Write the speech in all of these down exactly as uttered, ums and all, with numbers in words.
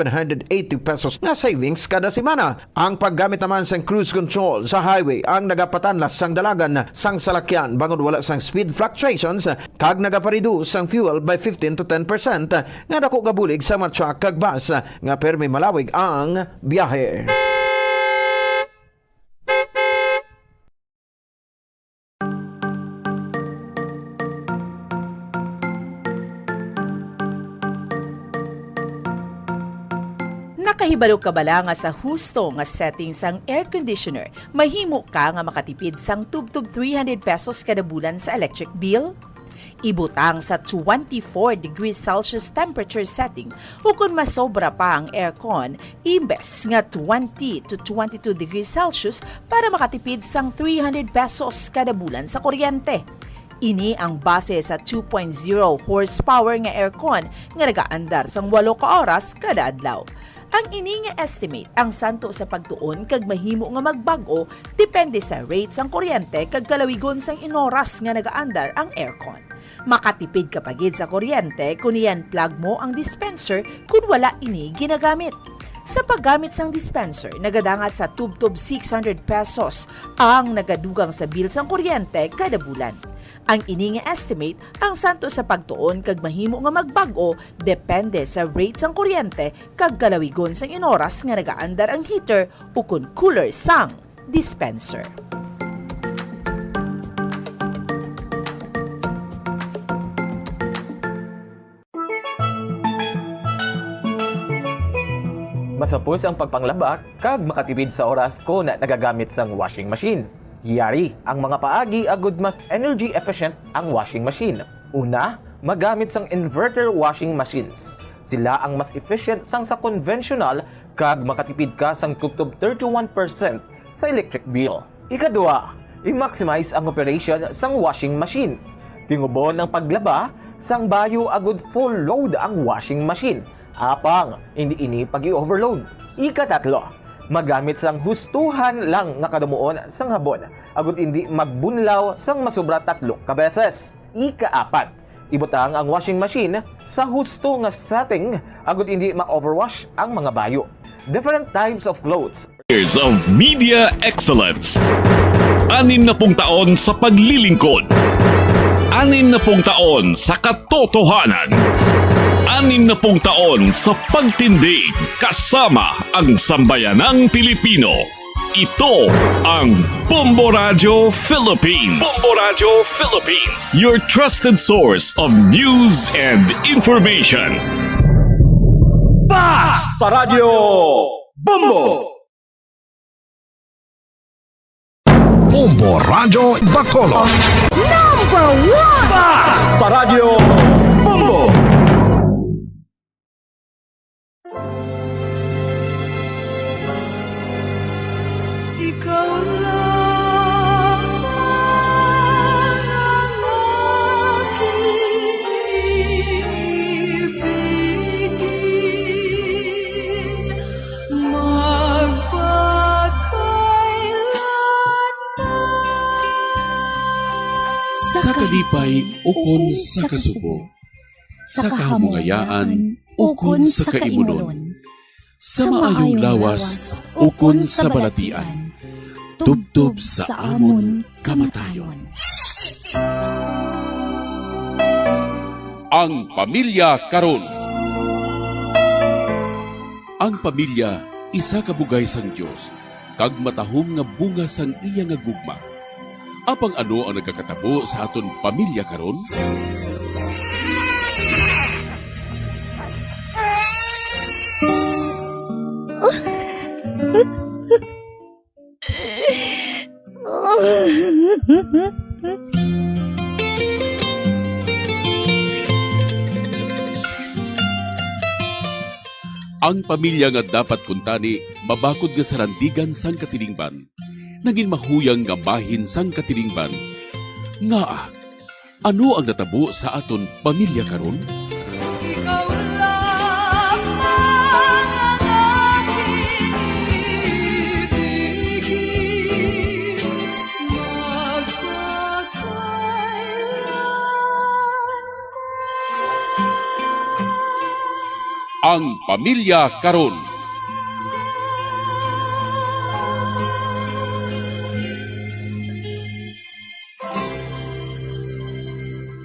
hundred eighty pesos nga savings kada semana. Ang paggamit naman sang cruise control sa highway ang nagapatanlas sang dalagan sang salakyan bangod wala sang speed fluctuations kag nagapareduce sang fuel by fifteen to ten percent nga dako nga bulig sa mga truck kag bus nga permi malawig ang biyahe. Nakahibalo ka bala nga sa husto nga setting sang air conditioner, mahimo ka nga makatipid sang tubtob three hundred pesos kada bulan sa electric bill? Ibutang sa twenty-four degrees Celsius temperature setting, ukon masobra pa ang aircon, imbes nga twenty to twenty-two degrees Celsius para makatipid sang three hundred pesos kada bulan sa kuryente. Ini ang base sa two point zero horsepower nga aircon nga nagaandar sang walo ka oras kada adlaw. Ang ini nga estimate ang santo sa pagtuon kag mahimo nga magbag-o depende sa rate sang kuryente kag kalawigon sang inoras nga nagaandar ang aircon. Makatipid ka pa gid sa kuryente kon i-unplug mo ang dispenser kon wala ini ginagamit. Sa paggamit sang dispenser, nagadangat sa tubtob six hundred pesos ang nagadugang sa bill sang kuryente kada bulan. Ang ini nga estimate ang santo sa pagtuon kag mahimo nga magbag-o depende sa rate sang kuryente kag kalawigon sang inoras nga nagaandar ang heater ukon cooler sang dispenser. Masapos ang pagpanglaba kag makatipid sa oras kon nagagamit sang washing machine. Yari ang mga paagi agud mas energy efficient ang washing machine. Una, magamit sang inverter washing machines. Sila ang mas efficient sang sa konvensyonal kag makatipid ka sang tubtob thirty-one percent sa electric bill. Ikadua, i-maximize ang operation sang washing machine. Tingubon ang paglaba sang bayo agud full load ang washing machine. Apang, hindi ini pag-i-overload. Ikatatlo, magamit sang hustuhan lang nga kadumuon sang habon, agud hindi magbunlaw sang masobra tatlo ka beses. Ikaapat, ibutang ang washing machine sa husto nga setting agud hindi ma-overwash ang mga bayo. Different types of clothes. Years of media excellence. Anim na pung taon sa paglilingkod. Anim na pung taon sa katotohanan. Anim na pung taon sa pagtindi kasama ang sambayanang Pilipino. Ito ang Bombo Radyo Philippines. Bombo Radyo Philippines, your trusted source of news and information. Basta Radyo Bombo! Bombo Radyo Bacolod. Number one! Basta Radyo Bombo! Ikaw lamang ang aking ibigin, magpakailanman. Sa kalipay ukon sa kasubo, sa kahamungayaan ukon sa kaimunon, sa maayong lawas ukon sa balatian, tubtob sa amon kamatayon. Ang pamilya karon. Ang pamilya isa ka bugay sang Dios, kag matahom nga bunga sang iya nga gugma. Apang ano ang nagakatabo sa aton pamilya karon? Ang pamilya nga dapat kuntani mabakod nga sarandigan sang katilingban, nangin mahuyang nga bahin sang katilingban. Ngaa? Ano ang natabo sa aton pamilya karon? Ikaw lamang ang aking ibigin, magpakailanman. Ang pamilya karon.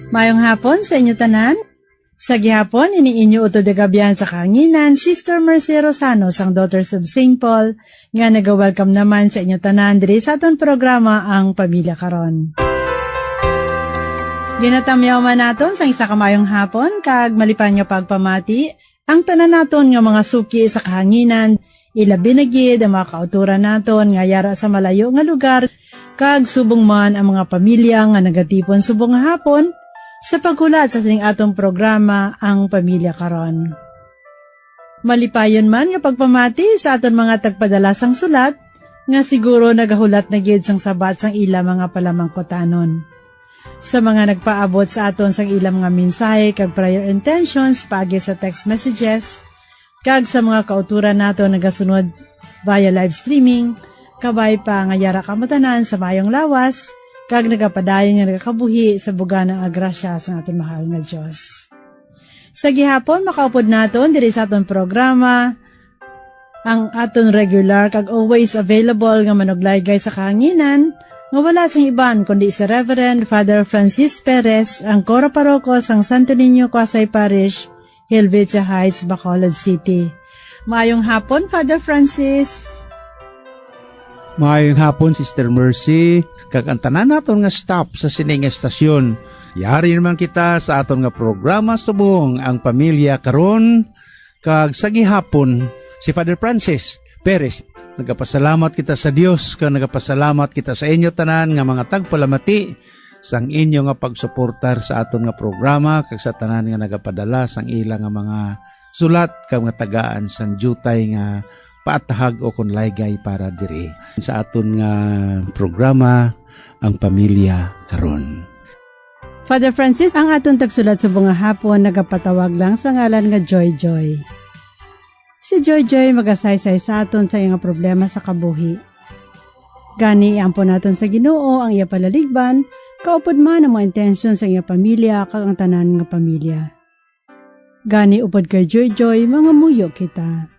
Mayong hapon sa inyo tanan. Sa gihapon, ini inyo utod nga abyan sa kahanginan, Sister Mercy Rosano sang Daughters of Saint Paul, nga naga-welcome naman sa inyo tanan diri sa aton programa, Ang Pamilya Karon. Ginatamyaw man naton sang isa ka mayong hapon kag malipayon nga pagpamati ang tanan naton nga mga suki sa kahanginan, ilabi na gid ang mga kautoran naton nga yara sa malayo nga lugar, kag subong man ang mga pamilya nga nagatipon subong nga hapon sa paghulat sa sining atong programa, Ang Pamilya Karon. Malipayon man nga pagpamati sa aton mga tagpadala sang sulat, nga siguro nagahulat na gid sang sabat sang ila mga palamangkutanon. Sa mga nagpaabot sa aton sang ila mga mensahe kag prayer intentions paagi sa text messages, kag sa mga kautoran naton nagasunod via live streaming, kabay pa nga yara kamo tanan sa mayong lawas, kag nagapadayon nga nagakabuhi sa bugana nga grasya sang aton mahal nga Dios. Sa gihapon, makaupod naton diri sa aton programa ang aton regular kag always available nga manuglaygay sa kahanginan, nga wala sing iban kundi si Reverend Father Francis Perez, ang Coro Paroko sang Santo Niño Quasay Parish, Helvetia Heights, Bacolod City. Maayong hapon, Father Francis. Maayong hapon, Sister Mercy, kag ang tanan naton nga staff sa sining estasyon. Yari naman kita sa aton nga programa subong Ang Pamilya Karon, kag sa gihapon, si Father Francis Perez. Nagapasalamat kita sa Dios, kag nagapasalamat kita sa inyo tanan nga mga tagpalamati sang inyo nga pagsuportar sa aton nga programa, kag sa tanan nga nagapadala sang ila nga mga sulat kag mga tagaan sang diutay nga paatahag o kon laygay para diri sa aton nga programa, Ang Pamilya Karon. Father Francis, ang aton tagsulat subong nga hapon nagapatawag lang sa ngalan nga Joy Joy. Si Joy Joy magasaysay sa aton sa iya nga problema sa kabuhi. Gani, iampo naton sa Ginoo ang iya palaligban, kaupod man ang mga intensyon sa iya pamilya kag ang tanan nga pamilya. Gani, upod kay Joy Joy, mangamuyo kita.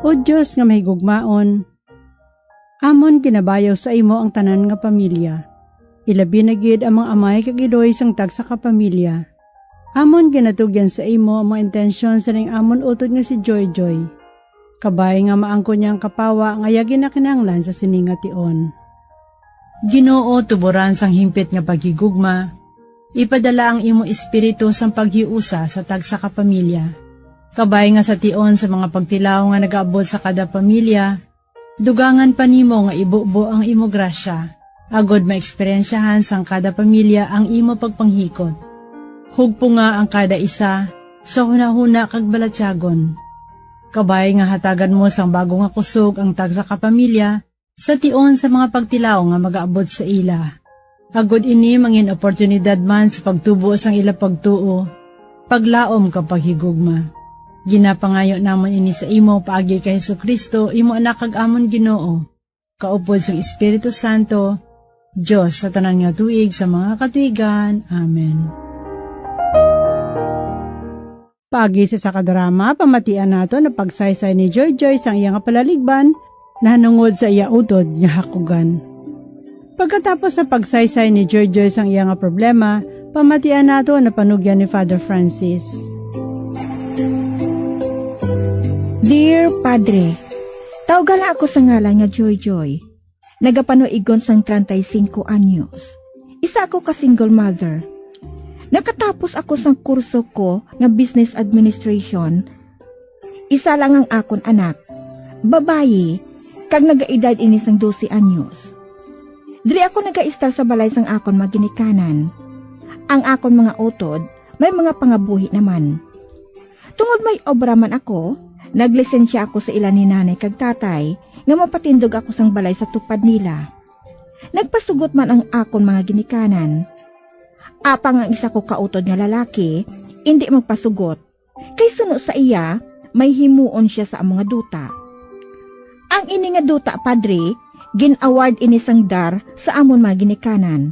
O Dios nga mahigugmaon, amon ginabayaw sa imo ang tanan nga pamilya, ilabi na gid ang mga amay kag iloy sang tagsa ka pamilya. Amon ginatugyan sa imo ang mga intensyon sining amon utod nga si Joy Joy. Kabay nga maangkon niya ang kapawa nga iya ginakinahanglan sa sini nga tion. Ginoo, tuboran sang himpit nga paghigugma, ipadala ang imo Espiritu sang paghiusa sa tagsa ka pamilya. Kabay nga sa tion sa mga pagtilaw nga nagaabot sa kada pamilya, dugangan pa nimo nga ibubo ang imo grasya, agod maeksperiensyahan sang kada pamilya ang imo pagpanghikot. Hugpunga ang kada isa sa hunahuna kag balatyagon. Kabay nga hatagan mo sang bago nga kusog ang tagsa ka pamilya sa tion sa mga pagtilaw nga magaabot sa ila. Agod ini mangin oportunidad man sa pagtubo sang ila pagtuo, paglaom kag paghigugma. Ginapangayo namon ini sa imo paagi kay Jesu-Cristo, imo Anak kag amon Ginoo, kaupod sang Espiritu Santo, Dios sa tanan nga tuig sa mga katuigan. Amen. Paagi sa isa ka drama, pamatian naton ang pagsaysay ni Joy Joy sang iya nga palaligban nahanungod sa iya utod nga hakugan. Pagkatapos sa pagsaysay ni Joy Joy sang iya nga problema, pamatian naton ang panugyan ni Father Francis. Dear Padre, tawga lang ako sa ngalan nga Joy Joy. Nagapanuigon sang treinta y cinco anyos. Isa ako ka single mother. Nakatapos ako sang kurso ko nga business administration. Isa lang ang akon anak, babayi, kag nagaedad ini sang dose anyos. Diri ako nagaistar sa balay sang akon mga ginikanan. Ang akon mga utod may mga pangabuhi naman. Tungod may obra man ako, naglisensya ako sa ila ni nanay kag tatay nga mapatindog ako sang balay sa tupad nila. Nagpasugot man ang akon mga ginikanan. Apang ang isa ko kautod nga lalaki, indi magpasugot, kay suno sa iya, may himuon sia sa amo nga duta. Ang ini nga duta, Padre, gin-award ini sang DAR sa amon mga ginikanan.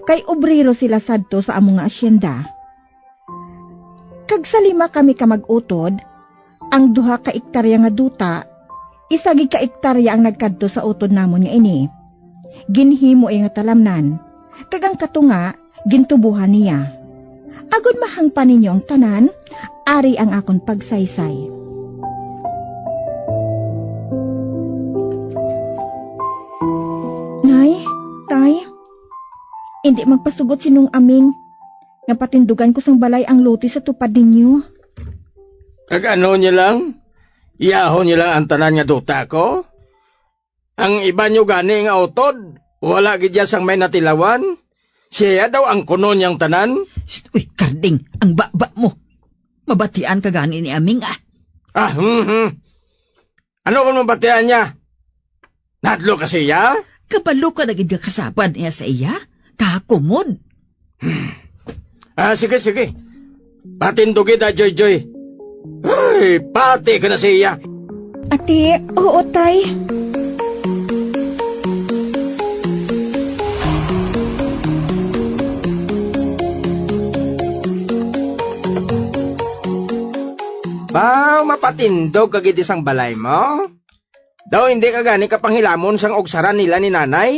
kay obrero sila sadto sa amo nga asyenda. Kag sa lima kami ka mag-utod, ang duha ka ektarya nga duta, isa gid ka ektarya ang nagkadto sa utod namon nga ini. Ginhimo iya nga talamnan, kag ang katunga gintubohan niya. Agod mahangpan ninyo ang tanan, ari ang akon pagsaysay. Nay, tay, indi magpasugot si Nong Aming nga patindugan ko sang balay ang lote sa tupad ninyo. Kag ano niya lang? Iyahon niya lang ang tanan nga duta ko? Ang iban niyo gani nga utod, wala gid iya sang may natilawan? Siya daw ang kuno niyang tanan? Shh, uy, Karding, ang baba mo. Mabatian ka gani ni Aming, ah. Ah, hmm, hmm. Ano kon mabatian niya? Nadlo ka siya? Kabalo ka na gid nga kasabad niya sa iya? Kakumod. Ah, sige, sige. Patindugi ta, Joy Joy. Ay, pati ka na siya. Ate, oo, tay. Baw, mapatindog ka gid sang balay mo? Daw hindi ka gani ka panghilamon sang ugsaran nila ni nanay?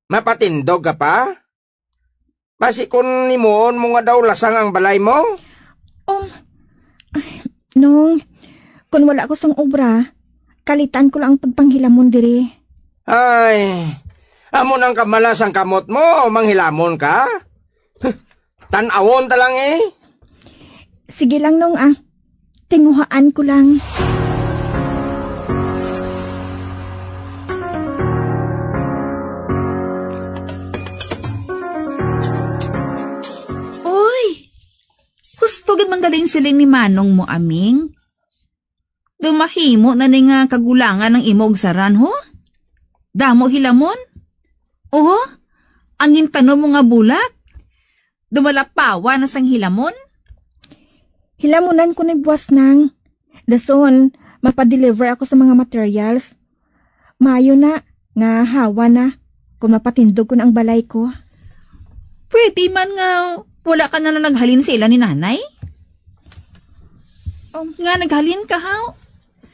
Mapatindog ka pa? Basi kon himuon mo nga daw lasang ang balay mo? Um, ay, Nong, kon wala ko sang obra, kalitan ko lang ang pagpanghilamon diri. Ay, amo nang kamala sang kamot mo, manghilamon ka? Tan-awon ta lang, eh. Sige lang, Nong, ah. Tinguhaan ko lang. Uy! Husto gid man gali ang siling ni Manong mo, Aming. Daw mahimo na ni nga kagulangan ang imo ugsaran, ho? Damo hilamon? Oho, ang gintanom mo nga bulak? Daw malapawan na sang hilamon? Hilamunan ko ni buwas, Nang. Dason, mapadeliver ako sa mga materials. Maayo na nga hawa na kung mapatindog ko na ang balay ko. Pwede man nga wala ka na lang naghalin sa ila ni nanay. Um, nga naghalin ka, haw?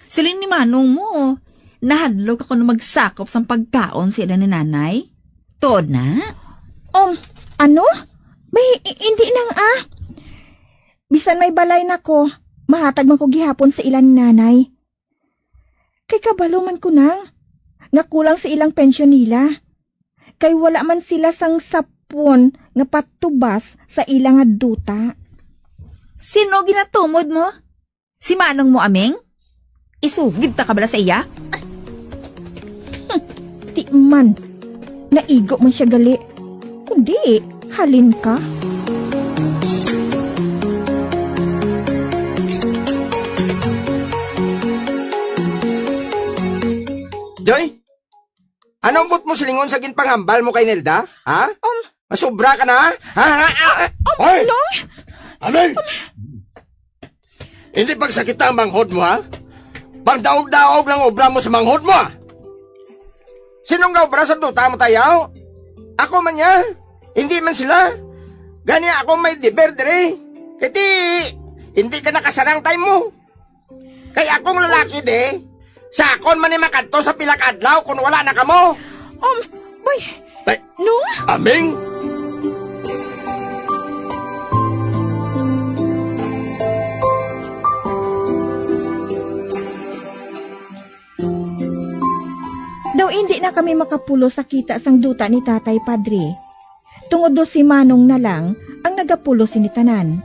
Siling ni manong mo, nahadlok ako na magsakop sang pagkaon sa ila ni nanay. Tuod na? Um, ano? Bay, i-, hindi nang, ah. Bisan may balay na ko, mahatag man ko gihapon sa ila ni nanay. Kay kabalo man ko nang nga kulang sa ilang pensyon nila, kay wala man sila sang sapon nga patubas sa ila nga duta. Sino ginatumod mo? Si manong mo, Aming? Isugid ta ka bala sa iya? Hmm, di man. Naigo man siya gali. Kundi, halin ka. Joy, ano buot mo silingon sa ginpanghambal mo kay Nelda? Ha? Um, Masubra ka na, ha? Ha? Ha? Ha? Um, Hoy! Nong? Amin! Hindi pagsakita ang manghod mo, ha? Pangdaog-daog lang obra mo sa manghod mo, ha? Sinong gaobra sa duta mo, tayaw? Ako man niya, hindi man sila. Gani ako may deber diri. Kay ti, hindi ka nakasarang time mo. Kay akong lalaki, di, sa akon man ni makadto sa pila ka adlaw kung wala na kamo. Um, bay, Ay, no? Aming? Daw indi na kami makapulos sa kita sang duta ni Tatay, Padre. Tungod daw si Manong na lang ang nagapulos sini tanan.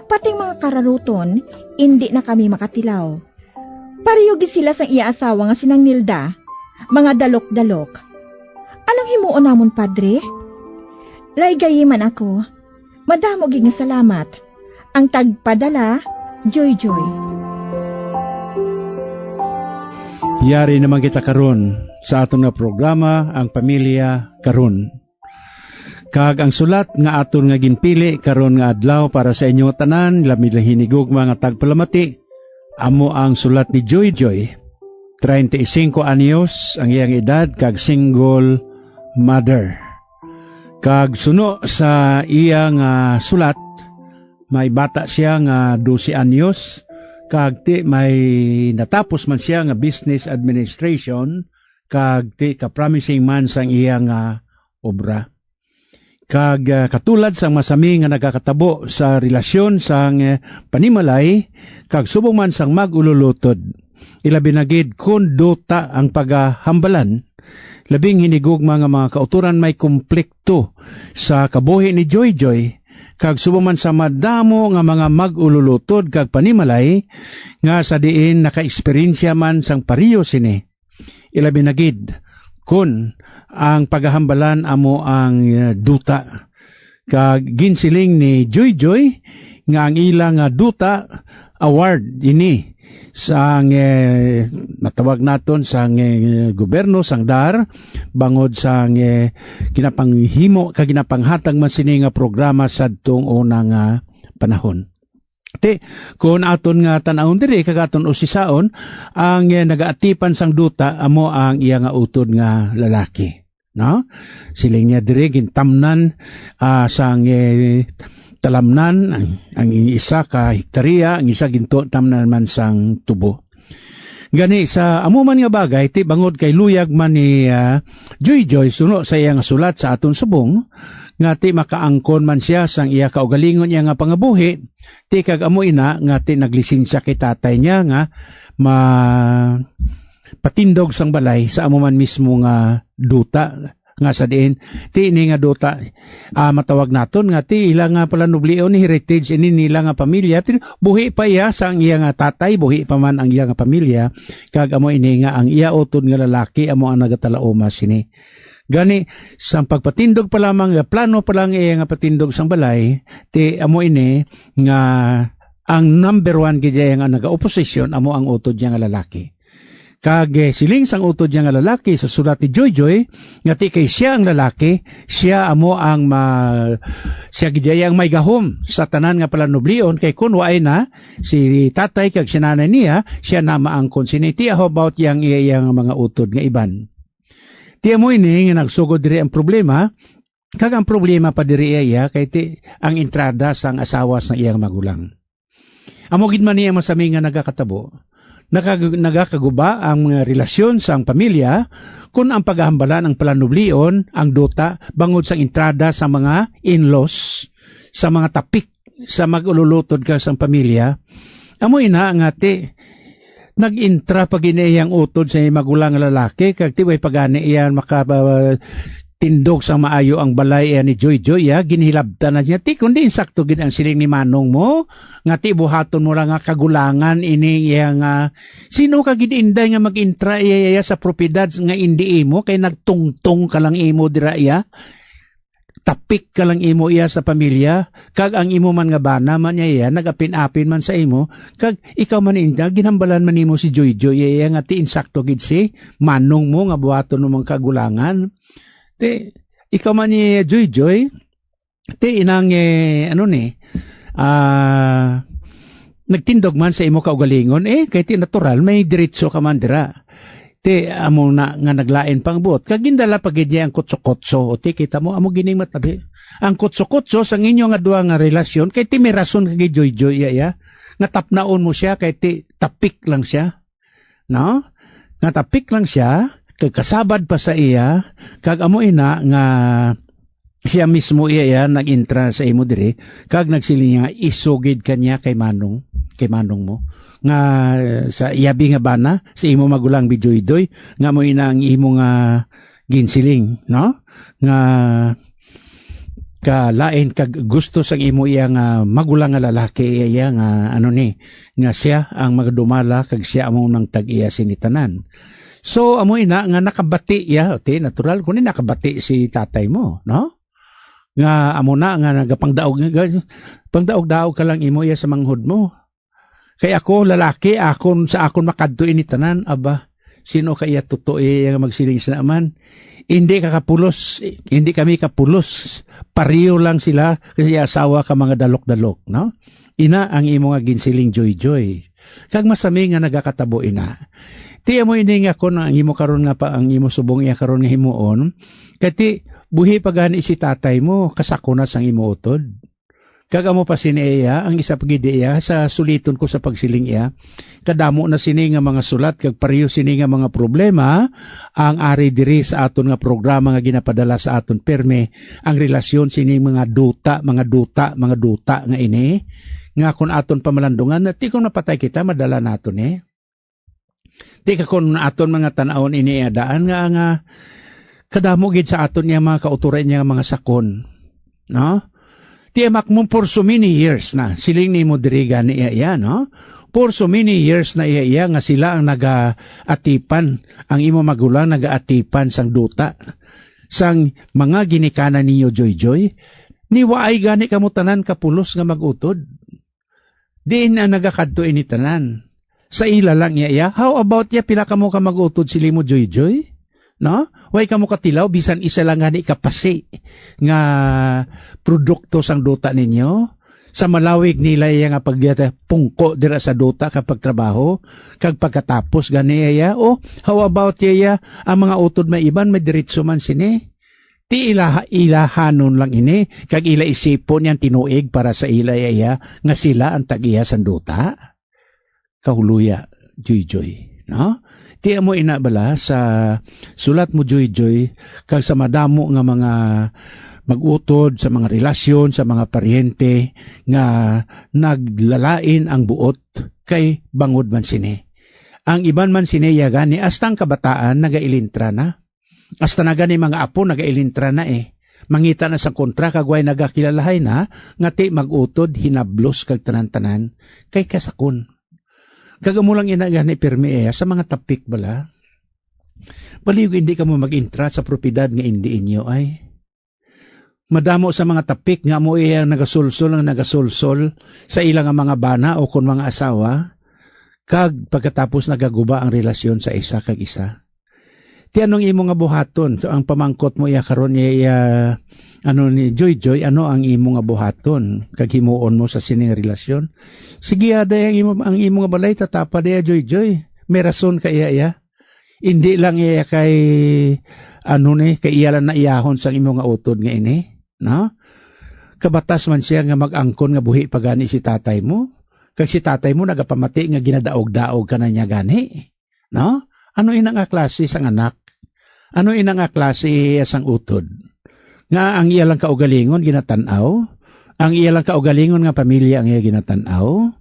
Pati ang mga kararuton, indi na kami makatilaw. Pareho gid sila sang iya asawa nga si Nang Nilda, mga dalok-dalok. Anong himuon namon, Padre? Laygayi man ako. Madamo gid nga salamat. Ang tagpadala, Joy Joy. Yari naman kita karon sa aton nga programa, Ang Pamilya Karon. Kag ang sulat nga aton nga ginpili karon nga adlaw para sa inyo tanan, labi na hinigugma nga tagpalamati, amo ang sulat ni Joy Joy. Treinta y cinco anyos ang iyang edad kag single mother. Kag suno sa iya nga sulat, may bata siya nga dose anyos, kag ti may natapos man siya nga business administration, kag ti ka-promising man sang iya nga obra. Kag, ah, katulad sang masami nga nagakatabo sa relasyon sang, eh, panimalay, kag subong man sang mag-ululutod, ilabi na gid kon duta ang pagahambalan, labing hinigugma nga mga kautoran may komplikto sa kabuhi ni Joy Joy, kag subong man sa madamo nga mga mag-ululutod kag panimalay nga sa diin nakaeksperyensya man sang pareho sini. Ilabi na gid kon ang pagahambalan amo ang, eh, duta. Kag ginsiling ni Joy Joy nga ang ila nga duta award ini sang, eh, matawag naton sang, eh, gobyerno sang dar bangod sang, eh, ginapanghimo kag ginapanghatag man sini nga programa sadtong una nga panahon. Ti, kung aton nga tan-awon diri kag aton usisaon, ang, eh, nagaatipan sang duta amo ang iya nga utod nga lalaki, no? Siling niya diri, gintamnan, ah, sang, eh, talamnan ang, ang isa ka hektarya, ang isa gintamnan man sang tubo. Gani, sa amo man nga bagay, ti bangod kay luyag man ni, ah, Joy Joy suno sa iya nga sulat sa aton subong, nga ti makaangkon man siya sang iya kaugalingon niya nga pangabuhi, ti kag amo ina nga ti naglisensya kay tatay niya nga ma-, patindog sang balay sa amo man mismo nga duta nga sa diin ti ini nga duta, ah, matawag naton nga ti ila nga palanublion, heritage ini nila nga pamilya. Ti buhi pa iya sa ang iya nga tatay, buhi pa man ang iya nga pamilya, kag amo ini nga ang iya utod nga lalaki amo ang nagatalauma sini. Gani, sang pagpatindog pa lamang, nga plano pa lang iya nga patindog sang balay, ti amo ini nga ang number one gid iya nga nagaoposisyon amo ang utod niya nga lalaki. Kag, eh, siling sang utod niya nga lalaki sa sulat ni Joy Joy, nga ti kay siya ang lalaki, siya amo ang ma-, siya gid iya ang may gahom sa tanan nga palanublion, kay kun waay na si tatay kag si nanay niya, siya na maangkon sini. Ti, how about yang iya, iya nga mga utod nga iban? Ti amo ini nga nagsugod diri ang problema, kag ang problema pa diri iya kay ti ang entrada sang asawa sa iyang magulang. Amo gid man ni ang masami nga nagakatabo. Nakag-, nagakaguba ang mga relasyon sang pamilya kun ang paghambalan ang palanublion, ang duta, bangod sang entrada sa mga in-laws, sa mga tapik, sa mag-ululutod ka sang pamilya. Amo ina nga ti, nag-intra pa gid iya ang utod sa iyang magulang nga lalaki, kag ti way pa gani iya maka-, tindog sang maayo ang balay iya ni Joy Joy, ya, ginhilabtan na niya. Ti, kundi insakto gid ang siling ni manong mo, nga ti buhaton mo lang nga kagulangan ini iya nga, sino ka gid, inday, nga mag-intra iya, iya sa propiedad nga indi imo, kay nagtungtong ka lang imo dira iya. Tapik ka lang imo iya sa pamilya, kag ang imo man nga bana man niya iya, nagapin-apin man sa imo, kag ikaw man inda, ginhambalan man nimo si Joy Joy iya, iya nga ti insakto gid si manong mo nga buhaton mo mga kagulangan. Ti, ikaw man ni Joy Joy, ti inang, eh, ano ni, ah, nagtindog man sa imo kaugalingon, eh, kay ti natural, may diretso ka man dira. Ti, amo na nga naglain pang buot. Kag gindala pa gid niya ang kutso-kutso. O, ti, kita mo, amo gining matabi. Ang kutso-kutso sang inyo nga duha nga relasyon, kay ti may rason ka gid, Joy Joy, iya, iya. Nga tapnaon mo siya, kay ti tapik lang siya. No? Nga tapik lang siya, kag kasabad pa sa iya, kag amo ina nga siya mismo iya, iya nag-intra sa imo diri, kag nagsiling niya, "Isugid ka niya kay manong, kay manong mo, nga sa iyabi nga bana, sa imo magulang Bijoydoy, nga amo ina ang imo nga ginsiling, no? Nga kalain kag gusto sang imo iya nga magulang nga lalaki, iya, iya nga, ano ni, nga siya ang magadumala kag siya amo nang tag-iya sini tanan." So, amo ina nga nakabati iya, ti, natural kuno nakabati si tatay mo, no? Nga amo na nga nagapangdaog, pangdaog-daog ka lang imo iya sa manghod mo. Kay ako, lalaki, akon, sa akon makadto ini tanan, aba, sino ka iya tuto iya nga magsiling sa naman? Hindi ka kapulos, hindi kami kapulos. Pareho lang sila, kasi asawa ka mga dalok-dalok, no? Ina ang imo nga ginsiling, Joy Joy. Kag masami nga nagakatabo ina. Ti amo ini nga kon ang imo karon nga pa, ang imo subong iya karon nga himuon, kay ti Buhi pa gani si tatay mo, kasakon na sang imo utod. Kag amo pa sini iya, ang isa pa gid iya, sa suliton ko sa pagsiling iya, kadamo na sini nga mga sulat kag pareho sini nga mga problema ang ari diri sa aton nga programa nga ginapadala sa aton perme, ang relasyon sini mga duta, mga duta, mga duta nga ini, nga kon aton pamalandungan, ti kon mapatay kita, madala naton ni. Ti ka kon aton mga tan-awon ini iya daan nga, nga kadamo gid sa aton niya mga kauturan niya nga mga sakon, no? Ti amak mo for so many years na, siling nimo diri gani iya, iya, no? For so many years na iya, iya nga sila ang nagaatipan, ang imo magulang nagaatipan sang duta, sang mga ginikanan ninyo, Joy Joy. Ni waay gani kamo tanan kapulos nga mag-utod. Diin na nagakadto ini tanan? Sa ila lang iya, iya. How about ya, pila kamo ka mag-utod, siling mo, Joy Joy? No? Way kamo katilaw, bisan isa lang gani kapasi nga produkto sang duta ninyo? Sa malawig nila iya nga pag-, pungko dira sa duta kag pagtrabaho, kag pagkatapos gani iya, oh, how about iya, iya, ang mga utod may iban, may diretso man sini? Ti ila, ilahanon lang ini, kag ila isipon yang tinuig para sa ila iya, nga sila ang tag-iya sang duta. Kahuluya, Joy Joy, no? Ti amo ina bala sa sulat mo, Joy Joy, kag sa madamo nga mga mag-utod, sa mga relasyon, sa mga paryente nga naglalain ang buot kay bangod man sini. Ang iban man sini iya gani, hasta ang kabataan nagailintra na. Hasta na gani mga apo nagailintra na, eh. Mangita na sang kontra kag way nagakilalahay na nga ti mag-utod, hinablos kag tanan-tanan kay kasakon. Kag amo lang ina gani pirmi iya sa mga tapik bala. Baliw indi kamo mag-intra sa propiedad nga indi inyo ay. Madamo sa mga tapik nga amo iya ang nagasulsol, ang nagasulsol sa ila nga mga bana o kon mga asawa, kag pagkatapos nagaguba ang relasyon sa isa kag isa. Ti ano ang imo nga buhaton? So, ang pamangkot mo iya karon, iya, iya, ano ni Joy Joy, ano ang imo nga buhaton kag himuon mo sa sining relasyon? Sige, aday ang imo, ang imo nga balay, tatapa diya, Joy Joy. May rason ka iya, iya. Indi lang iya kay, ano ni, kay iya lang naiyahon sang imo nga utod nga ini, no? Kabatas man siya nga mag-angkon nga buhi pa gani si tatay mo. Kag si tatay mo nagapamati nga ginadaog-daog ka na niya gani, no? Ano ina nga klase sang anak? Ano ina nga klase sang utod? Nga ang iya lang kaugalingon ginatan-aw? Ang iya lang kaugalingon nga pamilya ang iya ginatan-aw?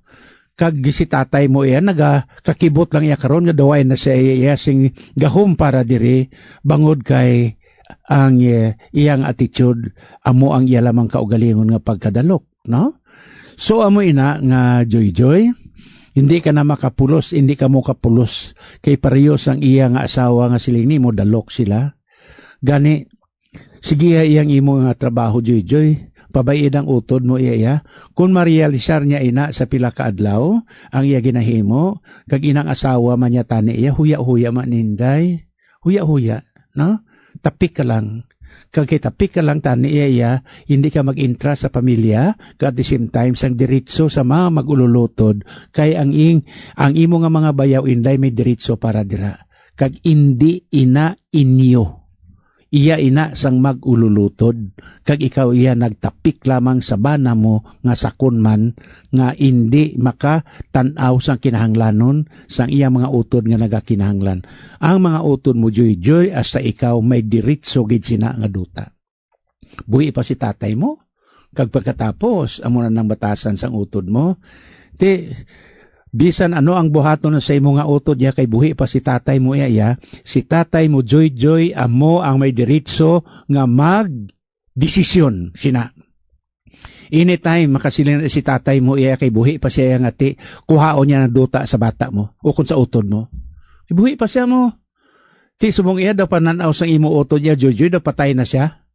Kag si tatay mo iya nagakakibot lang iya karon nga daw way na siya iya sing gahom para diri, bangod kay ang, eh, iyang attitude amo ang iya lamang kaugalingon nga pagkadalok, no? So, amo ina nga, Joy Joy, hindi ka na makapulos, hindi ka mo kapulos kay pareho sang iya nga asawa nga siling nimo, dalok sila. Gani, sige, iya ang imo nga trabaho, Joy Joy. Pabay-i ang utod mo iya, iya. Kung marealisar niya ina sa pila ka adlaw ang iya ginahimo, kag inang asawa man niya tani iya, huya-huya man, Inday. Huya-huya, no? Tapik ka lang. Kag kay tapik ka lang tani iya, iya, hindi ka mag-intra sa pamilya, kag at the same time sang diretso sa mga mag-ululutod, kay ang ing-, ang imo nga mga bayaw, Inday, may diretso para dira. Kag indi ina inyo. Iya ina sang mag-ululutod, kag ikaw iya nagtapik lamang sa bana mo nga sakon man, nga indi makatan-aw sang kinahanglanon sang iya mga utod nga nagakinahanglan. Ang mga utod mo, Joy Joy, hasta ikaw may diretso gid sina nga duta. Buhi pa si tatay mo, kag pagkatapos, amo na nang batasan sang utod mo. Ti, bisan ano ang buhaton sa imo nga utod niya, kay buhi pa si tatay mo iya, iya. Si tatay mo, Joy Joy, amo ang may diretso nga mag-desisyon sina. Anytime makasiling na si tatay mo iya, kay buhi pa siya, nga ti kuhaon niya ang duta sa bata mo o kung sa utod mo. Buhi pa siya mo. Ti subong iya daw panan-aw sang imo utod niya, Joy Joy, daw patay na siya.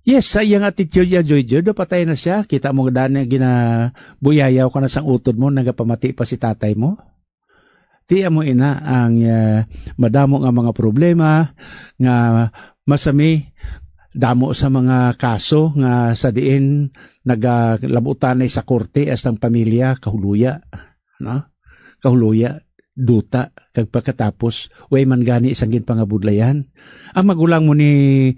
Yes, sa iya nga attitude niya, Joy Joy, daw patay na siya. Kita mo gani ginabuyayaw ka na sang utod mo, nagapamati pa si tatay mo. Ti amo ina ang, ah, madamo nga mga problema nga masami damo sa mga kaso nga sa diin nagalabutanay sa korte hasta ang pamilya kahuluya, no? Kahuluya. duta, kag pagkatapos, way man gani sang ginpangabudlayan. Ang magulang mo ni,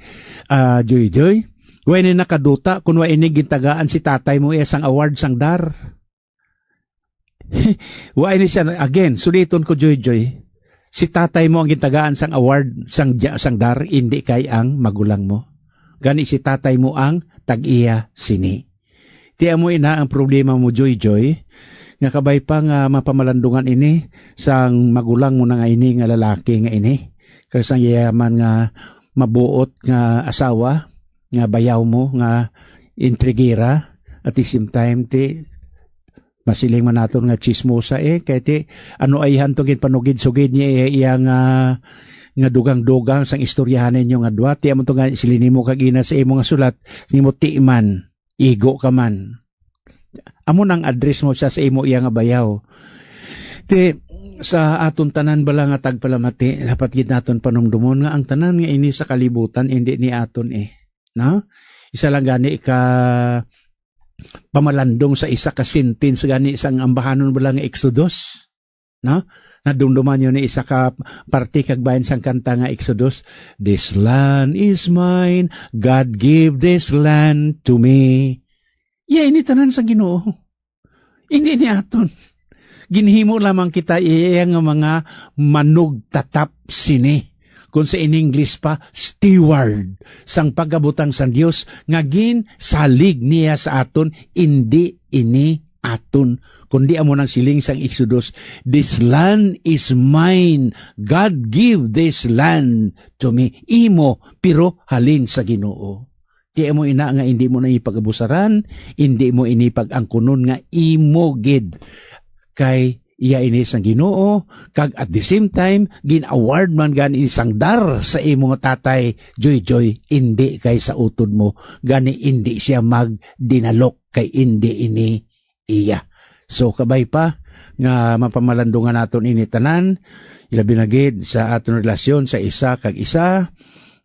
ah, Joy Joy, way na nakaduta kung way ini gintagaan si tatay mo iya sang award sang dar. Way ni siya, again, suliton ko, Joy Joy, si tatay mo ang gintagaan sang award sang, ja-, sang dar, hindi kay ang magulang mo. Gani si tatay mo ang tag-iya sini. Ti amo ina ang problema mo, Joy Joy, nga kabay pa nga mapamalandungan ini sang magulang mo na nga ini nga lalaki nga ini, kag sang yayaman nga mabuot nga asawa, nga bayaw mo, nga intrigera, at the same time, ti, masiling man naton nga chismosa, eh, kay ti, ano ay hanto ginpanugid-sugid niya, eh, iya nga, nga dugang-dugang sang istoryahan ninyo nga dua, ti amo to nga siling nimo kag ina sa imo nga sulat, nimo ti man, igo ka man. Amo nang address mo siya sa imo iya nga bayaw. Ti, sa aton tanan bala nga tagpalamati, dapat gid naton panumdumon nga ang tanan nga ini sa kalibutan, hindi ni aton, eh. No? Isa lang gani ka pamalandong sa isa ka sentence gani sang ambahanon bala nga Exodus. No? Nadumduman niyo ni isa ka parte kag bahin sang kanta nga Exodus, "This land is mine, God give this land to me." Iya ini tanan sa Ginoo. Hindi ni aton. Ginhimo lamang kita iya nga mga manugtatap sini. Kung sa in English pa, steward sang pagkabutang sang Dios nga ginsalig niya sa aton, indi ini aton. Kundi amo nang siling sang Exodus, "This land is mine. God give this land to me." Imo, pero halin sa Ginoo. Ti amo ina nga indi mo na ipag-abusaran, indi mo ini pag-angkunon nga imo gid. Kay iya ini sang Ginoo, kag at the same time, gin-award man gani ini sang dar sa imo nga tatay, Joy Joy, indi kay sa utod mo, gani indi siya magdinalok kay indi ini iya. So, kabay pa nga mapamalandungan naton ini tanan, ilabi na gid sa aton relasyon sa isa kag isa,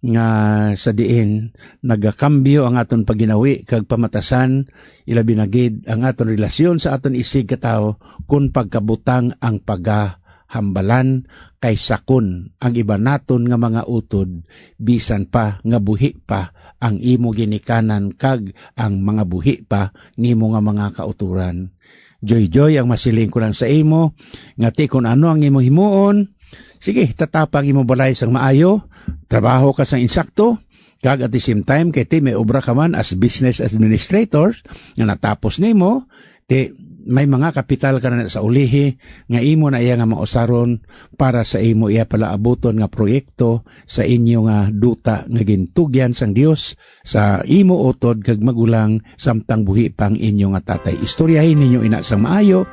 nga sa diin nagakambyo ang aton pagginawi kag pamatasan, ilabi na gid ang aton relasyon sa aton isigkatawo, kun pagkabutang ang pagahambalan, kay sakon ang iban naton nga mga utod, bisan pa nga buhi pa ang imo ginikanan kag ang mga buhi pa nimo nga mga kautoran. Joy-joy ang masiling ko lang sa imo, nga ti kun ano ang imo himuon, sige, tatapa ang imo balay sang maayo, trabaho ka sang insakto, kag at the same time, kay ti may obra ka man as business administrator nga natapos nimo, ti may mga kapital ka na sa ulihi nga imo na iya nga mausaron para sa imo iya palaabuton nga proyekto sa inyo nga duta nga gintugyan sang Dios sa imo utod kag magulang samtang buhi pa ang inyo nga tatay. Istoryahi ninyo ina sang maayo,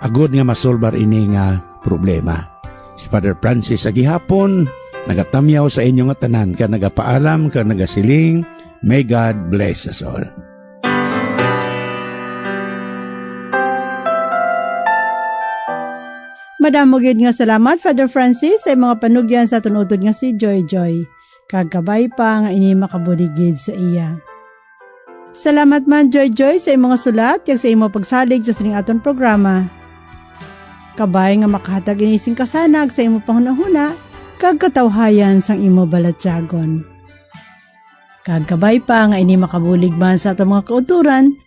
agod nga masolbar ini nga problema. Si Father Francis sa gihapon, nagatamyaw sa inyo nga tanan, kag nagapaalam, kag nagasiling, "May God bless us all." Madamo gid nga salamat, Father Francis, sa mga panugyan sa aton utod nga si Joy Joy. Kag kabay pa nga ini makabulig gid sa iya. Salamat man, Joy Joy, sa imo nga sulat kag sa imo pagsalig sa sining aton programa. Kabay nga makahatag ini sing kasanag sa imo panghunahuna kag katawhayan sang imo balatyagon. Kag kabay pa nga ini makabulig man sa aton mga kautoran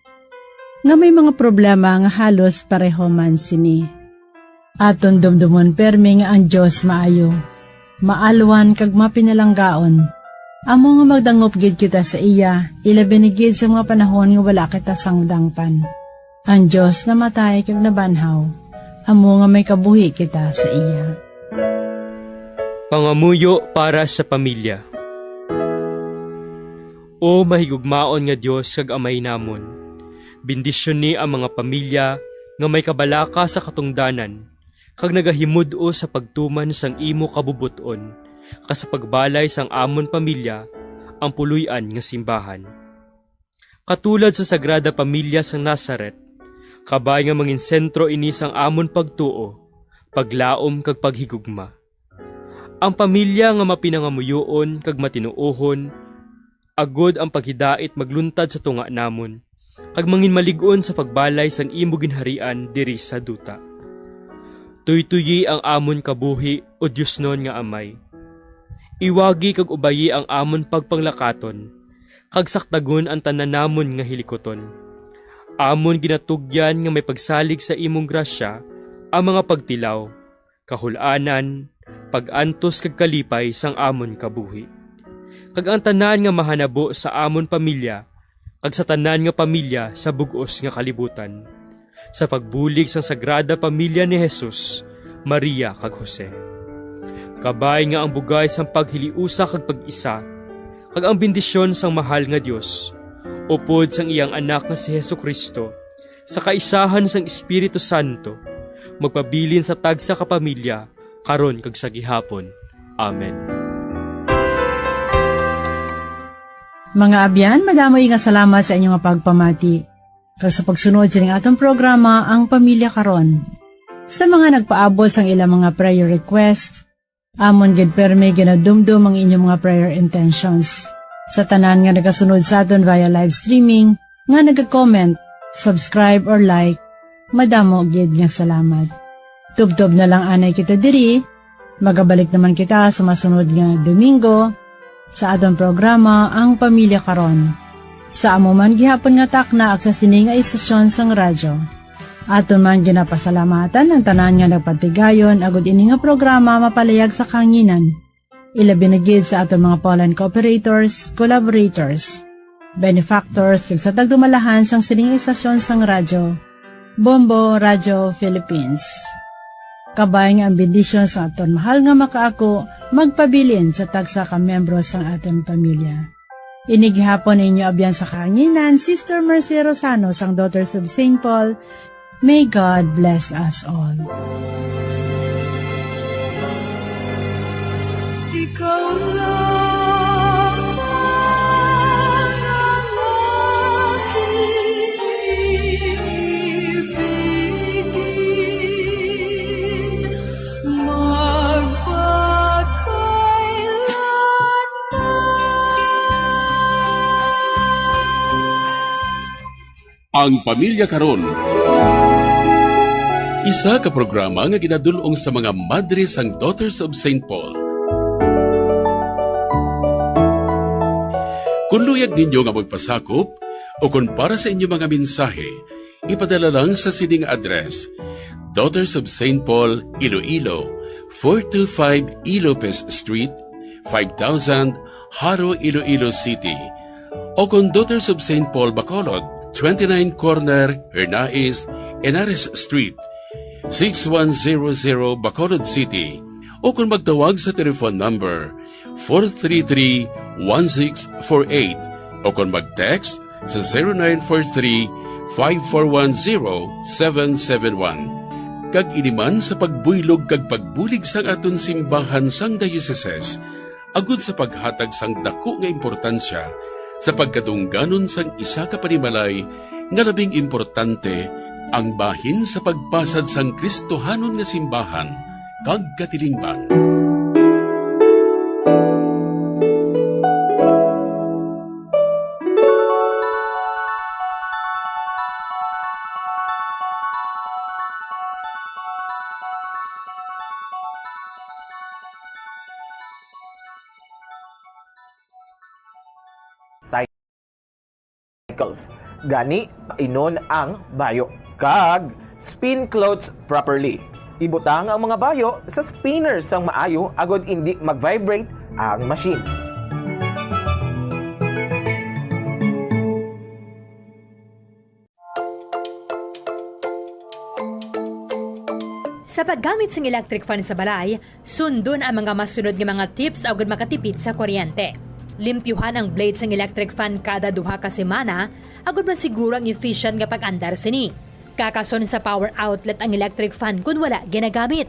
nga may mga problema nga halos pareho man sini. Aton dumdumon permi nga ang Dios maayo, maalwan kag mapinalanggaon. Amo nga magdangop gid kita sa iya, ilabi na gid sa mga panahon nga wala kita sang dangpan. Ang Dios namatay kag nabanhaw, amo nga may kabuhi kita sa iya. Pangamuyo para sa pamilya. O mahigugmaon nga Dios kag Amay namon, bendisyoni ang mga pamilya nga may kabalaka sa katungdanan, kag nagahimud-os sa pagtuman sang imo kabubot-on, kag sa pagbalay sang amon pamilya ang puloy-an nga simbahan. Katulad sa Sagrada Pamilya sang Nazaret, kabay nga mangin sentro ini sang amon pagtuo, paglaom kag paghigugma. Ang pamilya nga mapinangamuyoon kag matinuohon, agod ang paghidait magluntad sa tunga namon, kag mangin malig-on sa pagbalay sang imo ginharian diri sa duta. Tuytoyi ang amon kabuhi, O Diosnon nga Amay. Iwagi kag ubayi ang amon pagpanglakaton, kag sakdagon ang tanan namon nga hilikuton. Amon ginatugyan nga may pagsalig sa imong grasya ang mga pagtilaw, kahul-anan, pag-antos kag kalipay sang amon kabuhi, kag ang tanan nga mahanabo sa amon pamilya kag sa tanan nga pamilya sa bug-os nga kalibutan, sa pagbulig sang Sagrada Pamilya ni Jesus, Maria, kag Jose. Kabay nga ang bugay sang paghiliusa kag pag-isa, kag ang bendisyon sang mahal nga Dios, upod sang iyang Anak nga si Jesu-Cristo, sa kaisahan sang Espiritu Santo, magpabilin sa tagsa ka pamilya, karon kag sa gihapon. Amen. Mga abyan, madamo nga salamat sa inyo nga pagpamati kag sa pagsunod sining aton programa, Ang Pamilya Karon. Sa mga nagpaabot sang ilang mga prayer request, amon gid permi ginadumdom ang inyong mga prayer intentions. Sa tanan nga nagasunod sa aton via live streaming, nga naga-comment, subscribe, or like, madamo gid nga salamat. Tubtob na lang anay kita diri. Magabalik naman kita sa masunod nga Domingo sa aton programa, Ang Pamilya Karon, sa amo man gihapon nga takna kag sa sini nga istasyon sang radyo. Aton man ginapasalamatan ang tanan nga nagpatigayon agud ini nga programa mapalayag sa kahanginan, ilabi na gid sa aton mga Poland cooperators, collaborators, benefactors, kag sa tagdumalahan sang sining istasyon sang radyo, Bombo Radio Philippines. Kabay nga ang bendisyon sa aton mahal nga makaako magpabilin sa tagsa ka miyembro sang aton pamilya. Ini gihapon inyo abyan sa kahanginan, Sister Mercy Rosano sang Daughters of Saint Paul. May God bless us all. Ikaw lang ang aking ibigin magpakailanman. Ang Pamilya Karon. Isa ka programa nga ginadul-ong sa mga madre sang Daughters of Saint Paul. Kung luyag ninyo nga magpasakop o kung para sa inyo mga mensahe, ipadala lang sa sining address: Daughters of Saint Paul, Iloilo, four two five E. Lopez Street, five thousand, Jaro, Iloilo City. O kon Daughters of Saint Paul Bacolod, twenty-nine Corner Hernais, Henares Street, six one zero zero, Bacolod City. O kon magtawag sa telephone number four three three, one six four eight. O kon mag-text sa zero nine four three, five four one, zero seven seven one. Kag ini man sa pagbuylog kag pagbulig sang aton simbahan sang diocese, agud sa paghatag sang daku nga importansya sa pagkadungganon sang isa ka panimalay nga labing importante, ang bahin sa pagpasad sang Kristohanon nga simbahan kag katilingban. Cycles. Gani, painon ang bayo. Kag spin clothes properly. Ibutang ang mga bayo sa spinner sang maayo agod indi mag-vibrate ang machine. Sa paggamit sang electric fan sa balay, sundon ang mga masunod nga mga tips agud makatipid sa kuryente. Limpyuhan ang blade sang electric fan kada duha ka semana agud masiguro ang efficient nga pag-andar sini. Kakason sa power outlet ang electric fan kon wala ginagamit.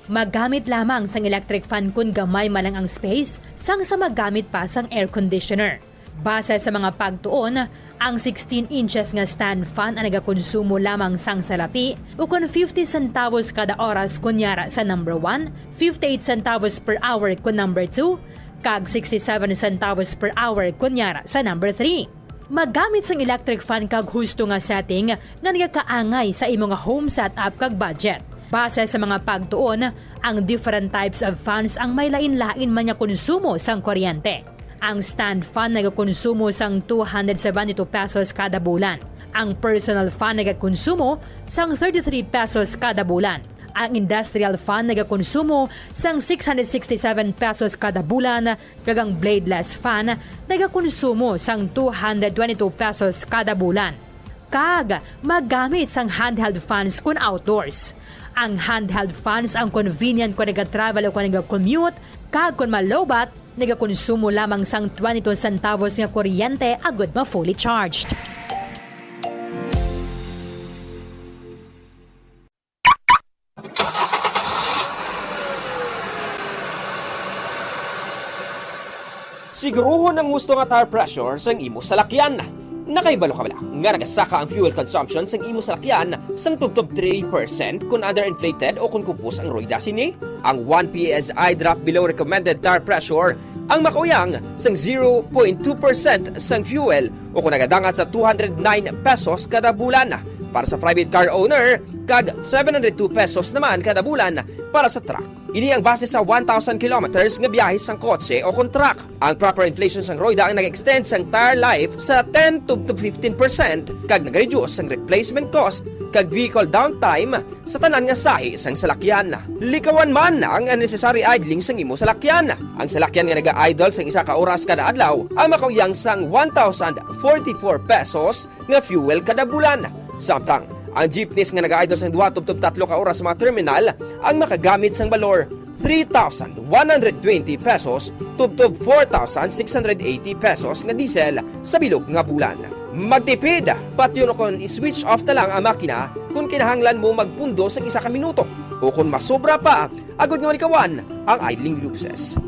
Maggamit lamang sang electric fan kon gamay man lang ang space sang sa maggamit pa sang air conditioner. Base sa mga pagtuon, ang sixteen inches nga stand fan ang nagakonsumo lamang sang salapi, ukon fifty centavos kada oras kon yara sa number one, fifty-eight centavos per hour kon number two, kag sixty-seven centavos per hour kon yara sa number three. Maggamit sang electric fan kag husto nga setting nga nagakaangay sa imo nga home setup kag budget. Base sa mga pagtuon, ang different types of fans ang may lain-lain man nga konsumo sang kuryente. Ang stand fan nagakonsumo sang two hundred seventy-two pesos kada bulan. Ang personal fan nagakonsumo sang thirty-three pesos kada bulan. Ang industrial fan nagakonsumo sang six hundred sixty-seven pesos kada bulan, kag ang bladeless fan nagakonsumo sang two hundred twenty-two pesos kada bulan. Kag magamit sang handheld fans kon outdoors. Ang handheld fans ang convenient kon nagatravel o kon nagacommute, kag kon malowbat, nagakonsumo lamang sang twenty-two centavos nga kuryente agod ma-fully charged. Siguruhon ang husto nga tire pressure sang imo salakyan. Nakahibalo ka bala nga nagasaka ang fuel consumption sang imo salakyan sang tubtob three percent kon underinflated o kon kupos ang royda sini? Ang one P S I drop below recommended tire pressure ang makauyang sang zero point two percent sang fuel o kon nagadangat sa two hundred nine pesos kada bulan para sa private car owner kag seven hundred two pesos naman kada bulan para sa truck. Ini ang base sa one thousand kilometers nga biyahe sang kotse o kon truck. Ang proper inflation sang royda ang nag-extend sang tire life sa ten to fifteen percent kag nag-reduce sang replacement cost kag vehicle downtime sa tanan nga sahi sang salakyan. Likawan man ang unnecessary idling sang imo salakyan. Ang salakyan nga naga-idle sang isa ka oras kada adlaw ang makauyang sang one thousand forty-four pesos nga fuel kada bulan. Samtang ang jeepneys nga naga-idle sang duha tubtob tatlo ka oras sa mga terminal ang makagamit sang balor three thousand one hundred twenty pesos tubtob four thousand six hundred eighty pesos nga diesel sa bilog nga bulan. Magtipid, patyon o kon i-switch off na lang ang makina kon kinahanglan mo magpundo sa isa ka minuto o kon masobra pa agod nga malikawan ang idling luces.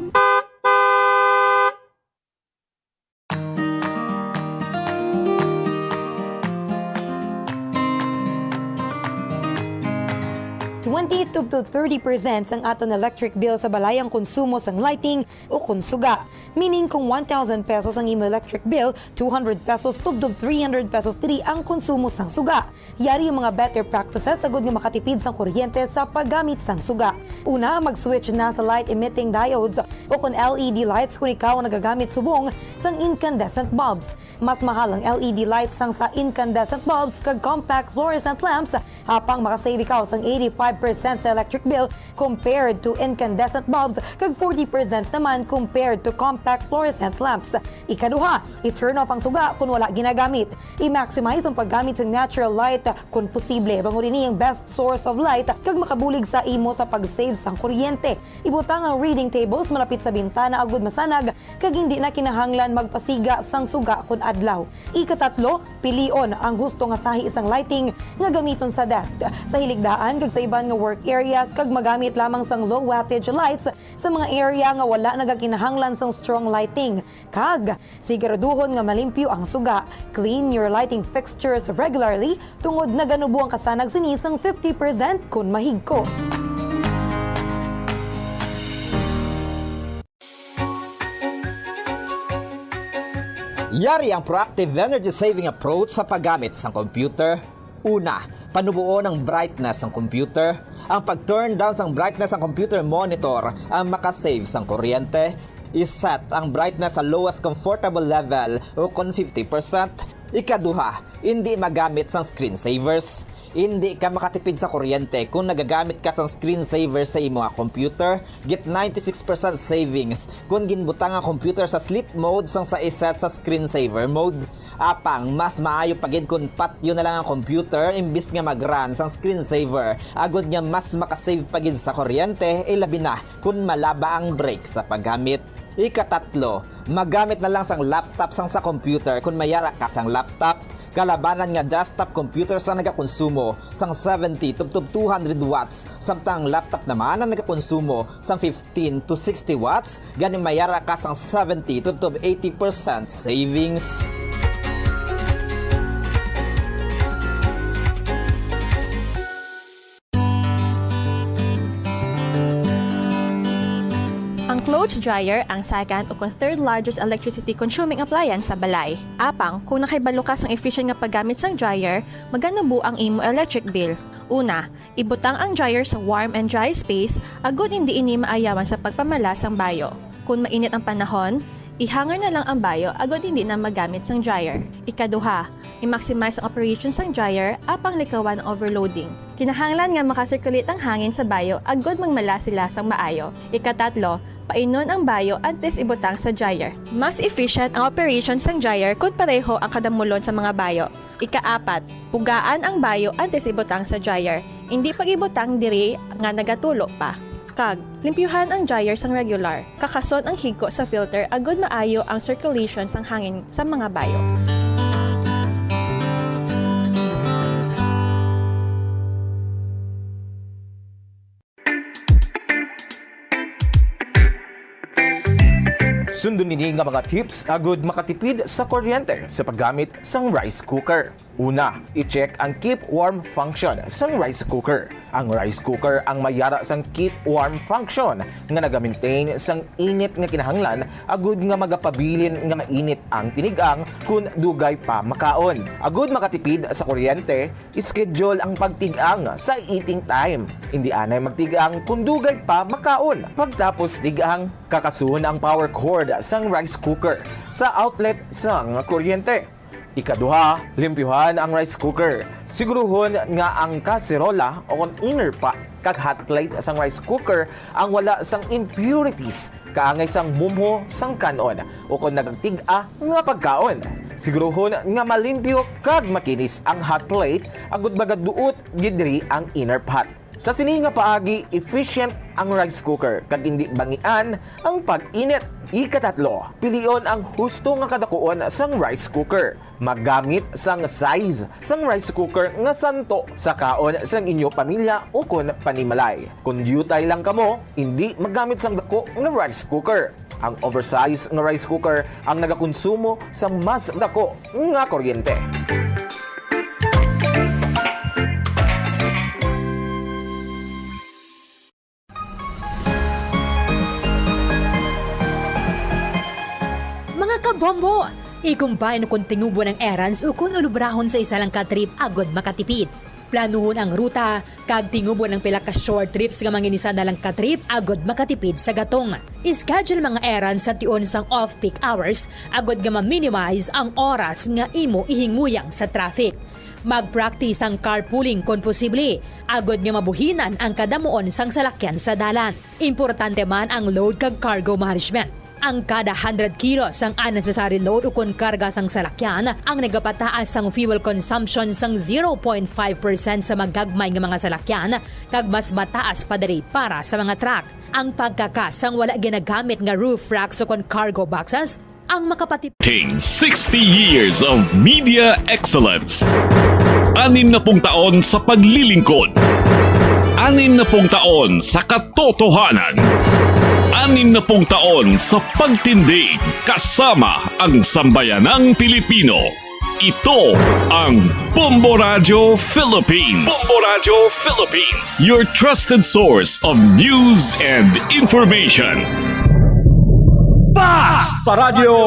Twenty to thirty percent sang aton electric bill sa balay ang konsumo sang lighting o kon suga. Meaning, kung one thousand pesos ang imo electric bill, two hundred pesos tubtob three hundred pesos diri ang konsumo sang suga. Yari ang mga better practices agud nga makatipid sang kuryente sa paggamit sang suga. Una, mag-switch na sa light emitting diodes o kon L E D lights kon ikaw ang nagagamit subong sang incandescent bulbs. Mas mahal ang L E D lights sang sa incandescent bulbs kag compact fluorescent lamps, apang makasave ikaw sang eighty-five percent sa electric bill compared to incandescent bulbs kag forty percent naman compared to compact fluorescent lamps. Ikaduha, i-turn off ang suga kon wala ginagamit. I-maximize ang paggamit sa natural light kon posible, bangod ini ang best source of light kag makabulig sa imo sa pag-save sang kuryente. Ibutang ang reading tables malapit sa bintana agud masanag kag hindi na kinahanglan magpasiga sang suga kon adlaw. Ikatatlo, pilion ang husto nga sahi sang lighting nga gamiton sa desk, sa hiligdaan kag sa iban nga work areas kag magamit lamang sang low wattage lights sa mga area nga wala nagakinahanglan sang strong lighting. Kag siguraduhon nga malimpyo ang suga. Clean your lighting fixtures regularly tungod naganubo ang kasanag sini sang fifty percent kon mahigko. Yari ang proactive energy saving approach sa paggamit sang computer. Una, panuboon ang brightness sang computer. Ang pag-turn down sang brightness sang computer monitor ang makasave sang kuryente. I-set ang brightness sa lowest comfortable level o kon fifty percent. Ikaduha, indi magamit sang screensavers. Indi ka makatipid sa kuryente kon nagagamit ka sang screensaver sa imo nga computer. Get ninety-six percent savings kon ginbutang ang computer sa sleep mode sang sa i-set sa screensaver mode. Apang mas maayo pa gid kon patyon na lang ang computer imbis nga mag-run sang screensaver, agud nga mas makasave pa gid sa kuryente, ilabi na kon malaba ang break sa paggamit. Ikatatlo, magamit na lang sang laptop sang sa computer kon may ara ka sang laptop. Kalabanan nga desktop computer sang nagakonsumo sang seventy tubtob two hundred watts, samtang ang laptop naman ang nagakonsumo sang fifteen to sixty watts, gani may ara ka sang seventy tubtob eighty percent savings. Ang clothes dryer ang second o kon third largest electricity consuming appliance sa balay. Apang, kung nakahibalo ka sang efficient nga paggamit sang dryer, maganubo ang imo electric bill. Una, ibutang ang dryer sa warm and dry space agod hindi ini maayawan sa pagpamala sang bayo. Kung mainit ang panahon, ihanger na lang ang bayo agod hindi na magamit sang dryer. Ikaduha, i-maximize ang operation sang dryer apang likawan ang overloading. Kinahanglan nga makasirculate ang hangin sa bayo agod magmala sila sang maayo. Ikatatlo, painon ang bayo antes ibutang sa dryer. Mas efficient ang operation sang dryer kon pareho ang kadamulon sa mga bayo. Ikaapat, pugaan ang bayo antes ibutang sa dryer. Indi pag-ibutang diri nga nagatulo pa. Kag, limpyuhan ang dryer sang regular. Kakason ang higko sa filter agod maayo ang circulation sang hangin sa mga bayo. Sundon ini nga mga tips agud makatipid sa kuryente sa paggamit sang rice cooker. Una, i-check ang keep warm function sang rice cooker. Ang rice cooker ang may yara sang keep warm function nga naga-maintain sang init nga kinahanglan agud nga magapabilin nga mainit ang tinig-ang kun dugay pa makaon. Agud makatipid sa kuryente, schedule ang pagtig-ang sa eating time. Indi anay magtig-ang kun dugay pa makaon. Pagtapos tig-ang, kakasuhon ang power cord sang rice cooker sa outlet sang kuryente. Ikaduha, limpyuhan ang rice cooker. Siguruhon nga ang kaserola o kon inner pot kag hot plate sang rice cooker ang wala sang impurities kaangay sang mumho sang kan-on o kon nagtig-a nga pagkaon. Siguruhon nga malimpyo kag makinis ang hot plate agud magaduot gid diri ang inner pot. Sa sini nga paagi, efficient ang rice cooker kag indi bangian ang pag-init. Ikatatlo, pilion ang husto nga kadakuon sang rice cooker. Maggamit sang size sang rice cooker nga santo sa kaon sang inyo pamilya ukon panimalay. Kon diutay lang kamo, indi maggamit sang dako nga rice cooker. Ang oversize nga rice cooker ang nagakonsumo sang mas dako nga kuryente. Mga kabombo, i-combine kon tingubon ang errands ukon ulubrahon sa isa lang ka trip agud makatipid. Planuhon ang ruta kag tingubon ang pila ka short trips nga manginisa na lang ka trip agud makatipid sa gatong. I-schedule mga errands sa tion sang off-peak hours agud nga ma-minimize ang oras nga imo ihingmuyang sa traffic. Mag-practice ang carpooling kon posible, agud nga mabuhinan ang kadamuon sang salakyan sa dalan. Importante man ang load kag cargo management. Ang kada hundred kilos sang unnecessary load ukon karga sang salakyan ang nagapataas sang fuel consumption sang zero point five percent sa magagmay nga mga salakyan, kag mas mataas pa diri para sa mga truck. Ang pagkakas sang wala ginagamit nga roof racks ukon cargo boxes ang makapatip- Ting sixty years of media excellence. Anim na pung taon sa paglilingkod. Anim na pung taon sa katotohanan. Anim na pung taon sa pagtindig kasama ang sambayanang Pilipino. Ito ang Bombo Radyo Philippines. Bombo Radyo Philippines. Your trusted source of news and information. Basta Radyo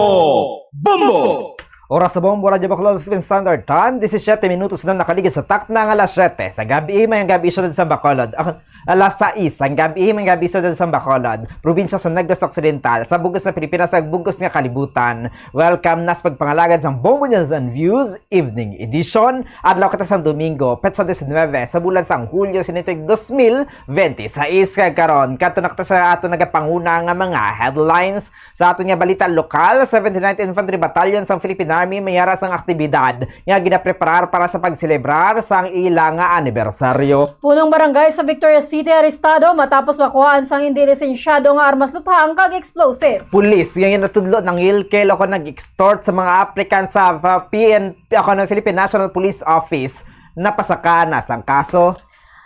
Bombo! Oras sa Bombo Radyo Bacolod, Philippine Standard Time, disisiete minutos na nakaligid sa takna nga alas siyete sa gabi, mayong gabi, syudad sa Bacolod. Ang alas sais ang gabi, mayong gabi, syudad sa Bacolod, probinsya sa Negros Occidental, sa bug-os nga Pilipinas, sa bug-os nga kalibutan. Welcome na sa pagpangalagad sang Bombo News and Views Evening Edition. Adlaw kita sang Domingo, petsa diecinuebe sa bulan sang Hulyo, sinitog dos mil veintiséis. Kag karon, kadto na kita sa aton nagapanguna nga mga headlines. Sa aton nga balita lokal, seventy-ninth Infantry Battalion sang Philippine Army may yara sang aktibidad nga ginapreparar para sa pagselebrar sang ila nga anibersaryo. Punong barangay sa Victoria City arestado matapos makuhaan sang indi lisensyado nga armas luthang kag explosive. Pulis nga ginatudlo nangilkil o kon nag-extort sa mga applicant sa, uh, P N P o kon Philippine National Police Office napasaka na sang kaso.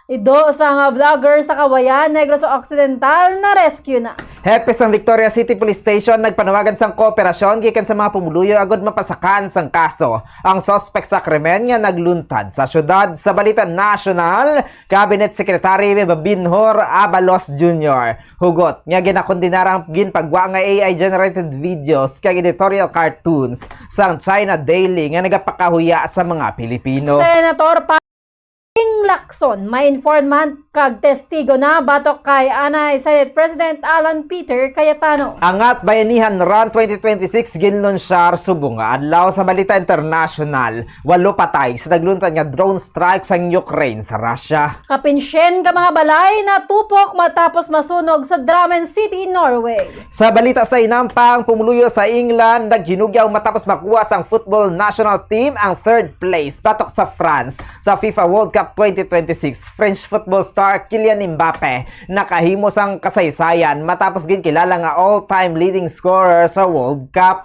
Ido sa nga vlogger sa Kawayan, Negros Occidental, na-rescue na. Hepe sang Victoria City Police Station nagpanawagan sang kooperasyon gikan sa mga pumuluyo agud mapasakan sang kaso ang suspek sa krimen nga nagluntad sa syudad. Sa balita nasyonal, Cabinet Secretary Binhor Abalos Junior hugot nga ginakondenar ang ginpagwa nga A I-generated videos kag editorial cartoons sang China Daily nga nagapakahuya sa mga Pilipino. Senator Ping Lacson, may informant kag testigo na batok kay anay Senate President Alan Peter Cayetano. Angat Bayanihan Run twenty twenty-six ginlunsyar subong nga adlaw. Sa balita internasyonal, walo patay sa nagluntad nga drone strike sang Ukraine sa Russia. Kapin syen ka mga balay natupok matapos masunog sa Drammen City, Norway. Sa balita sa inampang, pumuluyo sa England naghinugyaw matapos makuha sang football national team ang third place batok sa France sa FIFA World Cup twenty twenty-six. French football star Kylian Mbappe nakahimo sang kasaysayan matapos ginkilala nga all-time leading scorer sa World Cup.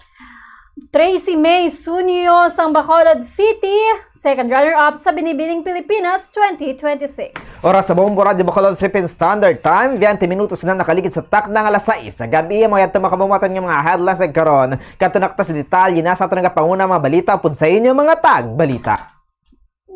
Tracy May Sunyo sang Bacolod City, second runner-up sa Binibining Pilipinas twenty twenty-six. Oras sa Bombo Radyo Bacolod, Philippine Standard Time, twenty minutos na nakaligid sa takna nga alas sais sa gabi. Amo yadto, mga kabumatan, nga mga headlines karon. Kadto na kita sa detalye na sa aton nga panguna mga balita upod sa inyo, mga tagbalita.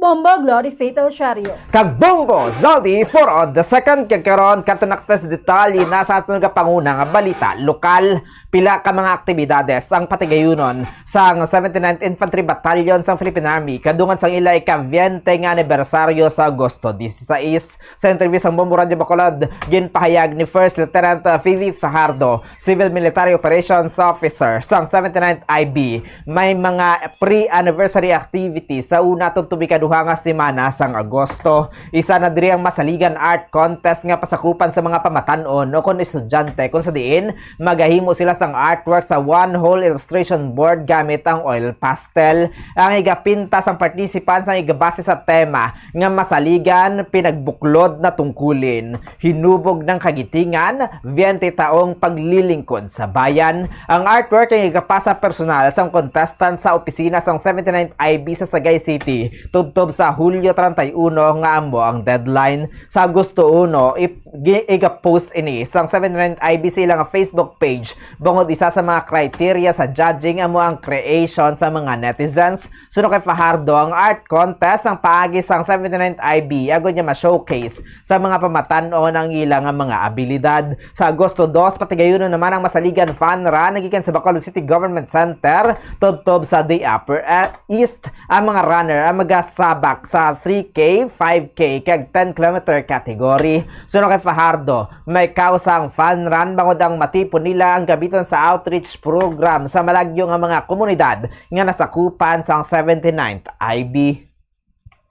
Bombo Glory Fatal Shario. Kag Bombo Zaldi for on the second. Kag karon, kadto na kita sa detalye na sa aton nga panguna nga balita lokal. Pila ka mga aktibidades ang patigayunon sang seventy-ninth Infantry Battalion sang Philippine Army kadungan sang ila ika-veinte nga anibersaryo sa Agosto dieciséis. Sa interview sang Bombo Radyo Bacolod, ginpahayag ni First Lieutenant, uh, Phoebe Fajardo, Civil Military Operations Officer sang seventy-ninth I B, may mga pre-anniversary activities sa una tubtob ikaduha nga semana sang Agosto. Isa na diri ang Masaligan Art Contest nga pasakupan sa mga pamatan-on o kon estudyante, kung sa diin magahimo sila sang artwork sa one whole illustration board gamit ang oil pastel. Ang igapinta sang participants ang igabase sa tema nga Masaligan, Pinagbuklod na Tungkulin, Hinubog ng Kagitingan, Veinte Taong Paglilingkod sa Bayan. Ang artwork ang igapasa personal sang contestant sa opisina sang seventy-ninth I B sa Sagay City tubtob sa Hulyo treinta y uno nga amo ang deadline. Sa Agosto uno, ip-, gi-, iga-post ini sang seventy-ninth I B sa ila nga Facebook page, bangod isa sa mga criteria sa judging amo ang creation sa mga netizens. Suno kay Fajardo, ang art contest ang paagi sang seventy-ninth I B agud nga ma-showcase sa mga pamatan-on ang ila nga mga abilidad. Sa Agosto dos, patigayunon naman ang Masaligan Fun Run nga gikan sa Bacolod City Government Center tubtob sa The Upper, eh, East. Ang mga runner ang magasabak sa three K, five K, kag ten kilometer category. Suno kay Fajardo, may kausa ang fun run bangod ang matipon nila ang gamiton sa outreach program sa malagyo nga mga komunidad nga nasakupan sang seventy-ninth I B.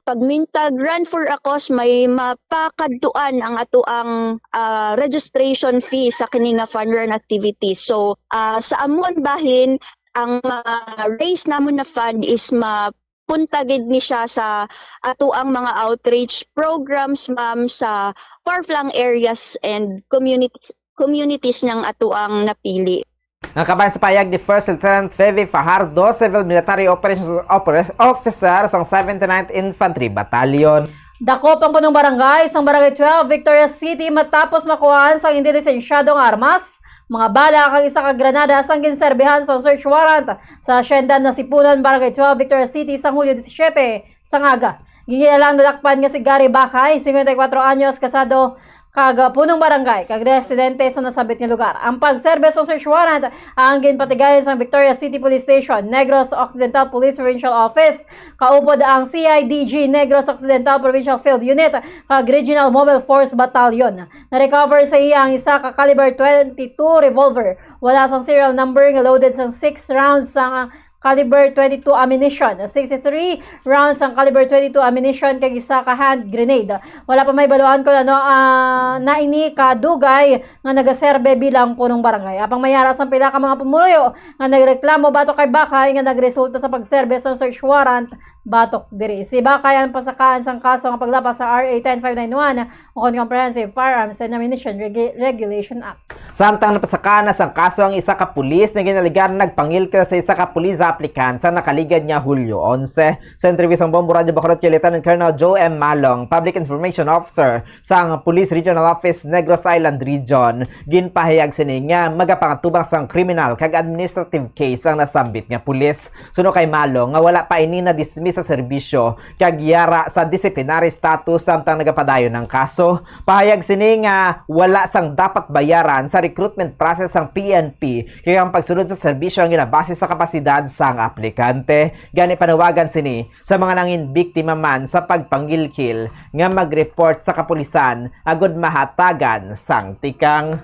Pag mintag Run for a Cause, may mapakadtuan ang atoang, ah, registration fee sa kini nga fun run activities. So, ah, sa amon bahin, ang mga raise namon na fund is mapunta gid ni siya sa atoang mga outreach programs, ma'am, sa far-flung areas and community, communities nga atoang napili. Nga kabahin sa pahayag ni First Lieutenant Feve Fajardo, Civil Military Operations Oper-, Officer sang seventy-ninth Infantry Battalion. Dakop ang punong barangay sang Barangay twelve, Victoria City, matapos makuhaan sang hindi lisensyado nga armas, mga bala, kag isa ka granada sang ginserbihan sang search warrant sa Hacienda Nasipunan, Barangay twelve, Victoria City, sang Hulyo disisiete sang aga. Ginkilalang nadakpan nga si Gary Bakay, singkwenta y kuwatro anyos, kasado kag punong barangay kag residente sa nasambit nga lugar. Ang pagserbe sa search warrant ang ginpatigayon sa Victoria City Police Station, Negros Occidental Police Provincial Office, kaupod ang C I D G Negros Occidental Provincial Field Unit kag Regional Mobile Force Battalion. Na-recover sa iya ang isa ka caliber twenty-two revolver, wala sang serial number, nga loaded sang six rounds sang caliber twenty-two ammunition, sixty-three rounds sang caliber twenty-two ammunition, kag isa ka hand grenade. Wala pa mahibaluan kon ano, ah, na ini ka dugay nga nagaserbe bilang punong barangay. Apang may ara sang pila ka mga pumuluyo nga nagreklamo batok kay Bakay nga nagresulta sa pagserbe sa search warrant batok diri. Si Bakay ang pasakaan sang kaso nga paglapas sa R A ten five nine one, o kon Comprehensive Firearms and Ammunition Regu-, Regulation Act. Samtang napasaka na sang kaso ang isa ka pulis nga ginalegar nagpangilkil sa isa ka pulis applicant sa nakaligad nga Hulyo onse. Sa interview sang Bombo Radyo Bacolod kay Lieutenant Colonel Joe M. Malong, Public Information Officer sang Police Regional Office, Negros Island Region, ginpahayag sini nga magapangatubang sang kriminal kag administrative case ang nasambit nga pulis. Suno kay Malong nga wala pa ini na-dismiss sa serbisyo kag yara sa disciplinary status samtang nagapadayon ang kaso. Pahayag sini nga wala sang dapat bayaran sa recruitment process sang P N P, kay ang pagsulod sa serbisyo ang ginabase sa kapasidad sang aplikante. Gani panawagan sini sa mga nangin biktima man sa pagpangilkil nga mag-report sa kapulisan agud mahatagan sang tikang.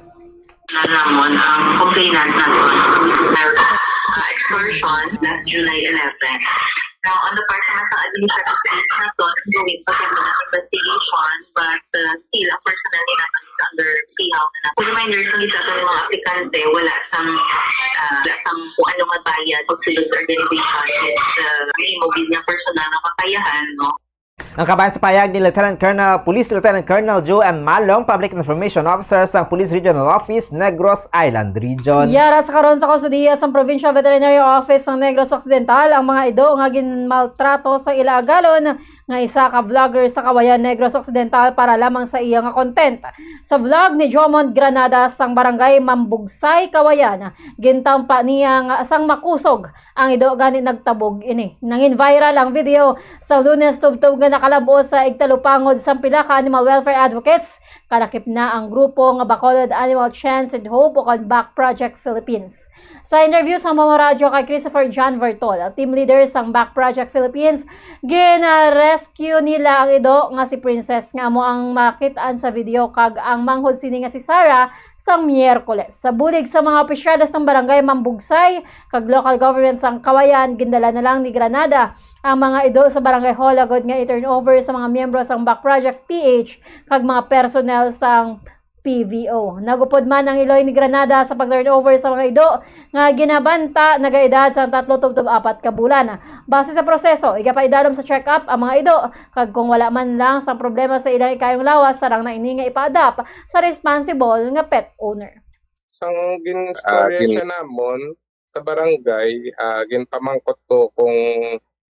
Na namon ang complainant naton. Uh, extortion last July eleven. Now, on the part naman sa administrative case naton, ongoing pa kami ng investigation, but uh, still, ang personnel ni naman is under pihaw na. For reminders, ang isa sa mga aplikante, wala sang, uh, wala sang kung ano nga bayad, pagsulod sa organization, it's uh, nahimo gid nga personal na kakayahan, no? Ang kabahin sa pahayag ni Lieutenant Colonel, Police Lieutenant Colonel Joe M. Malong, Public Information Officer sang Police Regional Office, Negros Island Region. Yara sa karon sa kustodiya sang Provincial Veterinary Office sang Negros Occidental ang mga ido nga ginmaltrato sa ila agalon nga isa ka vlogger sa Kawayan, Negros Occidental para lamang sa iya nga content. Sa vlog ni Jomond Granada sang Barangay Mambugsay, Kawayan, gintampa niya nga sang makusog ang ido, gani nagtabog ini. Nangin viral ang video sa Lunes tubtob nga nakalab-os sa igtalupangod sang pila ka animal welfare advocates, kalakip na ang grupo nga Bacolod Animal Chance and Hope, ukon Back Project Philippines. Sa interview sa Mama Radyo kay Christopher John Vertol, team leader sang Back Project Philippines, gina-rescue nila ang ido nga si Princess, nga amo ang makit-an sa video, kag ang manghod sini nga si Sarah, sang Miyerkules. Sa bulig sa mga opisyales sang Barangay Mambugsay kag local government sang Kawayan, gindala na lang ni Granada ang mga ido sa Barangay Hall agud nga i-turn over sa mga miyembro sang Back Project P H kag mga personnel sang P V O. Nagupod man ang iloy ni Granada sa pag-turn over sa mga ido nga ginabanta nagaedad sang tatlo tubtob apat ka bulan. Base sa proseso, igapaidalom sa check-up ang mga ido, kag kung wala man lang sang problema sa ilang ikayong lawas, sarang na ini nga ipa-adopt sa responsible nga pet owner. Sang ginistorya Ah, gin- siya namon sa barangay, ah, ginpamangkot ko kung,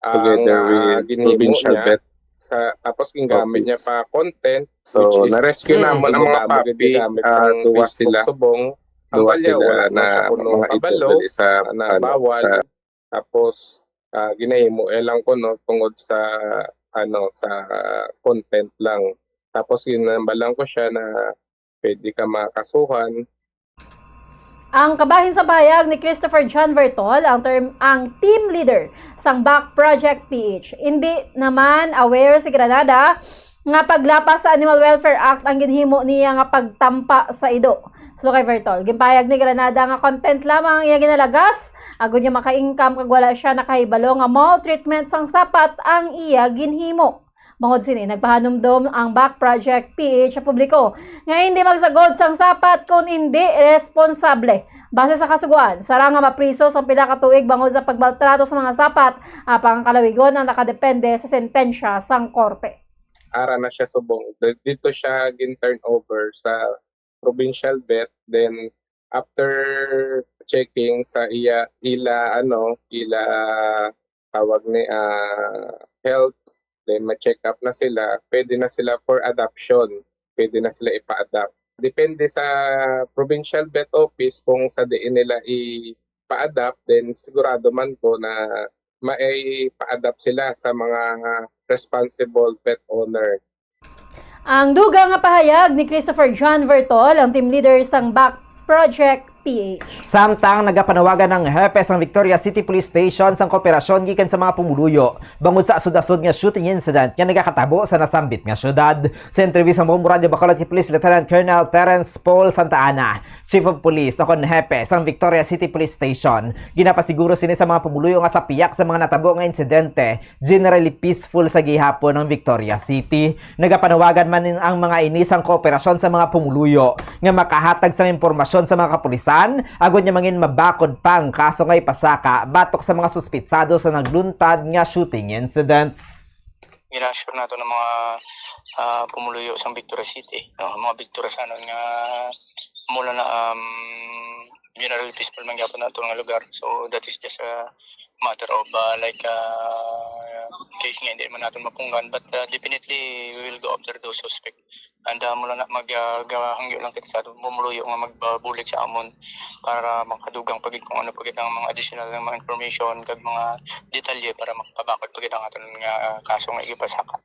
ah, ang, Together ah, with ginhimo provincial niya vet sa, tapos gingamit niya office. Pa content, so, which is, na-rescue mm, namon ang mga ginagamit, puppy, ginagamit ah, sa duwa Facebook sila. Subong. Ang Duwa palya, sila wala na na siya kuno mga kabalo, ito, isa, na ano, bawal. Sa Tapos, ah, ginahimo, eh, lang ko, no, tungod sa, ano, sa content lang. Tapos, ginambalan ko siya na pwede ka makasuhan. Ang kabahin sa pahayag ni Christopher John Vertol, ang term, ang team leader sang Back Project P H. Hindi naman aware si Granada nga paglapas sa Animal Welfare Act ang ginhimo niya nga pagtampa sa ido. Suno kay Vertol, ginpahayag ni Granada nga content lamang ang iya ginalagas, agud niya maka-income kag wala siya nakahibalo nga maltreatment sang sapat ang iya ginhimo. Bangod sini, nagpahanumdom ang Back Project P H sa publiko nga hindi magsagod sang sapat kon hindi responsable. Base sa kasugoan, sarang nga mapriso sang pila ka tuig bangod sa pagmaltrato sa mga sapat, apang ang kalawigon ang nakadepende sa sentensya sang korte. Ara na siya subong. Di-, dito siya gin-turn over sa provincial vet. Then, after checking sa iya, ila, ano, ila, tawag ni, ah, health, then ma-check up na sila, pwede na sila for adoption. Pwede na sila ipa-adopt. Depende sa provincial vet office kung sa diin nila ipa-adopt, then sigurado man ko na maipa-adopt sila sa mga responsible pet owner. Ang dugang nga pahayag ni Christopher John Vertol, ang team leader sang Back Project P H. Samtang nagapanawagan ang hepe sang Victoria City Police Station sang kooperasyon gikan sa mga pumuluyo bangod sa asod-asod nga shooting incident nga nagakatabo sa nasambit nga syudad. Sa interview sa Bombo Radyo Bacolod kay Police Lieutenant Colonel Terence Paul Santa Ana, Chief of Police o kon hepe sang Victoria City Police Station, ginapasiguro sini sa mga pumuluyo nga sa piyak sa mga natabo nga insidente, generally peaceful sa gihapon ang Victoria City. Nagapanawagan man ang mga ini sang kooperasyon sa mga pumuluyo nga makahatag sang impormasyon sa mga kapulisan, agud nga mangin mabakod pa ang kaso nga ipasaka batok sa mga suspitsado sa nagluntad nga shooting incidents. Gina-assure nato ng mga ah, pumuluyo sang Victoria City, no? Mga Victoriasanon nga mula na, um, generally peaceful man gyapon nato nga lugar. So, that is just a matter of, ah, like, ah, case nga hindi man natin mapunggan. But, ah, definitely, we will go after those suspect. And, ah, mula na mag, ah, gahangyo lang kita sa aton pumuluyo nga magbabulig sa amon para makadugang pa gid kung ano pa gid ang mga additional nga mga information kag mga detalye para makapabakod pa gid ang aton nga, ah, kaso nga igipasaka.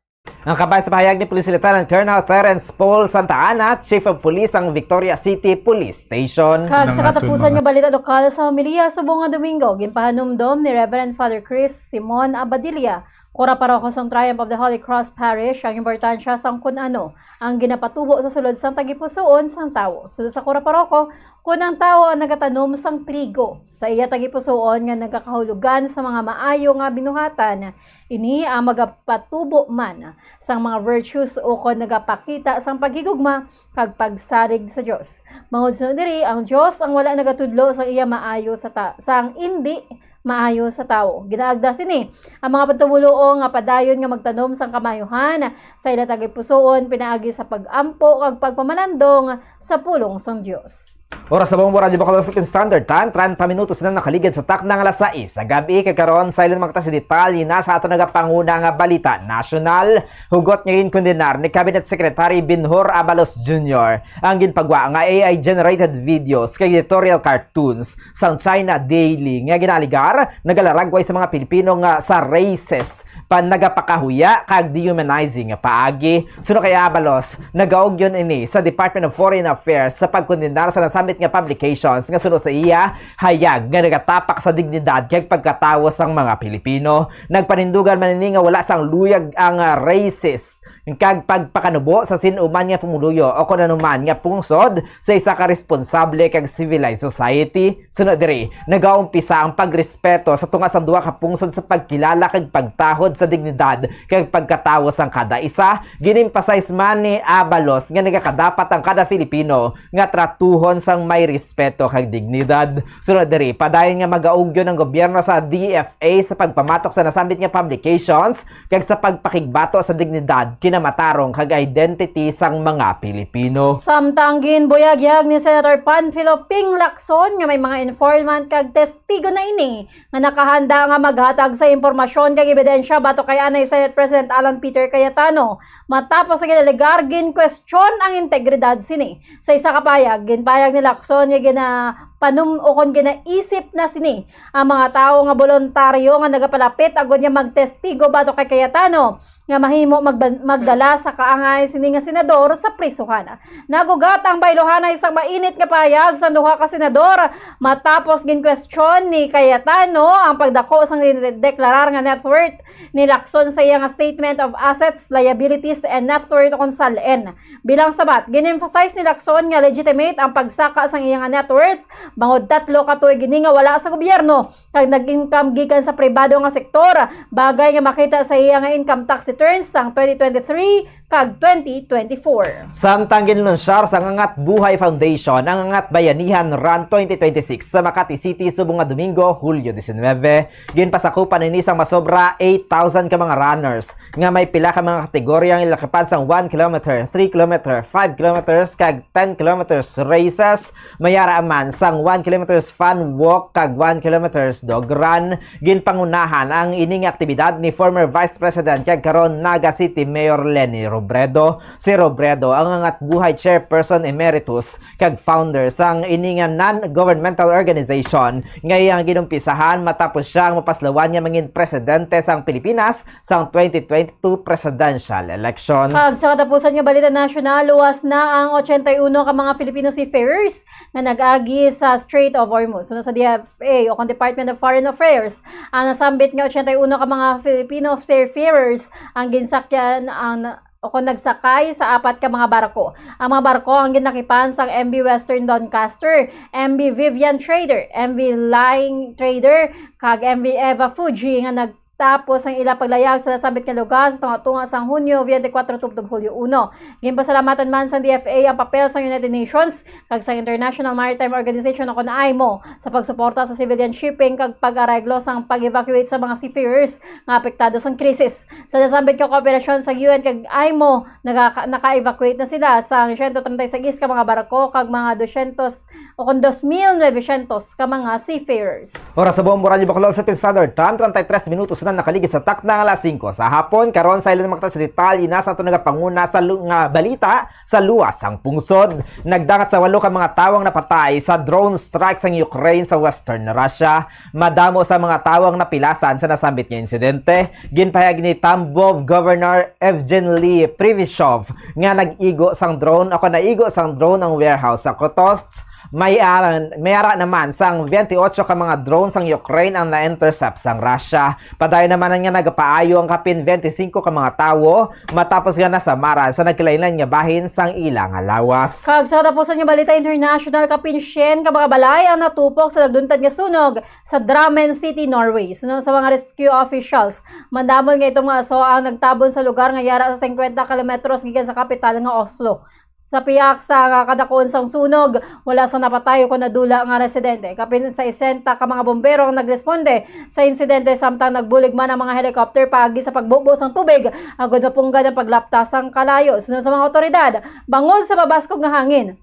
Ang kabahin sa pahayag ni Police Lieutenant Colonel Terrence Paul Santa Ana, Chief of Police sang Victoria City Police Station. Kag sa katapusan nga balita lokal, sa homilya subong nga Domingo, ginpahanumdom ni Reverend Father Chris Simon Abadilla, kura paroko sang Triumph of the Holy Cross Parish, ang importansya sang kun ano ang ginapatubo sa sulod sang tagipusoon sang tawo. Sulod sa kura paroko, kun ang tawo ang nagatanom sang trigo sa iya tagipusoon nga nagakahulugan sa mga maayo nga binuhatan, ini ang magapatubo man sang mga virtues ukon nagapakita sang paghigugma kag pagsarig sa Dios. Bangod sunod diri, ang Dios ang wala nagatudlo sang iya maayo sa ta-, sang indi maayo sa tawo. Ginaagda sini ang mga patumuloong nga padayon nga magtanom sang kamaayohan sa ila tagipusoon pinaagi sa pag-ampo kag pagpamalandong sa pulong sang Dios. Oras sa Bombo Radyo Bacolod Philippine Standard Time, treinta minutos na nakaligid sa takna nga alas sais sa gab-i. Kag karon, sa ilang mga si detalye na sa aton nagapanguna nga balita nasyonal. Hugot nga ginkondenar ni Cabinet Secretary Benhur Abalos Junior ang ginpagwa nga A I-generated videos kag editorial cartoons sang China Daily nga ginaaligar nagalaragway sa mga Pilipino nga sa racist, pa nagapakahuya kag dehumanizing nga paagi. Suno kay Abalos, nagaugyon ini sa Department of Foreign Affairs sa pagkondenar sa nasambit nga publications nga suno sa iya hayag nga nagatapak sa dignidad kag pagkatawo sang mga Pilipino. Nagpanindugan man ini nga wala sang luyag ang, ah, racist kag pagpakanubo sa sin-o man nga pumuluyo o kon ano man nga pungsod sa isa ka responsable kag civilized society. Sunod diri, nagaumpisa ang pagrespeto sa tunga sang duha ka pungsod sa pagkilala kag pagtahod sa dignidad kag pagkatawo sang kada isa. Gin-emphasize man ni Abalos nga nagakadapat ang kada Filipino nga tratuhon sang may respeto kag dignidad. Sunod diri, padayon nga magaugyon ang gobyerno sa D F A sa pagpamatok sa nasambit nga publications kag sa pagpakigbato sa dignidad, kinamatarong kag identity sang mga Pilipino. Samtang ginbuyagyag ni Senator Panfilo Ping Lacson nga may mga informant kag testigo na ini nga nakahanda nga maghatag sa impormasyon kag ebidensya batok kay anay Senate President Alan Peter Cayetano, matapos nga ginalegar, ginkwestiyon ang integridad sini. Sa isa ka payag, ginpayag ni Lacson nga ginapanum-, o kon ginaisip na sini ang mga tawo nga boluntaryo nga nagapalapit agod nga magtestigo batok kay Cayetano nga mahimo magba-, magdala sa kaangay sini nga senador sa prisuhan. Nagugat ang baylohanay sang mainit nga payag sang duha ka senador matapos ginkwestiyon ni Cayetano ang pagdako sang deklarar nga net worth ni Lacson sa iya nga Statement of Assets, Liabilities, and Net Worth, o kon SALN. Bilang sabat, gin-emphasize ni Lacson nga legitimate ang pagsaka sang iya nga net worth bangod tatlo ka tuig ini nga wala sa gobyerno kag nag-income gikan sa pribado nga sektor, bagay nga makita sa iya nga income tax returns sang twenty twenty-three kag twenty twenty-four. Samtang ginlunsyar sang Angat Buhay Foundation ang Angat Bayanihan Run twenty twenty-six sa Makati City subong nga Domingo, Hulyo diecinuebe, ginpasakupan ini sang masobra eight thousand ka mga runners nga may pila ka mga kategorya nga ilakipad sang one kilometer, three kilometer, five kilometers, kag ten kilometers races. May ara man sang one kilometers fun walk kag one kilometers dog run. Ginpangunahan ang ini nga aktibidad ni former Vice President kag karon Naga City Mayor Leni Robredo. Si Robredo ang Angat Buhay Chairperson Emeritus kag founder sang ini nga non-governmental organization nga iyang ginumpisahan matapos siya ang mapaslawan nga mangin presidente sang Pilipinas sang twenty twenty-two presidential election. Kag sa katapusan nga balita nasyonal, luwas na ang ochenta y uno ka mga Filipino seafarers nga nag-agi sa Strait of Hormuz. Suno sa D F A o kon Department of Foreign Affairs, ang nasambit nga ochenta y uno ka mga Filipino seafarers ang ginsakyan ang o kon nagsakay sa apat ka mga barko. Ang mga barko ang ginakipan sang M V Western Doncaster, M V Vivian Trader, M V Lying Trader, kag M V Eva Fuji nga nag matapos ang ila paglayag sa nasambit nga lugar sa tunga-tunga sang Hunyo twenty-four tubtob Hulyo uno. Ginpasalamatan man sang D F A ang papel sang United Nations kag sang International Maritime Organization o kon IMO sa pagsuporta sa civilian shipping kag pag-areglo sang pag-evacuate sa mga seafarers nga apektado sang krisis. Sa nasambit nga kooperasyon sang U N kag IMO, nagaka-, naka-evacuate na sila sang siyento treinta y seis ka mga barko kag mga dosyentos o kon dos mil novecientos ka mga seafarers. Oras sa Bombo Radyo Bacolod, Philippine Standard Time, treinta y tres minutos na nakaligid sa takna nga alas singko sa hapon. Karon sa ila naman sa detalye na sa aton nagapanguna sa lu-, nga balita sa luwas sang pungsod. Nagdangat sa walo ka mga tawo ang napatay sa drone strike sang Ukraine sa western Russia. Madamo sa mga tawo ang napilasan sa nasambit nga insidente. Ginpahayag ni Tambov Governor Evgeny Privishov nga nag-igo sang drone, ako, naigo sang drone ang warehouse sa Krotosks. May ara, may ara naman sang twenty-eight ka mga drone sang Ukraine ang na-intercept sang Russia. Padayon naman nga nagapaayo ang kapin twenty-five ka mga tawo matapos nga nasamaran sa nagkalain-lain nga bahin sang ila nga lawas. Kag sa katapusan nga balita international, kapin syen ka mga balay ang natupok sa nagduntad nga sunog sa Drammen City, Norway. Suno sa mga rescue officials, madamo nga itom nga aso ang nagtabon sa lugar nga yara sa singkwenta kilometros gikan sa kapital nga Oslo. Sa pihak sa kadakuon sang sunog, wala sang napatay o kon nadula nga residente. Kapin sesenta ka mga bombero ang nagresponde sa insidente, samtang nagbulig man ang mga helicopter paagi sa pagbubo sang tubig agod mapunggan ang paglapta sang kalayo. Suno sa mga awtoridad, bangod sa mabaskog nga hangin,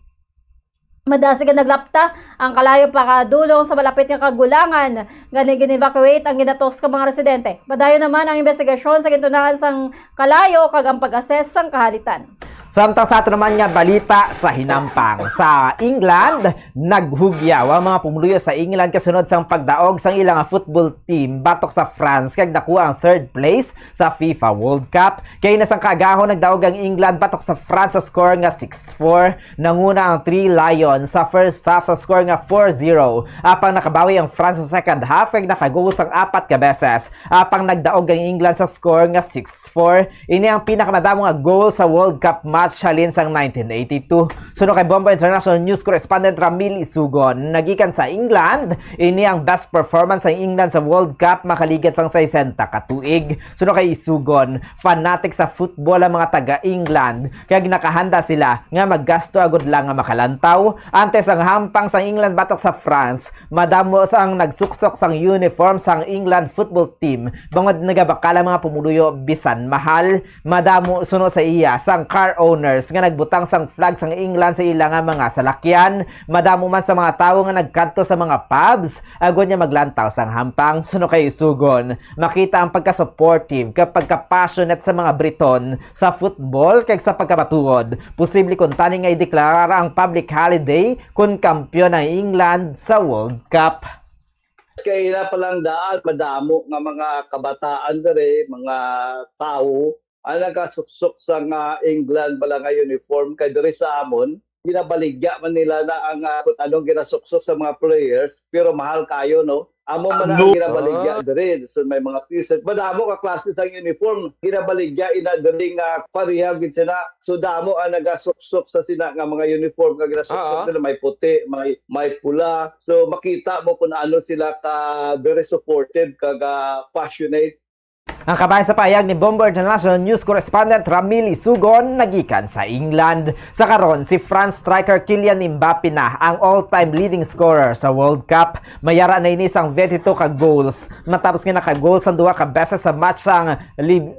madasig ang naglapta ang kalayo pakadulong sa malapit nga kagulangan, gani gin-evacuate ang ginatos ka mga residente. Padayon naman ang investigasyon sa gintunaan sang kalayo kag ang pag-assess sang kahalitan. Samtang sa ato naman nga balita sa hinampang, sa England, naghugyaw ang mga pumuluyo sa England kasunod sang pagdaog sang ila nga football team batok sa France kag nakuha ang third place sa FIFA World Cup. Kay na sang kaagahon, nagdaog ang England batok sa France sa score nga six four. Nanguna ang Three Lions sa first half sa score nga four zero. Apang nakabawi ang France sa second half kag nakagol sang apat ka beses. Apang nagdaog ang England sa score nga six four. Ini ang pinakamadamo nga goal sa World Cup match halin sang nineteen eighty-two. Suno kay Bombo International News Correspondent Ramil Isugon, nagikan sa England, ini ang best performance sang England sa World Cup makaligad sang sesenta ka tuig. Suno kay Isugon, fanatic sa football ang mga taga-England, kag nakahanda sila nga maggasto agud lang nga makalantaw. Antes ang hampang sang England batok sa France, madamo sang nagsuksok sang uniform sang England football team, bangod nagabakal ang mga pumuluyo bisan mahal. Madamo suno sa iya sang car owners nga nagbutang sang flag sang England sa ila nga mga salakyan. Madamo man sa mga tawo nga nagkadto sa mga pubs agod nga maglantaw sang hampang. Suno kay Isugon, makita ang pagka-supportive kag pagka-passionate sa mga Briton sa football kag sa pagkamatuod. Posible kuntani nga ideklarara ang public holiday kon kampiyon ang England sa World Cup. Kay ina pa lang daan, madamo nga mga kabataan diri, mga tawo, ang nagasuksok sa nga England bala nga uniform, kay diri sa amon, ginabaligya man nila na ang, ah, kung anong ginasuksok sa mga players, pero mahal kayo, no? Amo man ang Ano? Ginabaligya Ah. Diri. So, may mga t-shirt. Madamo ka klase sang uniform. Ginabaligya ina diri nga pareha gid sila. So, damo ang nagasuksok sa sina nga mga uniform nga ginasuksok Ah, ah. Nila. May puti, may, may pula. So, makita mo kung ano sila ka very supportive, kag, ah, passionate. Ang kabahin sa pahayag ni Bombo International News Correspondent Ramil Isugon nagikan sa England. Sa karon, si France striker Kylian Mbappe na ang all-time leading scorer sa World Cup. May ara na ini sang twenty-two ka goals matapos nga naka-goal sa duha ka beses sa match sang Lib-,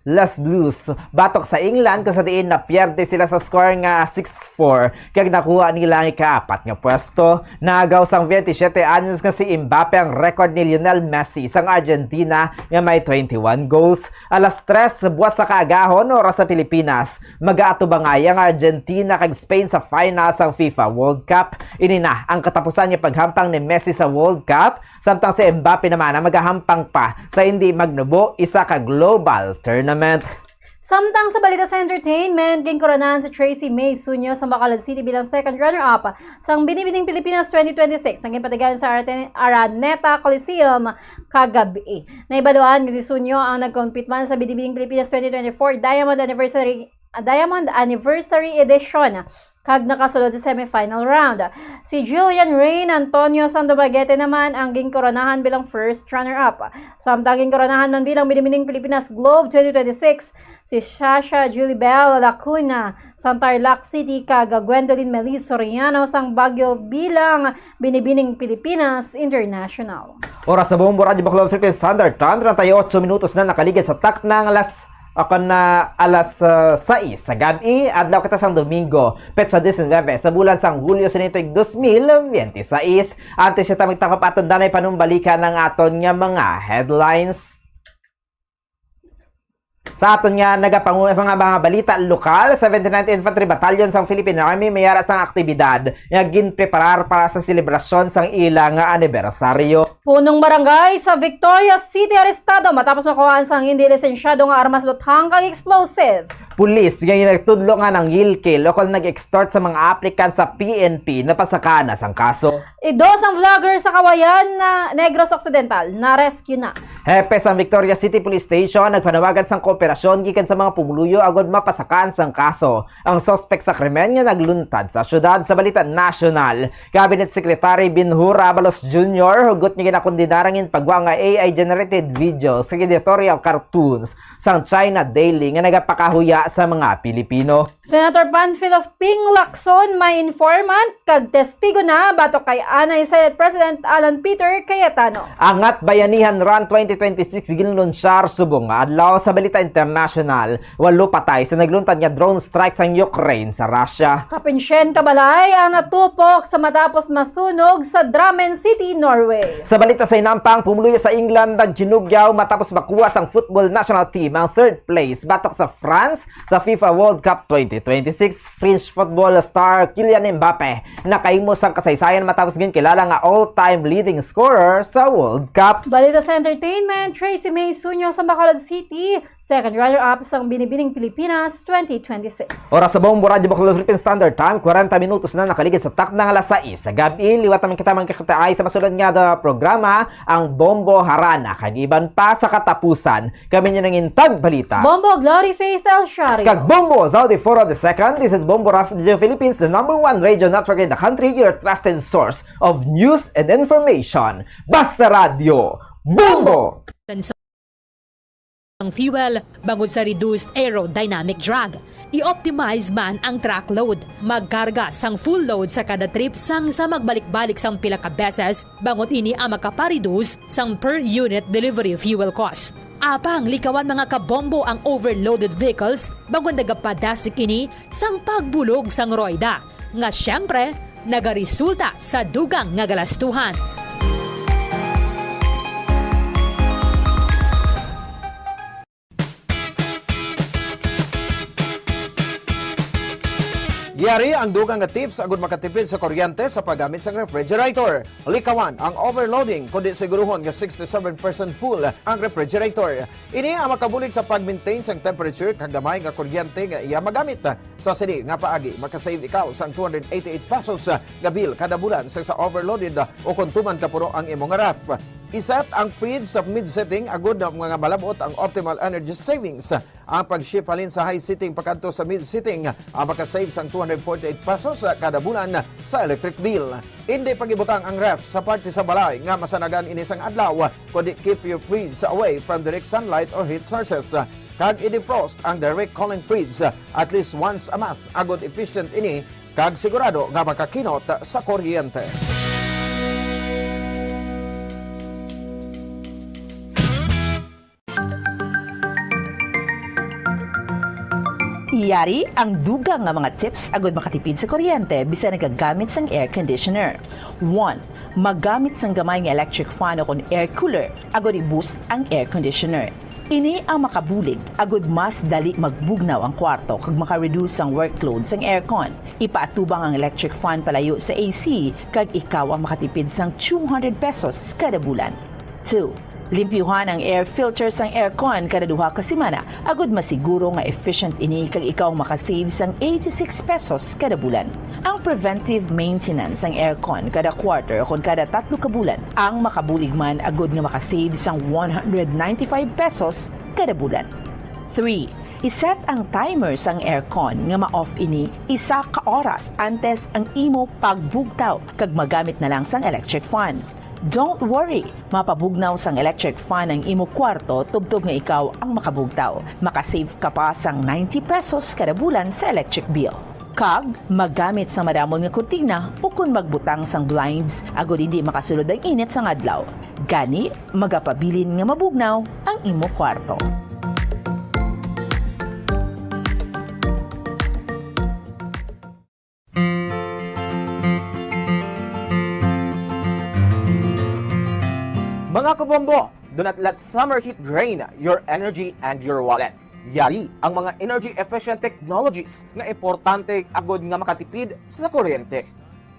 Les Blues batok sa England, kung sa diin napierde sila sa score nga six four, kag nakuha nila ang ikaapat nga pwesto. Naagaw sang twenty-siete anyos nga si Mbappe ang record ni Lionel Messi sang Argentina nga may twenty-one goals. Alas tres buwas sa kaagahon, oras sa Pilipinas, mag-aatubangay ang Argentina kag Spain sa final sang FIFA World Cup. Ini na ang katapusan nga paghampang ni Messi sa World Cup, samtang si Mbappe naman ang magahampang pa sa hindi magnubo isa ka global tournament. Samtang sa balita sa entertainment, ginkoronahan si Tracy May Sunyo sa Bacolod City bilang second runner-up sang Binibining Pilipinas twenty twenty-six, ang ginpatigayon sa Arte-, Araneta Coliseum kagabi. Nahibaluan nga si Sunyo ang nag-compete man sa Binibining Pilipinas twenty twenty-four Diamond Anniversary, ah, Diamond Anniversary Edition. kag nakasulod sa semifinal round. Si Jillian Rain Antonio sang Dumaguete naman ang ginkoronahan bilang first runner-up. Samtang ginkoronahan man bilang Binibining Pilipinas Globe twenty twenty-six si Shasha Julibel Lacuna sang Tarlac City kag Gwendolyn Melis Soriano sang Baguio bilang Binibining Pilipinas International. Oras sa Bombo Radyo Bacolod Philippine Standard Time, treinta y ocho minutos na nakaligid sa takna nga alas, o kon na alas, ah, sais sa gab-i, adlaw kita sang Domingo, petsa diecinuebe sa bulan sang Hulyo sa tuig dos mil biyente sais. Antes kita magtakop aton danay panumbalikan ang aton nga mga headlines. Sa aton nga nagapanguna sa nga mga balita lokal, seventy-ninth Infantry Battalion sang Philippine Army may ara sang aktibidad nga ginpreparar para sa selebrasyon sang ila nga anibersaryo. Punong barangay sa Victoria City arestado matapos makuhaan sang hindi lisensyado nga armas luthang kag explosive. Pulis nga ginatudlo nga nangilkil o kon nag-extort sa mga applicant sa P N P napasaka na sang kaso. Ido sang vlogger sa Kawayan na Negros Occidental na-rescue na. Hepe sang Victoria City Police Station nagpanawagan sang kooperasyon gikan sa mga pumuluyo agod mapasakaan sang kaso ang suspek sa krimen nga nagluntad sa syudad. Sa balita nasyonal, Cabinet Secretary Binhur Abalos Junior hugot nga ginakondena ang ginpagwa nga A I-generated videos kag editorial cartoons sang China Daily nga nagapakahuya sa mga Pilipino. Senator Panfilo Ping Lacson may informant kag testigo na batok kay anay Senate President Alan Peter Cayetano. Angat Bayanihan Run twenty twenty-six ginlunsyar subong nga adlaw. Sa balita internasyonal, walo patay sa nagluntad nga drone strike sang Ukraine sa Russia. Kapin syen ka balay ang natupok sa matapos masunog sa Drammen City, Norway. Sa balita sa hinampang, pumuluyo sa England nagginugyaw matapos makuha sang football national team ang third place batok sa France sa FIFA World Cup twenty twenty-six. French football star Kylian Mbappe nakahimo sang kasaysayan matapos ginkilala nga all-time leading scorer sa World Cup. Balita sa entertainment, Tracy May Suño sa Bacolod City, second runner-up sang Binibining Pilipinas twenty twenty-six. Oras sa Bombo Radyo Bacolod Philippine Standard Time, kwarenta minutos na nakaligid sa takna nga alas sais sa gab-i. Liwat naman kita magkakitaay sa masunod nga da programa, ang Bombo Harana kag iban pa. Sa katapusan, kami inyo nangin tagbalita. Bombo Glory Faith El Shario. Kag Bombo Zaudi Foro the second. This is Bombo Radio Philippines, the number one radio network in the country, your trusted source of news and information. Basta Radyo, Bombo! Ang fuel bangod sa reduced aerodynamic drag. I-optimize man ang truckload. Magkarga sang full load sa kada trip sang sa magbalik-balik sang pila ka beses, bangod ini ang makapareduce sang per unit delivery fuel cost. Apang likawan, mga kabombo, ang overloaded vehicles bangod nagapadasig ini sang pagbulog sang royda, nga siyempre nagaresulta sa dugang nga galastuhan. Yari ang dugang nga tips agud makatipid sa kuryente sa paggamit sang refrigerator. Likawan ang overloading, kundi siguruhon nga sixty-seven percent full ang refrigerator. Ini ang makabulig sa pag-maintain sang temperature kag gamay nga kuryente nga iya magamit. Sa sini nga paagi, makasave ikaw sang two hundred eighty-eight pesos nga bill kada bulan sa, sa overloaded o kon tuman ka puno ang imo nga ref. I-set ang fridge sa mid setting agud nga malab-ot ang optimal energy savings. Ang pag-shift halin sa high setting pakadto sa mid setting ang makasave sang two hundred forty-eight pesos kada bulan sa electric bill. Indi pag-ibutang ang ref sa parte sa balay nga masanagan ini sang adlaw, kundi keep your fridge away from direct sunlight or heat sources. Kag i-defrost ang direct cooling fridge at least once a month, agud efficient ini kag sigurado nga makakinot sa kuryente. Yari ang dugang nga mga tips agud makatipid sa kuryente bisan nagagamit sang air conditioner. One, magamit sang gamay nga electric fan o kon air cooler agud i-boost ang air conditioner. Ini ang makabulig agud mas dali magbugnaw ang kwarto kag maka-reduce ang workload sang aircon. Ipaatubang ang electric fan palayo sa A C kag ikaw ang makatipid sang two hundred pesos kada bulan. Two, limpyuhan ang air filter sang aircon kada duha ka semana agud masiguro nga efficient ini kag ikaw makasave sang eighty-six pesos kada bulan. Ang preventive maintenance sang aircon kada quarter o kon kada tatlo ka bulan ang makabulig man agud nga makasave sang one hundred ninety-five pesos kada bulan. Three, I-set ang timer sang aircon nga ma-off ini isa ka oras antes ang imo pagbugtaw kag magamit na lang sang electric fan. Don't worry, mapabugnaw sang electric fan ang imo kwarto tubtob nga ikaw ang makabugtaw. Makasave ka pa sang ninety pesos kada bulan sa electric bill. Kag magamit sa madamon nga kurtina ukon magbutang sang blinds agod hindi makasulod ang init sang adlaw. Gani, magapabilin nga mabugnaw ang imo kwarto. Mga kabombo, do not let summer heat drain your energy and your wallet. Yari ang mga energy-efficient technologies nga importante agod nga makatipid sa kuryente.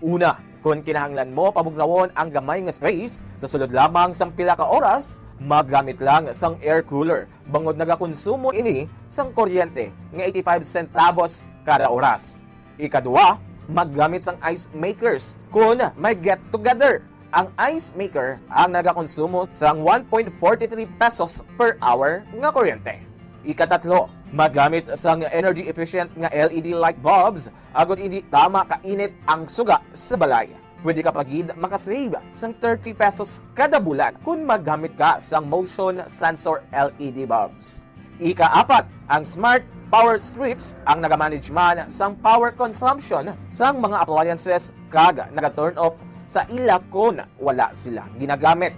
Una, kon kinahanglan mo pabugnawon ang gamay nga space sa sulod lamang sang pila ka oras, maggamit lang sang air cooler, bangod nagakonsumo ini sang kuryente nga eighty-five centavos kada oras. Ikadua, maggamit sang ice makers kon may get-together. Ang ice maker ang nagakonsumo sang one point forty three pesos per hour nga kuryente. Ikatatlo, maggamit sang energy-efficient nga L E D light bulbs agod hindi tama kainit ang suga sa balay. Pwede ka pa gid makasave sang thirty pesos kada bulan kon maggamit ka sang motion sensor L E D bulbs. Ikaapat, ang smart power strips ang nagamanage man sang power consumption sang mga appliances kag naga-turn off sa ila kon wala sila ginagamit.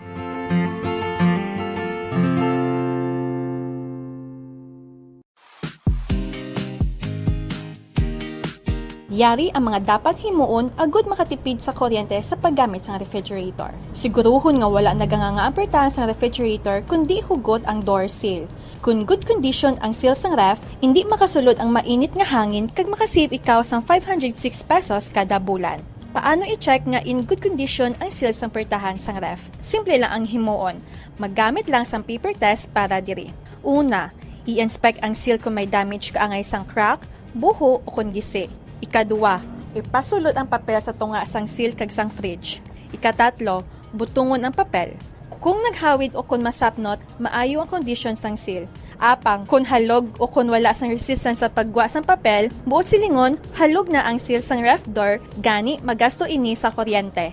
Yari ang mga dapat himuon agud makatipid sa kuryente sa paggamit sang refrigerator. Siguruhon nga wala naganganga ang pertahan sang refrigerator kundi hugot ang door seal. Kon good condition ang seal sang ref, indi makasulod ang mainit nga hangin kag makasave ikaw sang five hundred six pesos kada bulan. Paano i-check nga in good condition ang seal sang pertahan sang ref? Simple lang ang himuon. Maggamit lang sang paper test para diri. Una, i-inspect ang seal kon may damage kaangay sang crack, buho, o kon gisi. Ikadua, ipasulod ang papel sa tunga sang seal kag sang fridge. Ikatatlo, butungon ang papel. Kung naghawid o kon masapnot, maayo ang kondisyon sang seal. Apang, kon halog o kon wala sang resistance sa paggwa sang papel, buot silingon, halog na ang seal sang ref door, gani magasto ini sa kuryente.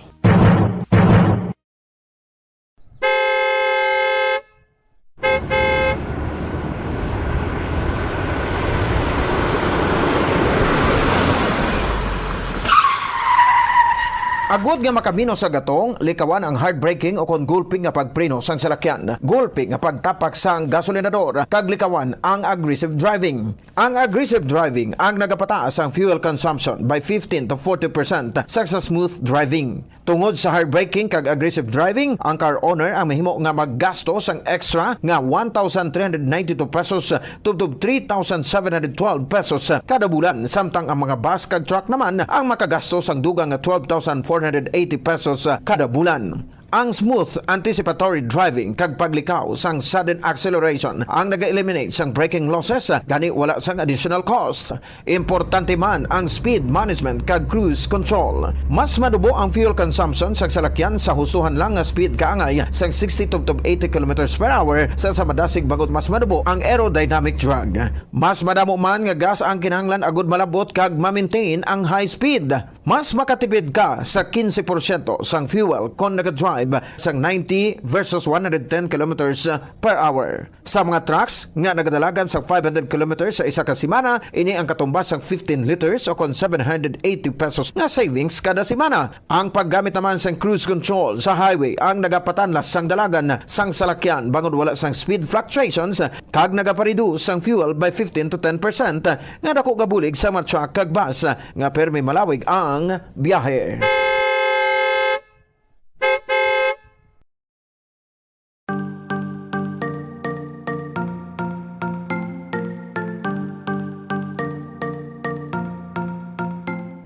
Agud nga makaminos sa gatong, likawan ang hard braking o kon gulpi nga pagpreno sang salakyan, gulpi nga pagtapak sang gasolinador, kag likawan ang aggressive driving. Ang aggressive driving ang nagapataas sang fuel consumption by fifteen to forty percent sa, sa smooth driving. Tungod sa hard braking kag aggressive driving, ang car owner ang mahimo nga maggasto sang extra nga one thousand three hundred ninety-two pesos tubtob three thousand seven hundred twelve pesos kada bulan, samtang ang mga bus kag truck naman ang makagasto sang dugang nga twelve thousand four hundred eighty pesos kada bulan. Ang smooth anticipatory driving kag paglikaw sang sudden acceleration ang naga-eliminate sang braking losses, gani wala sang additional cost. Importante man ang speed management kag cruise control. Mas madubo ang fuel consumption sang salakyan sa hustohan lang nga speed kaangay sang sixty tubtob eighty kilometers per hour sa, sa madasig, bangod mas madubo ang aerodynamic drag. Mas madamo man nga gas ang kinahanglan agud malabot kag ma-maintain ang high speed. Mas makatipid ka sa quince porsyento sang fuel kon nagadrive sang ninety versus one hundred ten kilometers per hour. Sa mga trucks nga nagadalagan sa five hundred kilometers sa isa ka semana, ini ang katumbas sang fifteen liters o kon seven hundred eighty pesos nga savings kada semana. Ang paggamit naman sang cruise control sa highway ang nagapatanlas sang dalagan sang salakyan bangod wala sang speed fluctuations kag nagapareduce sang fuel by fifteen to ten percent, nga dako nga bulig sa mga truck kag bus nga permi malawig ang biyahe.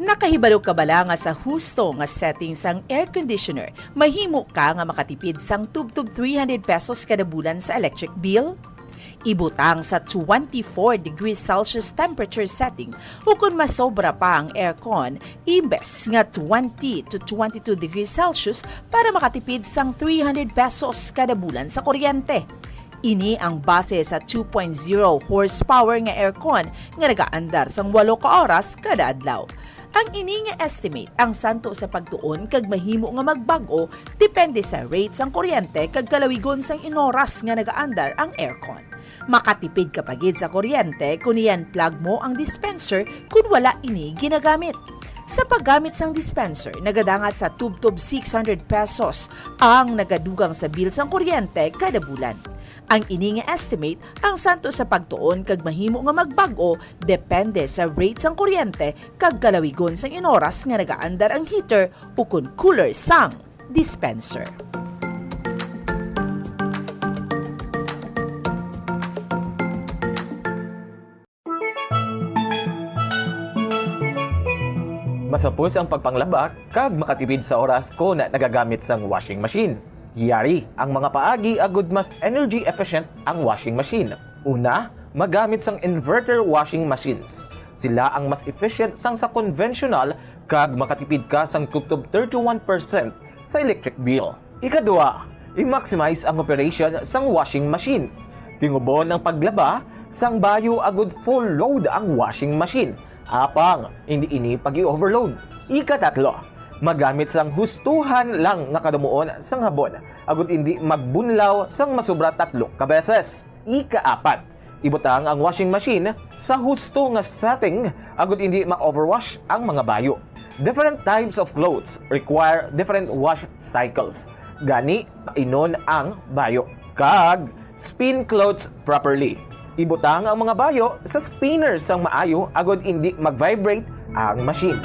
Nakahibalo ka bala nga sa husto nga setting sang air conditioner, mahimo ka nga makatipid sang tubtob three hundred pesos kada bulan sa electric bill? Ibutang sa twenty-four degrees Celsius temperature setting, ukon masobra pa ang aircon, imbes nga twenty to twenty-two degrees Celsius para makatipid sang three hundred pesos kada bulan sa kuryente. Ini ang base sa two point zero horsepower nga aircon nga nagaandar sang walo ka oras kada adlaw. Ang ini nga estimate ang santo sa pagtuon kag mahimo nga magbag-o depende sa rate sang kuryente kag kalawigon sang inoras nga nagaandar ang aircon. Makatipid ka pa gid sa kuryente kon i-unplug mo ang dispenser kon wala ini ginagamit. Sa paggamit sang dispenser, nagadangat sa tubtob six hundred pesos ang nagadugang sa bill sang kuryente kada bulan. Ang ini nga estimate ang santo sa pagtuon kag mahimo nga magbag-o depende sa rate sang kuryente kag kalawigon sang inoras nga nagaandar ang heater ukon cooler sang dispenser. Masapos ang pagpanglaba kag makatipid sa oras kon nagagamit sang washing machine. Yari ang mga paagi agud mas energy efficient ang washing machine. Una, magamit sang inverter washing machines. Sila ang mas efficient sang sa conventional kag makatipid ka sang tubtob thirty-one percent sa electric bill. Ikadua, i-maximize ang operation sang washing machine. Tingubon ang paglaba sang bayo agud full load ang washing machine. Apang, hindi ini pag-i-overload. Ikatatlo, magamit sang hustuhan lang nga kadumuon sang habon agud hindi magbunlaw sang masobra tatlo ka beses. Ikaapat, ibutang ang washing machine sa husto nga setting agud hindi ma-overwash ang mga bayo. Different types of clothes require different wash cycles. Gani, painon ang bayo. Kag spin clothes properly. Ibutang ang mga bayo sa spinner sang maayo agud hindi mag-vibrate ang machine.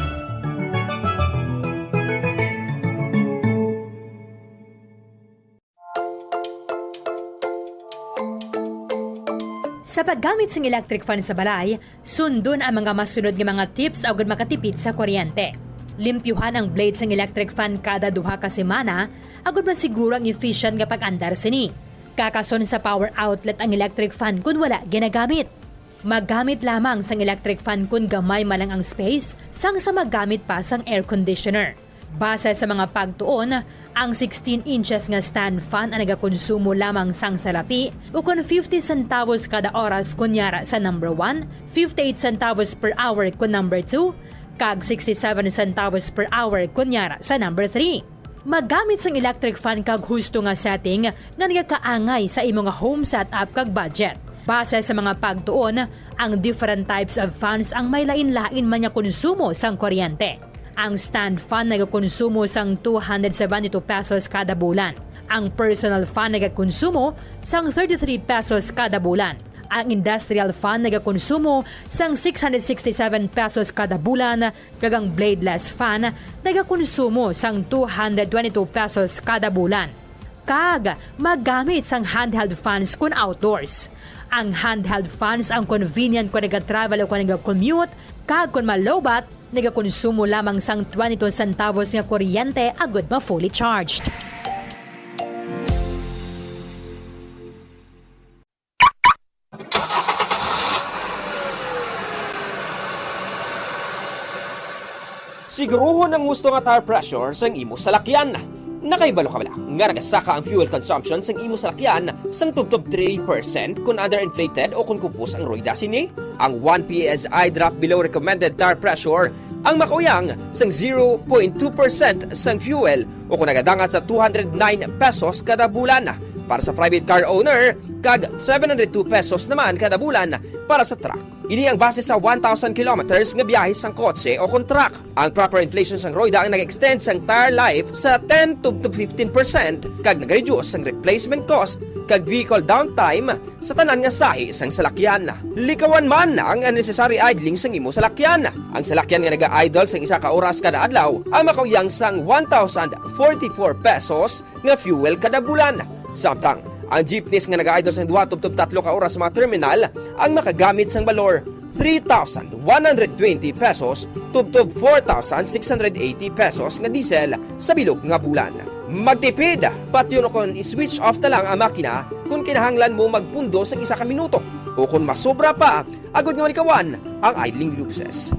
Sa paggamit sang electric fan sa balay, sundon ang mga masunod nga mga tips agud makatipid sa kuryente. Limpyuhan ang blade sang electric fan kada duha ka semana agud masiguro ang efficient nga pag-andar sini. Kakason sa power outlet ang electric fan kon wala ginagamit. Maggamit lamang sang electric fan kon gamay man lang ang space sang sa maggamit pa sang air conditioner. Base sa mga pagtuon, ang sixteen inches nga stand fan ang nagakonsumo lamang sang salapi, ukon fifty centavos kada oras kon yara sa number one, fifty-eight centavos per hour kon number two, kag sixty-seven centavos per hour kon yara sa number three. Maggamit sang electric fan kag husto nga setting nga nagakaangay sa imo nga home setup kag budget. Base sa mga pagtuon, ang different types of fans ang may lain-lain man nga konsumo sang kuryente. Ang stand fan nagakonsumo sang two hundred seventy-two pesos kada bulan. Ang personal fan nagakonsumo sang thirty-three pesos kada bulan. Ang industrial fan nagakonsumo sang six hundred sixty-seven pesos kada bulan, kag ang bladeless fan nagakonsumo sang two hundred twenty-two pesos kada bulan. Kag magamit sang handheld fans kon outdoors. Ang handheld fans ang convenient kon nagatravel o kon nagakommute, kag kon malowbat, nagakonsumo lamang sang twenty-two centavos nga kuryente agud ma-fully charged. Siguruhon ang husto nga tire pressure sang imo salakyan. Nakahibalo ka bala nga nagasaka ang fuel consumption sang imo salakyan sang tubtob three percent kon underinflated o kon kupos ang rueda sini? Ang one P S I drop below recommended tire pressure ang makauyang sang zero point two percent sang fuel o kon nagadangat sa two hundred nine pesos kada bulan. Para sa private car owner, kag seven hundred two pesos naman kada bulan para sa truck. Ini ang base sa one thousand kilometers nga biyahe sang kotse o kon truck. Ang proper inflation sang rueda ang nag-extend sang tire life sa ten to fifteen percent kag nag-reduce sang replacement cost kag vehicle downtime sa tanan nga sahi sang salakyan. Likawan man ang unnecessary idling sang imo salakyan. Ang salakyan nga naga-idle sang isa ka oras kada adlaw ang makauyang sang one thousand forty-four pesos nga fuel kada bulan. Samtang ang jeepneys nga naga-idle sang duha tubtob tatlo ka oras sa mga terminal ang makagamit sang balor three thousand one hundred twenty pesos tubtob four thousand six hundred eighty pesos nga diesel sa bilog nga bulan. Magtipid, patyon kon i-switch off na lang ang makina kon kinahanglan mo magpundo sang isa ka minuto o kon masobra pa, agod nga malikawan ang idling luces.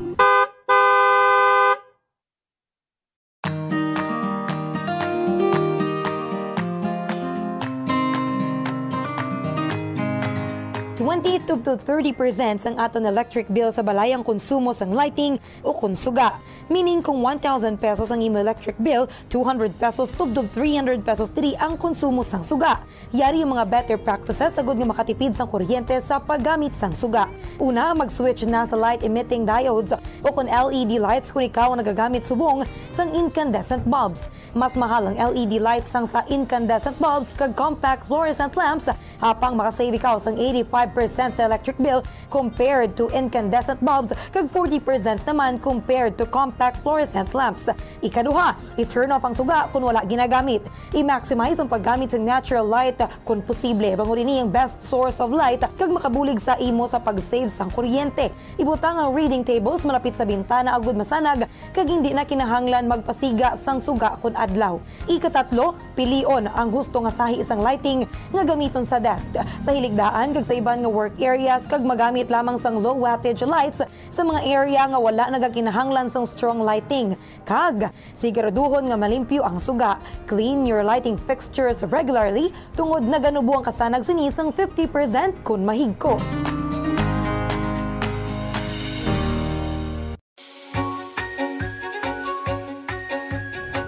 Twenty to thirty percent sang aton electric bill sa balay ang konsumo sang lighting o kon suga. Meaning, kung one thousand pesos ang imo electric bill, two hundred pesos tubtob three hundred pesos diri ang konsumo sang suga. Yari ang mga better practices agud nga makatipid sang kuryente sa paggamit sang suga. Una, mag-switch na sa light emitting diodes o kon L E D lights kung ikaw ang nagagamit subong sang incandescent bulbs. Mas mahal ang L E D lights sang sa incandescent bulbs kag compact fluorescent lamps, apang makasave ikaw sang eighty-five percent sa electric bill compared to incandescent bulbs kag forty percent naman compared to compact fluorescent lamps. Ikaduha, i-turn off ang suga kung wala ginagamit. I-maximize ang paggamit sa natural light kung posible, bangod ini ang best source of light kag makabulig sa imo sa pag-save sang kuryente. Ibutang ang reading tables malapit sa bintana agud masanag kag hindi na kinahanglan magpasiga sang suga kon adlaw. Ikatatlo, pilion ang husto nga sahi sang lighting nga gamiton sa desk, sa hiligdaan kag sa iban nga work areas, kag magamit lamang sang low wattage lights sa mga area nga wala nagakinahanglan sang strong lighting. Kag siguraduhon nga malimpyo ang suga. Clean your lighting fixtures regularly tungod naganubo ang kasanag sini sang fifty percent kon mahigko.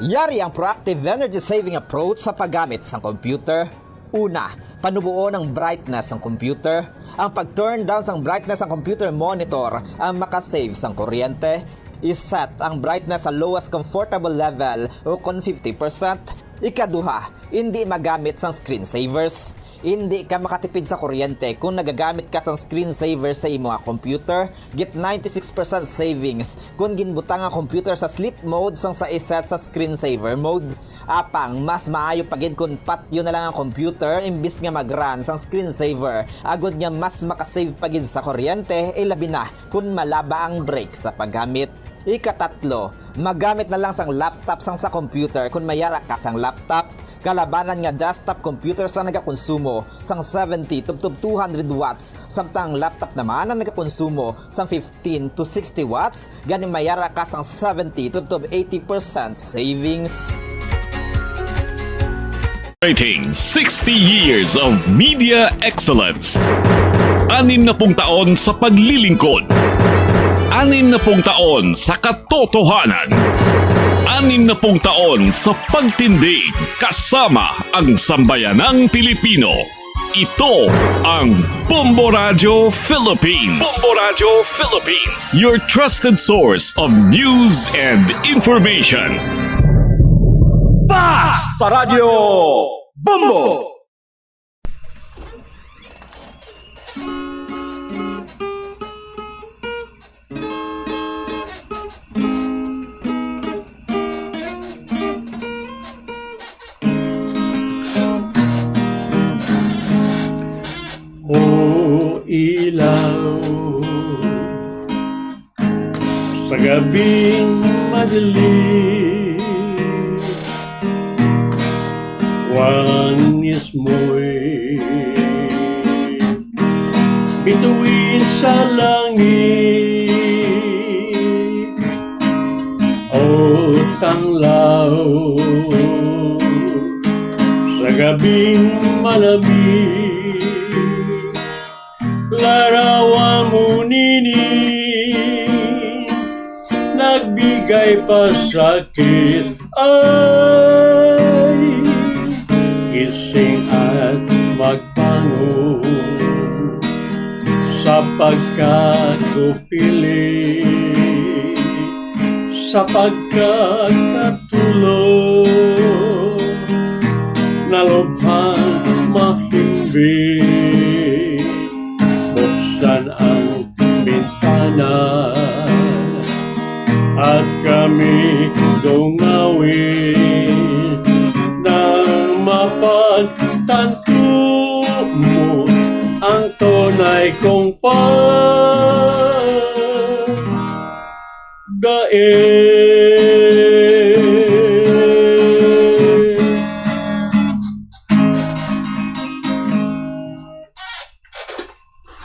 Yari ang proactive energy saving approach sa paggamit sang computer. Una, panuboon ang brightness sang computer. Ang pag-turn down sang brightness sang computer monitor ang makasave sang kuryente. I-set ang brightness sa lowest comfortable level o kon fifty percent. Ikaduha, indi magamit sang screensavers. Indi ka makatipid sa kuryente kung nagagamit ka sang screensaver sa imo nga computer. Get ninety-six percent savings kung ginbutang ang computer sa sleep mode sang sa iset sa screensaver mode. Apang mas maayo pa gid kung patyon na lang ang computer imbis nga mag-run sang screensaver, agud nga mas makasave pa gid sa kuryente, ilabi na kung malaba ang break sa paggamit. Ikatatlo, magamit na lang sang laptop sang sa computer kung may ara ka sang laptop. Kalabanan nga desktop computer sang nagakonsumo sang seventy tubtob two hundred watts, samtang ang laptop naman ang nagakonsumo sang fifteen to sixty watts, gani may ara ka sang seventy tubtob eighty percent savings. Celebrating sixty years of media excellence. Anim na pung taon sa paglilingkod. Anim na pung taon sa katotohanan. Anim na pung taon sa pagtindig kasama ang sambayanang Pilipino. Ito ang Bombo Radyo Philippines. Bombo Radyo Philippines. Your trusted source of news and information. Basta Radyo Bombo! O ilaw, sa gabing madilim, wangis mo'y bituin sa langit. O tanglaw, sa gabing malamig, larawan mo nini, nagbigay pa sakit. Ay, gising at magbangon sa pagkagupili, sa pagkakatulog, nalubhang mahimbing. Buksan ang bintana at kami dungawin nang mapagtanto mo ang tunay kong pagdaig.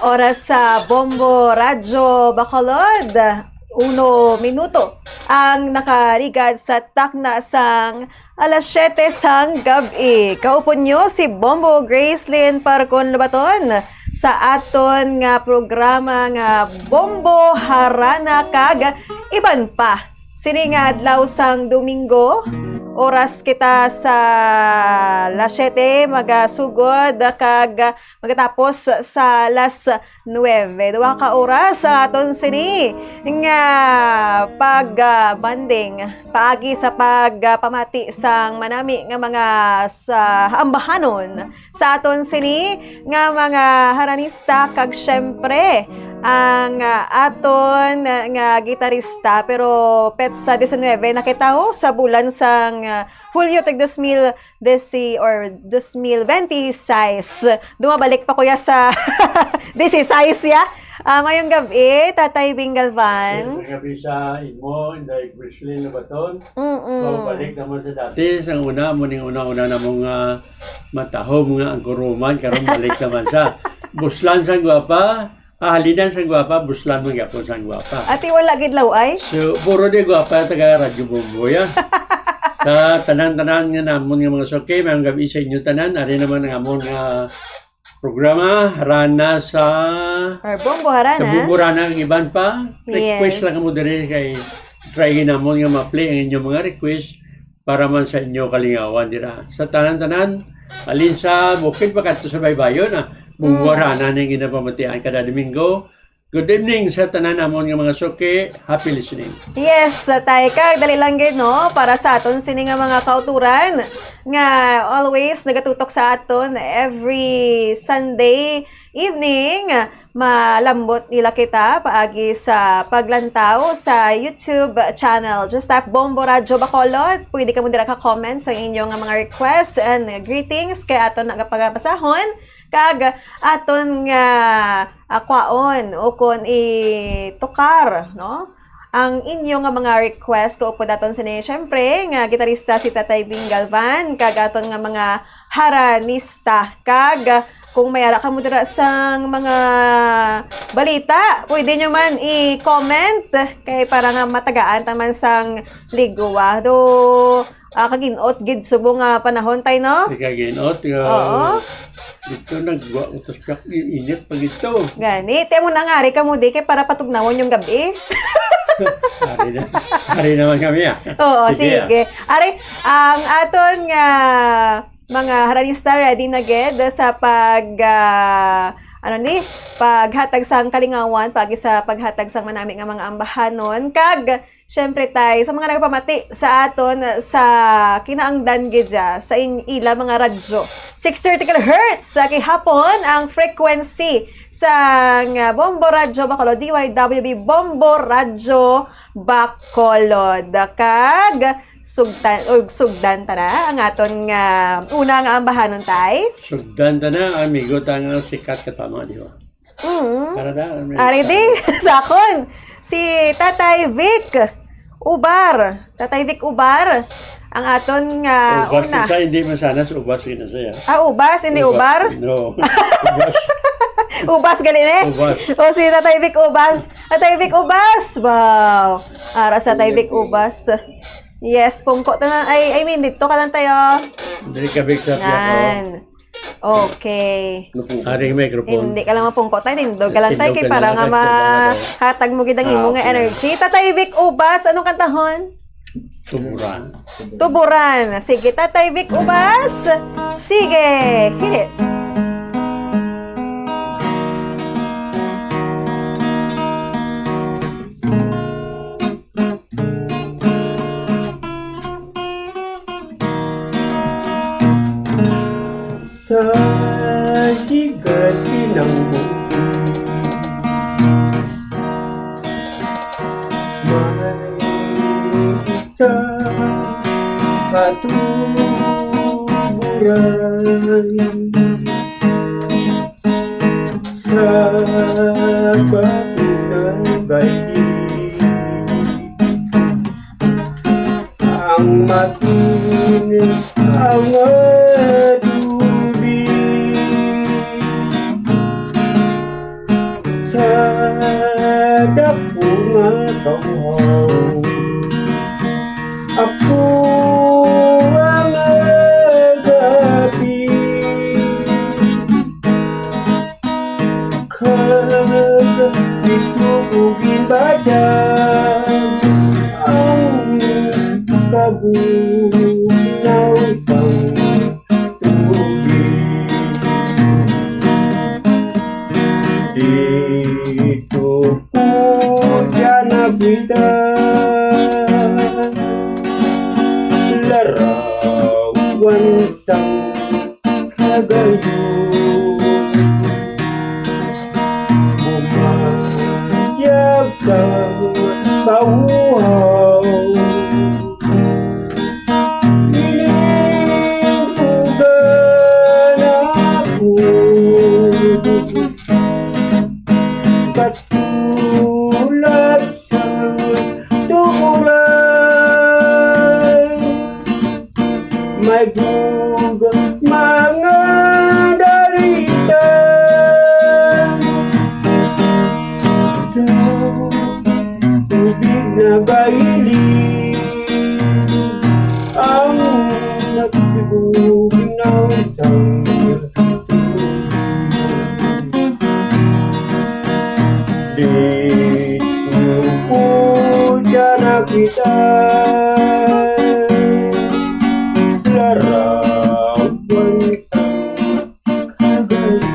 Oras sa Bombo Radyo Bacolod, uno minuto ang nakarigad sa takna sang alas siyete sang gab-i. Kaupod nyo si Bombo Gracelyn Parcon Lobaton. sa aton nga programa nga Bombo, Harana kag Iban Pa. Sini nga adlaw sang Domingo, oras kita sa las siete magasugod kag magatapos sa las nuebe. Duha ka oras sa aton sini nga pag-bonding paagi sa pagpamati sang manami nga mga sa ambahanon sa aton sini nga mga haranista, kag syempre ang, ah, aton nga gitarista, pero petsa diecinuebe na kita, oh, sa bulan sang, ah, Hulyo tag dos mil desi or dos mil benti sais. Dumabalik pa, kuya, sa disi sais, ya. Ah, mayong gabi, Tatay Bing Galvan. Yes, mayong gabi sa imo, Inday Grislin Lobaton. Mm-mm. So, balik naman sa dati. Sang una, mo ning una-una namong, ah, matahom nga ang kuruman, karon balik naman sa buslan sang gwapa, ah, halinan sang gwapa, buslan man gyapon sang gwapa. Ati wala gid law ay? So, puro di gwapa taga Radyo Bombo, ya. Sa tanan-tanan nga namon nga mga suki, mayong gabi sa inyo tanan. Ari naman ang amon nga programa, Harana sa Or Bombo Harana. Sa Bombo Harana, ang iban pa. Request Yes. lang mo diri kay try namon nga ma-play ang inyong mga request para man sa inyo kalingawan dira. Sa tanan-tanan, alin sa bukid pakadto sa baybayon, ah, Bombo Mm. Harana ning ginapamatian kada Domingo. Good evening sa tanan namon nga mga suki. Happy listening. Yes, Tay, kag dali lang gid, no, para sa aton sini nga mga kauturan nga always nagatutok sa aton every Sunday evening. Malambot nila kita paagi sa paglantaw sa YouTube channel. Just type Bombo Radyo Bacolod. Pwede kamo dira ka-comment sa inyo nga mga requests and greetings kay aton nagapagabasahon kag aton nga, ah, kwaon o kon itukar, no? Ang inyo nga mga request, kaupod naton sini, syempre, nga gitarista si Tatay Bing Galvan, kag aton nga mga haranista. Kag kung may ara kamo dira sang mga balita, pwede nyo man i-comment kay para nga matagaan ta man sang ligwa. Do, ah, kag-inot gid subong nga panahon, Tay, no? Di kag-inot, ah, Oo. Dito nagwa utos ka, init pa dito. Gani, ti mo nangari ka mo di kay para patugnawon yung gabi. Ari na, ari naman kami, ah. Oo, Sige, ah. sige. Ari, ang aton nga mga haranista ready na gid sa pag, ah, ano ni, paghatag sang kalingawan, paagi sa paghatag sang manami nga mga ambahanon. Kag, syempre, Tay, sa mga nagpamati sa aton sa kinaangdan gid dya, sa in-, ila mga radyo. Six thirty kilohertz sa gihapon ang frequency sang Bombo Radyo Bacolod, D Y W B Bombo Radyo Bacolod. Kag sugtan, o sugdan ta na ang aton nga una nga ambahanon, Tay. Sugdan ta na, amigo ta nga sikat ka tama, di ba? Mm. Para da, may Ari sa di, sa akon, si Tatay Vic Ubar. Tatay Vic Ubar, ang aton nga Ubas una. Siya, hindi man sana sa ubas yun na siya. Ah, ubas, hindi Uba-, ubar? No. Ubas. Ubas, gali ni? Ubas. O, si Tatay Vic Ubas. Tatay Vic Ubas! Wow! Ara sa Tatay Vic Ubas. Yes, pungko ta na. Ay, I mean, dito ka lang tayo. Hindi ka big shot niya, oh. Yan. Okay. Aring microphone. Hindi ka lang mapungko, Tay. Tindog ka lang, Tay, Tindog kay ka para lang, nga Tay, para nga mahatag mo gid ang Ah, imo nga okay. energy. Tatay Vic Ubas, anong kantahon? Tuburan. Tuburan. Sige, Tatay Vic Ubas. Sige, hit it. Sa higanti ng bukid, may isang katuburan. Sa bato ng bali, ang matin ang tubig. Sa dako nga kawhaw, ako ang nagabi. Bugnaw sang tubig. Dito po siya nakita. Larawan sang kagayo. Umayag kang pauhaw. Ining dugan ako. Katulad sang tuburan. May bug mga dalita. Tubig na gaili ang nagbubugnaw sang Dito po siya nakita. Larawan sa kagayo.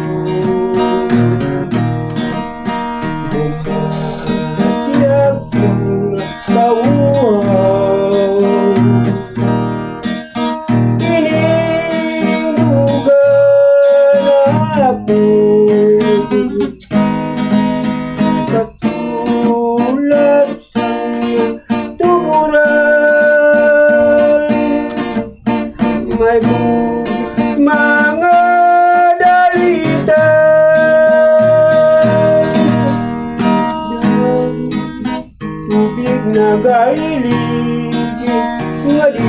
Bukas yabang sa uhaw. Ining dugan ako. Katulad sang tuburan, may bu-, mga dalita. Tubig nagailig nga di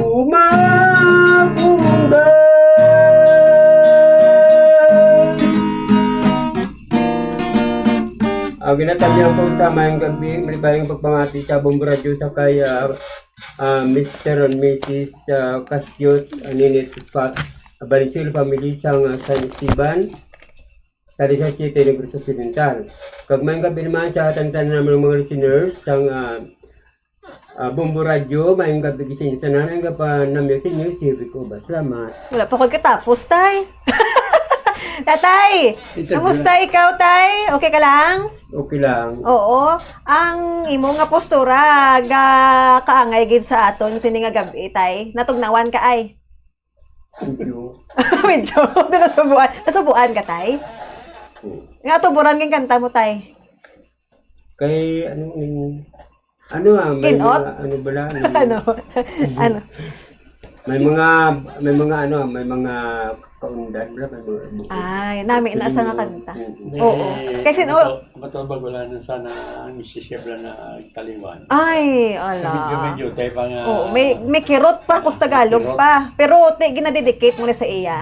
umabungan. Ah, ginatamyaw ko sa mayong gabi, maligayang pagpamati sa Bombo Radyo sa kay, ah, ah, Mister and Missus, ah, Castiot, ah, Ninit Pa-, Valenzuela family sa, ah, San Esteban, Talisay City, Negros Occidental. Kag mayong gabi naman sa tanan-tanan namon mga listeners sang, ah, ah, Bombo Radyo, mayong gabi sa inyo tanan. Ang gapanamyo sa inyo, si Rico Obas. Salamat. Wala pa ko katapos, Tay. Tatay, Ito, kamusta ikaw, Tay? Okay ka lang? Okay lang. Oo. Ang imo nga postura, ga kaangay gid sa aton sini nga gabi, Tay. Natugnawan ka, ay? Thank you. Medyo, nasubuan. Nasubuan ka, Tay? Oo. Nga tuburan ging kanta mo, Tay? Kay, ano, yung, ano, ah, may Kinot? mga, ano bala, may, Ano? Ano? may mga, may mga, ano, may mga kaundan bala, may mga bukid. Ay, nami na sa nga Feeling mo, kanta. Mm. Oo. May Kasi, no, bato-, bato ba wala na sana ang misisip lang na taliwan? Ay, ala. Medyo, medyo, tayo pa nga Oo, may, may kirot pa, kus Tagalog Kirot. pa. Pero, ti, ginadedicate mo na sa iya,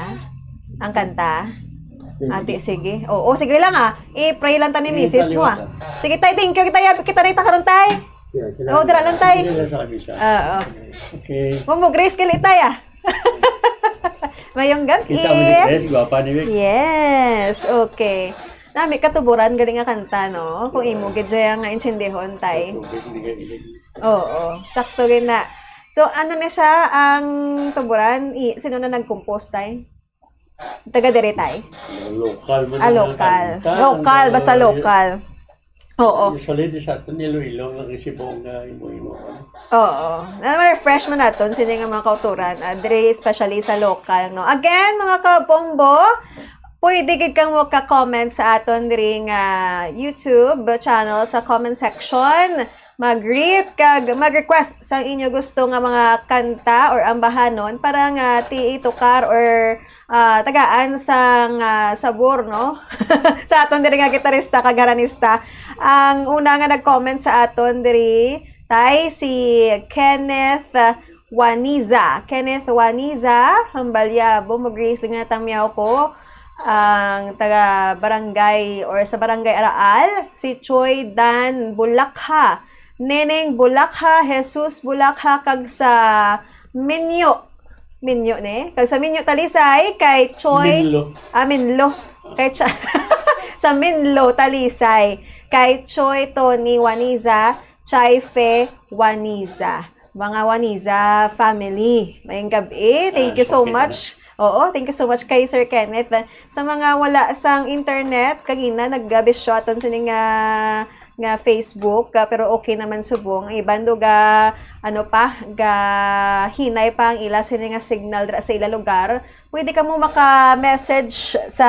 ang kanta? Sige. Ate, sige. Oo, sige lang, ah. I-pray lang ta ni Sige, misis mo, ah. kaliwat, ah. Sige, tay, thank you. Kita, kita rin ta karon, tay. Yeah, sila. Oo, dira lang, tay. Sila lang sa kabisa. Oo. Okay. Mo, mo, Grace, gali, tay, ah. Mayong gabi. Kita mo ni Grace, gwapa ni Vic. Yes, okay. Nami katuburan gali nga kanta, no? Kung imo gid siya nga intindihon, tay. Tubig, hindi ka ilig. Oo, sakto gid na. So, ano na siya ang tuburan? I-, sino na nag-compose, tay? Taga diri, tay? Lokal man Ah, ang lokal. kanta. Lokal, Ang basta mga lokal. Oo. Usually, di sa aton, Iloilo lang kasi buong nga imo-imo. Oo. Na-refresh man naton sini nga mga kauturan, ah, diri especially sa lokal, no? Again, mga kabombo, pwede gid kang mo ka-comment sa aton diri nga YouTube channel sa comment section. Mag-greet kag mag-request sa inyo gusto nga mga kanta or ambahanon para nga ti itukar or ah, tagaan sang, ah, sabor, no? Sa aton diri nga gitarista kag haranista. Ang una nga nag-comment sa aton diri, tay, si Kenneth, ah, Waniza. Kenneth Waniza, Hambalyabo, mag-greet nga tamyaw ko. Ang taga barangay or sa barangay Araal, si Choi Dan Bulakha. Neneng Bulakha, Jesus Bulakha, kag sa Minyo. Minyo ni. Kag sa Minyo Talisay, kay Choi Minlo. Ah, Minlo. Kay Cha-, sa Minlo Talisay, kay Choi Tony Waniza, Chai Fe Waniza. Mga Waniza family, mayong gabi. Thank Ah, you so okay na. much. Oo, thank you so much kay Sir Kenneth. Sa mga wala sang internet, kagina nagbisyo aton sini nga, nga Facebook, ah, pero okay naman subong. Ang iban do ga, ano pa, ga hinay pa ang ila sini nga signal dira sa ila lugar. Pwede kamo maka-message sa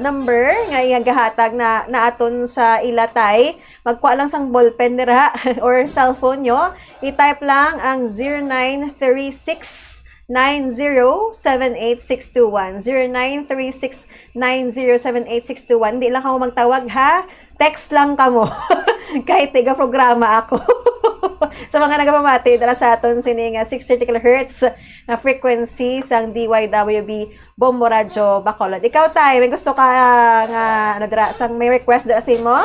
number nga iyang gahatag na, na aton sa ila, tay. Magkuha lang sang ballpen dira or cellphone nyo. I-type lang ang zero nine three six nine zero seven eight six two one. Zero nine three six nine zero seven eight six two one. Di lang kamo magtawag, ha? Text lang kamo. Kahit tiga programa ako. Sa mga nagapamati dala sa aton sini nga six thirty kilohertz na frequency sang D Y W B Bombo Radyo Bacolod. Ikaw, tay, may gusto ka nga, ano, dira, sang may request dira sa imo?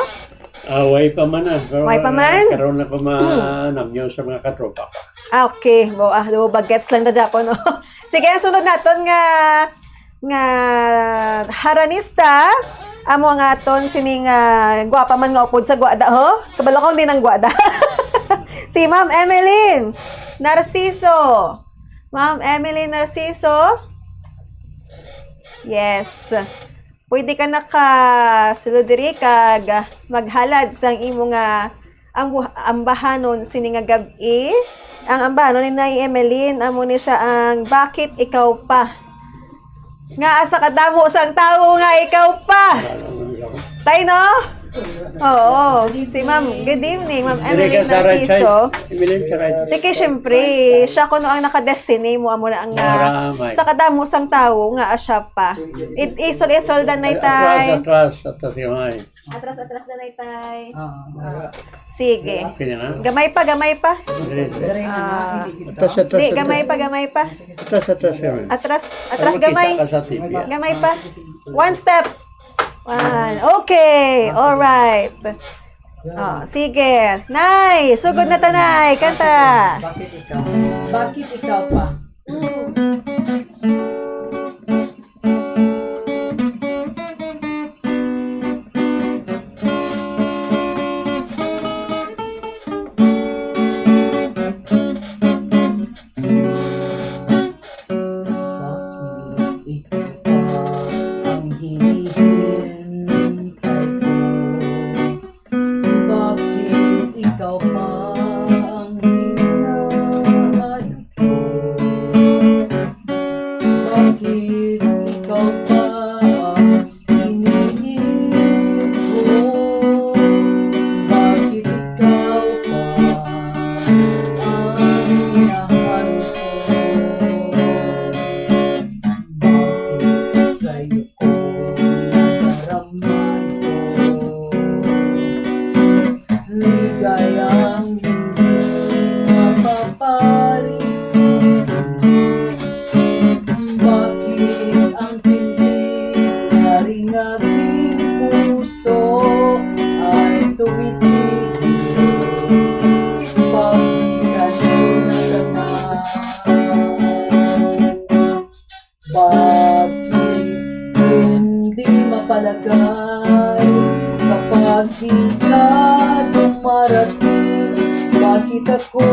Ah, way pa man, ah. Pero, Way pa ah, man? karon lang ko ma-, Hmm. namyo sa mga katropa ko. Ah, okay. Bo, ah, do, bagets lang na Japon, no? Sige, ang sunod naton nga, nga haranista, amo nga aton sining, ah, gwapa man nga upod sa gwada, ho? Kabalo ko, hindi nang gwada. Si Ma'am Emeline Narciso. Ma'am Emeline Narciso? Yes. Pwede ka nakasulod diri kag, ah, maghalad sang imo nga ambu-, ambahanon sini nga gab-i. Ang ambahanon ni Nay Emeline, amo ni siya ang Bakit Ikaw Pa? Nga sa kadamo sang tawo nga ikaw pa. Tay, no? Oo. Si Ma'am, good evening, Ma'am Dire ka Emeline sa right side. Narciso. Emeline sa right side. Sige, syempre, siya kuno ang naka-destiny mo, amo na ang, ah, Maramay. sa kadamo sang tawo nga asya pa. It, isol-isol da na, Atras, tay. atras, atras yung ay. Atras, atras na, nay, tay. Ah, Ah. Sige. Okay na nga. Gamay pa, gamay pa. Dire, dire. Dire na Ah. nga, hindi kita. Atras, atras, Di, atras. gamay pa, gamay pa. Atras, atras yung ay. Atras, atras, Ay, makita gamay. ka sa T V, ah. Gamay pa. One step. One. Okay. Ah, sige. All right. Yan. Oh, sige. Nay, sugod na ta, Nay. Kanta. Bakit ikaw? Bakit ikaw pa? Bakit ikaw pa ang hinihintay ko? Bakit ikaw pa ang hinahanap ko? Bakit ikaw pa ang iniisip ko? Bakit ikaw pa ang hinahanap ko? Bakit sa'yo ko nararamdaman ko? Ligayang hindi mapaparisip. Bakit ang tindig na ring aking puso ay tumitigil? Bakit ganito na naman? Bakit hindi mapalagay kapag di ka dumarating? Bakit ako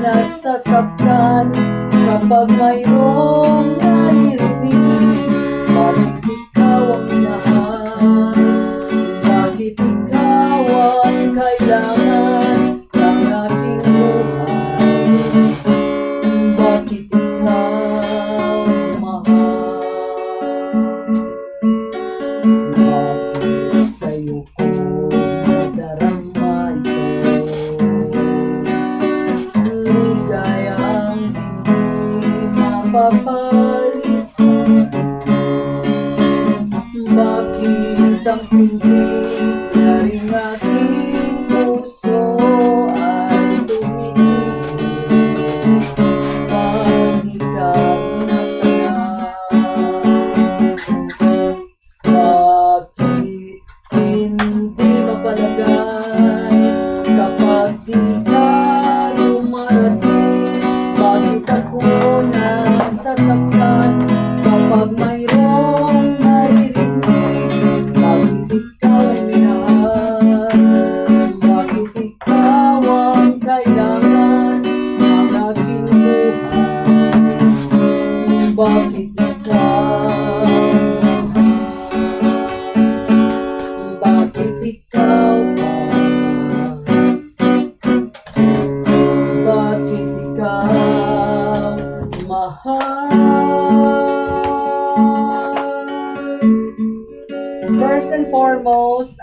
nasasaktan kapag mayroong naririnig? Bakit ikaw ang minahal? Bakit ikaw ang kailangan ng aking buhay? Bakit ikaw, mahal? Bakit sa'yo ko nadarama ito? Ligayang hindi mapapalit.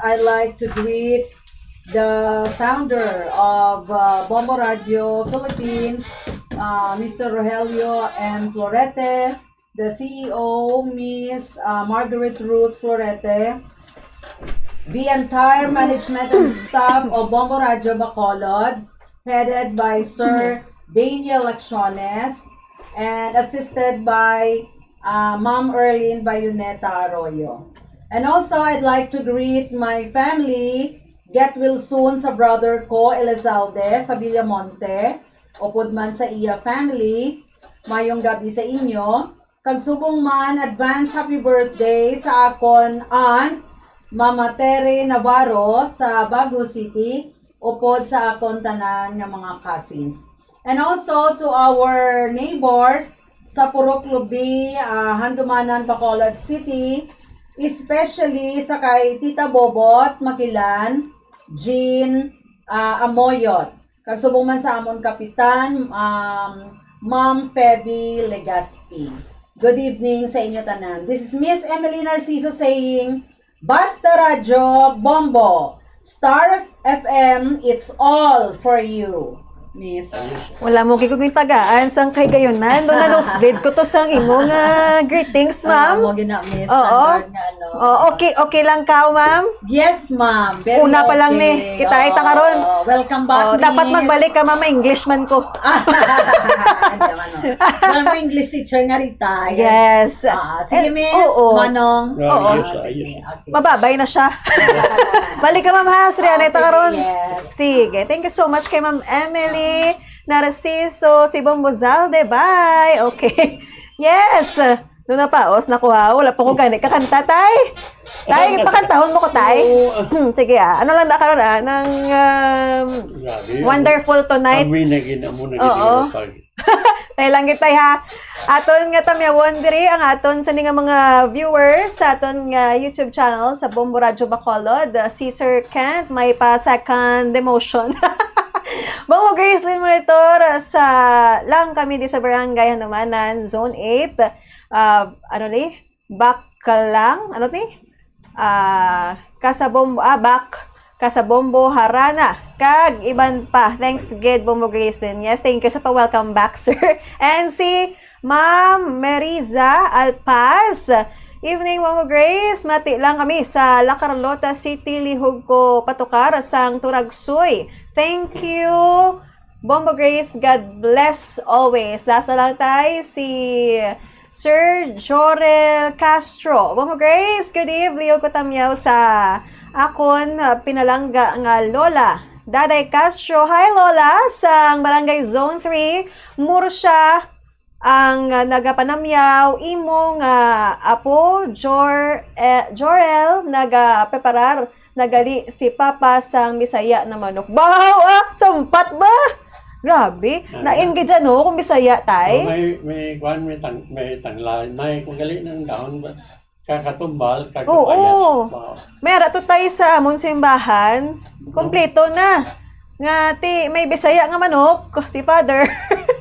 I'd like to greet the founder of uh, Bombo Radio Philippines, uh, Mister Rogelio M. Florete, the C E O, Miss uh, Margaret Ruth Florete, the entire management and staff of Bombo Radio Bacolod, headed by Sir Daniel Acciones and assisted by uh, Ma'am Erlene Bayoneta Arroyo. And also, I'd like to greet my family. Get well soon sa brother ko, Elizalde, sa Villamonte, upod man sa iya family. Mayong gabi sa inyo. Kag subong man, advance happy birthday sa akon aunt, Mama Tere Navarro, sa Bago City, upod sa akon tanan nga mga cousins. And also to our neighbors sa Purok Lubi, ah, Handumanan, Bacolod City, especially sa kay Tita Bobot Makilan, Jean ah, Amoyot. Kag subong man sa amon kapitan, um, Ma'am Feby Legaspi. Good evening sa inyo tanan. This is Miss Emily Narciso saying, Basta Radyo Bombo, Star F M, it's all for you, Miss. Wala mo gid ko yung tagaan sang kahigayunan. Doon na nosebleed ko to sang imo nga greetings, Ah, ma'am. mo gina, Miss. Oo. Standard nga ano. Oh, okay, okay lang ka, ma'am? Yes, ma'am. Very Una pa lang okay. ni. Kita ay ta karon. Oo. Welcome back, Oh, dapat Miss. Magbalik ka, ma'am. May English man ko. Hindi naman, oh. Well, may English teacher nga rita. Yes. Ah, sige, Eh, Miss. oo. Manong. Ah, Ah, yes, ah, sige. yes. Okay. Mababay na siya. Balik ka, ma'am, ha? Sri, Ah, anay ta sige, karon. yes. Sige. Thank you so much kay Ma'am Emily Narciso, si Bombo Zalde. Bye. Okay. Yes. Doon na paos na ko, ha. Wala pa ko gani kakanta, tay. Tay, pakantahon mo ko, tay. Oo, ah. Hmm, sige, ah. Ano lang na karon, ah? Nang um, Grabe. Wonderful Tonight. Kami na ginamo na Oo. ginamo pag Tay lang gid, tay, ha. Aton nga tamyawon diri ang aton sa nga mga viewers sa aton nga YouTube channel sa Bombo Radyo Bacolod. Uh, si Sir Kent may pa second demotion. Bombo Gracelyn Monitor sa lang kami di sa Barangay Hanumanan, Zone eight. Uh, ano ni? Baklang, ano ni? Ah, Kasabombo, ah, Bak, Kasabombo, Harana, kag iban pa. Thanks gid, Bombo Gracelyn. Yes, thank you sa pa-welcome back, sir. And si Ma'am Meriza Alpaz. Evening, Bombo Grace. Mati lang kami sa La Carlota City, lihog ko patukar sang Turagsoy. Thank you, Bombo Grace. God bless always. Lasa lang, tay, si Sir Jorel Castro. Bombo Grace, good evening. Lihog ko tamyaw sa akon, uh, pinalangga nga lola. Daday Castro, hi, Lola, sang Barangay Zone three, Murcia, ang, uh, nagapanamyaw, imo nga apo, Jor-, eh, Jorel, nagapreparar, nagali si Papa sang Bisaya na manok. Bahaw, ah! Sampat ba? Grabe. Ah. Nain gid dyan, no? Kung Bisaya, tay. Oh, may may kwan may tang may tanglanay kung gali nang daon ba kakatumbal Oo. kakapayas. Wow. May ara to, tay, sa amon simbahan. Kompleto na. Nga ti may Bisaya nga manok, si Father.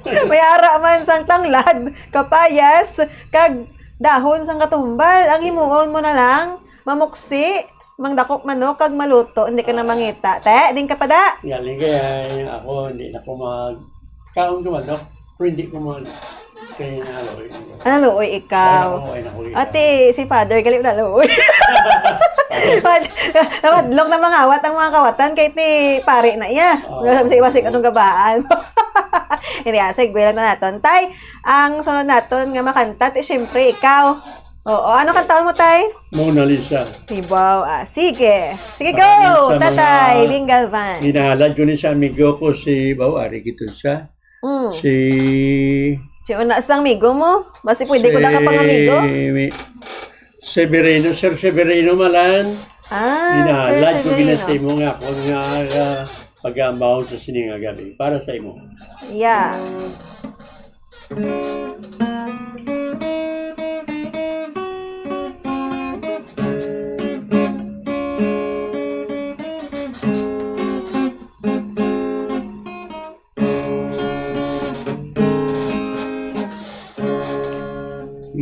May ara man sang tanglad, kapayas, kag dahon sang katumbal. Ang himuon mo na lang, mamuksi, mangdakop manok, kag maluto. Hindi ka na mangita. Te, din ka pa da? Galing kaya ako hindi na ko mag kaon ko manok, pero hindi ko mag kaya na aloy. Ano, oy, ikaw? Ay, naku, ay, naku, Ate, si Father, gali na, oy. Namadlong na mangawat ang mga kawatan kay ti pare na iya. Oo. Wala sa iwasig anong gabaan. Hindi, ah, segue lang na naton. Tay, ang sunod naton nga makanta, ti, siyempre, ikaw. Oo, ano kantaon mo, tay? Mona Lisa. Ibaw, ah, sige. Sige, Maraming go, sa tatay, mga Bingalvan. Hinahalad ko ni sa amigo ko si Bao Ari Gitunsa. Mm. Si Si una sang amigo mo? Basi pwede ko na ka pang amigo? Si Severino, Sir Severino Malan. Ah, Hinahalad ko Sir gina Severino. sa imo nga ako nga uh, pag-ambaw sa sini nga gabi para sa imo. Yeah.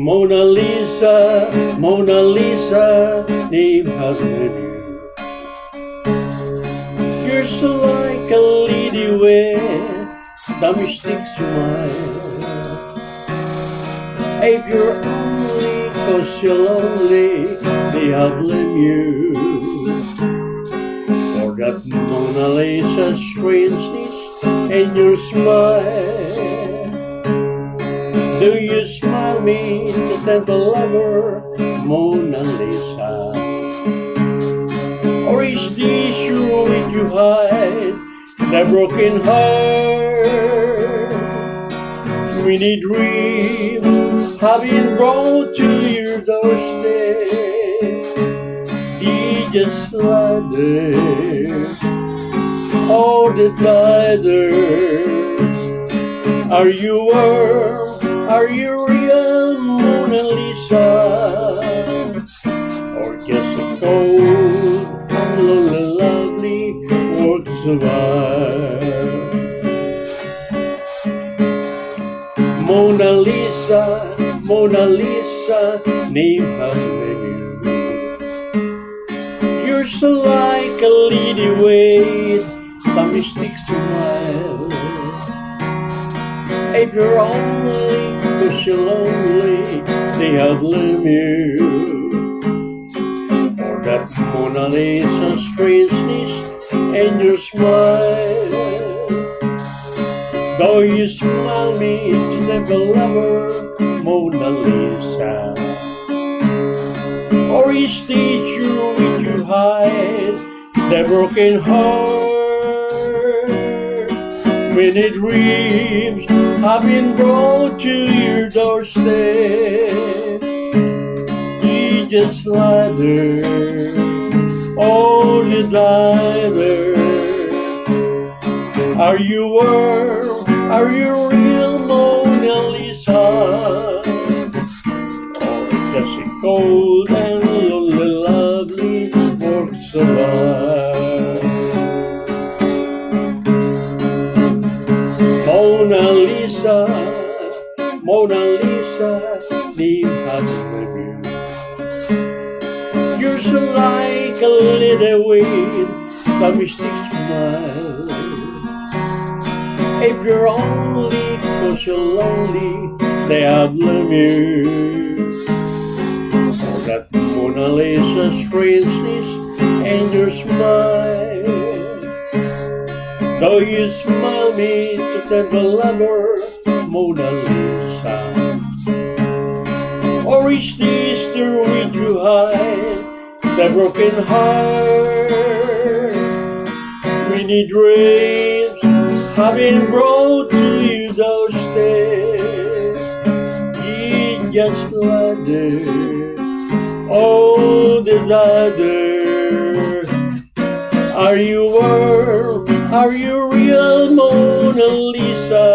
Mona Lisa, Mona Lisa, name has been you. Like a lady with the mystic smile. If you're only 'cause you're lonely, they have blame you for that Mona Lisa strangeness in your smile. Do you smile me to tempt a lover, Mona Lisa? Or is this you with you hide the broken heart? Many dreams have been brought to your doorstep. He just lie there, all the die there. Are you warm? Are you real, Mona Lisa? Or just a cold and lonely, lovely works of art? Mona Lisa, Mona Lisa, name has made you. You're so like a lady with a mystic smile. If you're only 'cause you're lonely, they have blame you for that Mona Lisa strangeness in your smile. Though you smile me to the lover, Mona Lisa. Or is this you with you hide the broken heart? Many dreams have been brought to your doorstep. He just lie there, oh, he die there. Are you warm? Are you real, Mona Lisa? Or just a cold and lonely, lovely works of art? Mona Lisa, Mona Lisa, name has made you. You're so like a lady with a mystic smile. If you're only 'cause you're lonely, they have blame you for that Mona Lisa strangeness in your smile. Though you smile me to tempt a lover, Mona Lisa. Or is this the road you hide the broken heart? Many dreams have been brought to your doorstep. He just lie there, oh, the die there. Are you warm? Are you real, Mona Lisa?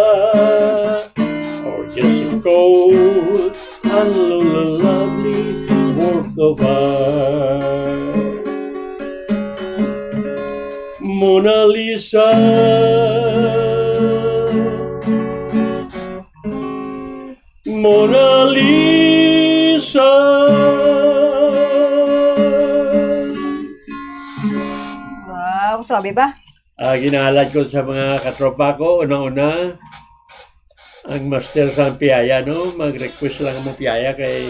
Or just a cold and lonely, lovely work of art? Mona Lisa, Mona Lisa. Wow, swabe ba? Ah, ginahalad ko sa mga katropa ko, una-una, ang master sang piyaya, no? Mag-request lang mo piyaya kay,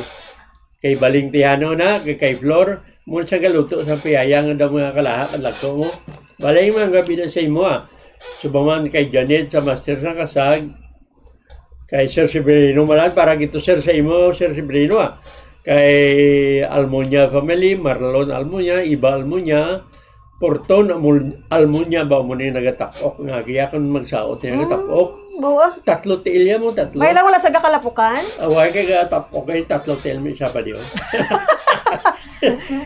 kay Baling Tihano na, kay, kay Flor. Mo sa galuto sa piyaya nga daw mga kalaha, kalagko mo. Baling mga gabi na sa imo, ah. Subaman kay Janet sa master sang kasag. Kay Sir Severino, malan, para gito, Sir, sa imo, Sir Severino, ah. Kay Almunia family, Marlon Almunia, Iba Almunia, Porton Amul-, Almunia ba mo ni nagatapok? Nga, kaya kung magsaot niya, nagatapok. Mm, buo. Tatlo tiil yan mo, tatlo. May lang wala sa gakalapukan? Away kay gatapok, kay tatlo tiil, may isa pa diyo.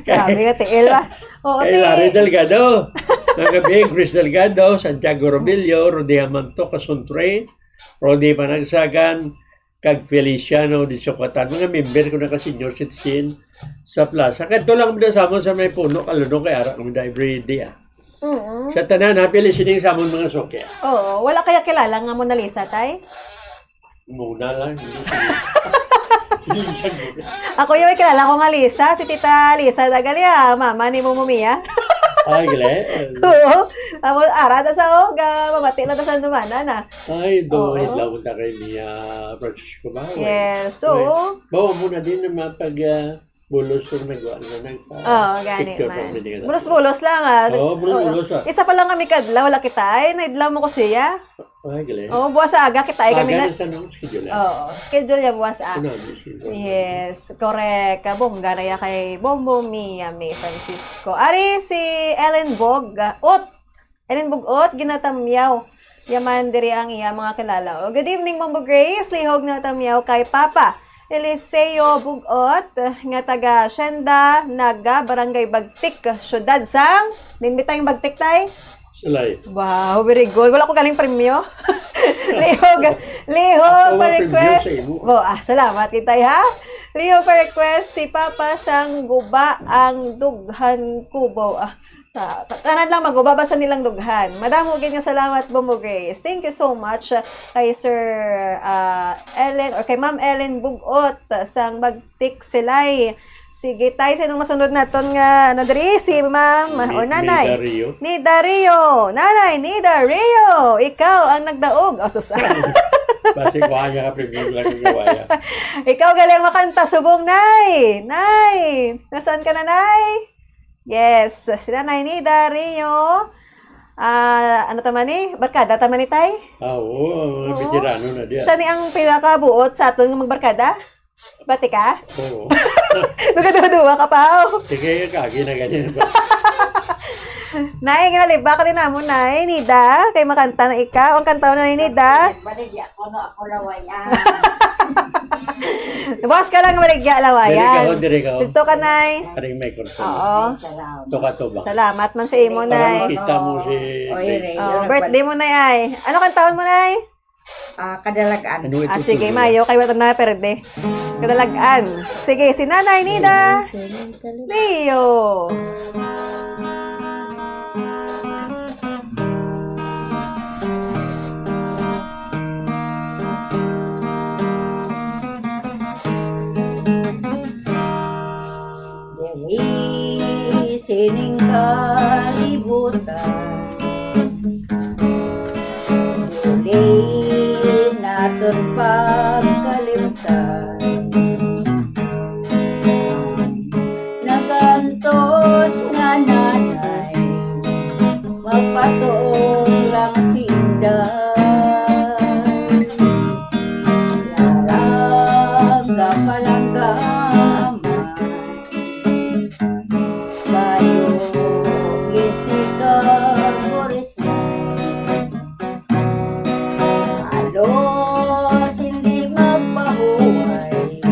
Grabe ka, tiil, ah. Oo, kay Larry tiil. Delgado. Mga gabi, Chris Delgado, Santiago Robillo, Rudy Amanto, Kasuntre, Rodi Panagsagan, kag Feliciano de Socatan. Mga member ko na ka senior citizen sa plaza. Kadto lang mo sa amon sa may puno, kaluno kay ara kami da every day, ah. Mm. Sa tanan, happy listening sa amon mga suki, ah. Oo, wala kaya kilala nga Mona Lisa, tay? Muna lang, hindi si Lisa. Si Lisa Gomez. Ako yung may kilala ko nga Lisa, si Tita Lisa Dagalia, mama ni Momo Mia. Ay, gali. Oo. Amo, ara ta sa, oh, ga, mamati lang ta sa numanan, ah. Ay, do, Oo. Adlaw ta kay Mia Francisco ba? Yes, so, Ay, bawo mo na din naman pag, ah, bulos or may guwan na nagpa-, Oo, gani picture man. pa, hindi ka na- Bulos-bulos lang, ah. Oo, bulos-bulos, Oo. ah. Isa pa lang kami kadlaw, wala kita. Ay, naidlaw mo ko siya. Ay, gali. Oo, buwas sa aga kita, ay kami Aga na. na sa nung schedule, ah. Oo, schedule niya buwas, ah. Ano, ano, schedule? Yes, correct. Kabongga na ya kay Bombo Mia May Francisco. Ari si Ellen Bog, ah, Ot. Ellen Bog Ot, ginatamyaw. Yaman diri ang iya mga kilala. O, good evening, Bombo Grace. Lihog na tamyaw kay Papa Eliseo Bug Ot, nga taga Sienda Naga, Barangay Bagtik, Syudad sang, ninbitay ang Bagtik, tay? Silay. Wow, very good. Wala ko galing premyo. Lihog, lihog Ako pa ang premyo request. sa imo. Bo, ah, salamat, itay, ha? Lihog pa request, si Papa sang guba ang dughan kubo. Ah, ta-, tanan lang maguba, basta nilang dughan. Madamo gid nga salamat, Bombo Grace. Thank you so much, ah, kay Sir, ah, Ellen or kay Ma'am Ellen Bugot, ah, sang Bagtik, Silay. Sige, tay, sinong masunod naton nga, ano, diri? Si ma'am Ni-, or nanay? Nida Rio. Nida Rio. Nanay, Nida Rio, ikaw ang nagdaog. Oh, sus. Basi kuha niya ka premium lang yung gawa niya. Ikaw galing makanta subong, nay. Nay, nasaan ka na, nay? Yes, si Nanay Nida Rio. Ah, ano ta man ni? Barkada ta man ni, tay? Ah, oo, mga Oo. Veterano na diya. Siya ni ang pinakabuot sa aton nga magbarkada? Bati ka? Oo. Nagaduwa-duwa ka pa, oh. Sige, kagi na ganyan ba? Nay, nga nalibak din namo, Nay Nida. Kay makanta na ikaw. Ang kanta na, Nay Nida. Baligya ko, no, ako lawayan. Buwas ka lang, baligya, lawayan. Diri ka, oh, diri ka, oh. Dito ka, Nay. Karing microphone. Oo. Salamat. Ito ka, to ba? Salamat man sa imo, Para Nay. makita mo si Oy, Ray. Ray. Oh, Ano birthday nagpal- mo, Nay, ay. Ano kantahon mo, Nay? Ah, Kadalagan. Ano ito, Ah, sige, Sylvia? Mayo, kay wala na perde. Kadalagan. Sige, si Nanay Nida. Leo. Diri sining kalibutan, dili naton pagkalimtan. Nagantos nga nanay, magpatuong lang si Inday. Larang ka palangga, amay. Kayo gistikang burisay. Halos hindi magpahuway.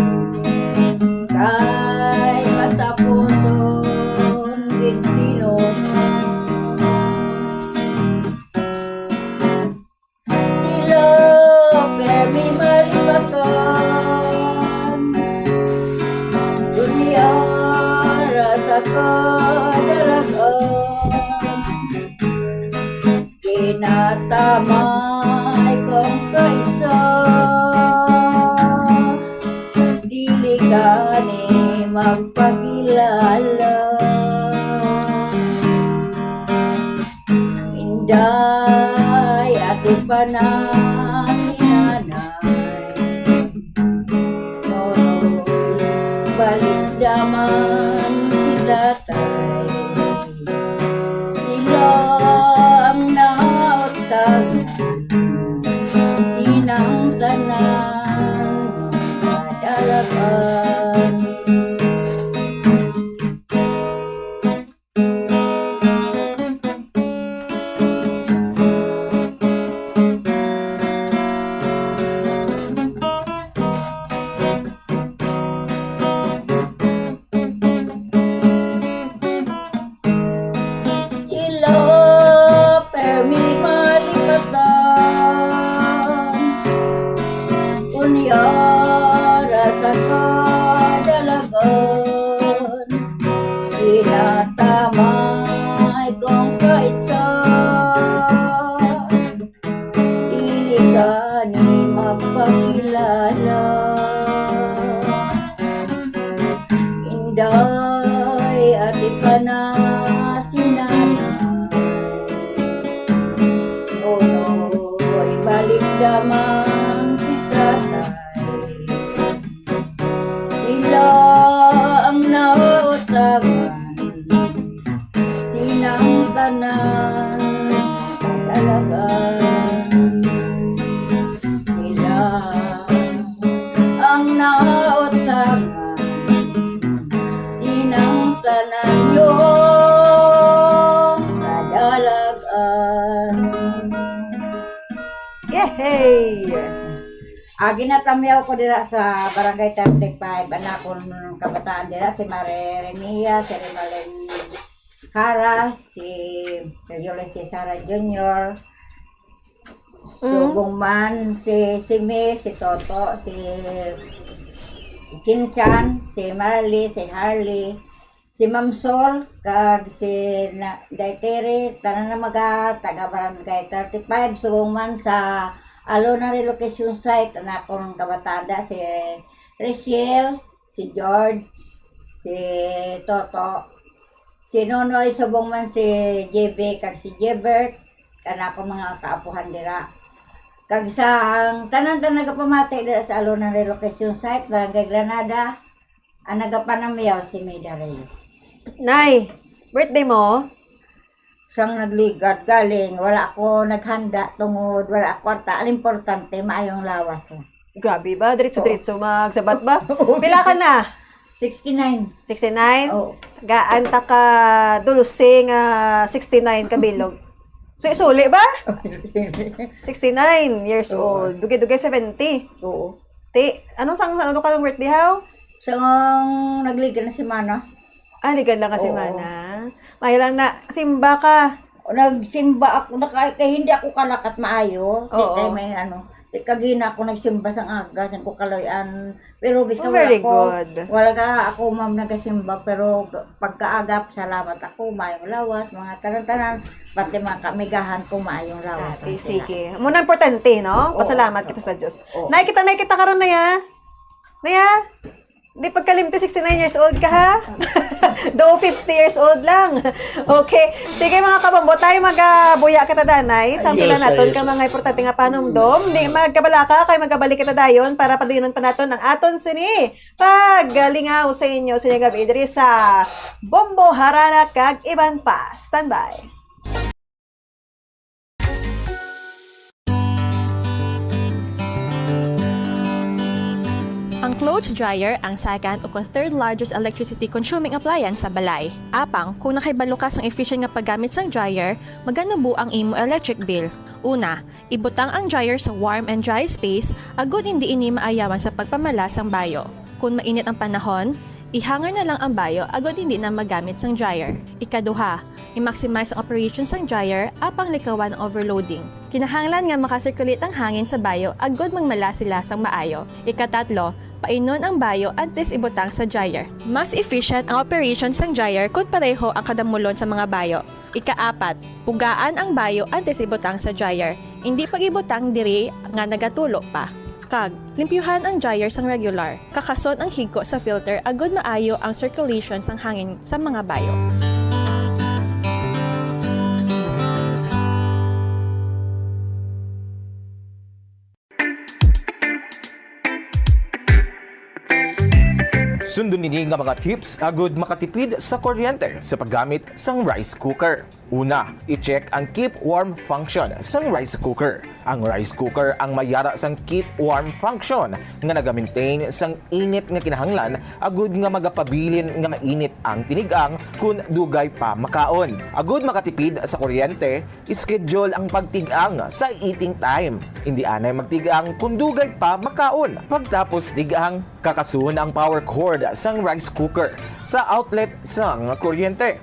Kay matapuson gid sino. Sila permi malipatan, dunyara sa kadalagan. Ginatamay kong kaisa, dili gani magpakilala. Inday, ati pa na ni nanay. Noy, balik daman si tatay. Ilang nautang, inang tanan madalagan. Sila permi malipatan, kunyara sa kadalagan. Ginatamay kong kaisa, dili gani magpakilala. Inday, ati pa na si man si tatay. Sila ang nautangan sinang tanan kadalagan. Sila ang nautangan sinang tanan yung kadalagan. Yehey! Ah, ginatamyaw ko dira sa Barangay thirty-five. Ang akon kabataan dira, si Mare Remia, si Remalin Jara, si Sergio Lynn Cesara Junior, Mm. Subong man, si Simi, si Toto, si Chinchan, si Marley, si Harley, si Ma'am Sol, kag si na, Day Terry, tanan na mga taga Barangay thirty-five, subong man sa Alona Relocation Site, ang akon kabataan da, si Rachel, si George, si Toto, si Nonoy, subong man si J B, kag si Jebert, kag akon mga kaapuhan dira. Kag sa tanan-tanan nagapamati dira sa Alona Relocation Site, Barangay Granada, ang nagapanamyaw si May Dario. Nay, birthday mo? Sang nagligad galing, wala ako naghanda tungod wala ako kwarta. Ang importante, maayong lawas mo. Grabe ba? Diretso-diretso magsabat ba? Oo. Pila ka na? Sixty-nine. Sixty-nine? Oo. Gaan ta ka dulce nga sixty-nine ka bilog? So, isuli ba? Sixty-nine years Oo. old. Dugay-dugay seventy. Oo. Ti, ano sang, ano ka ng birthday, haw? Sang nagligad na semana. Ah, ligad lang ka Oo. semana. May lang na, simba ka. Nagsimba ako, naka, kay hindi ako kalakat maayo. Oo. Kay may ano, kagina ako nagsimba sang aga, sang ko kaloy-an. Pero bisan Oh, wala very ko, good. wala ka ako, ma'am, nagasimba. Pero g-, pagkaaga, salamat ako, mayong lawas, mga tanan-tanan, pati mga kamigahan ko, mayong lawas Ate, lang sila. sige. Muna importante, no? Oo, Pasalamat oo. kita sa Diyos. Oo. Nay, kita, nay, kita karon na ya. Nay, ha? Di pagkalimti, sixty-nine years old ka, ha? Do fifty years old lang. Okay. Sige, mga kabombo, tayo magabuya kita, danay. Sang Ay, pila yes, naton ay, ka yes. mga importante nga panumdom. Di magkabalaka, kay magabalik kita dayon para padayonon pa naton ang aton sini paglingaw sa inyo sa inyong gabi diri sa Bombo, Harana, kag iban pa. Standby. Ang clothes dryer ang second o kung third largest electricity consuming appliance sa balay. Apang, kung nakahibalo ka sang efficient nga paggamit sang dryer, maganubo ang imo electric bill. Una, ibutang ang dryer sa warm and dry space agod hindi ini maayawan sa pagpamala sang bayo. Kung mainit ang panahon, i-hanger na lang ang bayo agod hindi na magamit sang dryer. Ikaduha, i-maximize ang operation sang dryer apang likawan ang overloading. Kinahanglan nga maka-circulate ang hangin sa bayo agod magmala sila sang maayo. Ikatatlo, painon ang bayo antes ibutang sa dryer. Mas efficient ang operation sang dryer kon pareho ang kadamulon sa mga bayo. Ikaapat, pugaan ang bayo antes ibutang sa dryer. Indi pag-ibutang diri nga nagatulo pa. Kag, limpyuhan ang dryer sang regular. Kakason ang higko sa filter agod maayo ang circulation sang hangin sa mga bayo. Sundon ini nga mga tips agud makatipid sa kuryente sa paggamit sang rice cooker. Una, i-check ang keep warm function sang rice cooker. Ang rice cooker ang may yara sang keep warm function nga naga-maintain sang init nga kinahanglan agud nga magapabilin nga mainit ang tinigang kun dugay pa makaon. Agud makatipid sa kuryente, schedule ang pagtig-ang sa eating time. Indi anay magtig-ang kun dugay pa makaon. Pagtapos tig-ang, kakason ang power cord sang rice cooker sa outlet sang kuryente.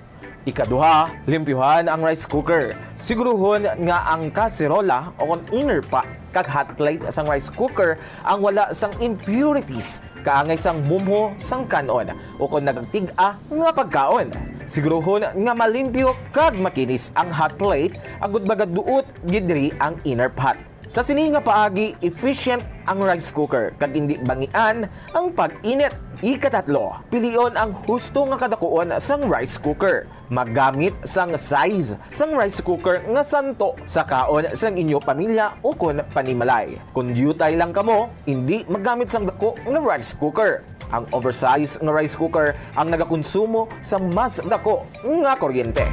Ikaduha, limpyuhan ang rice cooker. Siguruhon nga ang kaserola o kon inner pot kag hot plate sang rice cooker ang wala sang impurities kaangay sang mumho sang kan-on o kon nagtig-a nga pagkaon. Siguruhon nga malimpyo kag makinis ang hot plate agud magaduot gid diri ang inner pot. Sa sini nga paagi, efficient ang rice cooker kag indi bangian ang pag-init. Ikatatlo, pilion ang husto nga kadakuon sang rice cooker. Maggamit sang size sang rice cooker nga santo sa kaon sang inyo pamilya ukon panimalay. Kon diutay lang kamo, indi maggamit sang dako nga rice cooker. Ang oversize nga rice cooker ang nagakonsumo sang mas dako nga kuryente.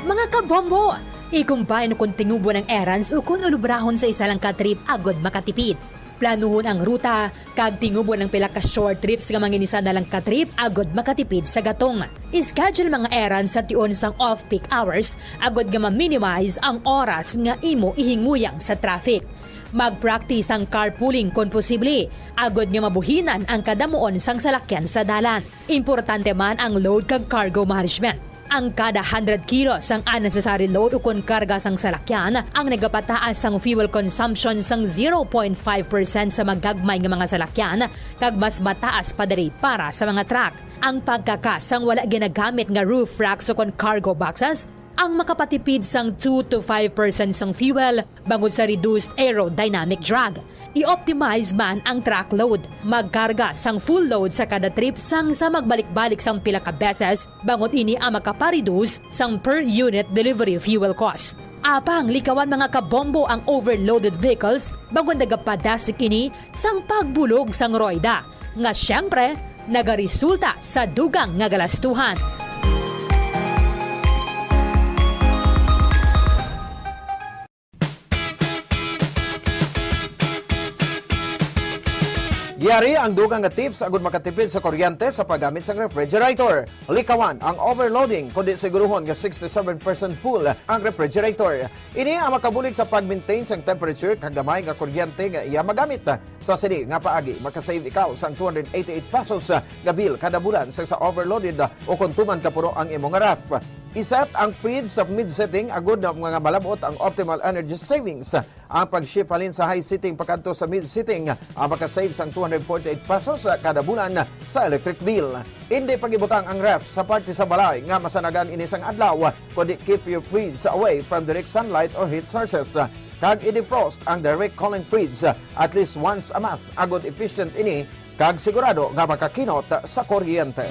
Mga kabombo, i-combine kon tingubon ang errands ukon ulubrahon sa isa lang ka trip agod makatipid. Planuhon ang ruta, kag tingubon ang pila ka short trips nga manginisa na lang ka trip agod makatipid sa gatong. I-schedule mga errands sa tion sang off-peak hours agod nga ma-minimize ang oras nga imo ihingmuyang sa traffic. Mag-practice ang carpooling kon posible, agod nga mabuhinan ang kadamuon sang salakyan sa dalan. Importante man ang load kag cargo management. Ang kada hundred kilos sang unnecessary load ukon karga sang salakyan ang nagapataas sang fuel consumption sang zero point five percent sa magagmay nga mga salakyan kag mas mataas pa diri para sa mga truck. Ang pagkakas sang wala ginagamit nga roof racks ukon cargo boxes ang makapatipid sang two to five percent sang fuel bangod sa reduced aerodynamic drag. I-optimize man ang truck load. Magkarga sang full load sa kada trip sang sa magbalik-balik sang pila ka beses, bangod ini ang makapareduce sang per unit delivery fuel cost. Apang likawan, mga kabombo, ang overloaded vehicles bangod nagapadasig ini sang pagbulog sang royda, nga siyempre nagaresulta sa dugang nga galastuhan. Yari ang dugang nga tips agud makatipid sa kuryente sa paggamit sang refrigerator. Likawan ang overloading, kundi siguruhon nga sixty-seven percent full ang refrigerator. Ini ang makabulig sa pag-maintain sang temperature kag gamay nga kuryente nga iya magamit. Sa sini nga paagi, makasave ikaw sang two hundred eighty-eight pesos nga bill kada bulan sa, sa overloaded o kon tuman ka puno ang imo nga ref. I-set ang fridge sa mid setting agud nga malab-ot ang optimal energy savings. Ang pag-shift halin sa high setting pakadto sa mid setting, ah, makasave sang two hundred forty-eight pesos, ah, kada bulan sa electric bill. Indi pag-ibutang ang ref sa parte sa balay nga masanagan ini sang adlaw, kundi keep your fridge away from direct sunlight or heat sources. Kag i-defrost ang direct cooling fridge at least once a month, agud efficient ini kag sigurado nga makakinot sa kuryente.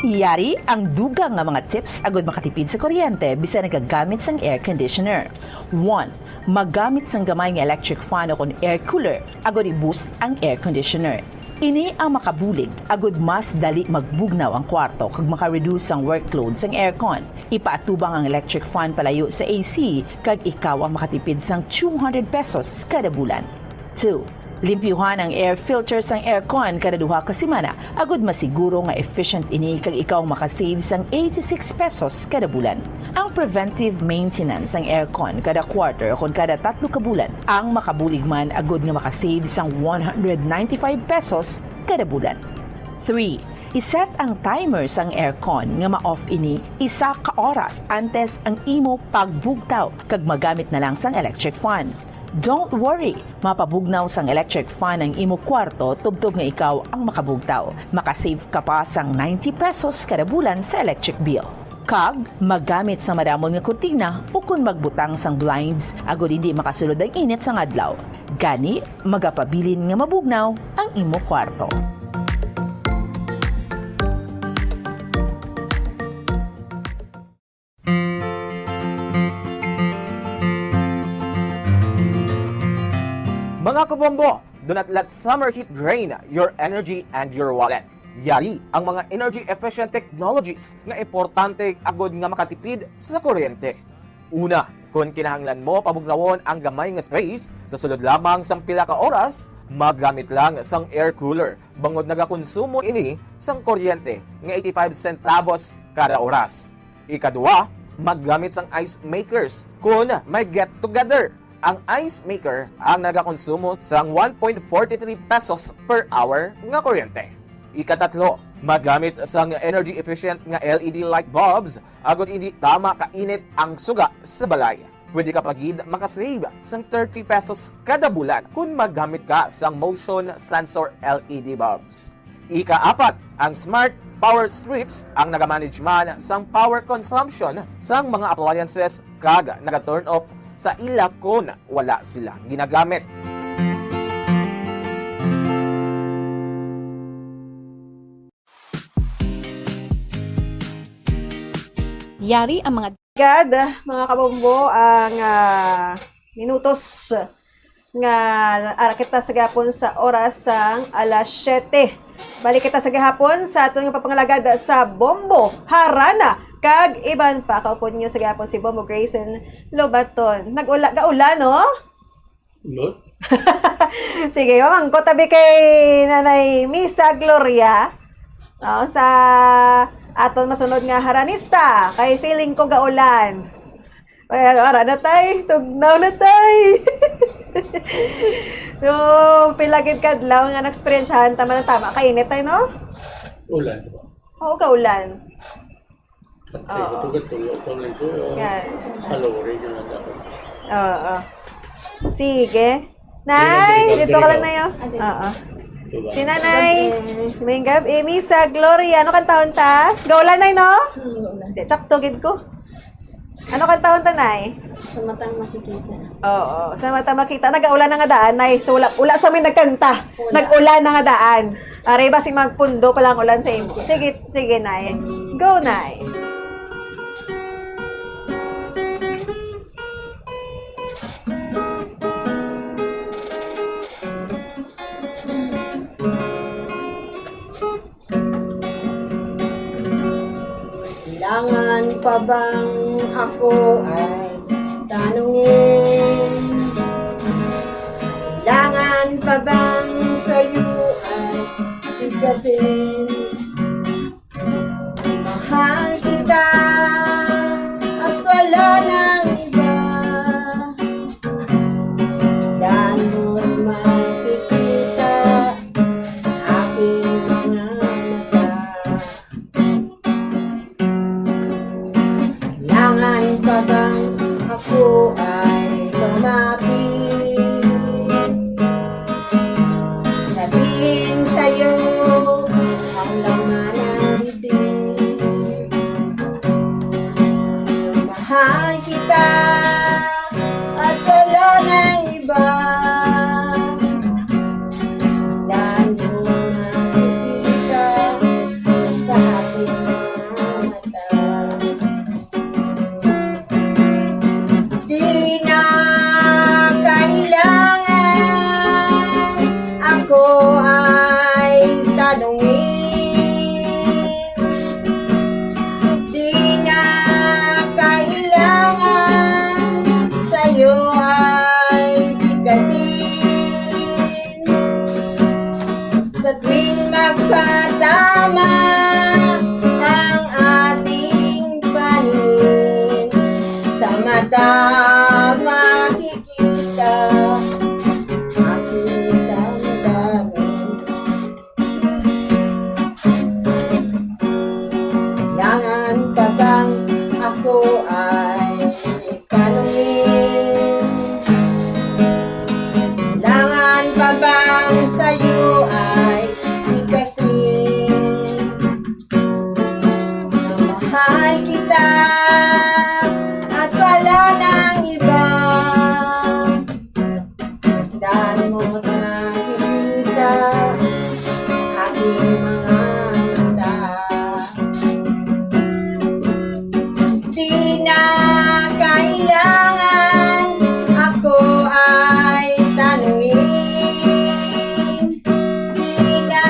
Yari ang dugang nga mga tips agud makatipid sa kuryente bisan nagagamit sang air conditioner. One, maggamit sang gamay nga electric fan o kon air cooler agud i-boost ang air conditioner. Ini ang makabulig agud mas dali magbugnaw ang kwarto kag maka-reduce ang workload sang aircon. Ipaatubang ang electric fan palayo sa A C kag ikaw ang makatipid sang two hundred pesos kada bulan. Two, limpyuhan ang air filter sang aircon kada duha ka semana agud masiguro nga efficient ini kag ikaw makasave sang eighty-six pesos kada bulan. Ang preventive maintenance sang aircon kada quarter o kon kada tatlo ka bulan ang makabulig man agud nga makasave sang one hundred ninety-five pesos kada bulan. Three, i-set ang timer sang aircon nga ma-off ini isa ka oras antes ang imo pagbugtaw kag magamit na lang sang electric fan. Don't worry, mapabugnaw sang electric fan ang imo kwarto tubtob nga ikaw ang makabugtaw. Makasave ka pa sang ninety pesos kada bulan sa electric bill. Kag magamit sa madamon nga kurtina ukon magbutang sang blinds agud hindi makasulod ang init sang adlaw. Gani, magapabilin nga mabugnaw ang imo kwarto. Mga kabombo, do not let summer heat drain your energy and your wallet. Yari ang mga energy-efficient technologies nga importante agud nga makatipid sa kuryente. Una, kon kinahanglan mo pabugnawon ang gamay nga space, sa sulod lamang sang pila ka oras, maggamit lang sang air cooler, bangod nagakonsumo ini sang kuryente nga eighty-five centavos kada oras. Ikaduha, maggamit sang ice makers kon may get-together. Ang ice maker ang nagakonsumo sang one point four three pesos per hour nga kuryente. Ikatatlo, maggamit sang energy-efficient nga L E D light bulbs agud hindi tama kainit ang suga sa balay. Pwede ka pa gid makasave sang thirty pesos kada bulan kon maggamit ka sang motion sensor L E D bulbs. Ikaapat, ang smart power strips ang nagamanage man sang power consumption sang mga appliances kag naga-turn off sa ila kon wala sila ginagamit. Yari ang mga Gad, mga kabombo, ang ah, minutos nga ara kita sa gihapon sa oras sang alas siyete. Balik kita sa gihapon sa aton nga papangalagad sa Bombo, Harana, kag iban pa. Kaupod niyo sa gihapon si Bombo Grayson Lobaton. Nag-ula, gaula, no? No? Sige, mamangkot tabi kay Nanay Misa Gloria. Oh, sa aton masunod nga haranista, kay feeling ko gaulan. Ay, ara na, tay. Tugnaw na, tay. So, pila gid ka adlaw nga na-eksperyensyahan ta man ang tama ka init, tay, no? Ulan po. Oo, gaulan. At ay, Oo. ito ka tulo, ito lang ito. Yan. Kalori na lang ako. Oo. Sige. Nay, dito ka lang na yun. Oo. Diba? Si Nanay, may gab, eh, Misa, Gloria, ano kang taon ta? Gaulan, Nay, no? Di, tsakto gid ko. Ano kang taon ta, Nay? Sa matang makikita. Oo, sa mata makita, nag-aulan na nga daan, Nay. So, wala, wala sa may nagkanta. Wala. Nag-ulan na nga daan. Aray ba si magpundo pa lang ulan sa imo? Sige, sige, Nay. Go, Nay. Kailangan pa bang ako ay tanungin? Kailangan pa bang sa'yo ay sigasin? Mahal kita at wala nang iba. Dahil mo makikita sa aking mga mata. Kailangan pa bang ako ay lumapit? Sabihin sa'yo ang laman ng bibig. Mahal kita at wala nang iba. Dahil mo nakikita sa aking mga mata. Di na kailangan ako ay tanungin. Di na kailangan sa'yo ay sigasin. Sa tuwing magkatama ang ating paningin, sa mata makikita aking damdamin. Kailangan pa bang ako ay tanungin? Kailangan pa bang sa'yo ay tigasin? Mahal kita at wala nang iba. Dahil mo nakikita aking mga mata. Di na kailangan ako ay tanungin. Di na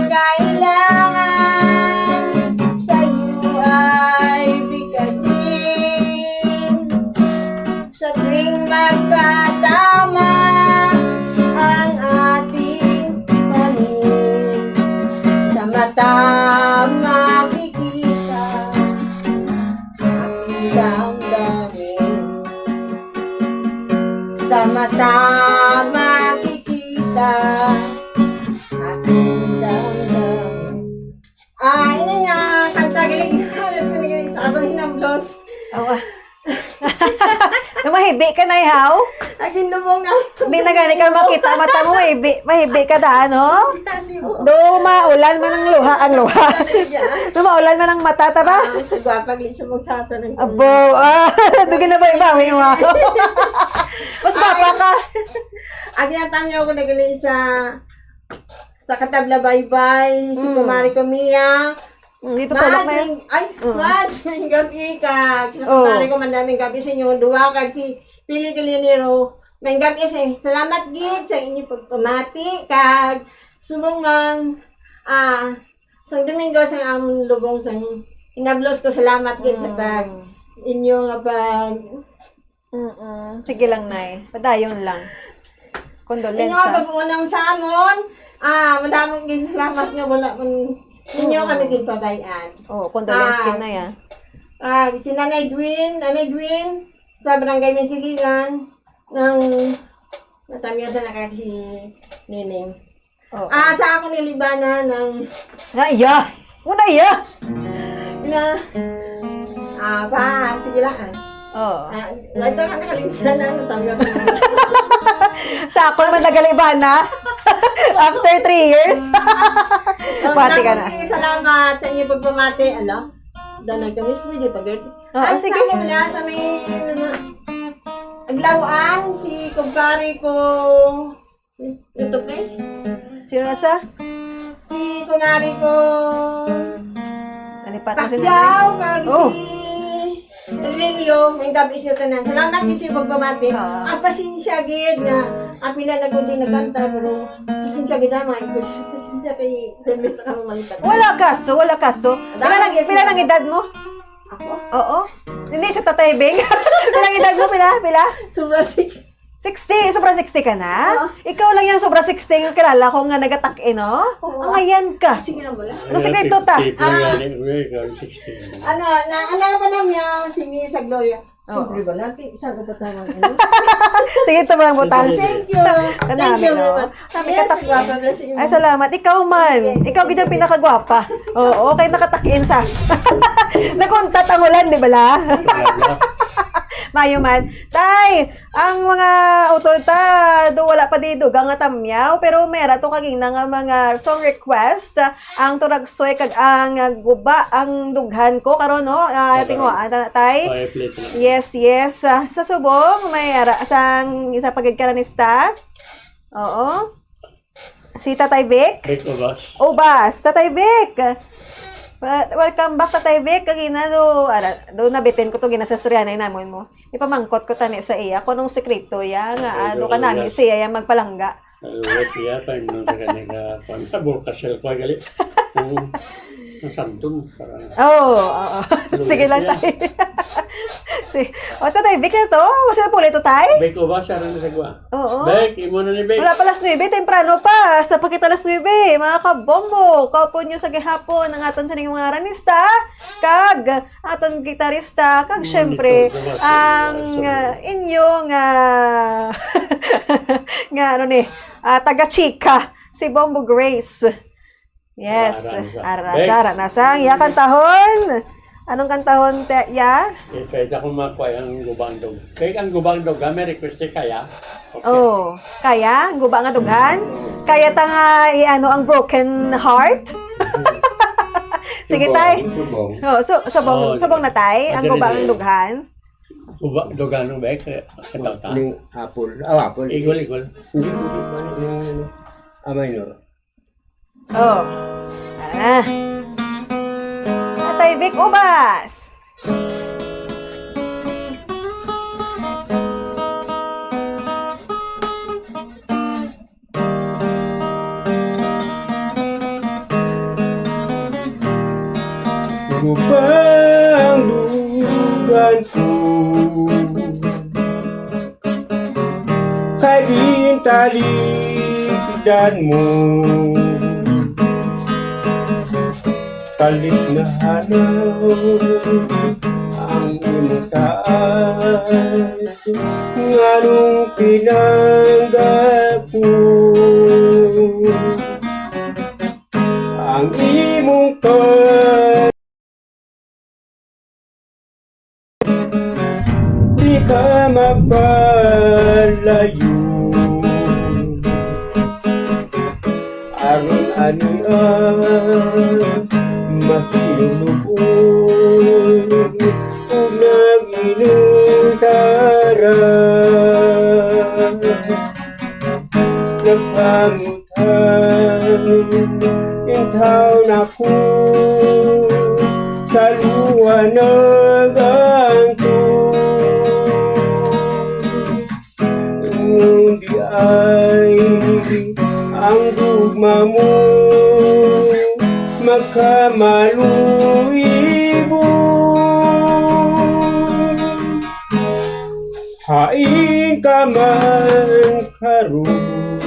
kailangan sa'yo ay bigkasin. Sa tuwing magkatama ang ating paningin, sa mata makikita ang damdamin. Sa mata makikita ang damdamin. Ah, ini nga kanta galing. Alam ko na galing sa abang hinamblos. Awa. Hibi ka na, ihaw? Agin lubong na. Di na gani ka makita mata mo, hibi, mahibi ka daan, ho? Do maulan man ang luha, ang luha. Do maulan man ang mata, ta ba? Ah, gwapa, gisubong sa ato ng Abo, ah, dugi na ba ibawi mo? Mas gwapa ka. Ang yata niya ako nagali sa sa Katabla Baybay, si Mm. Kumari ko Mia. Mm, dito tulog na yan. Maadjing, ay, Mm. maadjing gabi ka. Sa Oh. Kumari ko, mandaming gabi sa inyo. Duwa kag si Pili Galinero. May gabi sa, salamat gid sa inyo pagpamati kag subong ang, ah, sang Domingo sa amon lubong sang inablos ko. Salamat gid sa Mm. pag inyo nga pag Mm-mm. Sige lang, Nay. Padayon lang. Inyo Kondolensa. Pag-unang sa amon, ah, madamong gisalamat nga wala man ninyo Mm. kami ginpabay-an. Oh, condolence Ah, din, Nay, ah. Ah, si Nanay Edwin, Nanay Edwin, sa Barangay Mansilingan, nang natamyasan na kag si Nining. Oo. Ah, sa akon nilibana ng Na iya. Una iya. Na, ah, pa, sige lang, ah. Oo. Ah, wala ka nakalimutan na, natanggap mo. Sa akon man nagalibana. After three years. Oh, Pati ka na. Salamat sa inyo pagpamati, ano? Danay kami, pwede pa, girl? Oo, Ay, sige. Sa, wala, sa may, ano, Aglawan, si kumpare ko, ito, pre? Sino na sa? Si kunari ko, Nalipat na si Pacquiao, Nanay. Kag Oh. Si Aurelio, may gabi siya tanan. Salamat gid sa pagpamati. Ah. Ang pasensya gid nga, ang pila na ko din nagkanta, pero pasensya gid naman. Pasensya kay, permit na kami malipat. Wala kaso, wala kaso. Ang Pila dami lang, kasi pila lang edad mo? Ako? Oo. Hindi, sa Tatay Bing. Pila ang edad mo? Pila? Pila? Sobra sixty. Sixty? Sobra sixty ka na? Oo. Ikaw lang yan, sobra sixty ang kilala ko nga nagatakin, no? Oo. Ang ayan ka. Sige lang, wala. Ano sikreto ta? Fifty pa Ah. yan, eh, ikaw, sixty. Ano, na, ano pa naman yan, si Miss Gloria? Oo. Siyempre, wala. Ti-, saan ko pa tawag, ano? Sige, ito mo lang butang. Sige, sige. Thank you. Kanami, Thank you, no? everyone. Kami Yes, katakin. gwapa na si Ay, salamat. Ikaw man. Thank you. Ikaw gid ang pinakagwapa. Oo, kay nakatakin sa. Nakuntat ang ulan, di ba la? Mayo man. Tay, ang mga utol ta, do wala pa di dugang nga tamyaw, pero may ara to kagina nga mga song request, ang Turagsoy kag ang, ah, Guba ang Dughan ko karon, no? Ah, Karon. Tinguhaan ta na, Tay. Okay, play ko na. Yes, yes. Ah, sa subong, may ara sang isa pa gid ka ranista. Oo. Si Tatay Vic? Vic Ubas. Ubas, Tatay Vic. Wa-, welcome back, Tatay Vic. Kagina do, ara, do nabitin ko to, ginasastoryahanay namon mo. Ipamangkot ko tani sa iya kung anong sekreto iya nga, Ay, ano ka wala nami niya. Siya iya magpalangga. Ay, wala siya pa, yung mga kanya nga, kwan, sa Burkasel ko, gali. Ang, ang santum, para Oo, oo. Lunes Sige lang, niya. Tay. Si, o, Tatay Vic na to. Masaya po ulit to, Tay? Vic Ubas, siya rin sa gwa. Oo. Bek, imo na ni Bek. Wala pa alas nuebe, temprano pa. Sa pagkita alas nuebe, mga kabombo, kaupod nyo sa gihapon ang aton sa mga ranista, kag aton gitarista, kag Mm, syempre, ito, ito, ito, ang, ito. Ah, inyong, ah, nga, ano ni, ah, taga-chika, si Bombo Grace. Yes. Ara, ara na sa. Ara na Bek. Sa, ara na sa. Iya kantahon. Anong kantahon, te, ya? Eh, pwede akong makuha ang gubang dog. Kaya ang gubang dog, ah, may request eh, kaya? Okay. Oh, kaya? Ang guba nga dughan? Kaya ta nga, i-ano ang broken heart? Sige, Subong, tay. Subong. Oh, so, subong, Oh, subong na, tay. Ang Madali guba na ang yun. Dughan. Guba, dughan ang bek, eh, kataw ta. Ning apple. Ah, apple. Igol, igol. Hindi, hindi, ano, yung, ano, amay, no? Oh. Ah. Tatay Vic Ubas. Gubang dugan ko. Kay gintalikdan mo, talikdahanan ang imong taas, nganong pinangga ko ang imong ka- Di ka mapalayo. Aron ania mas sinulog-on ug nag-inusara. Nagpanguthan intawon ako sa luwa nag-antos. Ngon diay ang gugma mo magkamaluibog. Hain ka man karon,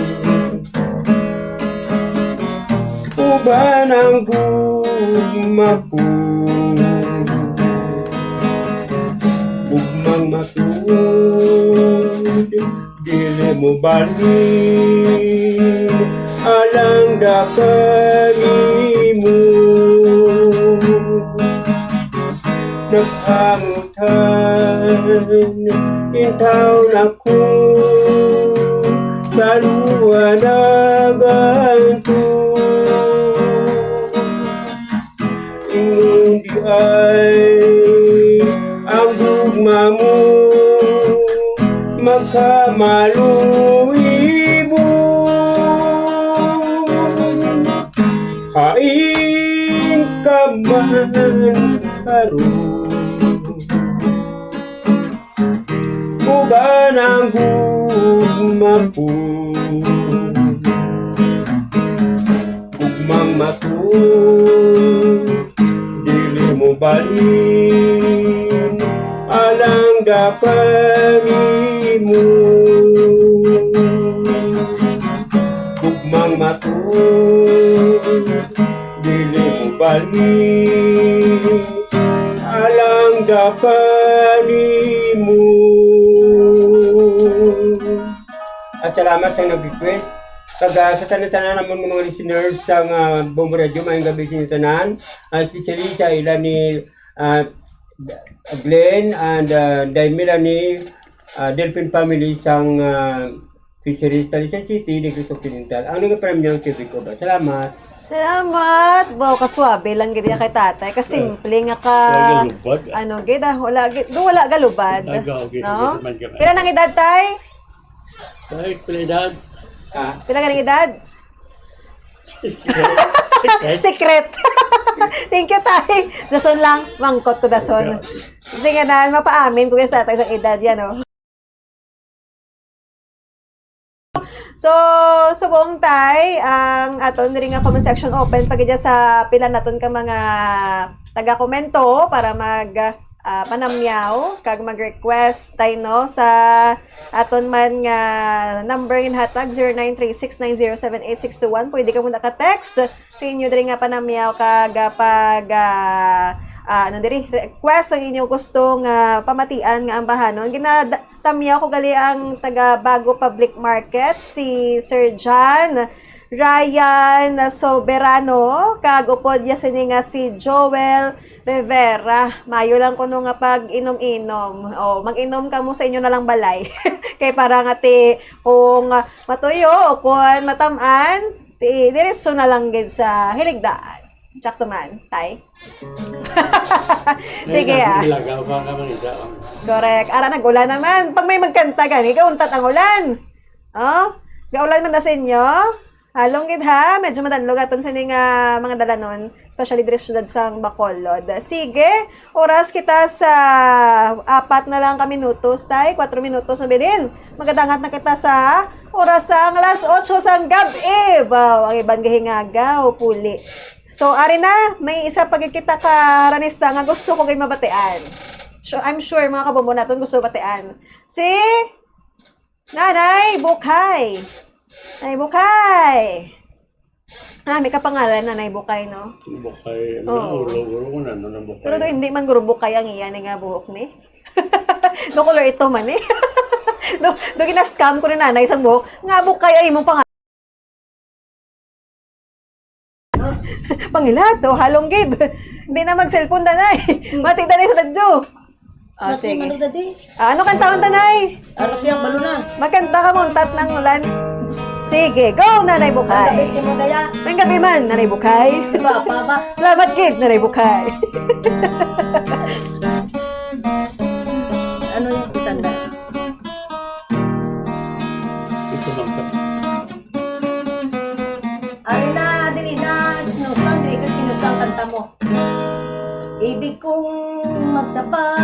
uban ang gugma ko. Gugmang matuod, dili mo balhin, alang da kanimo. Nagpanguthan intawon ako sa luwa nag-antos. Ingon diay ang gugma mo magkamaluibog. Hain ka man karon, uban ang gugma ko. Gugmang matuod, dili mo balhin, alang da kanimo. Gugmang matuod, dili mo balhin, alang da kanimo. At salamat sa nag-request. Kag, ah, sa tanan-tanan namon nga mga listeners sa nga Bombo Radio, maayong gabi sa inyo tanan. Ah, especially sa ila ni, ah, Glenn and, ah, Day Melanie, ah, Delphin family sang, ah, Fisheries, Talisay City, Negros Occidental. Ang nagaparamyang T V ko ba? Salamat. Salamat! Wow, kaswabe lang gid kay tatay. Kasimple nga ka, Wala galubad. Ano gid, ah, wala gid, wala galubad. Agaw, gid, No? gid man kami. Pila nang edad, tay? Tay, pila edad? Ah, Pila ka nang edad? Secret. Secret. Thank you, tay. Dason lang, mangkot ko dason. Sige na, mapaamin ko sa tatay sa edad yan, oh. So, subong tay, ang aton diri nga comment section open pa gid sa pila naton ka mga taga-komento para mag, ah, panamyaw kag mag-request tay, no, sa aton man nga number nga hatag, zero nine three six nine zero seven eight six two one. Pwede ka mo naka-text sa inyo diri nga panamyaw kag, ah, pag, ah, ah, ano diri, request ang inyo gusto nga pamatian nga ambahanon. Ginatamyaw ko gali ang taga Bago Public Market, si Sir John Ryan Soberano, kag upod niya sini nga si Joel Rivera. Mayo lang kuno nga pag-inom-inom. O, mag-inom kamo sa inyo na lang balay. Kay para nga ti kung matuyo o kung matam-an, ti diretso na lang gid sa hiligdaan. Tsakto man, tay? Sige, ah. Ilagaw ka ka man ida. Correct. Ara, nag-ulan naman. Pag may magkanta gani, kauntat ang ulan. Oh, gaulan man na sa inyo? Halong gid ha, medyo madanlog aton sini nga mga dalanon, especially diri sa siyudad sang Bacolod. Sige, oras kita sa apat na lang ka minutos, tay, kwatro minutos na bilin. Magadangat na kita sa oras sang alas otso sang gab-i. Wow, ang iban gahingagaw, puli. So, ari na, may isa pa gid kita ka ranista nga gusto ko gid mabatian. Sure, I'm sure mga kabombo naton gusto batian. Si Nanay Bukay. Nanay Bukay. Ah, may kapangalan, Nanay Bukay, no? Bukay, ano, Oo. Ulo, ulo ko na, ano, na Bukay. Pero do, hindi man guro Bukay ang iya ni nga buhok ni. Do color ito man eh. Do, do gina-scam ko ni Nanay sang buhok. Nga Bukay ay imong pangalan. Pangilat, oh, halong gid. Hindi na mag-cellphone, danay. Mati, danay, sa radyo. Ah, Mas sige. Ano gadi? Ah, ano kantahon ta, Nay? Aros yang balo na. Magkanta ka mo, Tat ng Ulan. Sige, go, Nanay Bukay. Ang gabi si mo, Daya. Ang gabi man, Nanay Bukay. Ba, ba, ba. Salamat, kid, Nanay Bukay. Ano yung kitanda? Ito lang ka. Ari na, dili na, Espinosa, dili ka Espinosa ang kanta mo. Ibig kong magtapa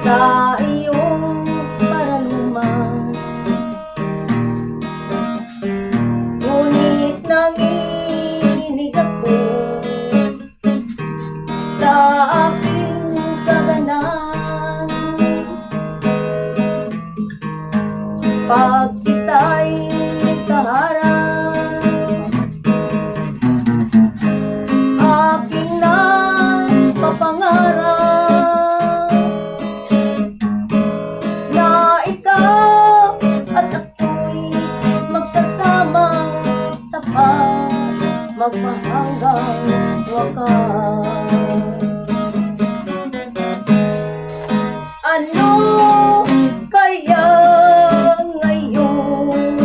sa iyong paraluman. Ngunit nanginginig ako sa aking kaganan. Pag kita'y kaharap, aking nang mapangarap na ikaw at ako'y magsasamang tapat, magpahanggang wakas. Ano kaya ngayon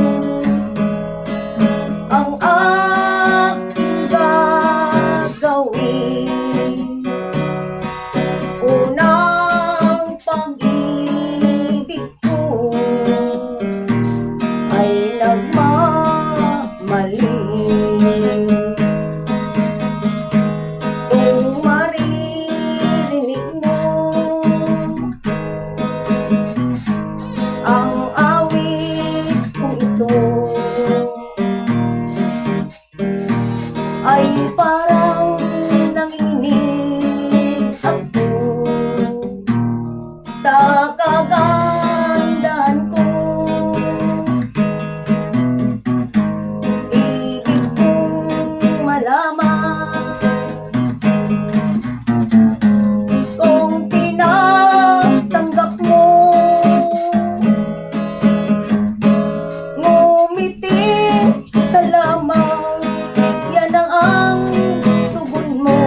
ang aking gagawin? Unang pag-ibig ko ay nagmamali. Kung maririnig mo ang awit kong ito, ay parang nanginginig ako sa kagandahan ko. Ibig kong malaman kung tinatanggap mo. Ngumiti ka lamang, yan ang tugon mo,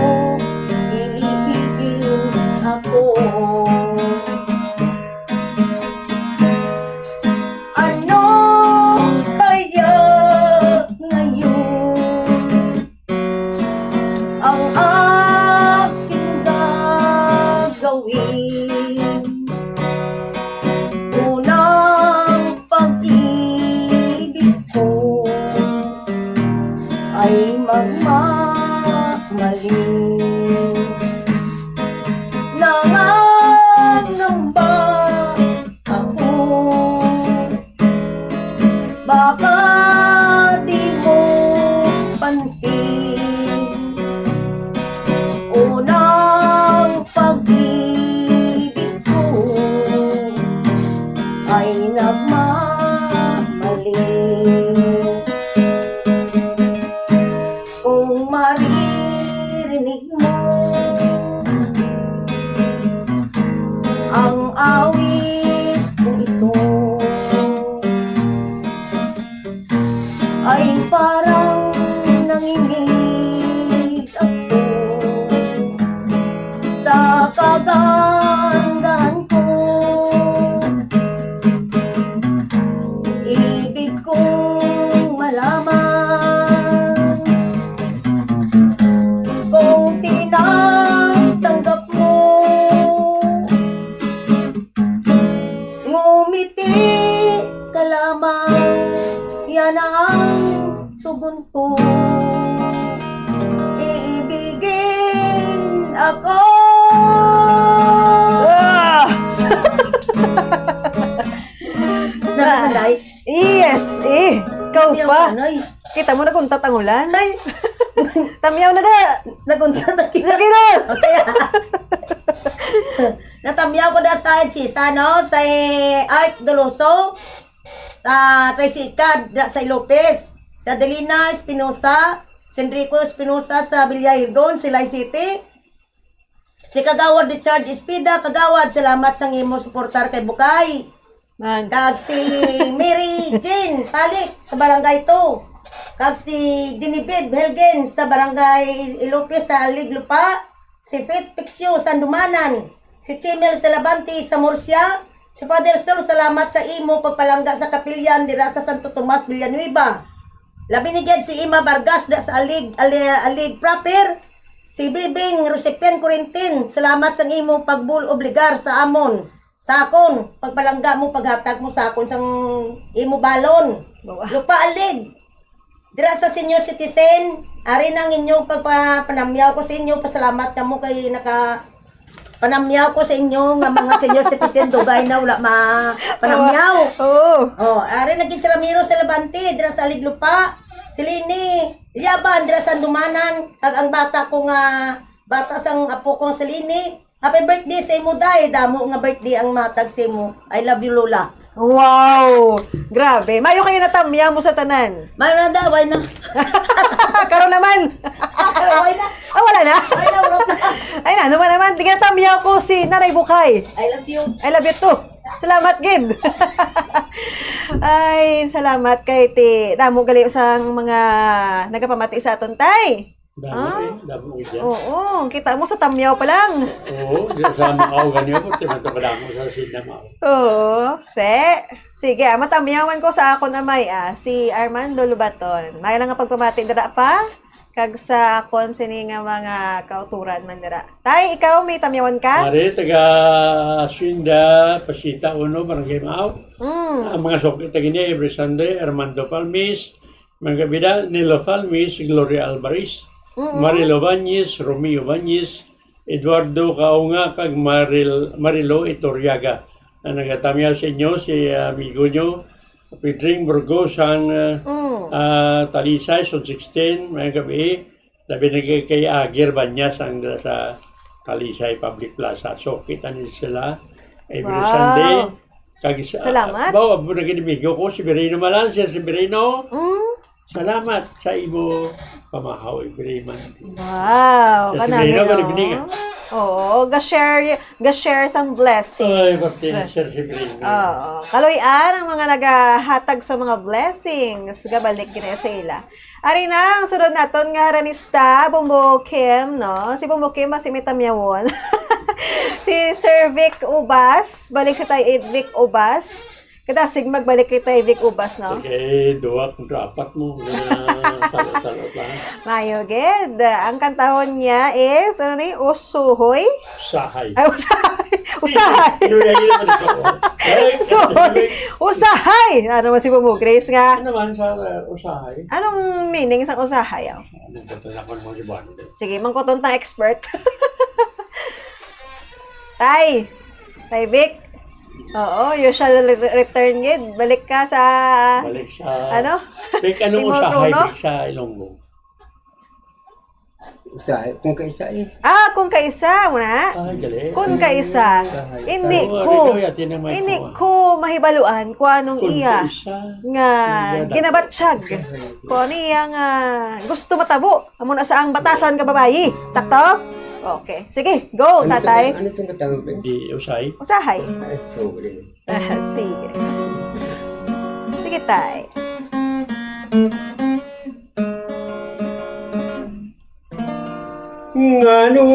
iibigin ako. Ano kaya ngayon ang aking gagawin? Unang pag-ibig ko ay magmamali. Nangangamba ako, baka di mo pansin. Unang pag-ibig ko ay nagmamali. Kung maririnig mo ang awit kong ito, ay parang nanginginig ako sa kagandahan ko. Ibig kong malaman kung tinatanggap mo. Ngumiti ka lamang, yan ang tugon ko. Iibigin ako. Ah! Nakakanday? Yes, eh. Ikaw Tamiyaw pa. Ka, Noy. Kita mo, naguntat ang ulan. Ay! Tamiyaw na da. Naguntat ang Sige na. Okay, ah. Natamyaw ko da sa Ed Sisa, no? Sa Art Doloso, sa Tricycad, da sa Lopez, sa Delina Espinosa, si Enrico Espinosa sa Villa Hirgon, Silay City. Si Kagawad Richard Espida, Kagawad, salamat sang imo suportar kay Bukay. Man. Kag si Mary Jane Palik sa Barangay two. Kag si Genevieve Helgen sa Barangay Ilopez sa Alig Lupa. si Fit Pixio Sandumanan, si Chimel Salabante sa Murcia, si Father Sol, salamat sa imo pagpalangga sa kapilyan dira sa Santo Tomas, Villanueva. Labi ni gid si Ima Vargas da sa Alig, Ali-, Alig proper, si Bibing Rosipian Corintin, salamat sang imo pagbul obligar sa amon. Sa akon, pagpalangga mo, paghatag mo sa akon sang imo balon. Wow. Lupa Alig. Dira sa senior citizen, ari nang inyong pagpapanamyaw ko sa inyo, pasalamat kamo kay naka panamyaw ko sa inyo nga mga senior citizen, dugay na wala ma panamyaw. Oo. Oh, ari naging si Ramiro Salabante, dira sa Alig Lupa, si Lini Liaban, dira sa Dumanan, kag ang bata ko nga, bata sang apo kong si Lini, happy birthday sa imo, day. Damo nga birthday ang matag sa imo. I love you, Lola. Wow! Grabe. Mayo kayo natamyaw mo sa tanan. Mayo na daw, why na? Karon naman. Why na? Ah, wala na? Why na, wala na? Ay, ano man naman. Di natamyaw ko si Nanay Bukay. I love you. I love you too. Salamat gid. Ay, salamat kay ti damo gali sang mga nagapamati sa aton, tay. Damo Ah? eh, damo gid yan. Oo, kita mo sa tamyaw pa lang. Oo, di sa mga ako ganyan po, timan to kadamo sa sinama. Oo, te. Sige, ah, matamyawan ko sa akon amay, ah, si Armando Lubaton. May lang nga pagpamati dira pa, kag sa akon sini nga mga kauturan man dira. Tay, ikaw, may tamyawan ka? Ari, taga Hacienda, Pasita Uno, Barangay Mao. Mm. Ang mga suki taga niya, every Sunday, Armando Palmis, mga kabida, Nilo Palmis, Gloria Alvarez, Mm-mm. Marilo Bañez, Romeo Bañez, Eduardo Kaunga, kag Maril-, Marilo Iturriaga. Ang nagatamyaw sa inyo, si, ah, amigo nyo, Pedring Burgos, ang, ah, Mm. ah, Talisay, Zone sixteen, mga gabi. Labi na kay, kay Agir Banyas, ang dala sa Talisay Public Plaza. So, kita ni sila every Wow. Sunday. Kag sa, Salamat. Bawa, abo na ginimigo ko, si Birino Malan, siya si Birino. Mm. Salamat sa imo pamahaw, Ibrahim. Wow, Sa kanami, Sabrina, no? Malibning, ah. Oo, ga-share, ga-share sang blessings. Ay, pati na, Sir Sabrina. Oo. Kaloy-an ang mga nagahatag sa mga blessings, gabalik gid sa ila. Ari na ang sunod naton nga haranista, Bumbo Kim, no? Si Bumbo Kim, basi may tamyawon. Si Sir Vic Ubas, balik si Tay Vic Ubas. Kadasig magbalik kay Tay Vic Ubas, no? Sige, duwa kung apat mo. Nga, salot-salot lang. Mayo gid. Ang kantahon niya is, ano ni? Usuhoy? Usahay. Ay, usahay. Usahay. Sige, yun, yun, yun, yun. Ay, Sorry. sige. Usahay! Ano man si Bumo Grace nga? Ano naman sa, uh, usahay? Anong meaning sa usahay, oh? Anong kanta sa akon mo si Bando? Sige, mangkuton ta expert. Tay! Tay Vic? Oo, you shall re-, return gid. Balik ka sa, Balik sa ano? Balik, anong Timor usahay, Trono? Balik sa Ilonggo. Usahay, kung kaisa eh. Ah, kung kaisa, muna. Ay, gali. Kung kaisa. Usahay. Hindi Usahay. ko, Oh, ikaw, yati na may hindi kuha. ko mahibaluan kung anong Kung iya kaisa. nga Nga dapat. ginabatsyag. Usahay. Kung ano iya nga gusto matabo. Amo na sa ang batasan ka babayi. Sakto? Okay. Sige, go, Ano tatay. tong, ano tong katawag, eh? Di usay. Usahay. Ay, sorry. Ah, sige. Sige, tay. Ngano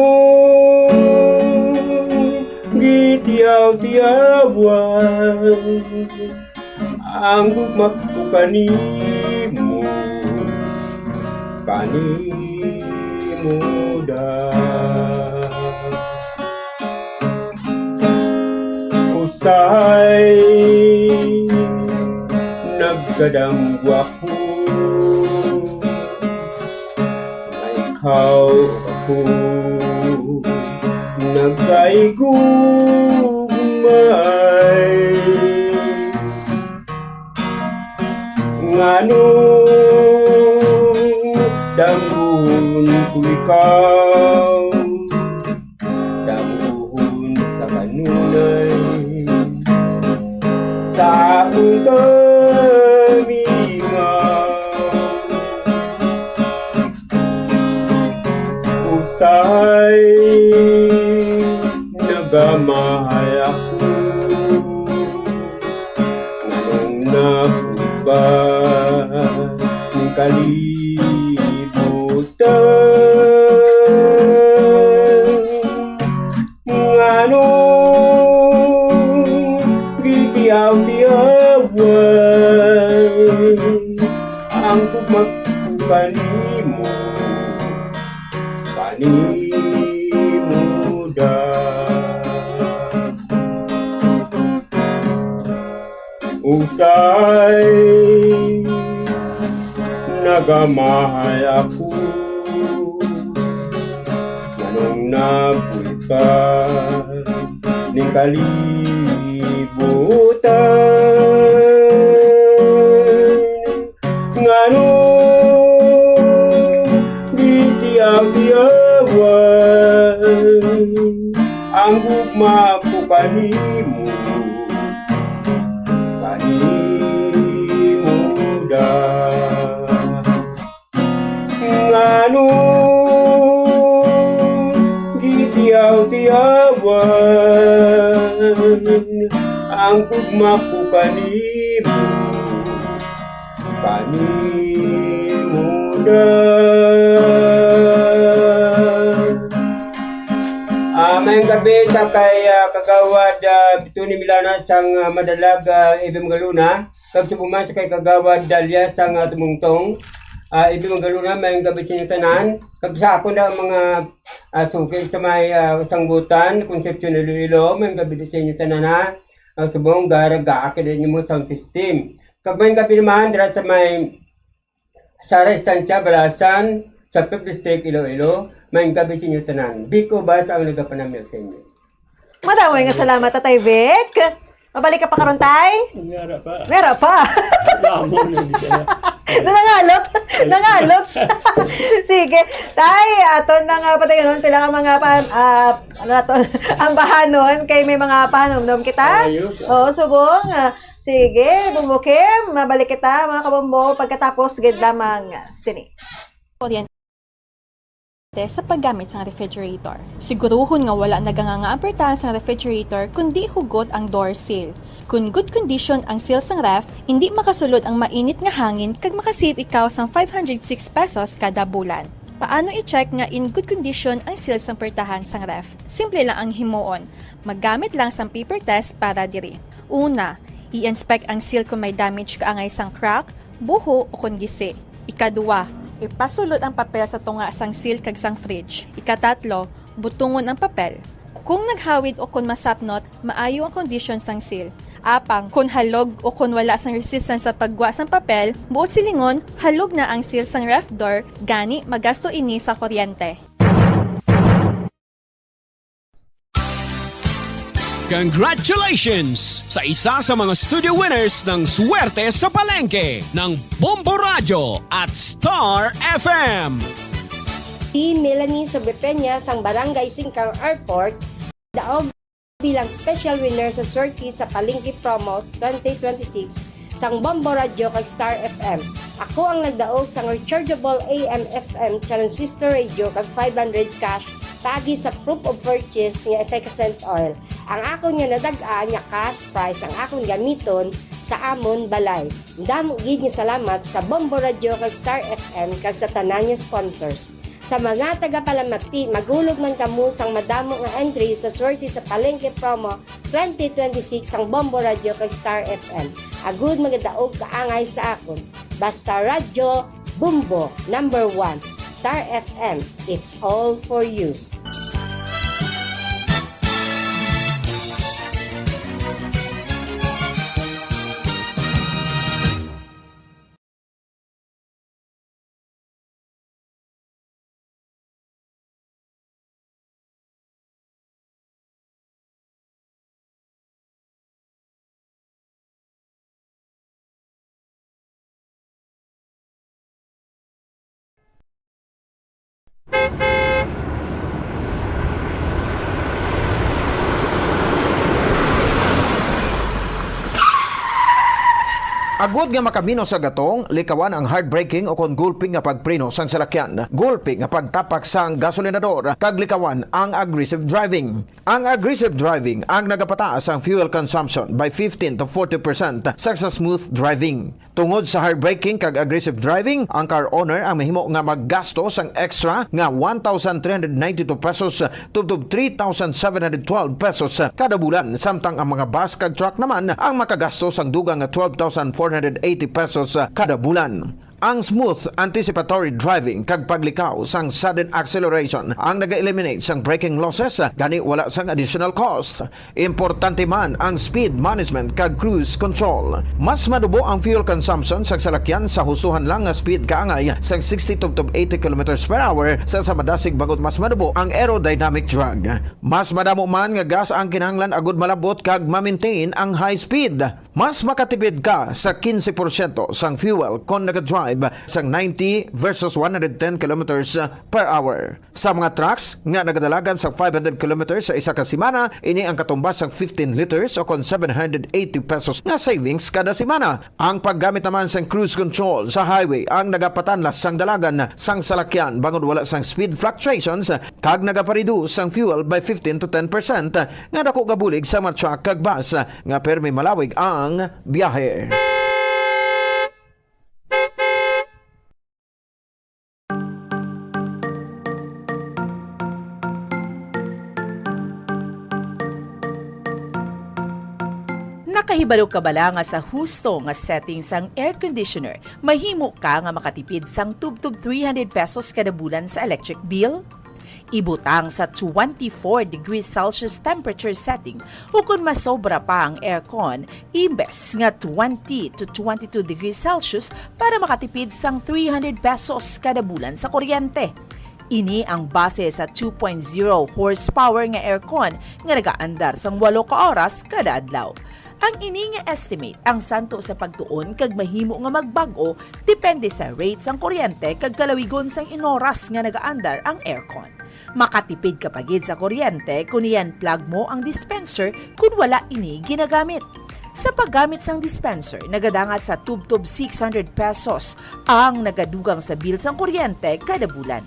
gitiyaw-tiyawan ang gugma ko kanimo, kanimo da. Usay nagkadamgo ako nga ikaw ako nagkaigugmay. Ngano damgon ko ikaw, damgon sa kanunay, sa akong kamingaw? Usay nagamahay ako, nganong nakuba ang kalibutan? Ano gitiyaw-tiyawan ang gugma ko kanimo, kanimo da. Usay nagamahal ako, nganong nabuy ka ning kalibutan? Ngano gitiyaw-tiyawan ang gugma ko kanimo, kanimo da? Ngano gitiyaw-tiyawan ang gugma ko kanimo, kanimo da? Ah, mayong gabi sa kay, ah, Kagawad, ah, Tony Milana sang, ah, Madalag, ah, Ibim Galuna, kag subong man sa kay Kagawad Dalia sang, ah, Tumungtong. Ah, Ibim Galuna, mayong gabi sa inyo tanan. Kag sa ako na mga, ah, suki sa may, ah, Sanggutan, Concepcion, Iloilo, mayong gabi sa inyo tanan, ha. Ang subong, garag, gaakid ninyo mo sound system. Kag mayong gabi naman, dira sa may Sara Estancia, Balasan, sa Fifth District, Iloilo, mayong gabi sa inyo tanan. Biko Bas ang nagapanamyo sa inyo. Madamo nga salamat, Tatay Vic. Mabalik ka pa karon, Tay? Meron pa. Meron pa. Amo na di siya. Nangalot. Nangalot siya. Sige. Tay, aton na nga padayonon, pila ka mga pan, ah, ano na to? Ang bahanon, kay may mga pahanumdom kita. Ayos, ah. Oo, subong. Ah, sige, Bumbo Kim, mabalik kita, mga kabombo, pagkatapos gid lamang sini. Kuryente sa paggamit sang refrigerator. Siguruhon nga wala naganganga ang pertahan sang refrigerator, kundi hugot ang door seal. Kun good condition ang seal sang ref, indi makasulod ang mainit nga hangin kag makasave ikaw sang five hundred six pesos kada bulan. Paano i-check nga in good condition ang seal sang pertahan sang ref? Simple lang ang himuon. Maggamit lang sang paper test para diri. Una, i-inspect ang seal kung may damage kaangay sang crack, buho, o kon gisi. Ikaduha, ipasulod ang papel sa tunga sang seal kag sang fridge. Ikatatlo, butongon ang papel. Kung naghawid o kon masapnot, maayo ang kondisyon sang seal. Apang, kon halog o kon wala sang resistance sa paggwa sang papel, buot silingon, halog na ang seal sang ref door, gani magasto ini sa kuryente. Congratulations sa isa sa mga studio winners ng Swerte sa Palengke ng Bombo Radyo at Star F M. Si Melanie Sobrepeña sang Barangay Singkang Airport, daog bilang special winner sa Swerte sa Palengke Promo twenty twenty-six sang Bombo Radyo kag Star F M. Ako ang nagdaog sang rechargeable A M F M transistor radio kag five hundred cash paagi sa proof of purchase nga effervescent oil. Ang akon nga nadag-a nga cash prize ang akon gamiton sa amon balay. Damo gid nga salamat sa Bombo Radyo kag Star F M kag sa tanan nga sponsors. Sa mga tagapalamati, magulog man kamo sang madamo nga entry sa Swerte sa Palengke Promo twenty twenty-six sang Bombo Radyo kag Star F M. Agud magadaog kaangay sa akon. Basta Radyo, Bombo, number one. Star F M, it's all for you. Agud nga makaminos sa gatong, likawan ang hard braking o kon gulpi nga pagpreno sang salakyan, gulpi nga pagtapak sang gasolinador, kag likawan ang aggressive driving. Ang aggressive driving ang nagapataas ang fuel consumption by fifteen to forty percent sa, sa smooth driving. Tungod sa hard braking kag aggressive driving, ang car owner ang mahimo nga maggasto sang extra nga one thousand three hundred ninety-two pesos tubtob three thousand seven hundred twelve pesos kada bulan, samtang ang mga bus kag truck naman ang makagasto sang dugang nga twelve thousand four hundred eighty pesos kada bulan. Ang smooth anticipatory driving kag paglikaw sang sudden acceleration ang naga-eliminate sang braking losses, gani wala sang additional cost. Importante man ang speed management kag cruise control. Mas madubo ang fuel consumption sang salakyan sa hustohan lang nga speed kaangay sang sixty tubtob eighty kilometers per hour sa, sa madasig, bangod mas madubo ang aerodynamic drag. Mas madamo man nga gas ang kinahanglan agud malab-ot kag ma-maintain ang high speed. Mas makatipid ka sa quince porsyento sang fuel kon nagadrive sang ninety versus one hundred ten kilometers per hour. Sa mga trucks nga nagadalagan sa five hundred kilometers sa isa ka semana, ini ang katumbas sang fifteen liters o kon seven hundred eighty pesos nga savings kada semana. Ang paggamit naman sang cruise control sa highway ang nagapatanlas sang dalagan sang salakyan bangod wala sang speed fluctuations kag nagapareduce sang fuel by fifteen to ten percent, nga dako nga bulig sa mga truck kag bus nga permi malawig ang biyahe. Nakahibalo ka bala nga sa husto nga setting sang air conditioner, mahimo ka nga makatipid sang tubtob three hundred pesos kada bulan sa electric bill? Ibutang sa twenty-four degrees Celsius temperature setting, ukon masobra pa ang aircon, imbes nga twenty to twenty-two degrees Celsius para makatipid sang three hundred pesos kada bulan sa kuryente. Ini ang base sa two point zero horsepower nga aircon nga nagaandar sang walo ka oras kada adlaw. Ang ini nga estimate ang santo sa pagtuon kag mahimo nga magbag-o depende sa rate sang kuryente kag kalawigon sang inoras nga nagaandar ang aircon. Makatipid ka pa gid sa kuryente kon i-unplug mo ang dispenser kon wala ini ginagamit. Sa paggamit sang dispenser, nagadangat sa tubtob six hundred pesos ang nagadugang sa bill sang kuryente kada bulan.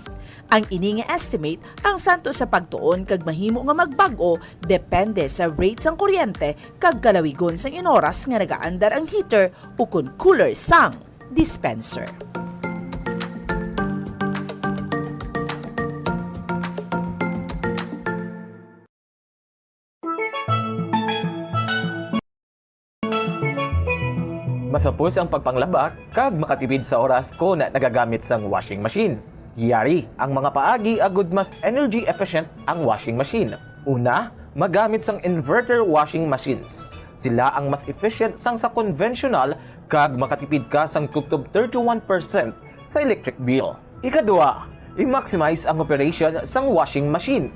Ang ini nga estimate ang santo sa pagtuon kag mahimo nga magbag-o depende sa rate sang kuryente kag kalawigon sang inoras nga nagaandar ang heater ukon cooler sang dispenser. Masapos ang pagpanglaba kag makatipid sa oras kon nagagamit sang washing machine. Yari ang mga paagi agud mas energy efficient ang washing machine. Una, magamit sang inverter washing machines. Sila ang mas efficient sang sa conventional kag makatipid ka sang tubtob thirty-one percent sa electric bill. Ikadua, i-maximize ang operation sang washing machine.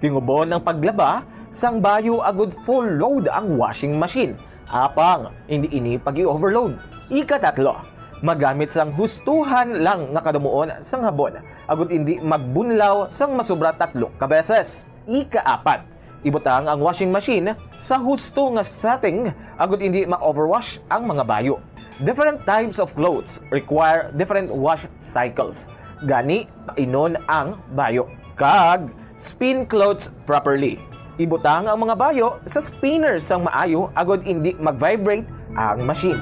Tingubon ang paglaba sang bayo agud full load ang washing machine. Apang, hindi ini pag-i-overload. Ikatatlo, magamit sang hustuhan lang nga kadumuon sang habon agud hindi magbunlaw sang masobra tatlo ka beses. Ikaapat, ibutang ang washing machine sa husto nga setting agud hindi ma-overwash ang mga bayo. Different types of clothes require different wash cycles. Gani, painon ang bayo. Kag spin clothes properly. Ibutang ang mga bayo sa spinner sang maayo agud hindi mag-vibrate ang machine.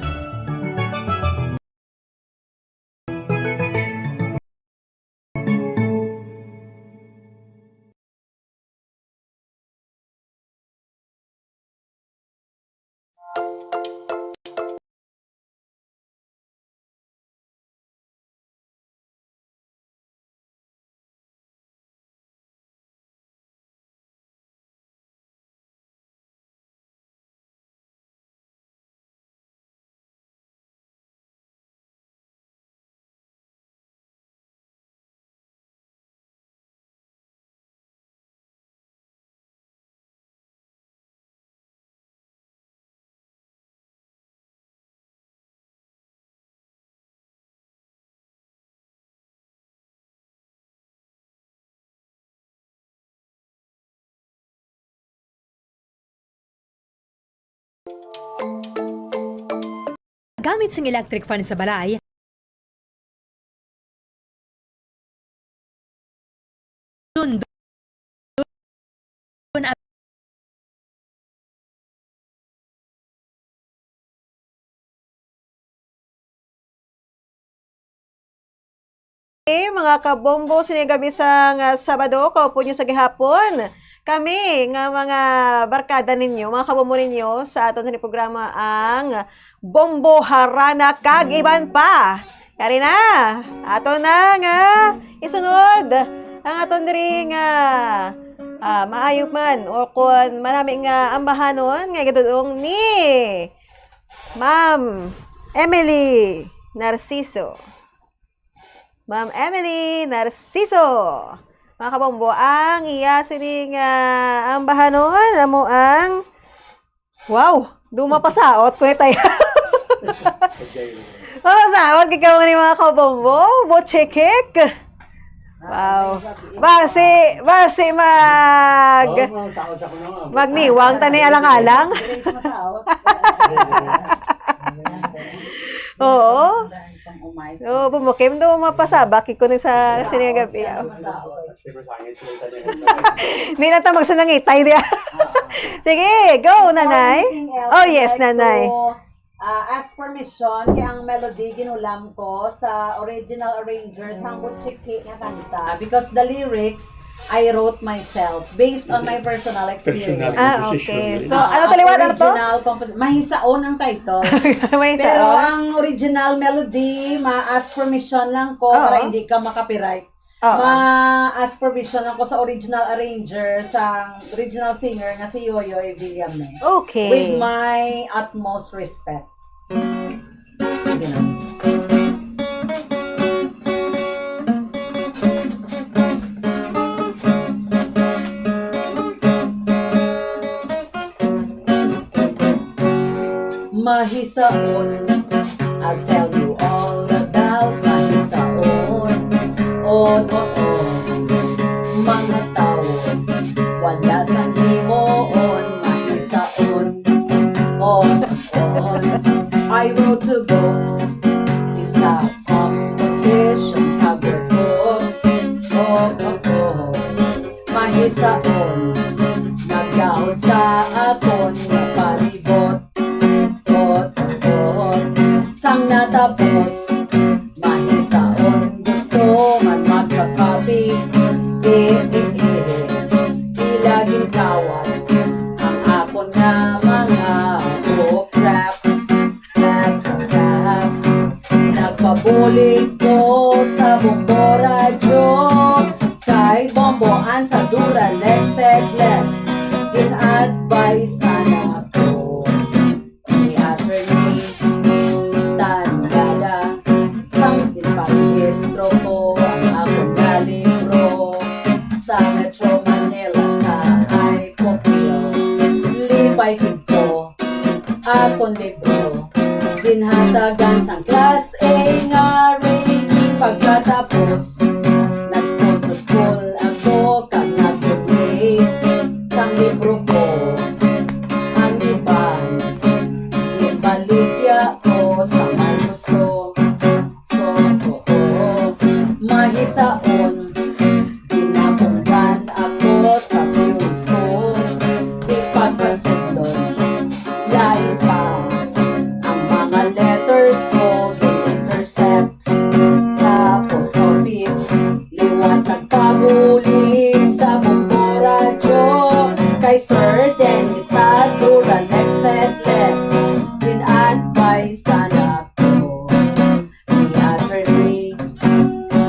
paggamit sing electric fan sa balay, dun, dun, Eh, mga kabombo, sini gabi sa nga Sabado, kaupo nyo sa gihapon. Kami nga mga barkada ninyo, mga kabombo ninyo, sa aton sa programa ang Bombo, Harana, kag iban pa. Yari na, ato na nga isunod ang aton diri nga, ah, maayo man o kon manami nga ambahanon nga igadudong ni Ma'am Emily Narciso. Ma'am Emily Narciso. Mga kabombo, ang iya sining, ah, ambahanon, amo ang, wow, dumapasaot ko tayo. Mapasaot kay kamo ni mga kabombo, bochekek. Wow. Basi, basi mag, Oo, mga saot ako na nga. Magniwang ta ni alang-alang. Disgrace, masaot. Oo. Isang umay. Oo, bumukim do mapasabak ko ni sa sini gabi, ah. Masaot. Hindi na ta magsanangitay diya. Sige, go, nanay. Anything else Oh, you'd yes, like nanay. to, ah, ask permission kay ang melody ginulam ko sa original arranger sang Butchiki nga kanta because the lyrics I wrote myself based on my personal experience. Personal Ah, composition, okay. yun. So, Ah, ano ang taliwan, ano to? original compos-, Mahisaon ang title. Mahisaon. Pero ang original melody, ma-ask permission lang ko Oo. para hindi ka ma-copyright. Oo. Ma-ask permission lang ko sa original arranger, sa original singer nga si Yoyoy Villame. Okay. With my utmost respect. Sige na. Mahisaon, I'll tell you all about mahisaon. On, on, on, mga tawon, wala sang himuon, mahisaon. On, on, on, I wrote two books, isa composition kag workbook. On, on, on, mahisaon, nagdaot sa akon nga palibot. Ot, ot, sang natapos, mahisaon gusto man magkakapi. Eh, eh, eh, ila ginkawat ang akon nga mga book wraps. Taps, taps, taps. Nagpabulig ko sa Bombo Radyo kay Bombo An sa Duralex Headlets. Gin-advise sana ko ni Attorney Tanyada, sang ginparehistro ko ang akon nga libro sa Metro Manila sa Ipopil. Lipay gid ko akon libro. Ginhatagan sang class A nga rating. Pagkatapos, nag-school to school ako kag nag-donate sang libro ko. Ang iban, ginbaligya ko sa may gusto. So, oo, mahisaon, ginapunggan ako sa fuse ko. Di pagkasundon, lain pa ang mga letters ko, gin-intercept sa post office. Liwat nagpabulig sa Bombo Radyo kay Sir Dennis Sadura, Lex Lex. Gin-advise sana ko ni Attorney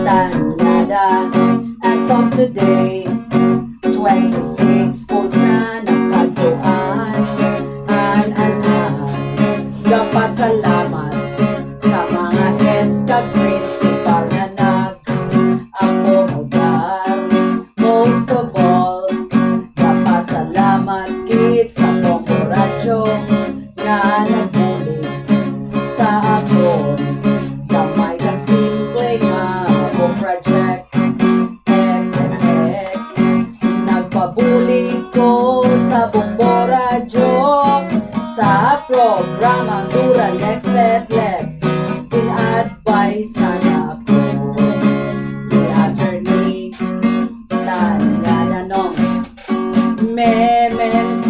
Tanyada. As of today, twenty-six schools na nakadtuan. An, an, an, gapasalamat sa mga heads kag principal nga nag-akomodar. Most of all, gapasalamat gid sa Bombo Radyo nga nagbulig sa akon gamay kag simple nga book project. Ek, ek, ek. Nagpabulig ko sa Bombo Radyo sa programang Duralex Headlets.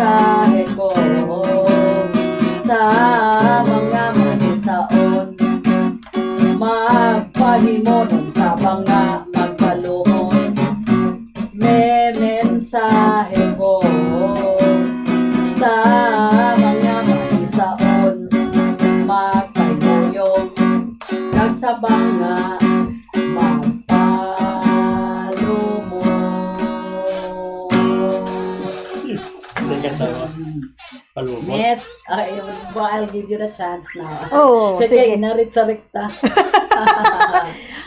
mensahe ko sa mga malisaon, magpahimunom sa mga magpaluhon. May mensahe ko sa mga malisaon, magpahimunom kag sa mga magpaluhon. Ang ganda mo. Palubot. Miss, ay, well, I'll give you the chance now. Oo, Kaya sige. Inarit-sarit ta.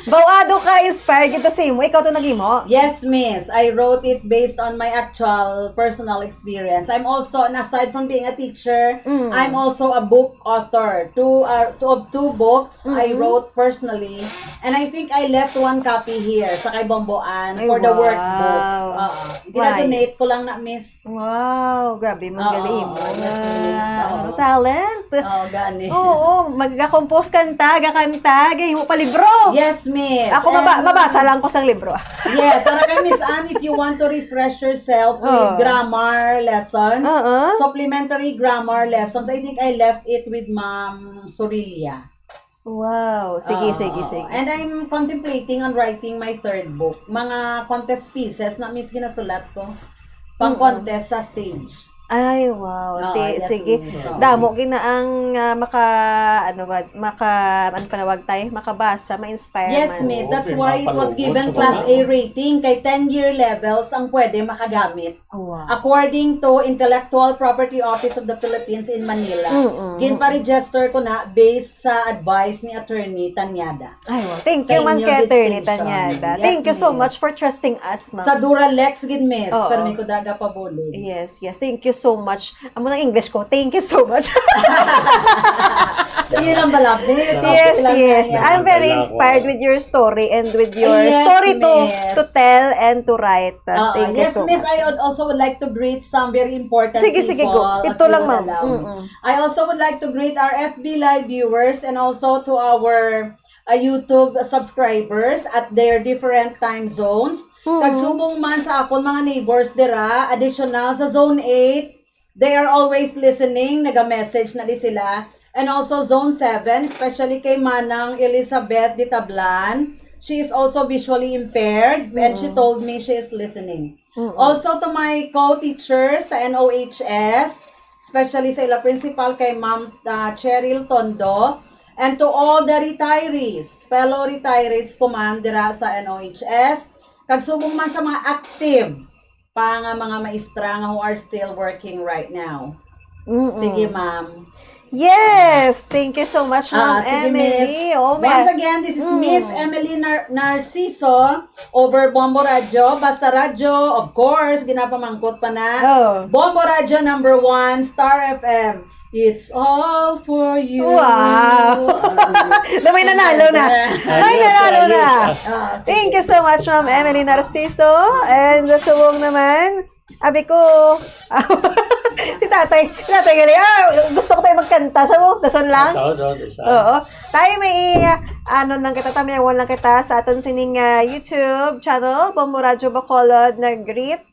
Bawado ka, inspired kita sa imo. Ikaw to nag-imo? Yes, miss. I wrote it based on my actual personal experience. I'm also, and aside from being a teacher, Mm. I'm also a book author. Two, uh, two of two books I Mhm. wrote personally. And I think I left one copy here sa kay Bomboan Ay, for the wow. Workbook. Oo. Why? Gina-donate ko lang na, miss. Wow, grabe man Oo, gali mo. yes, miss. Oo. Ano, talent? Oo, gani. Oo, magka-compose kanta, gakanta, gahimo pa libro. Yes, miss. Ako, maba- And- mabasa lang ko sang libro. Yes, para kay Miss Anne, if you want to refresh yourself with Oh. grammar lessons, Oo. supplementary grammar lessons, I think I left it with Ma'am Sorilla. Wow. Sige, Oo, sige, oo. sige. And I'm contemplating on writing my third book. Mga contest pieces na, miss, ginasulat ko. Mm-mm. Pang-contest sa stage. Ay, wow. Oo, Ti- yes, sige. miss. Oo. Damo gina ang ah, maka, ano ba, maka, ano panawag tayo? Makabasa, ma-inspire Yes, man. miss. That's Okay, why it was mapalubot given sa class mga A rating kay ten-year levels ang pwede makagamit. Wow. According to Intellectual Property Office of the Philippines in Manila, Mm-mm. ginpa-register ko na based sa advice ni Attorney Tanyada. Ay, wow. Thank Sa you man inyo kay Attorney distinction. Tanyada. Yes, Thank you so miss. much for trusting us, ma'am. Sa Duralex gid, miss, Oo. permi ko daga pabulig. Yes, yes. Thank you so much. Amo nang English ko. Thank you so much. Sige lang bala, miss. Yes, Okay lang yes. yan. I'm very Wala ko. Inspired with your story and with your Yes, story to miss. to tell and to write. Oo, Thank you yes, so miss, much. I would also would like to greet some very important Sige, people. sige, go. If Ito you lang, would ma'am. allow me. Mm-mm. I also would like to greet our F B Live viewers and also to our uh, YouTube subscribers at their different time zones. Mm-mm. Kag subong man sa akon mga neighbors dira, additional sa Zone eight, they are always listening, naga-message na di sila. And also Zone seven, especially kay Manang Elizabeth Ditablan. She is also visually impaired and she Mm-mm. told me she is listening. Mm-mm. Also to my co-teachers sa N O H S, especially sa ila principal kay Ma'am uh, Cheryl Tondo, and to all the retirees, fellow retirees ko man dira sa N O H S, kag subong man sa mga active pa nga mga maestra nga who are still working right now. Mm-mm. Sige, ma'am. Yes! Thank you so much, Ma'am Ah, sige, Emily. Miss. Oh, Once ma- again, this is Mm. Miss Emily Nar- Narciso over Bombo Radio. Basta Radyo, of course, ginapamangkot pa na. Oh. Bombo Radio number one, Star F M. It's all for you. Wow! Na may nanalo na. May nanalo na. Ah, sige. Thank you so much, Ma'am Emily Narciso. And sa subong naman, abi ko, si tatay, si tatay gali, ah, gusto ko tayo magkanta. Siya mo, dason lang. Ito, ito, ito, siya. Oo. Tayo may, ah, ano lang kita, tamiyawan lang kita sa aton sining ah, YouTube channel, Bombo Radyo Bacolod, nag-greet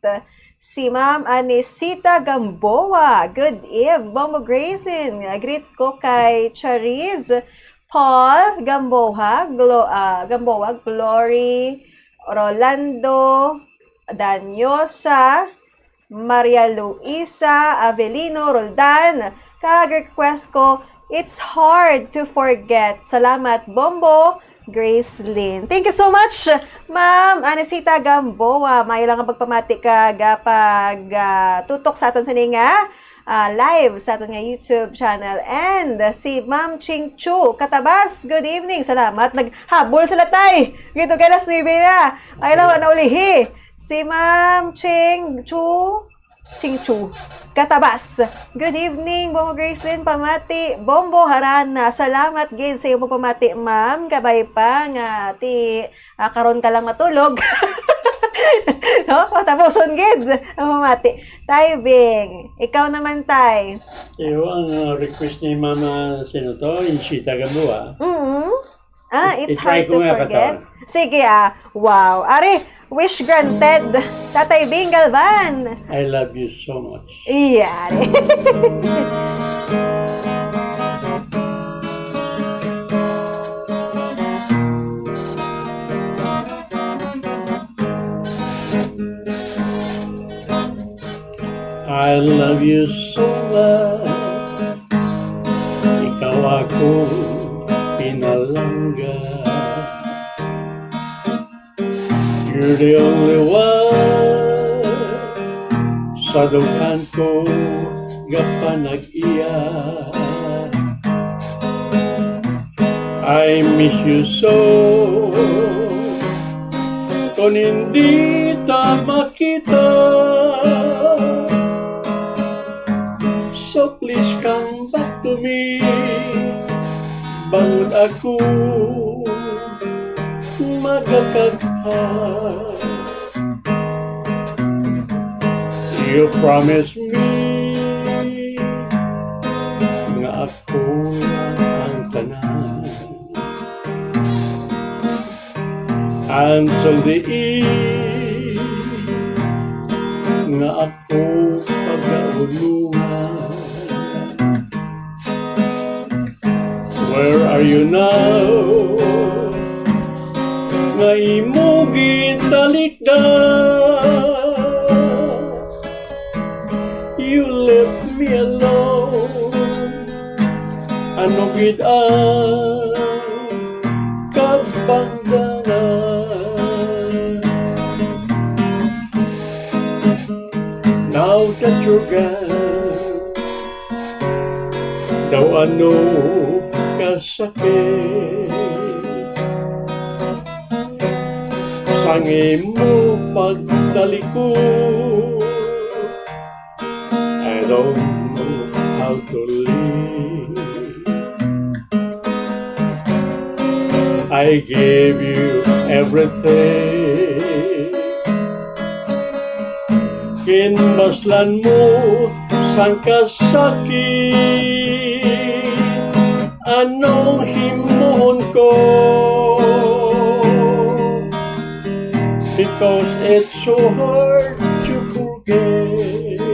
si Ma'am Anisita Gamboa. Good eve, Bombo Grayson. Greet ko kay Chariz, Paul Gamboa, Glo- ah, Gamboa, Glory, Rolando, Danyosa, Maria Luisa, Avelino, Roldan. Kag request ko, It's Hard to Forget. Salamat, Bombo, Grace Lynn. Thank you so much, Ma'am Anisita Gamboa. May lang ang pagpamati kag ah, pag ah, tutok sa aton sini nga ah, live sa aton nga YouTube channel. And si Ma'am Ching Chu Katabas, good evening. Salamat. Naghabol sila, tay. Gito kay alas nuebe na. Ay, lawa na ulihi. Si Ma'am Ching Chu, Ching Chu Katabas. Good evening, Bombo Gracelyn. Pamati, Bombo Harana. Salamat gid sa iyong pagpamati, ma'am. Kabay pa nga ti ah, karon ka lang matulog. No? Patapuson gid ang pamati. Tay Bing, ikaw naman, tay. Iyo ang uh, request ni Mama, sino to? Inshita Gamboa. Mm. Ah, it's I-try hard ko to nga, forget. Katawan. Sige ah. Wow. Ari, Wish granted, Tatay Bing Galvan. I love you so much. Iyari. I love you so much. Ikaw akong pinalangga. You're the only one sa dughan ko gapanag-iya. I miss you so. Kon hindi ta makita, so please come back to me. Bangod ako magakagha. You promise me nga ako lang ang tanan. Until the end nga ako pagaulungan. Where are you now? Nga imo gintalikdan. You left me alone. Ano gid ang kabangdanan? Now that you're gone, daw ano kasakit sang imo pagtalikod. I don't know how to live. I gave you everything. Ginbaslan mo sang kasakit. Anong himuon ko? Because it's so hard to forget.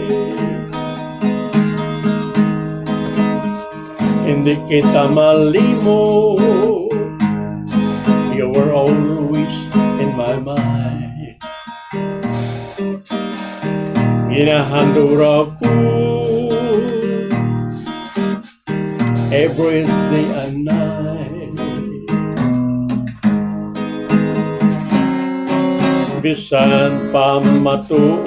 Hindi kita malimot. You were always in my mind. Ginahandura ko every day and night. Bisan pa matuo,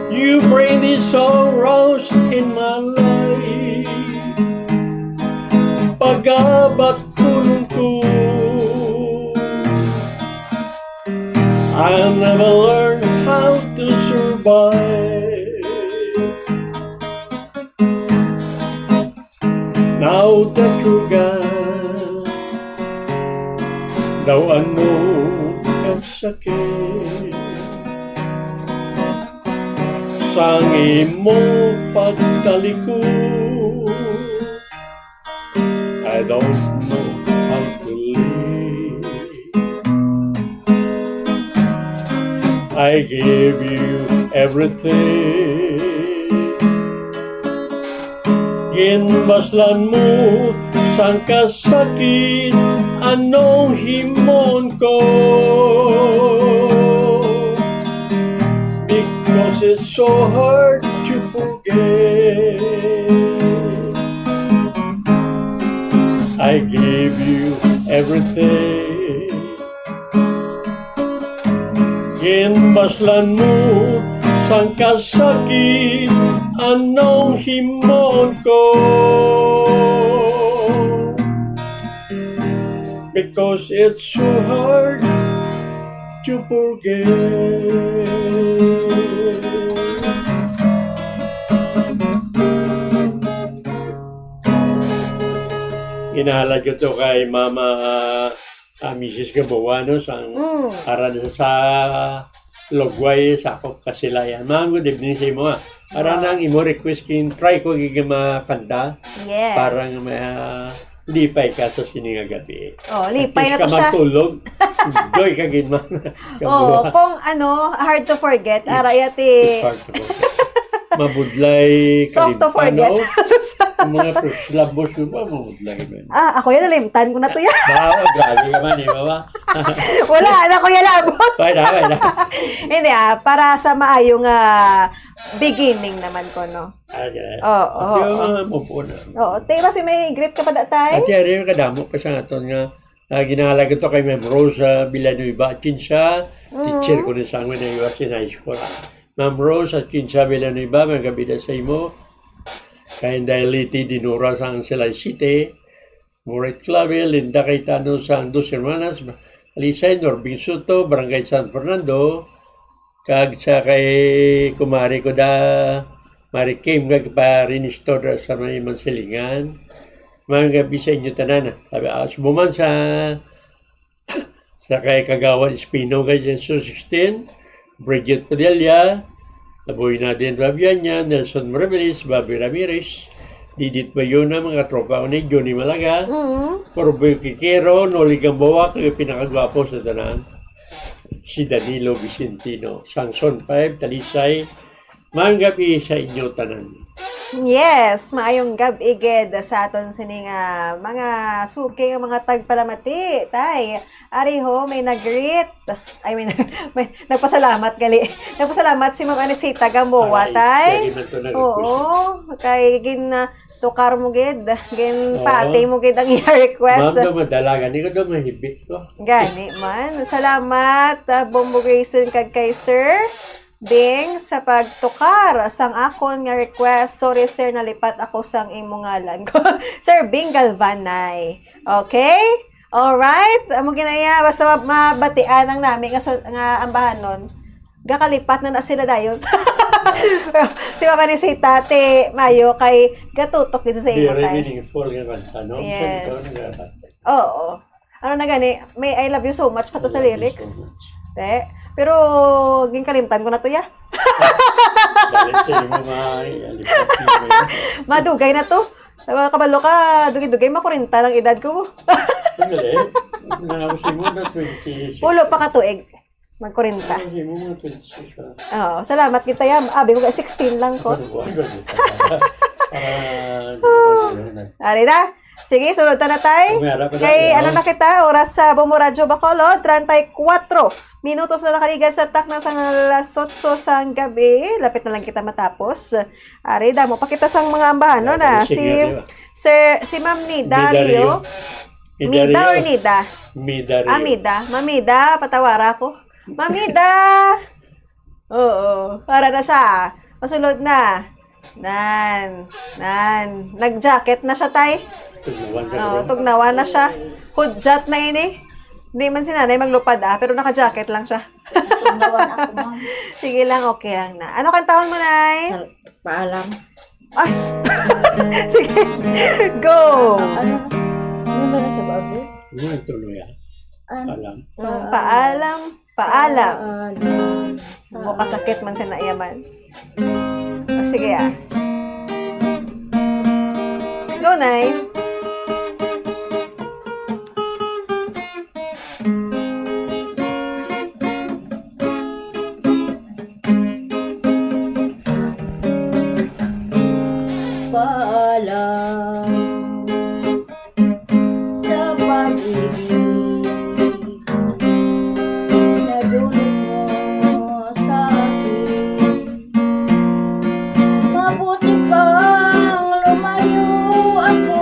you bring the sorrows in my life. Pagabat ko. I never learned how to survive. Now that you're gone, daw ano ang sakit sang imo pagtalikod. I don't know how to live. I give you everything. Ginbaslan mo sang kasakit, anong himuon ko? Because it's so hard to forget. I give you everything. Ginbaslan mo sang kasakit, anong himuon ko? Because it's so hard to forget. Ginahalad ko to kay Mama, ah, ah, Missus Gamboa, no, sang Mm. aran sa, sa Lugway, Sakop, Kasilayan. Ma'am, good evening sa imo, ah. Aran Wow. ang imo request, kin-try ko gid makanta. Yes. Para nga may, ah, Lipay ka sa sini nga gabi. Oh, lipay At least na to ka siya. Matulog. Enjoy ka gid man. Sa Oh, buhay. Kung ano, hard to forget, It's, ara ya ti it's hard to forget. Mabudlay, Soft to forget. Kalimpanaw. Ang mga pr-, labos ko ba, mabudlay man. Ah, ako yan, nalimtan ko na to yan. Ba, grabe ka man, eh, baba. Wala na, Kuya Labot. Wala, wala. Hindi, ah, para sa maayong, ah, beginning naman ko, no? Ah, yeah. Oo, At yung oo. Mga move on, ah. Oo, te, basi may greet ka pa, da, tay? Ate, ari, kadamo pa sa aton nga, ah, ginahalaga to kay Ma'am Rose, ah, Villanueva Atienza, Mm. teacher ko ni sa Angoy na iwas in high school, ah. Ma'am Rose Atienza Villanueva, may gabi na sa imo. Kay Inday Liti Dinora sa Angeles City, Morit Clavel, Linda Cayetano sa Dos Hermanas, Talisay, Norbin Soto, Barangay San Fernando, kag sa kay kumari ko da, Mari Kim, kag pa Rinistor sa may Mansilingan. Maayong gabi sa inyo tanan. Sabi, ah, subuman sa, sa kay Kagawad Espino kay Jesus sixteen, Bridget Padilla, Laboy Nadine Fabiana, Nelson Ramirez, Bobby Ramirez, Didit Bayona, mga tropa ko ni Johnny Malaga, Mm. Purboy Kikero, Noli Gamboa, kay pinakagwapo sa tanan, si Danilo Vicentino, Sangson five, Talisay, maayong gabi sa inyo tanan. Yes, maayong gab-i gid sa aton sini nga mga suki nga mga tagpalamati, tay. Ari ho, may nag-greet. Ay, may, may nagpasalamat gali. Nagpasalamat si Ma'am Anisita Gamboa, Ay, tay. Lagi man to nag-request. Oo, kay gin, ah, tukar mo gid, gin Oo. Pati mo gid ang iya request. Ma'am, daw madalagan. Ikaw daw mahibit ko. Gani man. Salamat, ah, Bombo Grayson kag kay Sir Bing sa pagtukar sang akon nga request. Sorry, sir, nalipat ako sang imo ngalan. Sir Bing Galvanay. Okay? Alright? Amo ginaya, basta ma-, mabatian ang nami nga sul-, nga ambahanon. Gakalipat na na sila dayon. Si Mama ni si Tate Mayo kay gatutok gid sa imo, Very tay. Meaningful nga kanta, no? Yes. Sa ikaw nagkakanta. Oo. Ano na gani? May I love you so much pa to I sa love you lyrics. So much. Te. Pero ginkalimtan ko na to, ya. Dali sa imo, ma-, alipat mo yun. Madugay na to. Sa mga kabalo ka, dugay-dugay, makurinta lang edad ko. Sandali. Nanapos mo na twenty-six. Pulo pa ka tuig. Magkurinta. Ay, hindi mo mga twenty-six pa. Oo, salamat kita, ya. Abi ko, sixteen lang ko. Ano ba? Ano ba? Para, hindi ko na. Ari na. Sige, sunod ta na, tay. May ara pa Kay, tayo. Ano na kita, oras sa Bombo Radyo Bacolod, treinta y cuatro minutos na nakaligal sa takna sang alas otso sang gabi. Lapit na lang kita matapos. Ari, damo pa kita sang mga ambahan, no, Ay, na. sige, Si di ba? Sir, si Ma'am Nida Nida Rio. Rio. Nida Mida Rio. Or Nida? Mida Rio. Ah, Mida. Ma'am Mida, patawara ko. Ma'am Mida! Oo, para na siya. Masulod na. Nan, nan. Nag-jacket na siya, tay. Tugnawan siya, Oo, bro. Tugnawan na siya. Hudyat na ini. Hindi man si nanay maglupad, ah, pero naka-jacket lang siya. Tugnawan ako, ma'am. Sige lang, okay lang na. Ano kantahon mo, nay? Sal-, paalam. Ay! Sige. Go! Ano? Ano ba na sa bago? Ano ang tuloy, ah? Ano? Paalam. Mm, paalam. Paalam. Paalam. Mo kasakit man sa naiyaman. O, sige, ah. Go, Nay. Paalam sa pag-ibig na dulot mo sa akin. Mabuti pang lumayo ako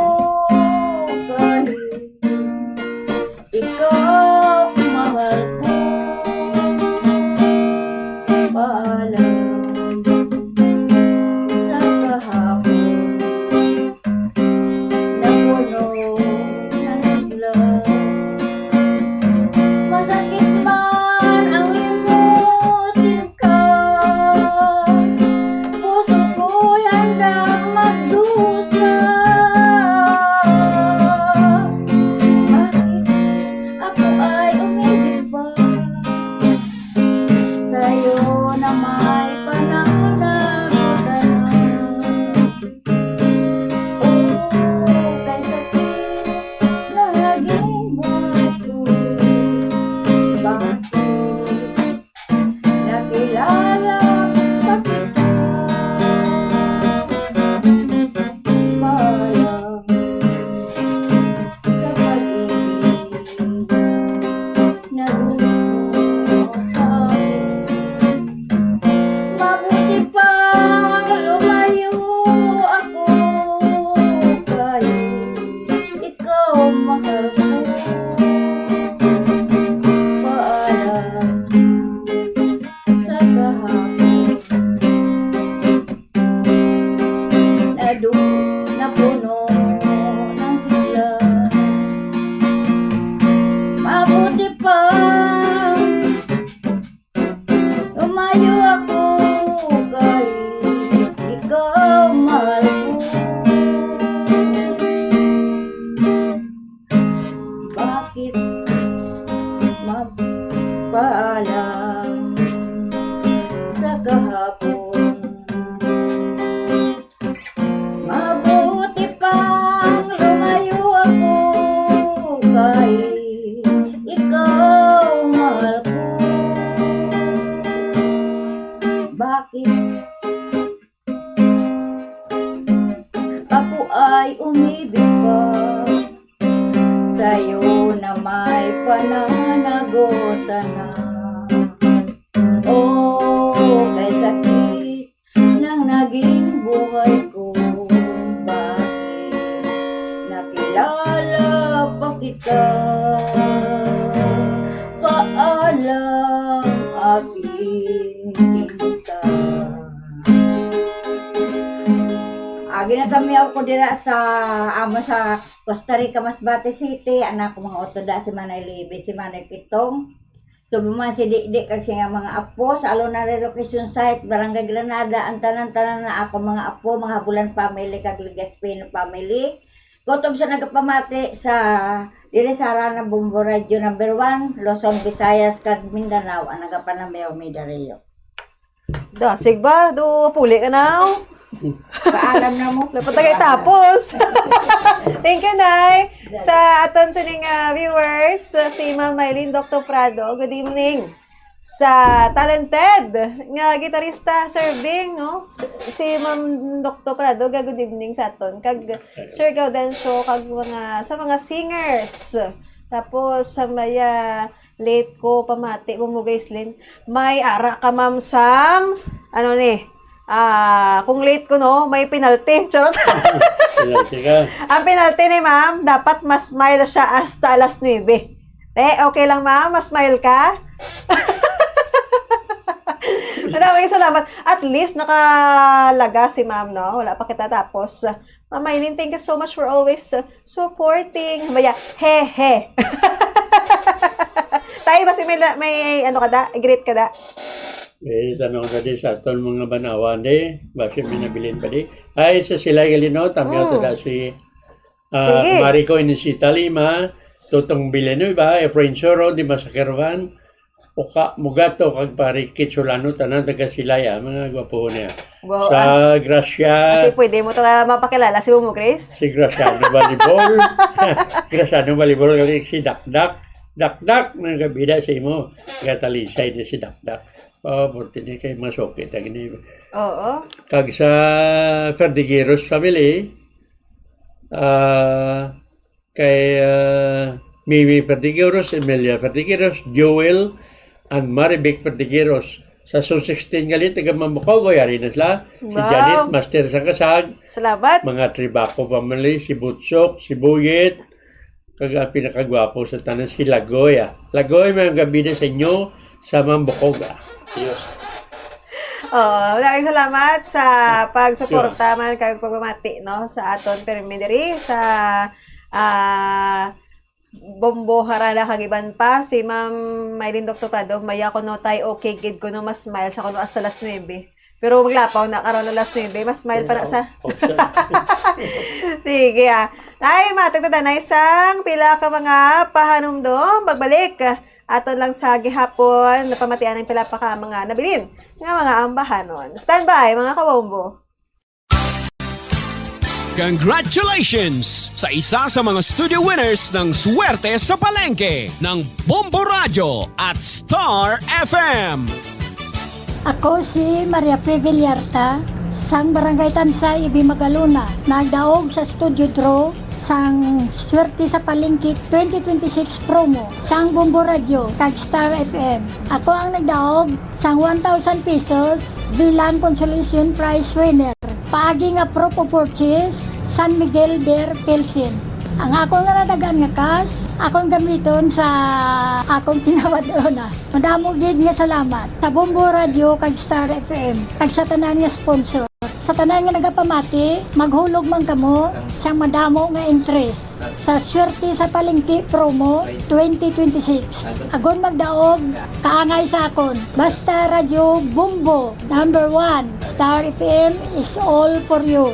hapon. Mabuti pang lumayo ako kay ikaw mahal ko. Bakit ako ay umibig pa? Sa'yo na may pananagutan na. Oh, kay sakit ng naging buhay ko. Bakit nakilala pa kita? Paalam, aking sinta. Agi na kami ako dira sa amo sa Costa Rica, Masbate City. Anak ko mga oto da, si Manay Libby, si Manay Kitong. Subong man si Didi kag siya mga apo sa Alona Relocation Site, Barangay Granada, ang tanan-tanan na ako mga apo, mga Habulan family kag Legaspi family. Kutob sa nagapamati sa diri sa Arana Bombo Radio number one, Luzon, Visayas, kag Mindanao, ang nagapanamiyaw mi diri. Dasig ba? Do puli ka na, oh. Paalam na mo. Dapat na kay tapos. Thank you, Nay. Sa aton sining, ah, viewers, ah, si Ma'am Mylene Doctor Prado. Good evening. Sa talented nga gitarista, Sir Bing, no? Si Ma'am Doctor Prado, ga-, good evening sa aton. Kag Sir Gaudencio, kag mga, sa mga singers. Tapos, sa maya, late ko pamati mo, mo, guys, Lynn. May ara ka, ma'am, sang, ano ni, ah, kung late ko, no, may penalty. Charot. Penalty ka. Ang penalty ni ma'am, dapat mas smile siya hasta alas nuebe. Eh, okay lang, ma'am? Mas smile ka? Maraming salamat. At least, nakalaga si ma'am, no? Wala pa kita tapos. Ma'am Mylene, thank you so much for always, uh, supporting. Maya, he, he. Tay, basi may, la-, may, ano ka da? Greet ka da? Eh, tanong ka di sa aton mga banawan di. Basi may nabilin pa di. Ay, sa sila galino, tamiyo Mm. to da si, ah, Sige. Kumari ko, ini si Talima, Tutong Villanueva, Efrain Soro, Dimas Akerban, Uka, Mugato, kag pare Kitsulano, tanan taga Silaya, mga gwapo niya. Wow, Sa ah. Gracia, Kasi pwede mo ta mapakilala si Momo Grace? Si Graciano Balibol. Graciano Balibol, kag si Dakdak. Dakdak, nagabida sa imo. Gatalisay di si Dakdak. Oh, pwede ni kay masukit ang ini. Oo. Kag sa Ferdigiros family, ah, kay, ah, Mimi Perdigeros, Emilia Perdigeros, Joel, and Marivic Perdigeros. Sa Zone sixteen gali, taga Mambukogo, yari na sila. Si Wow. Janet, Master Sangkasag, Salamat. mga Tribaco family, si Butsok, si Buyet, kag ang pinakagwapo sa tanan, si Lagoy, ah. Lagoy, mayong gabi na sa inyo sa Mambukoga. Yes. Oh, maraming salamat sa pagsuporta Yes. man kag pagpamati, no, sa aton pirmi diri sa, ah, Bombo Harana kag iban pa. Si Ma'am Mylene Doctor Prado, maya ko no tay okay gid ko no mas smile siya ko no hasta alas nuebe. Pero maglapaw na karon alas nuebe, mas smile pa na sa Oh, siya. Sige, ah. Ay, matag na tanay sang pila ka mga pahanumdom. Magbalik. Aton lang sa gihapon, napamatian ang pila pa ka mga nabilin nga mga ambahanon. Standby, mga kabombo. Congratulations sa isa sa mga studio winners ng Swerte sa Palengke ng Bombo Radyo at Star F M. Ako si Maria P. Villarta, sang Barangay Tansa, Ibi, Magalona, nagdaog sa studio draw sang Swerte sa Palengke twenty twenty-six promo sang Bombo Radyo kag Star F M. Ako ang nagdaog sang one thousand pesos bilang consolation prize winner. Paagi nga proof of purchase, San Miguel Beer Pilsen. Ang ako nga nadagan nga cash, akong gamiton sa akong kinawadlona. Madamo gid nga salamat sa Bombo Radyo kag Star F M, kag sa tanan nga sponsor. Sa tanan nga nagapamati, maghulog man kamo sang madamo nga interest sa Swerte sa Palengke Promo twenty twenty-six. Agon magdaog, kaangay sa akon. Basta Radyo Bombo, number one. Star F M is all for you.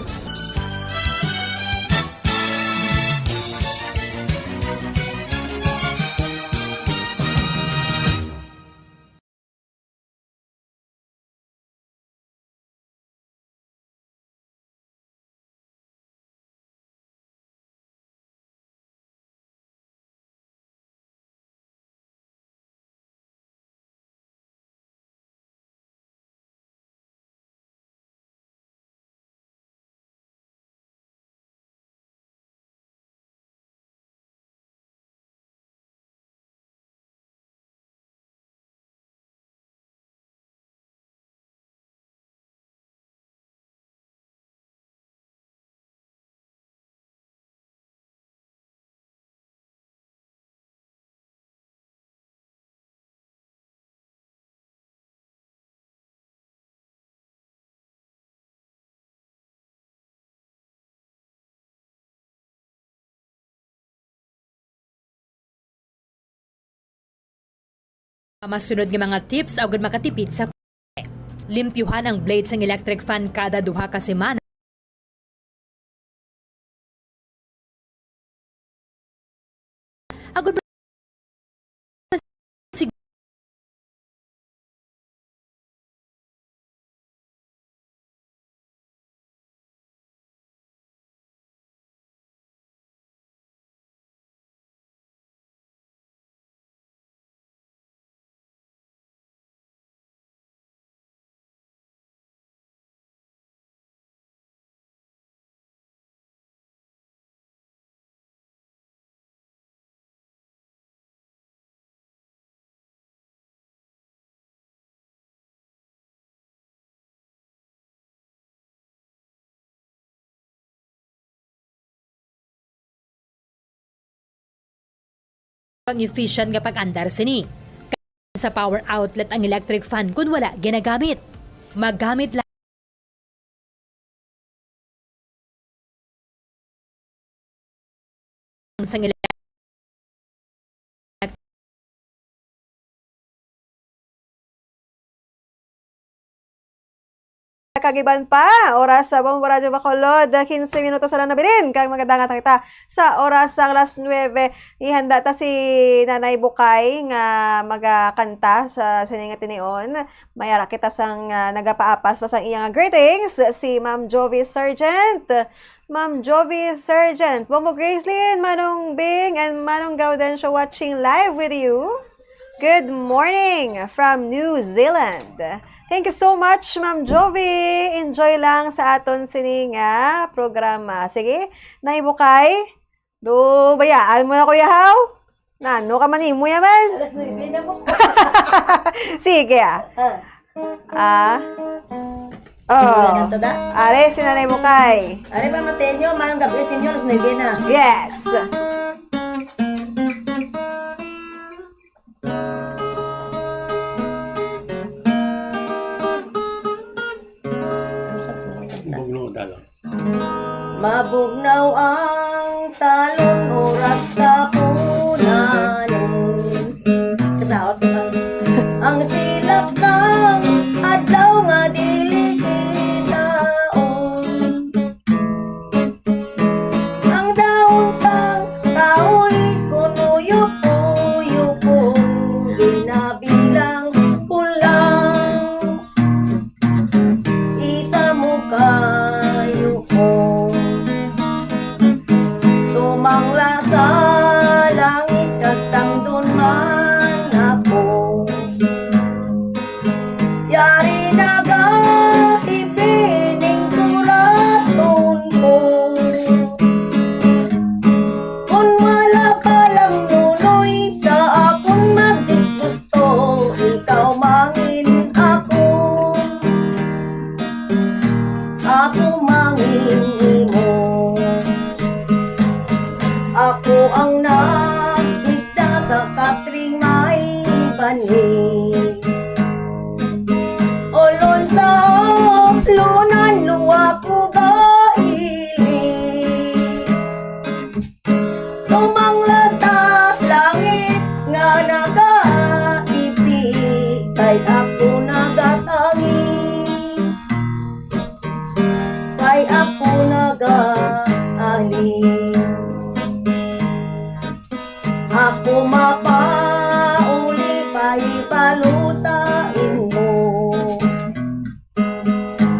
Masunod nga mga tips agud makatipid sa kuryente. Limpyuhan ang blade sang electric fan kada duha ka semana. Agud Pang-efficient nga pag-andar sini. Sa power outlet ang electric fan kun wala ginagamit. Magamit lang sang electric Kagiban pa, oras sa Bombo Radyo Bacolod, quince minutos na lang nabilin kag magandang atang kita sa oras sang alas nuebe. Ihanda ta si Nanay Bukay nga magakanta sa sini nga tinion. May ara kita sang, ah, nagapaapas pa sang iyang greetings, si Ma'am Jovi Sargent. Ma'am Jovi Sargent, Bombo Gracelyn, Manong Bing, and Manong Gaudencio watching live with you. Good morning from New Zealand. Thank you so much, Ma'am Jovi. Enjoy lang sa aton sini nga programa. Sige, Nay Bukay. Do, bayaan mo na, Kuya Haw? Nano ka man, imo yaman? Alas nuebe na mo. Sige, ah. Ah. Ah. Oh. Ang ganda da. Are, si Nanay Bukay. Are, pamateño, mayong gabi sa inyo, alas nuebe na. Yes. Bugno, talon. Mabugnaw ang talon, oras tapunan. Kasaot sa ang silak sang adlaw nga dili kitaon. Ang dahon sang kahoy kun uyop-uyopon, ginabilang ko lang. Isa mo kayo ko. Tumangla sa langit kag tamdon man ako. Yari nagatipi ning kurason ko. Kon wala ka lang nunoy sa akon magdisgusto, ikaw mangin ako. Ako mangin imo. Ako ang nagligtas sa katring may bani. Ulon sa ulunan, luwa ko gaili. Tumangla sa langit nga nagaipi, kay ako nagatangis, kay ako nagaalim. Ako mapauli pahibalo sa imo.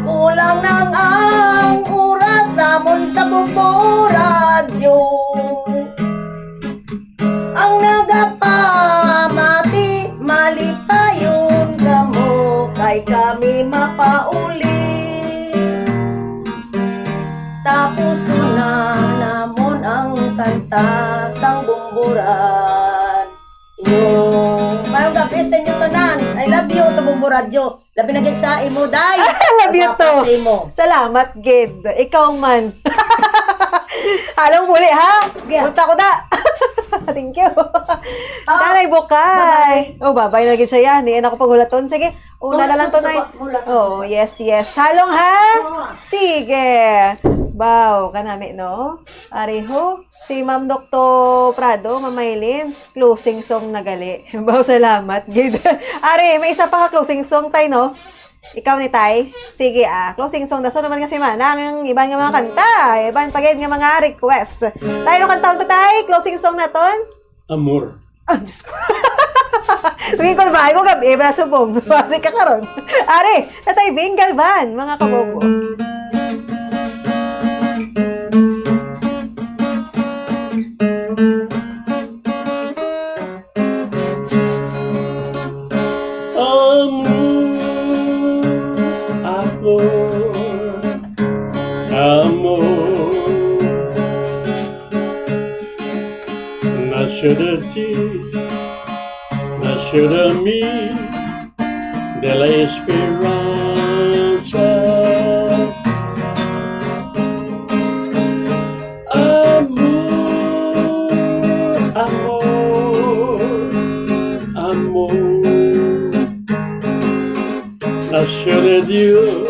Kulang nang ang oras namon sa Bombo Radyo. Ang nagapamati, malipayon kamo, kay kami mapauli. Tapos na namon ang kanta sang Bombo Radyo. Mayong gabi sa inyo tanan. I love you sa Bombo Radyo. Labi na gid sa imo, day. Love you Pagpapos too. Imo. Salamat, gid. Ikaw man. Halong muli, ha? Yeah. Punta ko na. Thank you. Ah, Nanay Bukay. Bye-bye. Oh, babay na gid siya yan. Diin ako paghulaton. Sige, una na lang to, Nay. Hulaton sa pa-, hulaton sa Oh, pa-, yes, yes. Halong, ha? Oo. Sige. Wow, kanami, no? Ari ho, si Ma'am Doktor Prado, Ma'am Maylin, closing song na gali. Wow, salamat gid. Ari, may isa pa ka closing song, tay, no? Ikaw ni tay? Sige, ah, closing song. Dason naman nga si Manang, ang iban nga mga kanta, iban pa gid nga mga request. Tay, no, kantahon ta, tay? Closing song naton? Amor. Ah, Diyos ko. Tingin ko na ba? Ay, ko gabi, eh, wala subong. Basi ka karon. Ari, Tatay Bing Galvan, mga kabobo. Amor, amor, amor. Nació de ti, nació de mí, de la esperanza. Amor, amor, amor. Nació de Dios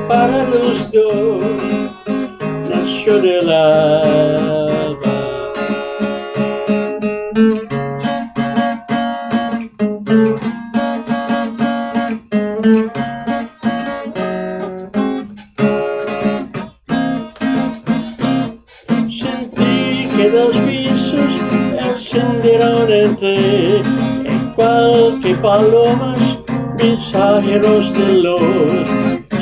para los dos, nació del alma. Sentí que dos besos encendieron en ti, igual que palomas, mensajeros de luz.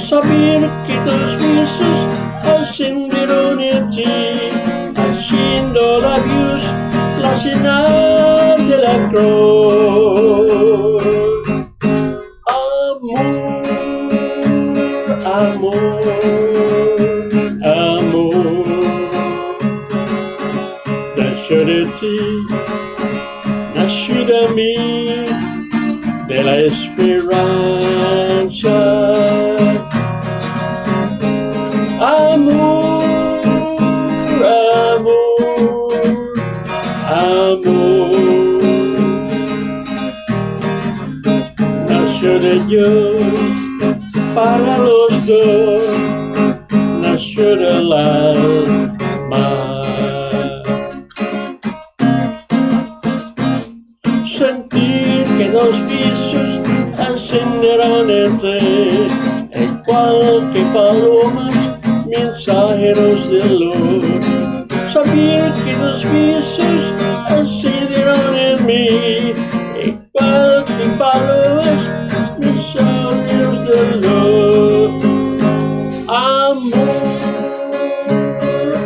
Saber que dos besos encendieron en ti, haciendo labios la señal de la cruz. Amor, amor, amor. Nació de ti, nació de mí, de la esperanza. Amor, amor, amor. Nació de Dios para los dos, nació del alma. Sentir que dos besos encendieron en ti, igual que palomas, mensajeros de luz. Saber que dos besos encendieron en mí, igual que palomas, mensajeros de luz. Amor,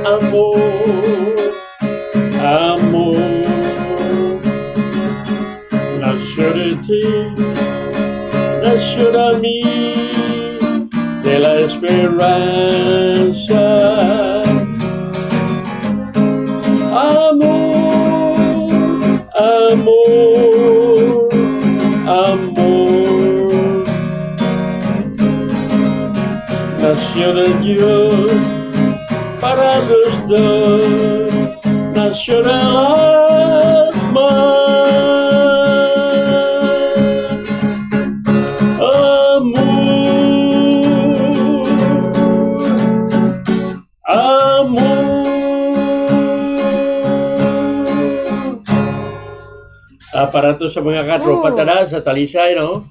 amor, amor. Nació de ti, nació de mí, de la esperanza. Amor, amor, amor. Nació de Dios para los dos, nació del alma. Amor, amor. Ah, para to sa mga katropa Mm. tana sa Talisay, no?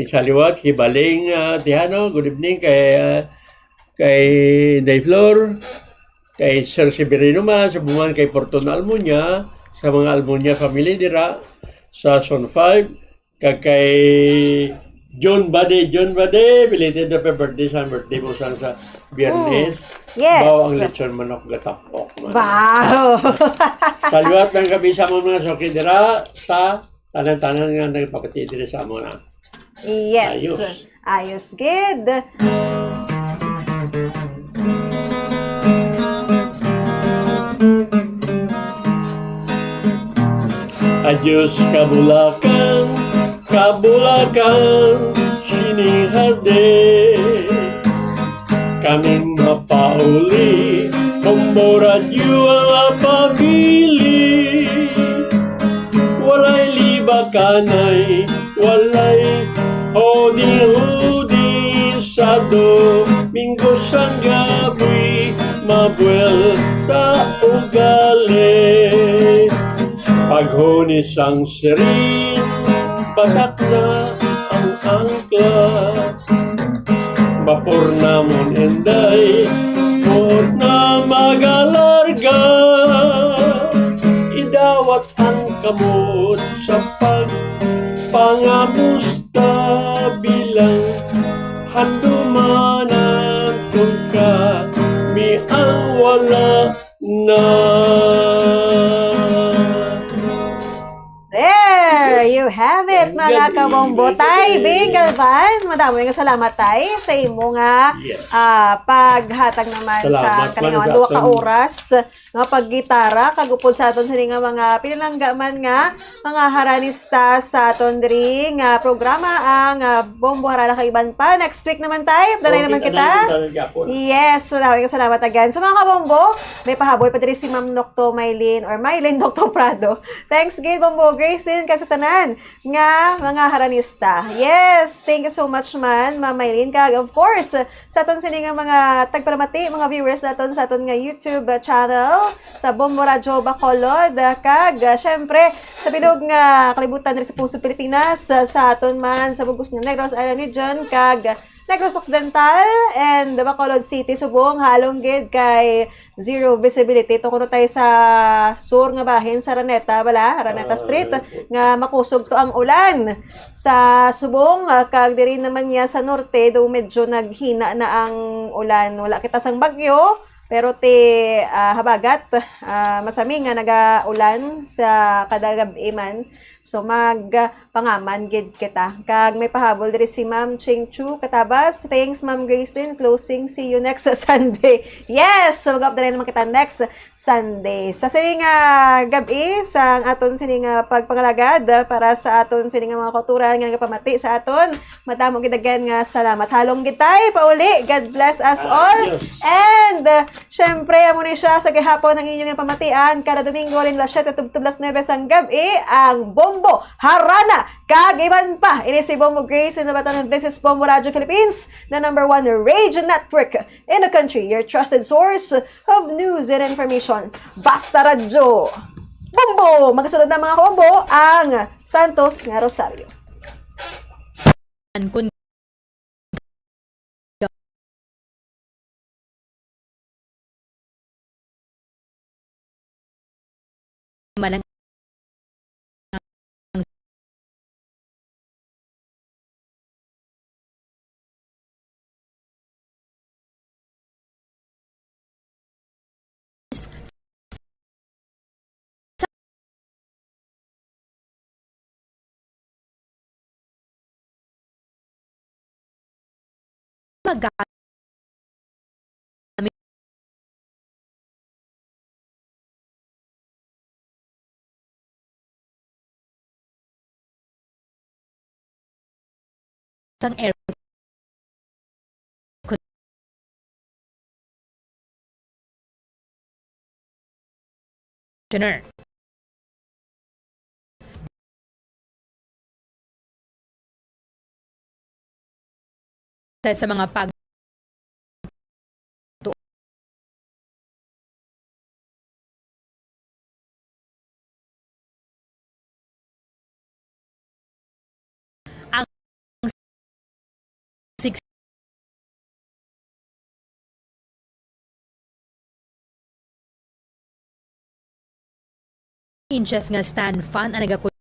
Sa liwat, kay Baling, ah, Tihano, good evening kay, ah, kay Inday Flor, kay Sir Severino man, sa Buman, kay Fortuna Almunia, sa mga Almunia family dira, sa Zone five, kag kay John Bade. John Bade, belated happy birthday sa birthday mo sang sa Biyernes. Mm. Yes. Bao ang lechon manok gatapok, man. Wow. Sa liwat lang kami sa mga suki dira, sa tanan-tanan nga nagpapati diri sa amo na. Yes. Ayos. Ayos gid. Adios, kabulakan, kabulakan, sining hardin. Kami mapauli, Bombo Radyo ang napabili. Walay libakanay, walay hodi-hodi sa Domingo sang gab-i. mabuelta ugali. Paghuni sang siring, patak na ang angkla. Bapor namon, Inday, buot na magalarga. Idawat ang kamot sa pagpangamusta, bilang handumanan tungka mi ang wala na. There you have it, mga kabombo. Tay Bing Galvan, madamo nga salamat, Tay, sa imo nga, Yes. ah, paghatag naman sa Salamat man kaninyo sa duha ka aton oras nga paggitara, kag upod sa aton sini nga mga pinalangga man nga mga haranista sa aton diri nga programa, ang, ah, Bombo Harana kag Iban Pa. Next week naman, Tay, updanay Okay, naman kita. Updanay kita, gihapon. Yes, madamo nga salamat again. Sa mga kabombo, may pahabol pa diri si Ma'am Doktor Mylene or Mylene Doktor Prado. Thanks gid, Bombo Grace, din kag sa tanan nga mga haranista. Yes, thank you so much man, Ma'am Mylene. Kag of course, sa aton sini nga mga tagpalamati, mga viewers naton sa aton nga YouTube, uh, channel, sa Bombo Radyo Bacolod, uh, kag, uh, syempre, sa bilog nga kalibutan diri sa Pusod Pilipinas, uh, sa aton man sa bug-os nga Negros Island Region, kag Negros Occidental and Bacolod City, subong halong gid kay zero visibility. Tungod tayo sa sur nga bahin sa Araneta, bala, Araneta Ah, Street, okay. nga makusog to ang ulan sa subong, ah, kag diri naman niya sa norte, do medyo naghina na ang ulan. Wala kita sang bagyo, pero ti, ah, habagat, ah, masami nga nagaulan sa kada gab-i man. So, mag, ah, pangaman gid kita. Kag may pahabol diri si Ma'am Ching Chu Katabas. Thanks, Ma'am Gracelyn. Closing, see you next Sunday. Yes! So, mag-update naman kita next Sunday. Sa sini nga gab-i, sa aton sini nga pagpangalagad, ah, para sa aton sini nga mga kultura nga nagapamati sa aton, madamo gid again nga salamat. Halong gid tay pauli. God bless us Ah, all. Yes. And, ah, syempre, amo ni siya sa gihapon ang inyong pamatian kada Domingo, halin alas siete tubtob alas nuebe sang gab-i, ang Bombo Harana kag Iban Pa. Ini si Bombo Grace, in the Bataan, and this is Bombo Radio Philippines, the number one radio network in the country, your trusted source of news and information. Basta Radyo Bombo! Magasunod na, mga kabombo, ang Santos nga Rosario. Kun malang magamit sang air conditioner. Sa, sa mga pag ang six inches nga stand fan ang nagakonsumo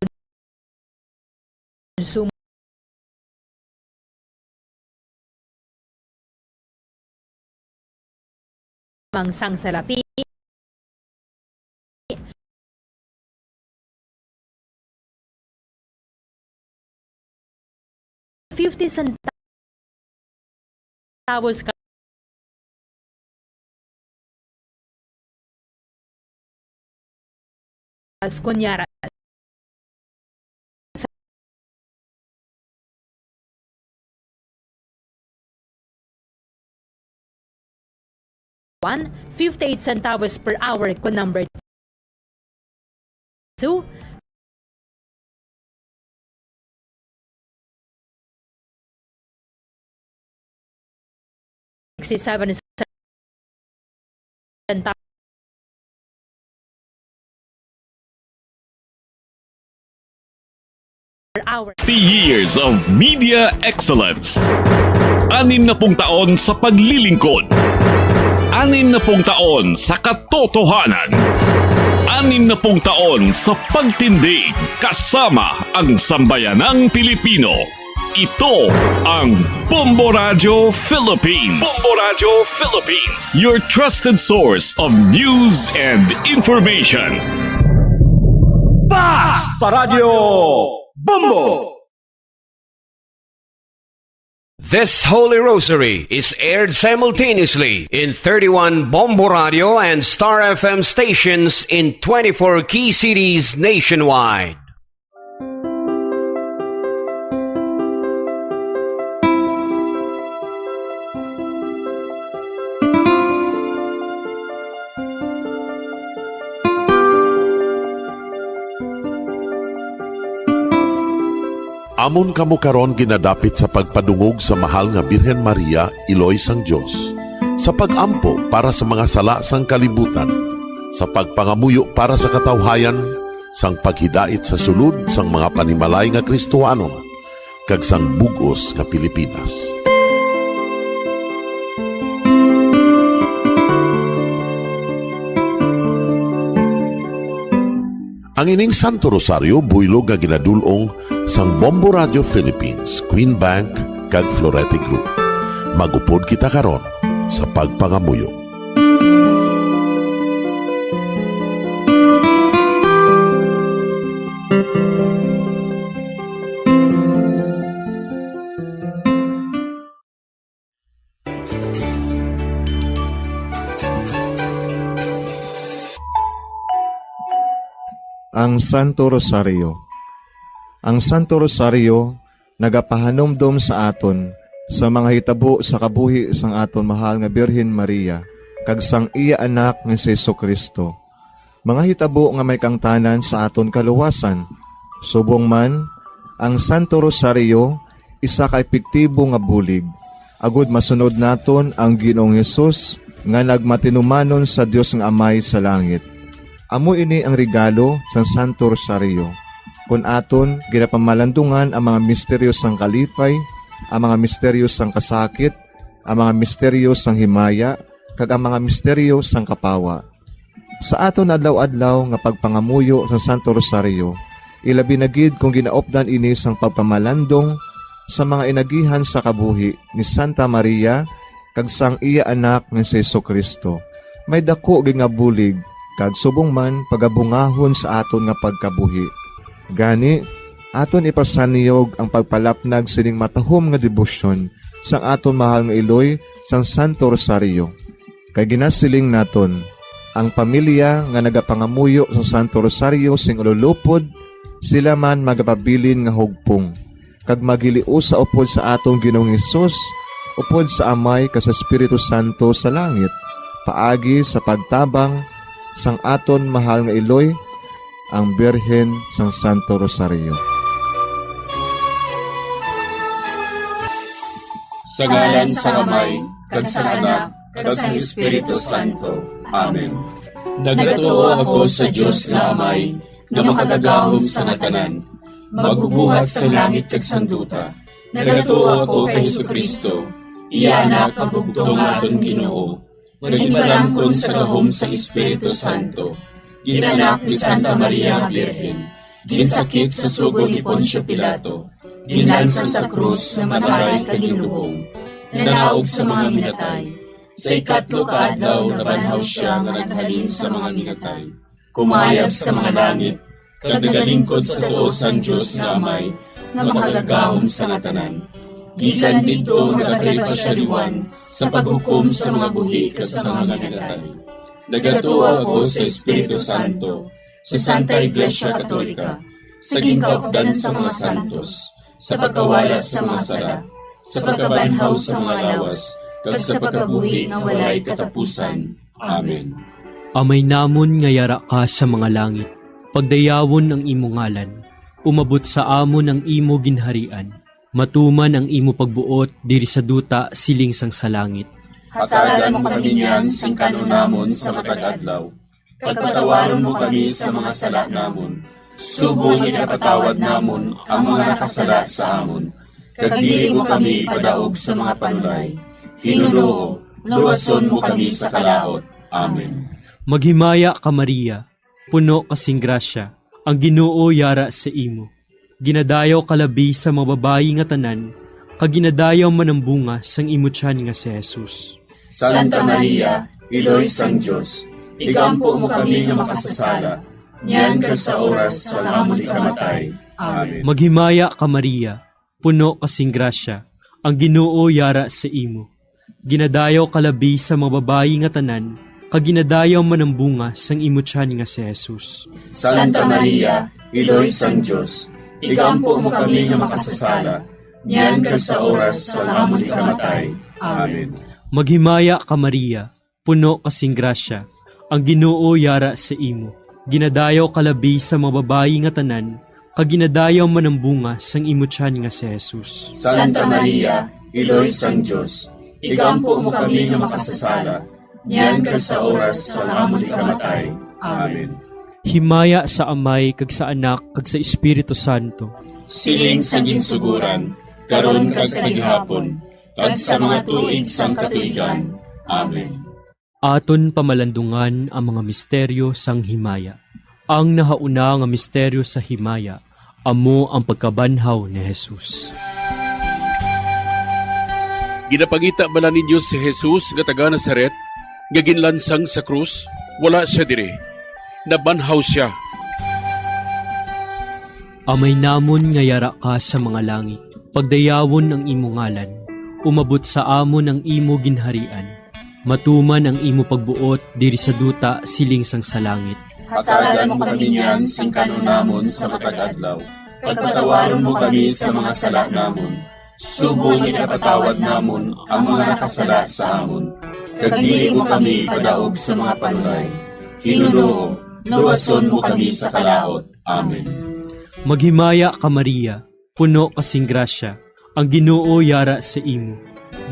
sang salapi. Fifty centavos ka As kunyara, sa one, fifty-eight centavos per hour kun number two, sixty-seven Sixty years of media excellence. Anim na pung taon sa paglilingkod. Anim na pung taon sa katotohanan. Anim na pung taon sa pagtindig kasama ang sambayanang Pilipino. Ito ang Bombo Radyo Philippines. Bombo Radyo Philippines, your trusted source of news and information. Basta Radyo Bombo! This Holy Rosary is aired simultaneously in thirty-one Bombo Radio and Star F M stations in twenty-four key cities nationwide. Amon kamo karon ginadapit sa pagpadungog sa Mahal nga Birhen Maria, Iloy sang Dios, sa pag-ampo para sa mga sala sang kalibutan, sa pagpangamuyo para sa katawhayan, sang paghidait sa sulod sang mga panimalay nga Kristohanon, kag sang bug-os nga Pilipinas. Ang ining Santo Rosario buylog nga ginadul-ong sang Bombo Radio Philippines, Queen Bank, kag Florete Group. Magupod kita karon sa pagpangamuyo. Ang Santo Rosario. Ang Santo Rosario nagapahanumdom sa aton sa mga hitabo sa kabuhi sang aton mahal nga Birhen Maria kag sang iya Anak nga si Jesu-Cristo, mga hitabo nga may kaangtanan sa aton kaluwasan. Subong man, ang Santo Rosario isa ka epektibo nga bulig agod masunod naton ang Ginoong Hesus nga nagmatinumanon sa Dios nga Amay sa langit. Amo ini ang regalo sang Santo Rosario, kon aton ginapamalandungan ang mga misteryo sang kalipay, ang mga misteryo sang kasakit, ang mga misteryo sang himaya, kag ang mga misteryo sang kapawa. Sa aton adlaw-adlaw nga pagpangamuyo sang Santo Rosario, ilabi na gid kon ginaupdan ini sang pagpamalandong sa mga inagihan sa kabuhi ni Santa Maria kag sang iya Anak nga si Jesu-Cristo, may daku gid nga bulig kag subong man pagabungahon sa aton nga pagkabuhi. Gani, aton ipasanyog ang pagpalapnag sining matahom nga debosyon sang aton mahal nga iloy sang Santo Rosario. Kay ginasiling naton, ang pamilya nga nagapangamuyo sa Santo Rosario sing ululupod, sila man magapabilin nga hugpong, kag magiliusa upod sa aton Ginoong Hesus, upod sa Amay kag sa Espiritu Santo sa langit, paagi sa pagtabang sang aton mahal nga iloy, ang Birhen sang Santo Rosario. Sa ngalan sang Amay, kag sang Anak, kag sang Espiritu Santo. Amen. Nagatuo ako sa Dios nga Amay, nga makagagahom sa nga tanan, magbubuhat sang langit kag sang duta. Nagatuo ako kay Jesu-Cristo, iya Anak nga bugtong nga aton Ginoo, nga ginpalamkon sa gahom sang Espiritu Santo, ginanak ni Santa Maria nga Birhen, ginsakit sa sugo ni Poncio Pilato, ginlansang sa krus nga mataray kag ginlubong, nanaog sa mga minatay. Sa ikatlo ka adlaw nabanhaw sia nga naghalin sa mga minatay, kumayab sa mga langit, kag nagalingkod sa tuo sang Dios nga Amay, nga makagagahom sa nga tanan. Gikan didto magakari pa sia liwan sa paghukom sa mga buhi kag sa mga minatay. Nagatuo ako sa Espiritu Santo, sa Santa Iglesia Katolika, sa ginkaupdan sa mga santos, sa pagkawala sa mga sala, sa pagkabanhaw sa mga lawas, kag sa pagkabuhi nga walay katapusan. Amen. Amay namon nga yara ka sa mga langit, pagdayawon ang imo ngalan, umabot sa amon ang imo ginharian, matuman ang imo pagbuot diri sa duta siling sang sa langit. Hatagan mo kami niyan sing kan-on namon sa matag adlaw, kag patawaron mo kami sa mga sala namon, subong nga ginapatawad namon ang mga nakasala sa amon, kag dili mo kami ipadaog sa mga panulay. Ginoo, luwason mo kami sa kalaut. Amen. Maghimaya ka, Maria, puno ka sing grasya, ang Ginoo yara sa imo. Ginadayaw ka labi sa mga babayi nga tanan, kag ginadayaw man ang bunga sang imo tiyan nga si Jesus. Santa Maria, Iloy sang Dios, igampo mo kami nga makasasala, niyan kag sa oras sang amon ikamatay. Amen. Maghimaya ka, Maria, puno ka sing grasya, ang Ginoo yara sa imo. Ginadayaw ka labi sa mga babayi nga tanan, kag ginadayaw man ang bunga sang imo tiyan nga si Jesus. Santa Maria, Iloy sang Dios, igampo mo kami nga makasasala, niyan kag sa oras sang amon ikamatay. Amen. Maghimaya ka, Maria, puno ka sing grasya, ang Ginoo yara sa imo. Ginadayaw ka labi sa mga babayi nga tanan, kag ginadayaw man ang bunga sang imo tiyan nga si Jesus. Santa Maria, Iloy sang Dios, igampo mo kami nga makasasala, niyan kag sa oras sang amon ikamatay. Amen. Himaya sa Amay, kag sa Anak, kag sa Espiritu Santo. Siling sa ginsuguran, karon kag sa gihapon, kag sa mga tuig sang katuigan. Amen. Aton pamalandungan ang mga misteryo sang himaya. Ang nahauna nga misteryo sa himaya amo ang pagkabanhaw ni Jesus. Ginapangita bala ninyo si Jesus nga taga Nazaret, nga ginlansang sa krus? Wala sia diri. Nabanhaw sia. Amay namon nga yara ka sa mga langit, pagdayawon ang imo ngalan. Umabot sa amon ang imo ginharian. Matuman ang imo pagbuot diri sa duta siling sang sa langit. Hatagan mo kami niyan sing kan-on namon sa matag adlaw, kag patawaron mo kami sa mga sala namon, subong nga ginapatawad namon ang mga nakasala sa amon, kag dili mo kami ipadaog sa mga panulay. Ginoo, luwason mo kami sa kalaut. Amen. Maghimaya ka, Maria, puno ka sing grasya, ang Ginoo yara sa imo.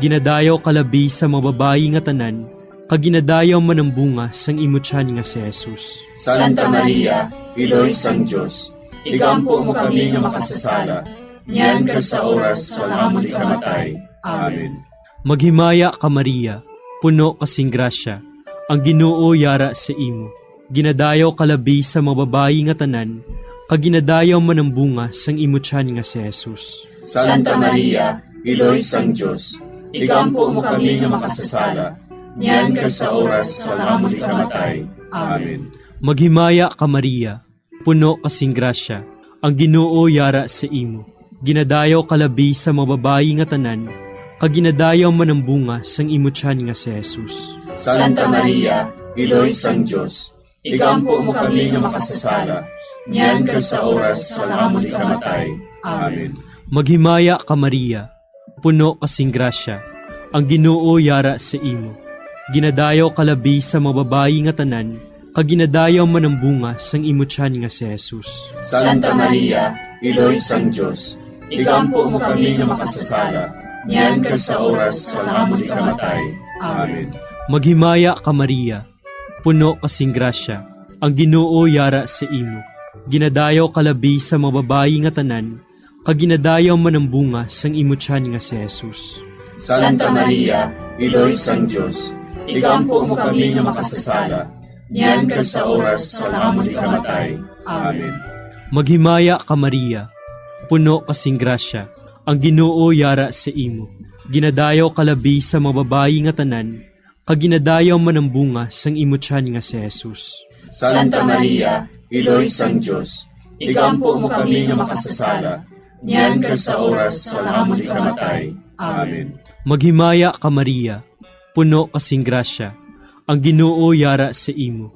Ginadayaw ka labi sa mga babayi nga tanan, kag ginadayaw man ang bunga sang imo tiyan nga si Jesus. Santa Maria, Iloy sang Dios, igampo mo kami nga makasasala, niyan kag sa oras sang amon ikamatay. Amen. Maghimaya ka, Maria, puno ka sing grasya, ang Ginoo yara sa imo. Ginadayaw ka labi sa mga babayi nga tanan, kag ginadayaw man ang bunga sang imo tiyan nga si Jesus. Santa Maria, Iloy sang Dios, igampo mo kami nga makasasala, niyan kag sa oras sang amon ikamatay. Amen. Maghimaya ka, Maria, puno ka sing grasya, ang Ginoo yara sa imo. Ginadayaw ka labi sa mga babayi nga tanan, kag ginadayaw man ang bunga sang imo tiyan nga si Jesus. Santa Maria, Iloy sang Dios, igampo mo kami nga makasasala, niyan kag sa oras sang amon ikamatay. Amen. Maghimaya ka, Maria, puno ka sing grasya, ang Ginoo yara sa imo. Ginadayaw ka labi sa mga babayi nga tanan, kag ginadayaw man ang bunga sang imo tiyan nga si Jesus. Santa Maria, Iloy sang Dios, igampo mo kami nga makasasala, niyan kag sa oras sang amon ikamatay. Amen. Maghimaya ka, Maria, puno ka sing grasya, ang Ginoo yara sa imo. Ginadayaw ka labi sa mga babayi nga tanan, kag ginadayaw man ang bunga sang imo tiyan nga si Jesus. Santa Maria, Iloy sang Dios, igampo mo kami nga makasasala, niyan kag sa oras sang amon ikamatay. Amen. Maghimaya ka, Maria, puno ka sing grasya, ang Ginoo yara sa imo. Ginadayaw ka labi sa mga babayi nga tanan, kag ginadayaw man ang bunga sang imo tiyan nga si Jesus. Santa Maria, Iloy sang Dios, igampo mo kami nga makasasala, niyan kag sa oras sang amon ikamatay. Amen. Maghimaya ka, Maria, puno ka sing grasya, ang Ginoo yara sa imo.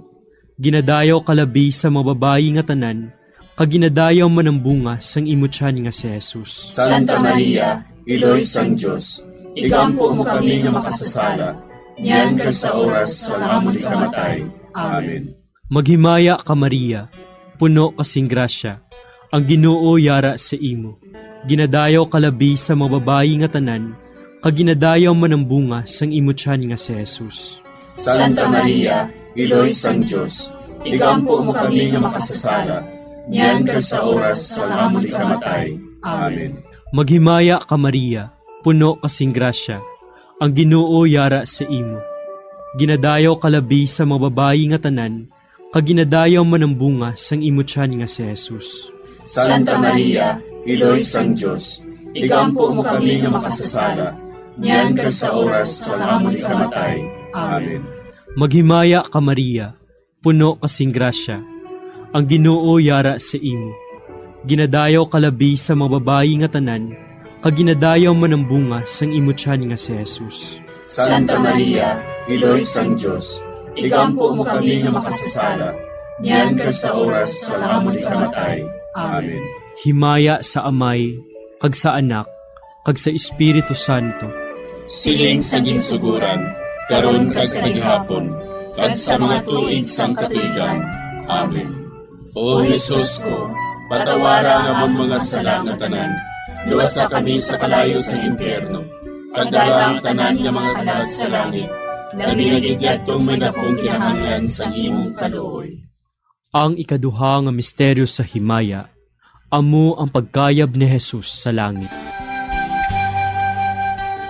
Ginadayaw ka labi sa mga babayi nga tanan, kag ginadayaw man ang bunga sang imo tiyan nga si Jesus. Santa Maria, Iloy sang Dios, igampo mo kami nga makasasala, niyan kag sa oras sang amon ikamatay. Amen. Maghimaya ka, Maria, puno ka sing grasya, ang Ginoo yara sa imo. Ginadayaw ka labi sa mga babayi nga tanan, kag ginadayaw man ang bunga sang imo tiyan nga si Jesus. Santa Maria, Iloy sang Dios, igampo mo kami nga makasasala, niyan kag sa oras sang amon ikamatay. Amen. Maghimaya ka, Maria, puno ka sing grasya, ang Ginoo yara sa imo. Ginadayaw ka labi sa mga babayi nga tanan, kag ginadayaw man ang bunga sang imo tiyan nga si Jesus. Santa Maria, Iloy sang Dios, igampo mo kami nga makasasala, niyan kag sa oras sang amon ikamatay. Amen. Maghimaya ka, Maria, puno ka sing grasya, ang Ginoo yara sa imo. Ginadayaw ka labi sa mga babayi nga tanan, kag ginadayaw man ang bunga sang imo tiyan nga si Jesus. Santa Maria, Iloy sang Dios, igampo mo kami nga makasasala, niyan kag sa oras sang amon ikamatay. Amen. Himaya sa Amay, kag sa Anak, kag sa Espiritu Santo. Siling sa ginsuguran, karon kag sa gihapon, kag sa mga tuig sang katuigan. Amen. O Jesus ko, patawara ang amon mga sala nga tanan, luwasa kami sa kalayo sa impyerno, kag dala ang tanan nga mga kalag sa langit, labi na gid yadtong may dakong kinahanglan sang imong kaluoy. Ang ikaduha nga misteryo sa himaya amo ang pagkayab ni Jesus sa langit.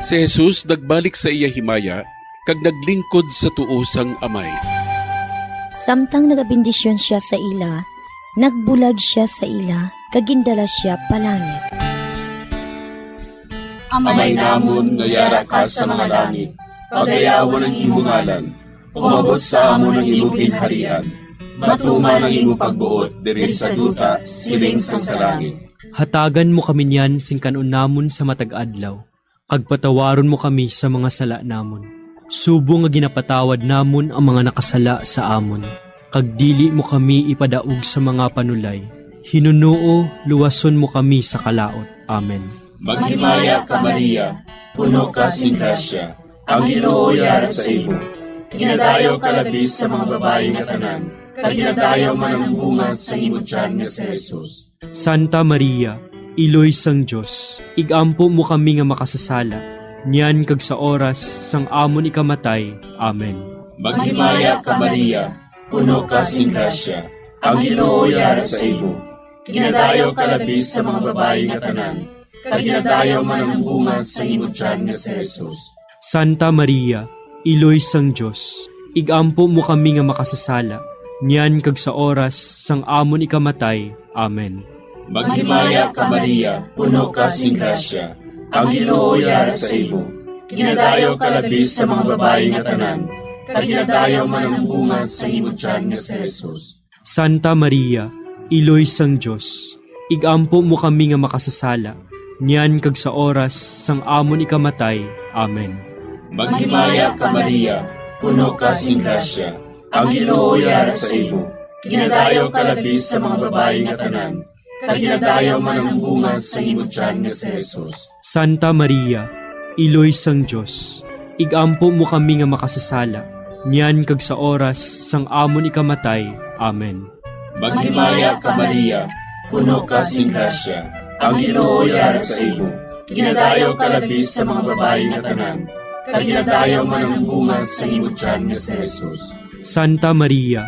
Si Jesus nagbalik sa iya himaya kag naglingkod sa tuo sang Amay. Samtang nagabendisyon sia sa ila, nagbulag sia sa ila kag gindala sia palangit. Amay namon nga yara ka sa mga langit, pagayawan ang imo ngalan. Umabot sa amon ang imo ginharian. Matuman ang imo pagbuot diri sa duta, siling sang sa langit. Hatagan mo kami niyan sing kan-on namon sa matag adlaw, kag patawaron mo kami sa mga sala namon, subong nga ginapatawad namon ang mga nakasala sa amon, kag dili mo kami ipadaog sa mga panulay. Hinunoo, luwason mo kami sa kalaut. Amen. Maghimaya ka, Maria, puno ka sing grasya, ang Ginoo yara sa imo. Ginadayaw ka labi sa mga babayi nga tanan, kag ginadayaw man ang bunga sa imo tiyan nga si Jesus. Santa Maria, Iloy sang Dios, igampo mo kami nga makasasala, niyan kag sa oras sang amon ikamatay. Amen. Maghimaya ka, Maria, puno ka sing grasya, ang Ginoo yara sa imo. Ginadayaw ka labi sa mga babayi nga tanan, kag ginadayaw man ang bunga sa imo tiyan nga si Jesus. Santa Maria, Iloy sang Dios, igampo mo kami nga makasasala, niyan kag sa oras sang amon ikamatay. Amen. Maghimaya ka, Maria, puno ka sing grasya, ang Ginoo yara sa imo. Ginadayaw ka labi sa mga babayi nga tanan, kag ginadayaw man ang bunga sa imo tiyan nga si Jesus. Santa Maria, Iloy sang Dios, igampo mo kami nga makasasala, niyan kag sa oras sang amon ikamatay. Amen. Maghimaya ka, Maria, puno ka sing grasya, ang Ginoo yara sa imo. Ginadayaw ka labi sa mga babayi nga tanan, kag ginadayaw man ang bunga sa imo tiyan nga si Jesus. Santa Maria, Iloy sang Dios, igampo mo kami nga makasasala, niyan kag sa oras sang amon ikamatay. Amen. Maghimaya ka, Maria, puno ka sing grasya, ang Ginoo yara sa imo. Ginadayaw ka labi sa mga babayi nga tanan, kag ginadayaw man ang bunga sa imo tiyan nga si Jesus. Santa Maria,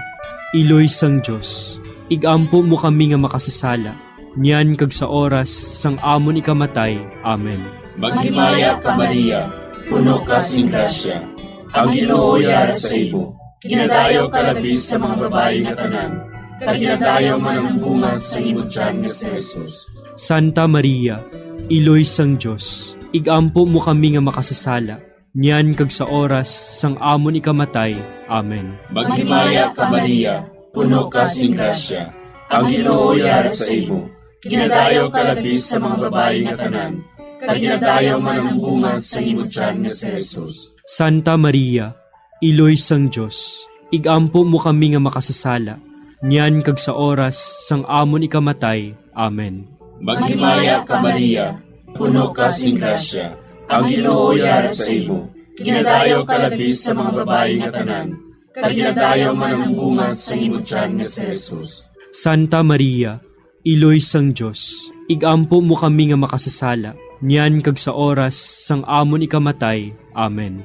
Iloy sang Dios, igampo mo kami nga makasasala, niyan kag sa oras sang amon ikamatay. Amen. Maghimaya ka, Maria, puno ka sing grasya, ang Ginoo yara sa imo. Ginadayaw ka labi sa mga babayi nga tanan, kag ginadayaw man ang bunga sa imo tiyan nga si Jesus. Santa Maria, Iloy sang Dios, igampo mo kami nga makasasala, niyan kag sa oras sang amon ikamatay. Amen. Maghimaya ka, Maria, puno ka sing grasya, ang Ginoo yara sa imo. Ginadayaw ka labi sa mga babayi nga tanan, kag ginadayaw man ang bunga sa imo tiyan nga si Jesus. Santa Maria, Iloy sang Dios, igampo mo kami nga makasasala, niyan kag sa oras sang amon ikamatay. Amen. Maghimaya ka, Maria, puno ka sing grasya, ang Ginoo yara sa imo. Ginadayaw ka labi sa mga babayi nga tanan, kag ginadayaw man ang bunga sa imo tiyan nga si Jesus. Santa Maria, Iloy sang Dios, igampo mo kami nga makasasala, niyan kag sa oras sang amon ikamatay. Amen.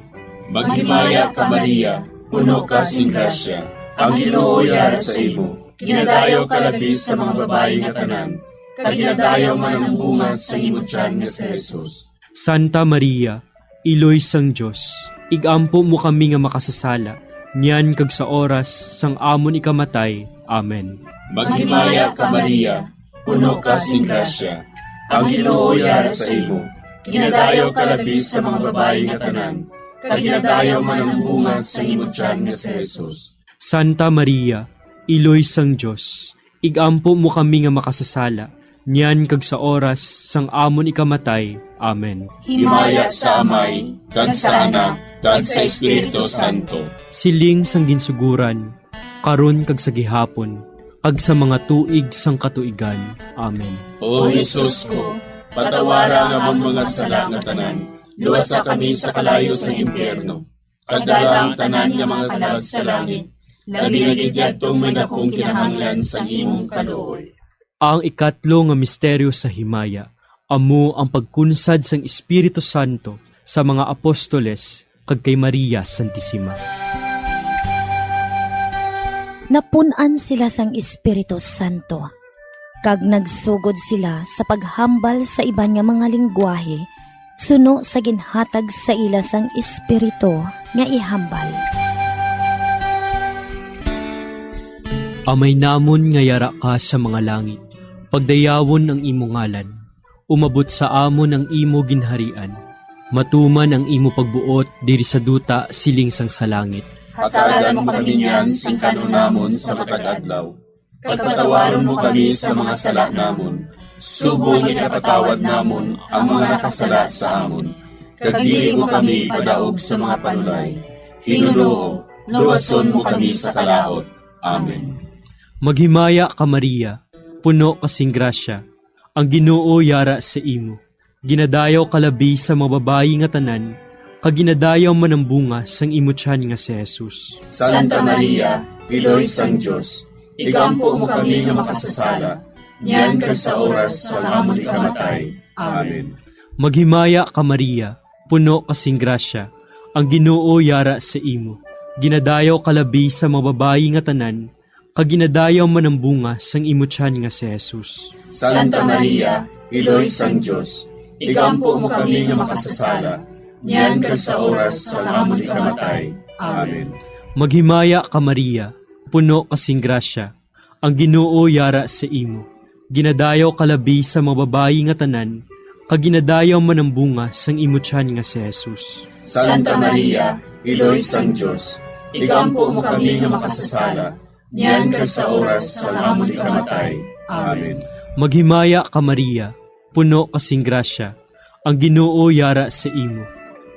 Maghimaya ka, Maria, puno ka sing grasya, ang Ginoo yara sa imo. Ginadayaw ka labi sa mga babayi nga tanan, kag ginadayaw man ang bunga sang imo tiyan nga si Jesus. Santa Maria, Iloy sang Dios, igampo mo kami nga makasasala, niyan kag sa oras sang amon ikamatay. Amen. Maghimaya ka, Maria, puno ka sing grasya, ang Ginoo yara sa imo. Ginadayaw ka labi sa mga babayi nga tanan, kag ginadayaw man ang bunga sang imo tiyan nga si Jesus. Santa Maria, Iloy sang Dios, igampo mo kami nga makasasala, niyan kag sa oras sang amon ikamatay. Amen. Himaya sa Amay, kag sa Anak, kag sa Espiritu Santo. Siling sang ginsuguran, karon kag sa gihapon, kag sa mga tuig sang katuigan. Amen. O Jesus ko, patawara ang amon mga sala nga tanan, luwasa kami sa kalayo sang impyerno, kag dala ang tanan nga mga kalag sa langit, labi na gid yadtong may dakong kinahanglan sang imong kaluoy. Ang ikatlo nga misteryo sa himaya amo ang pagkunsad sang Espiritu Santo sa mga apostoles kag kay Maria Santisima. Napun-an sila sang Espiritu Santo, kag nagsugod sila sa paghambal sa iban nga mga linggwahe suno sa ginhatag sa ila sang Espiritu nga ihambal. Amay namon nga yara ka sa mga langit, pagdayawon ang imo ngalan. Umabot sa amon ang imo ginharian. Matuman ang imo pagbuot diri sa duta siling sang sa langit. Hatagan mo kami niyan sing kan-on namon sa matag adlaw. Kag patawaron mo kami sa mga sala namon, subong nga ginapatawad namon ang mga nakasala sa amon. Kag dili mo kami ipadaog sa mga panulay. Ginoo, luwason mo kami sa kalaut. Amen. Maghimaya ka, Maria, puno ka sing grasya, ang Ginoo yara sa imo. Ginadayaw ka labi sa mga babayi nga tanan, kag ginadayaw man ang bunga sang imo tiyan nga si Jesus. Santa Maria, Iloy sang Dios, igampo mo kami nga makasasala, niyan kag sa oras sang amon ikamatay. Amen. Maghimaya ka, Maria, puno ka sing grasya, ang Ginoo yara sa imo. Ginadayaw ka labi sa mga babayi nga tanan, kag ginadayaw man ang bunga sang imo tiyan nga si Jesus. Santa Maria, Iloy sang Dios, igampo mo kami nga makasasala, niyan kag sa oras sang amon ikamatay. Amen. Maghimaya ka, Maria, puno ka sing grasya, ang Ginoo yara sa imo. Ginadayaw ka labi sa mga babayi nga tanan, kag ginadayaw man ang bunga sang imo tiyan nga si Jesus. Santa Maria, Iloy sang Dios, igampo mo kami nga makasasala, niyan kag sa oras sang amon ikamatay. Amen. Maghimaya ka, Maria, puno ka sing grasya, ang Ginoo yara sa imo.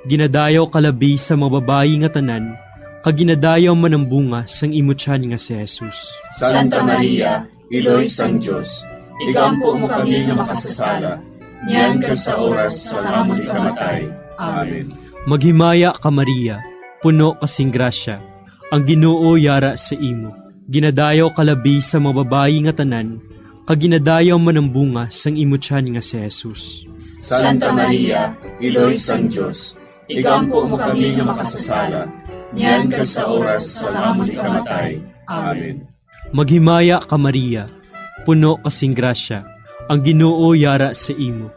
Ginadayaw ka labi sa mga babayi nga tanan, kag ginadayaw man ang bunga sang imo tiyan nga si Jesus. Santa Maria, Iloy sang Dios, igampo mo kami nga makasasala, niyan kag sa oras sang amon ikamatay. Amen. Maghimaya ka, Maria, puno ka sing grasya, ang Ginoo yara sa imo. Ginadayaw ka labi sa mga babayi nga tanan, kag ginadayaw man ang bunga sang imo tiyan nga si Jesus. Santa Maria, Iloy sang Dios, igampo mo kami nga makasasala, niyan kag sa oras sang amon ikamatay. Amen. Maghimaya ka, Maria, puno ka sing grasya, ang Ginoo yara sa imo.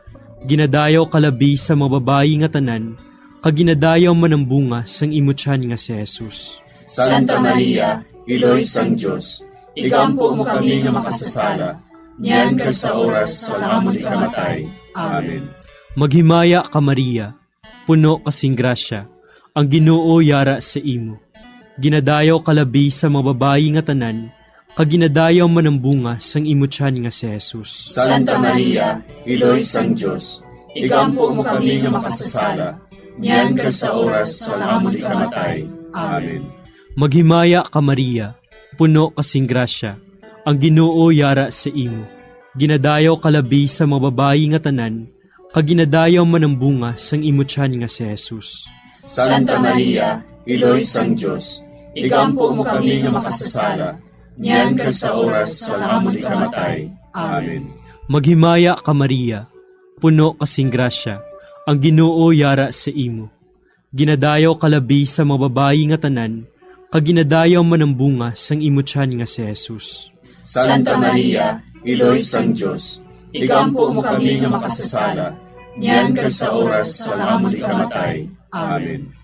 Ginadayaw ka labi sa mga babayi nga tanan, kag ginadayaw man ang bunga sang imo tiyan nga si Jesus. Santa Maria, Iloy sang Dios, igampo mo kami nga makasasala, niyan kag sa oras sang amon ikamatay. Amen. Maghimaya ka, Maria, puno ka sing grasya, ang Ginoo yara sa imo. Ginadayaw ka labi sa mga babayi nga tanan, kag ginadayaw man ang bunga sang imo tiyan nga si Jesus. Santa Maria, Iloy sang Dios, igampo mo kami nga makasasala, niyan kag sa oras sang amon ikamatay. Amen. Maghimaya ka, Maria, puno ka sing grasya, ang Ginoo yara sa imo. Ginadayaw ka labi sa mga babayi nga tanan, kag ginadayaw man ang bunga sang imo tiyan nga si Jesus. Santa Maria, Iloy sang Dios, igampo mo kami nga makasasala, niyan kag sa oras sang amon ikamatay. Amen. Maghimaya ka, Maria, puno ka sing grasya, ang Ginoo yara sa imo. Ginadayaw ka labi sa mga babayi nga tanan, kag ginadayaw man ang bunga sang imo tiyan nga si Jesus. Santa Maria, Iloy sang Dios, igampo mo kami nga makasasala, niyan kag sa oras sang amon ikamatay. Amen.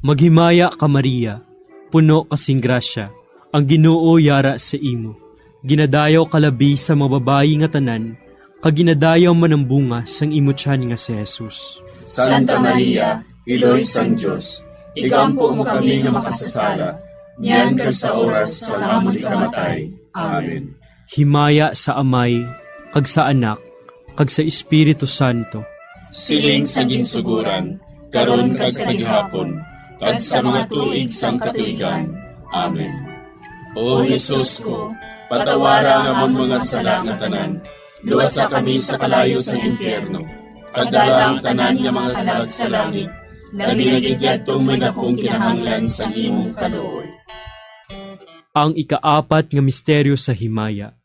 Maghimaya ka, Maria, puno ka sing grasya, ang Ginoo yara sa imo. Ginadayaw ka labi sa mga babayi nga tanan, kag ginadayaw man ang bunga sang imo tiyan nga si Jesus. Santa Maria, Iloy sang Dios, igampo mo kami nga makasasala, niyan kag sa oras sang amon ikamatay. Amen. Himaya sa Amay, kag sa Anak, kag sa Espiritu Santo. Siling sa ginsuguran, karon kag sa gihapon, kag sa mga tuig sang katuigan. Amen. O Jesus ko, patawara ang amon mga sala nga tanan, luwasa kami sa kalayo sang impyerno, kag dala ang tanan nga mga kalag sa langit, labi na gid yadtong may dakong kinahanglan sang imong kaluoy. Ang ikaapat nga misteryo sa himaya,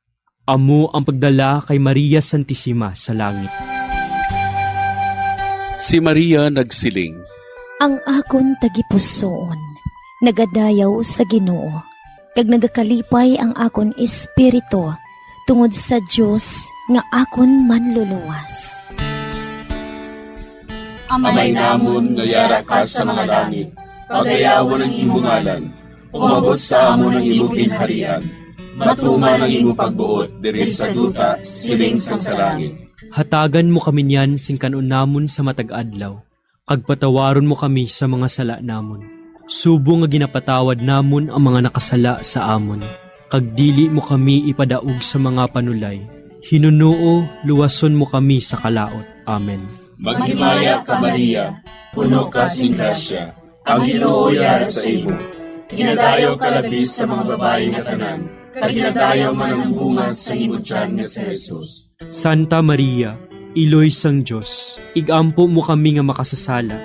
amo ang pagdala kay Maria Santisima sa langit. Si Maria nagsiling, Ang akon tagipusoon nagadayaw sa Ginoo, kag nagakalipay ang akon espiritu tungod sa Dios nga akon Manluluwas. Amay namon nga yara ka sa mga langit, pagayawon ang imo ngalan. Umabot sa amon ang imo ginharian. Matuman ang imo pagbuot diri sa duta, siling sang sa langit. Hatagan mo kami niyan sing kan-on namon sa matag adlaw, kag patawaron mo kami sa mga sala namon, subong nga ginapatawad namon ang mga nakasala sa amon, kag dili mo kami ipadaog sa mga panulay. Hinunoo, luwason mo kami sa kalaut. Amen. Maghimaya ka, Maria, puno ka sing grasya, ang Ginoo yara sa imo. Ginadayaw ka labi sa mga babayi nga tanan, kag ginadayaw man ang bunga sa imo tiyan nga si Jesus. Santa Maria, Iloy sang Dios, igampo mo kami nga makasasala,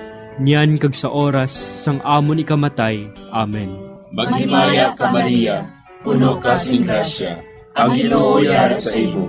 niyan kag sa oras sang amon ikamatay. Amen. Maghimaya ka, Maria, puno ka sing grasya, ang Ginoo yara sa imo.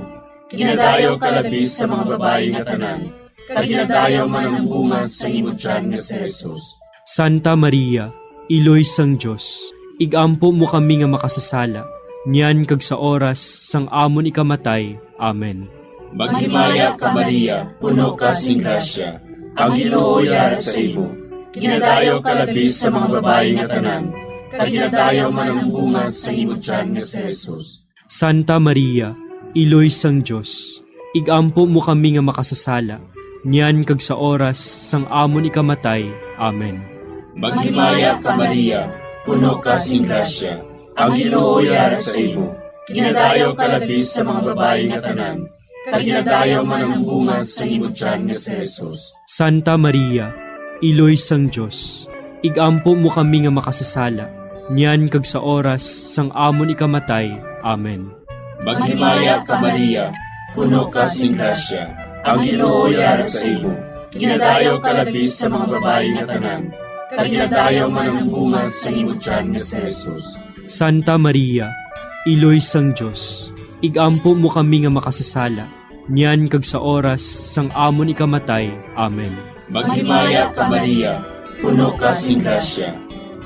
Ginadayaw ka labi sa mga babayi nga tanan, kag ginadayaw man ang bunga sa imo tiyan nga si Jesus. Santa Maria, Iloy sang Dios, igampo mo kami nga makasasala, niyan kag sa oras sang amon ikamatay. Amen. Maghimaya ka, Maria, puno ka sing grasya, ang Ginoo yara sa imo. Ginadayaw ka labi sa mga babayi nga tanan, kag ginadayaw man ang bunga sa imo tiyan nga si Jesus. Santa Maria, Iloy sang Dios, igampo mo kami nga makasasala, niyan kag sa oras sang amon ikamatay. Amen. Maghimaya ka, Maria, puno ka sing grasya, ang Ginoo yara sa imo. Ginadayaw ka labi sa mga babayi nga tanan, kag ginadayaw man ang bunga sa imo tiyan nga si Jesus. Santa Maria, Iloy sang Dios, igampo mo kami nga makasasala, niyan kag sa oras sang amon ikamatay. Amen. Maghimaya ka, Maria, puno ka sing grasya, ang Ginoo yara sa imo. Ginadayaw ka labi sa mga babayi nga tanan, kag ginadayaw man ang bunga sa imo tiyan nga si Jesus. Santa Maria, Iloy sang Dios, igampo mo kami nga makasasala, niyan kag sa oras sang amon ikamatay. Amen. Maghimaya ka, Maria, puno ka sing grasya,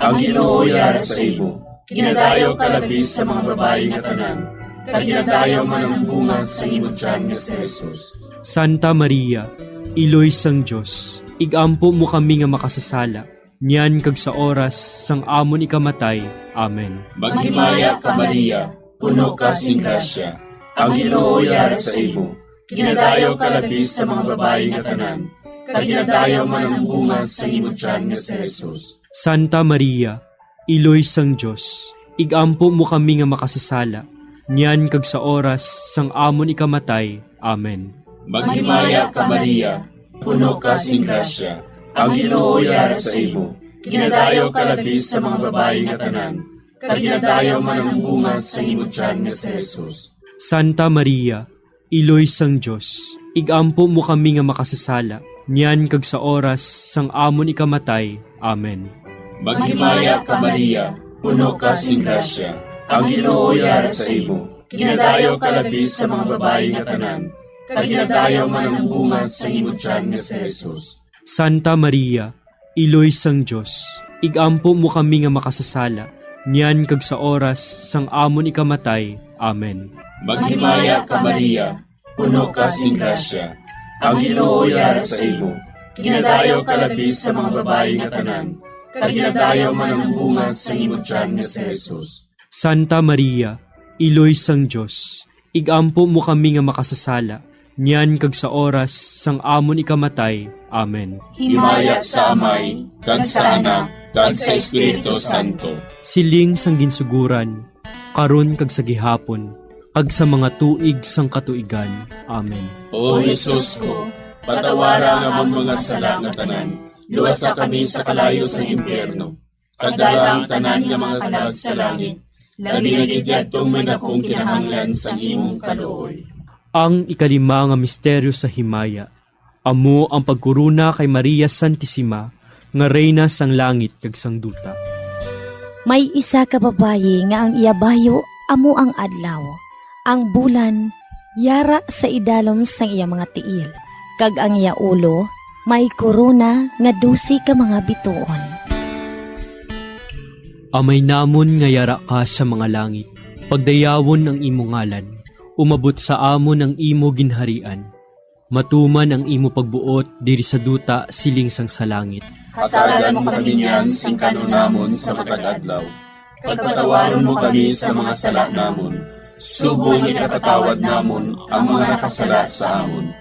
ang Ginoo yara sa imo. Ginadayaw ka labi sa mga babayi nga tanan, kag ginadayaw man ang bunga sa imo tiyan nga si Jesus. Santa Maria, Iloy sang Dios, igampo mo kami nga makasasala, niyan kag sa oras sang amon ikamatay. Amen. Maghimaya ka, Maria, puno ka sing grasya, ang Ginoo yara sa imo. Ginadayaw ka labi sa mga babayi nga tanan, kag ginadayaw man ang bunga sa imo tiyan nga si Jesus. Santa Maria, Iloy sang Dios, igampo mo kami nga makasasala, niyan kag sa oras sang amon ikamatay. Amen. Maghimaya ka, Maria, puno ka sing grasya, ang Ginoo yara sa imo. Ginadayaw ka labi sa mga babayi nga tanan, kag ginadayaw man ang bunga sa imo tiyan nga si Jesus. Santa Maria, Iloy sang Dios, igampo mo kami nga makasasala, niyan kag sa oras sang amon ikamatay. Amen. Maghimaya ka, Maria, puno ka sing grasya, ang Ginoo yara sa imo. Ginadayaw ka labi sa mga babayi nga tanan, kag ginadayaw man ang bunga sang imo tiyan nga si Jesus. Santa Maria, Iloy sang Dios, igampo mo kami nga makasasala, niyan kag sa oras sang amon ikamatay. Amen. Maghimaya ka, Maria, puno ka sing grasya. Ang Ginoo yara sa imo. Ginadayaw ka labi sa mga babayi nga tanan, kag ginadayaw man ang bunga sang imo tiyan nga si Jesus. Santa Maria, Iloy sang Dios, igampo mo kami nga makasasala, niyan kag sa oras sang amon ikamatay. Amen. Himaya sa Amay, kag sa Anak, kag sa Espiritu Santo. Siling sang ginsuguran, karon kag sa gihapon, kag sa mga tuig sang katuigan. Amen. O Jesus ko, patawara ang amon mga sala nga tanan, luwasa kami sa kalayo sang impyerno, kag dala ang tanan nga mga kalag sa langit, labi na gid yadtong may dakong kinahanglan sang imong kaluoy. Ang ikalima nga misteryo sa himaya, amo ang pagkorona kay Maria Santisima nga Reyna sang langit kag sang duta. May isa ka babayi nga ang iya bayo amo ang adlaw, ang bulan yara sa idalom sang iya mga tiil, kag ang iya ulo may korona nga dose ka mga bituon. Amay namon nga yara ka sa mga langit, pagdayawon ang imo ngalan, umabot sa amon ang imo ginharian. Matuman ang imo pagbuot diri sa duta siling sang sa langit. Hatagan mo kami niyan sing kan-on namon sa matag adlaw, kag patawaron mo kami sa mga sala namon, subong nga ginapatawad namon ang mga nakasala sa amon,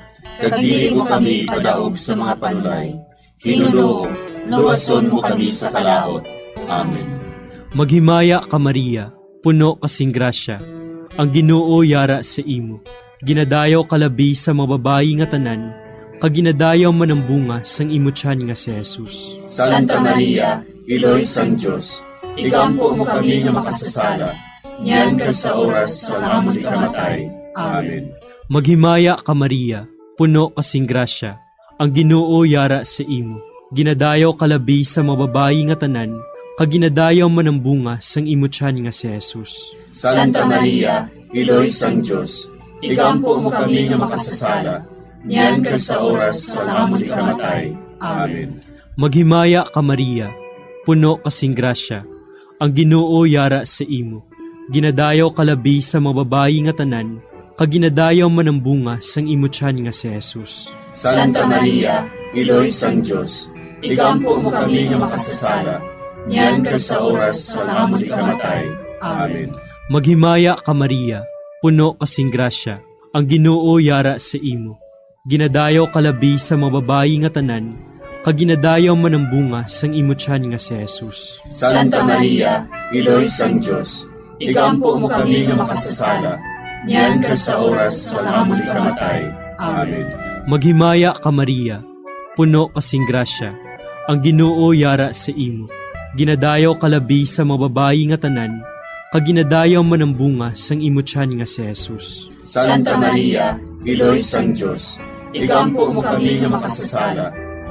kag dili mo kami ipadaog sa mga panulay. Hinunoo, luwason mo kami sa kalaut. Amen. Maghimaya ka, Maria, puno ka sing grasya. Ang Ginoo yara sa imo. Ginadayaw ka labi sa mga babayi nga tanan, kag ginadayaw man ang bunga sang imo tiyan nga si Jesus. Santa Maria, Iloy sang Dios, igampo mo kami nga makasasala, niyan kag sa oras sang amon ikamatay. Amen. Maghimaya ka, Maria, puno ka sing grasya. Ang Ginoo yara sa imo. Ginadayaw ka labi sa mga babayi nga tanan, kag ginadayaw man ang bunga sang imo tiyan nga si Jesus. Santa Maria, Iloy sang Dios, igampo mo kami nga makasasala, niyan kag sa oras sang amon ikamatay. Amen. Maghimaya ka, Maria, puno ka sing grasya. Ang Ginoo yara sa imo. Ginadayaw ka labi sa mga babayi nga tanan, kag ginadayaw man ang bunga sang imo tiyan nga si Jesus. Santa Maria, Iloy sang Dios, igampo mo kami nga makasasala, niyan kag sa oras sang amon ikamatay. Amen. Maghimaya ka, Maria, puno ka sing grasya, ang Ginoo yara sa imo. Ginadayaw ka labi sa mga babayi nga tanan, kag ginadayaw man ang bunga sang imo tiyan nga si Jesus. Santa Maria, Iloy sang Dios, igampo mo kami nga makasasala, niyan kag sa oras sang amon ikamatay. Amen. Maghimaya ka, Maria, puno ka sing grasya, ang Ginoo yara sa imo. Ginadayaw ka labi sa mga babayi nga tanan, kag ginadayaw man ang bunga sang imo tiyan nga si Jesus. Santa Maria, Iloy sang Dios, igampo mo kami nga makasasala,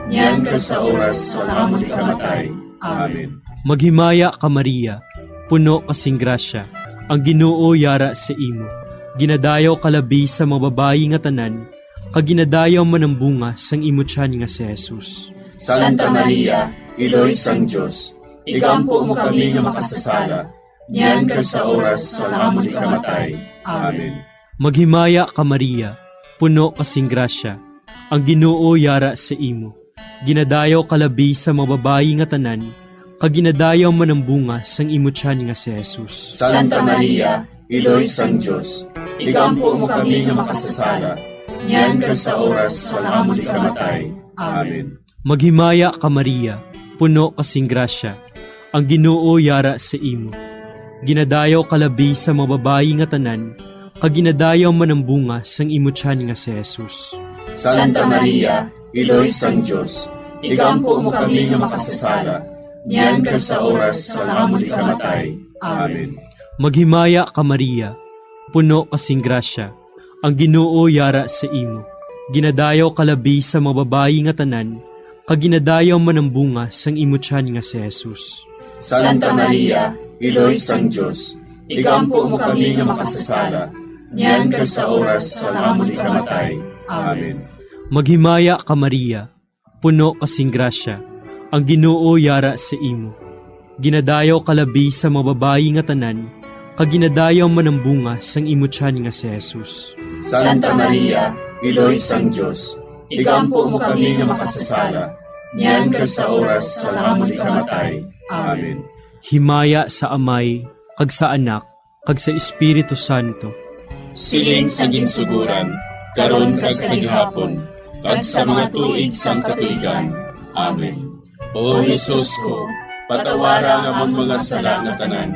niyan kag sa oras sang amon ikamatay. Amen. Maghimaya ka, Maria, puno ka sing grasya, ang Ginoo yara sa imo. Ginadayaw ka labi sa mga babayi nga tanan, kag ginadayaw man ang bunga sang imo tiyan nga si Jesus. Santa Maria, Iloy sang Dios, igampo mo kami nga makasasala, niyan kag sa oras sang amon ikamatay. Amen. Maghimaya ka, Maria, puno ka sing grasya, ang Ginoo yara sa imo. Ginadayaw ka labi sa mga babayi nga tanan, kag ginadayaw man ang bunga sang imo tiyan nga si Jesus. Santa Maria, Iloy sang Dios, igampo mo kami nga makasasala, niyan kag sa oras sang amon ikamatay. Amen. Maghimaya ka, Maria, puno ka sing grasya, ang Ginoo yara sa imo. Ginadayaw ka labi sa mga babayi nga tanan, kag ginadayaw man ang bunga sang imo tiyan nga si Jesus. Santa Maria, Iloy sang Dios, igampo mo kami nga makasasala, niyan kag sa oras sang amon ikamatay. Amen. Maghimaya ka, Maria, puno ka sing grasya, ang Ginoo yara sa imo. Ginadayaw ka labi sa mga babayi nga tanan, kag ginadayaw man ang bunga sang imo tiyan nga si Jesus. Santa Maria, Iloy sang Dios, igampo mo kami nga makasasala, niyan kag sa oras sang amon ikamatay. Amen. Maghimaya ka, Maria, puno ka sing grasya, ang Ginoo yara sa imo. Ginadayaw ka labi sa mga babayi nga tanan, kag ginadayaw man ang bunga sang imo tiyan nga si Jesus. Santa Maria, Iloy sang Dios, igampo mo kami nga makasasala, niyan kag sa oras sang amon ikamatay. Amen. Himaya sa Amay, kag sa Anak, kag sa Espiritu Santo. Siling sa ginsugoran, karon kag sa gihapon, kag sa mga tuig sang katuigan. Amen. O Jesus ko, patawara ang amon mga sala nga tanan,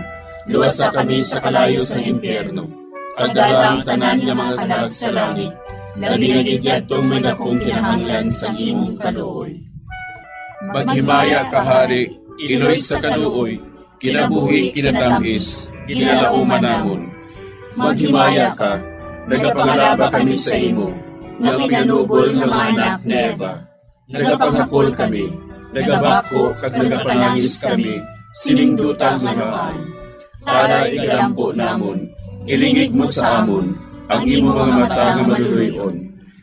luwasa kami sa kalayo sang impyerno, kag dala ang tanan nga mga kalag sa langit, labi na gid yadtong may dakong kinahanglan sang imong kaluoy. Maghimaya ka, Hari, Iloy sa kaluoy, kinabuhi, kinatamis, ginalauman namon. Maghimaya ka, nagapangalaba kami sa imo, nga pinanubol nga mga anak ni Eva. Nagapanghakol kami, nagabako kag nagapanangis kami sining duta nga namaan. Tara, igalampo namon, ilingig mo sa amon ang imo mga mata nga maluloy-on,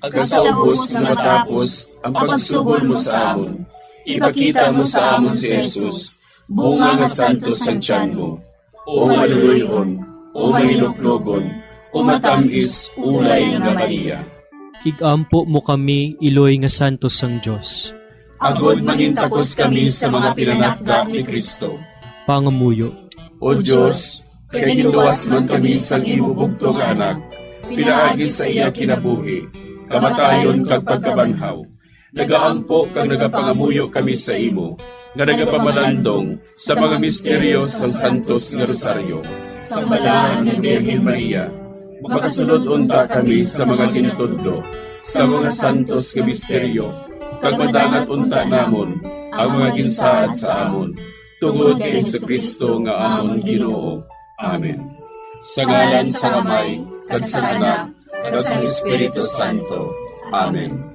kag sa ubos nga matapos ang pagsugod mo sa amon, ipakita mo sa amon si Jesus, bunga nga santos sang tiyan mo, o maluloy-on, o mahinuklogon, o matam-is, ulay nga Maria. Igampo mo kami, Iloy nga santos sang Dios. Agod mangintakos kami sa mga pinanakda ni Cristo. Pangamuyo. O Dios, kay ginluwas man kami sang imo bugtong nga Anak, pinaagi sa iya kinabuhi, kamatayon kag pagkabanhaw, nagaampo kag nagapangamuyo kami sa imo, nga nagapamalandong sa mga misteryo sang Santos nga Rosaryo. Sang Balahan nga Birhen Maria, makasulod unta kami sa mga ginatudlo sa mga santos nga misteryo, kag madangat unta namon ang mga ginsaad sa amon, tungod kay Jesu-Cristo nga amon Ginoo. Amen. Sa ngalan sang Amay, kag sang Anak, kag sang Espiritu Santo. Amen.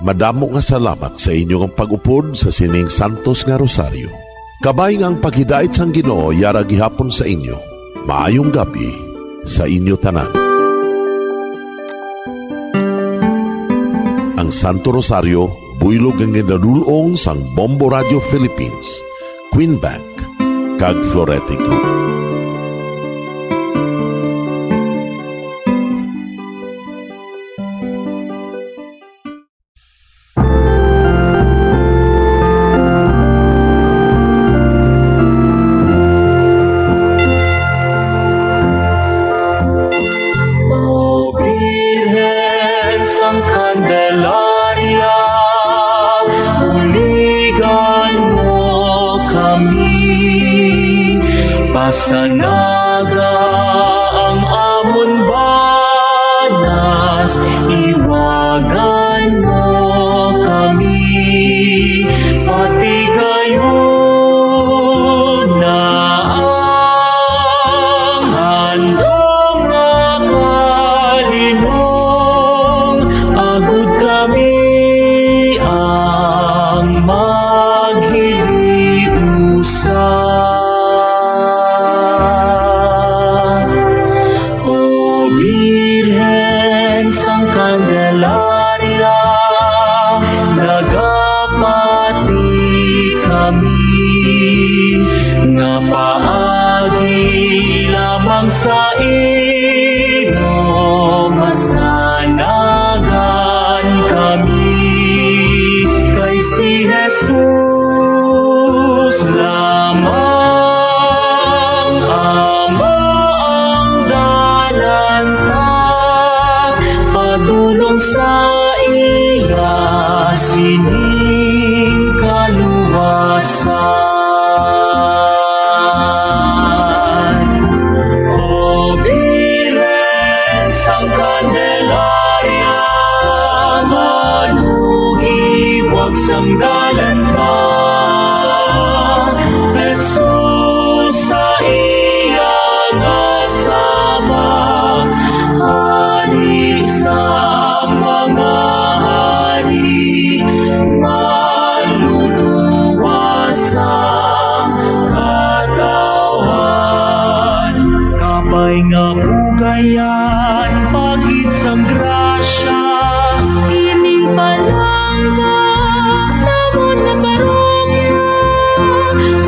Madamo nga salamat sa inyo nga pag-upod sa sining santos nga rosaryo. Kabay nga ang paghidait sang Ginoo yara gihapon sa inyo. Maayong gab-i sa inyo tanan. Ang Santo Rosario, buylog nga ginadul-ong sang Bombo Radio Philippines, Queen Bank, kag Florete Group. O Birhen sang Candelaria, buligan mo kami, pasanaga ang amon banas, iwagan mo kami, patigayon na ang handom nga kalinong, agod kami ang maghiliusa. O Birhen sang Candelaria, nagapati kami nga paagi lamang sa imo masanagan kami, kay si Jesus lamang amo ang dalan ta padulong sa iya sining kaluwasan. O Birhen sang Candelaria, manugiwag sang dalan ta, Manluluwas ang katawhan. Kabay nga bugayan, pagid sang grasya. Ining palangga namon nga parokya.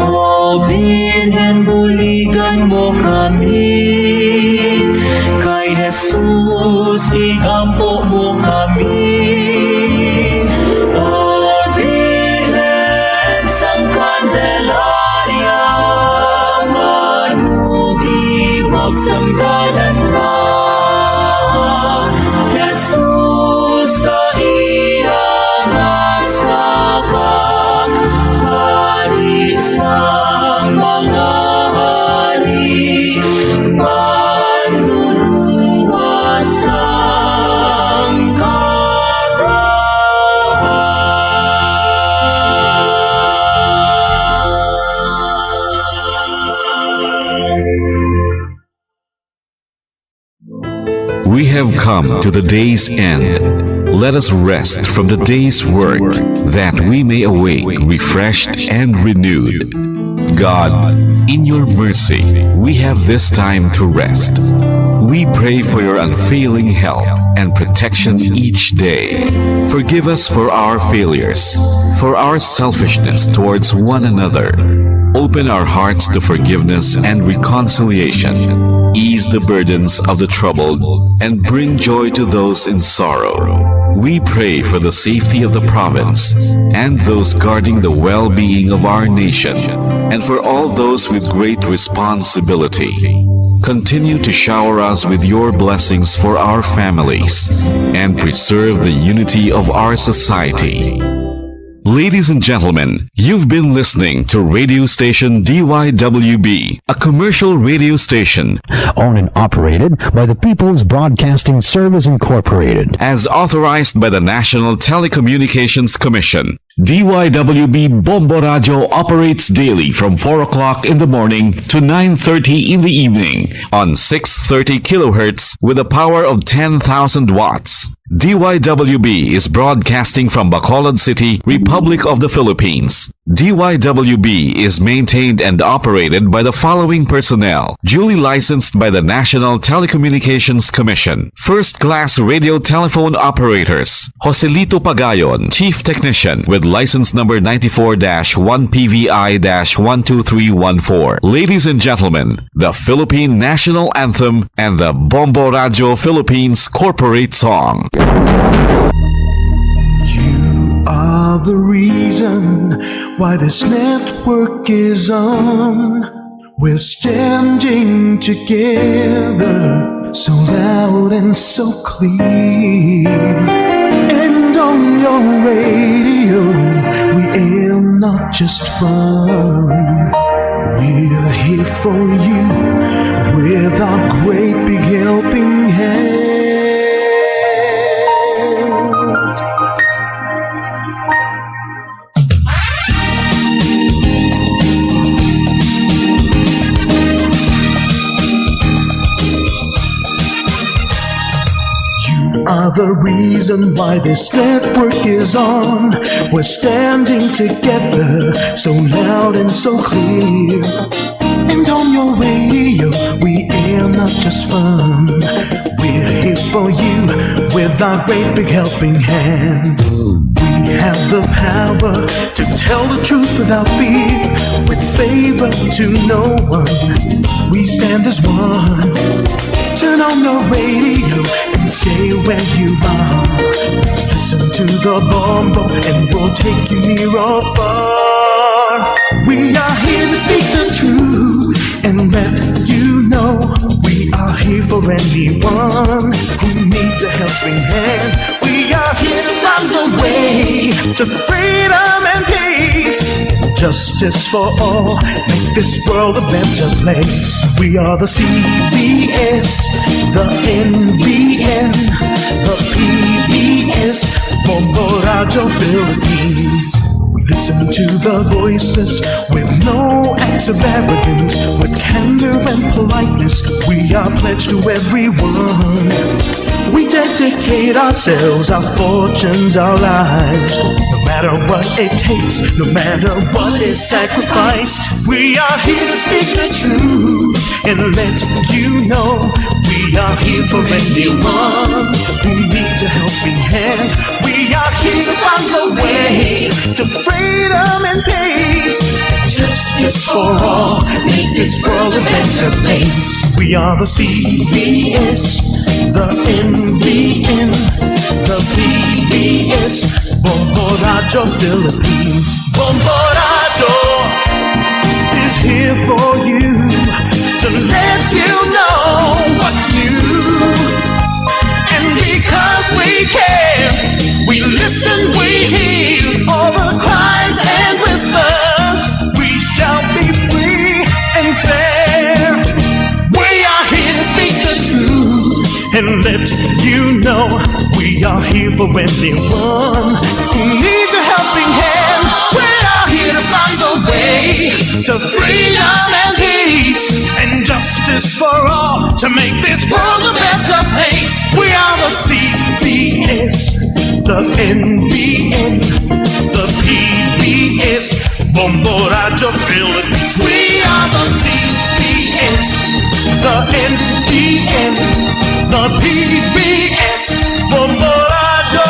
O Birhen, buligan mo kami. Kay Jesus, igampo mo kami. O Birhen sang Candelaria, manugibog sang dalan ka. Jesus sa iya nga sabak, Hari sang mga hari, Manluluwas ang katawhan. We have come to the day's end. Let us rest from the day's work, that we may awake refreshed and renewed. God, in your mercy, we have this time to rest. We pray for your unfailing help and protection each day. Forgive us for our failures, for our selfishness towards one another. Open our hearts to forgiveness and reconciliation. Ease the burdens of the troubled and bring joy to those in sorrow. We pray for the safety of the province and those guarding the well-being of our nation, and for all those with great responsibility. Continue to shower us with your blessings for our families and preserve the unity of our society. Ladies and gentlemen, you've been listening to radio station D Y W B, a commercial radio station owned and operated by the People's Broadcasting Service Incorporated, as authorized by the National Telecommunications Commission. D Y W B Bombo Radio operates daily from four o'clock in the morning to nine thirty in the evening on six thirty kilohertz with a power of ten thousand watts. D Y W B is broadcasting from Bacolod City, Republic of the Philippines. D Y W B is maintained and operated by the following personnel, duly licensed by the National Telecommunications Commission. First class radio telephone operators, Joselito Pagayon, Chief Technician, with license number ninety-four dash one P V I dash one two three one four. Ladies and gentlemen, the Philippine National Anthem and the Bombo Radio Philippines Corporate Song. You are the reason why this network is on. We're standing together, so loud and so clear. And on your radio, we aim not just fun. We're here for you with our great big helping hand. You are the reason why this network is on. We're standing together, so loud and so clear. And on your radio, we air not just fun. We're here for you with our great big helping hand. We have the power to tell the truth without fear, with favor to no one. We stand as one. Turn on the radio and stay where you are. Listen to the Bombo and we'll take you near or far. We are here to speak the truth and let you know we are here for anyone who needs a helping hand. We are here to find the way to freedom and peace. Justice for all, make this world a better place. We are the C B S, the N B N, the P B S, Bombo Radio Philippines. We listen to the voices with no acts of arrogance, with candor and politeness. We are pledged to everyone. We dedicate ourselves, our fortunes, our lives. No matter what it takes, no matter what is sacrificed, we are here to speak the truth and let you know we are here for anyone who needs a helping hand. We are here to find a way to freedom and peace. Justice for all, make this world a better place. We are the C B S, the N B N, the P B S, Bombo Radyo Philippines. Bombo Radyo is here for you to let you know what's new. And because we care, we listen, we hear all the cries and whispers. We shall be free and fair. We are here to speak the truth and let you know we are here for anyone who needs a helping hand. We are here to find a way to freedom and peace and justice for all to make this world a better place. We are the C B S, the N B N, the P B S, Bombo Radyo Philippines. We are the C B S, the N B N, the P B S, Bombo Radyo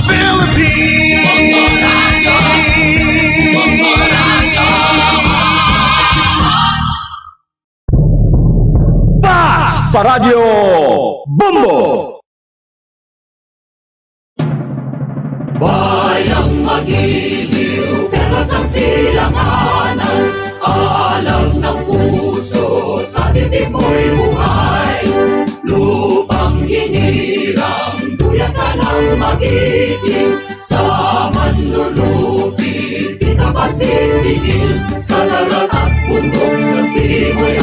Philippines. Pas Paradyo Bombo! Bayang magiliw, perlas ang silanganan. Alam ng puso, sa titimoy buhay. Lupang hinirang, duya ka ng magiting. Sa manlulupit, kita pasisingil. Sa dagat at bundok, sa simoy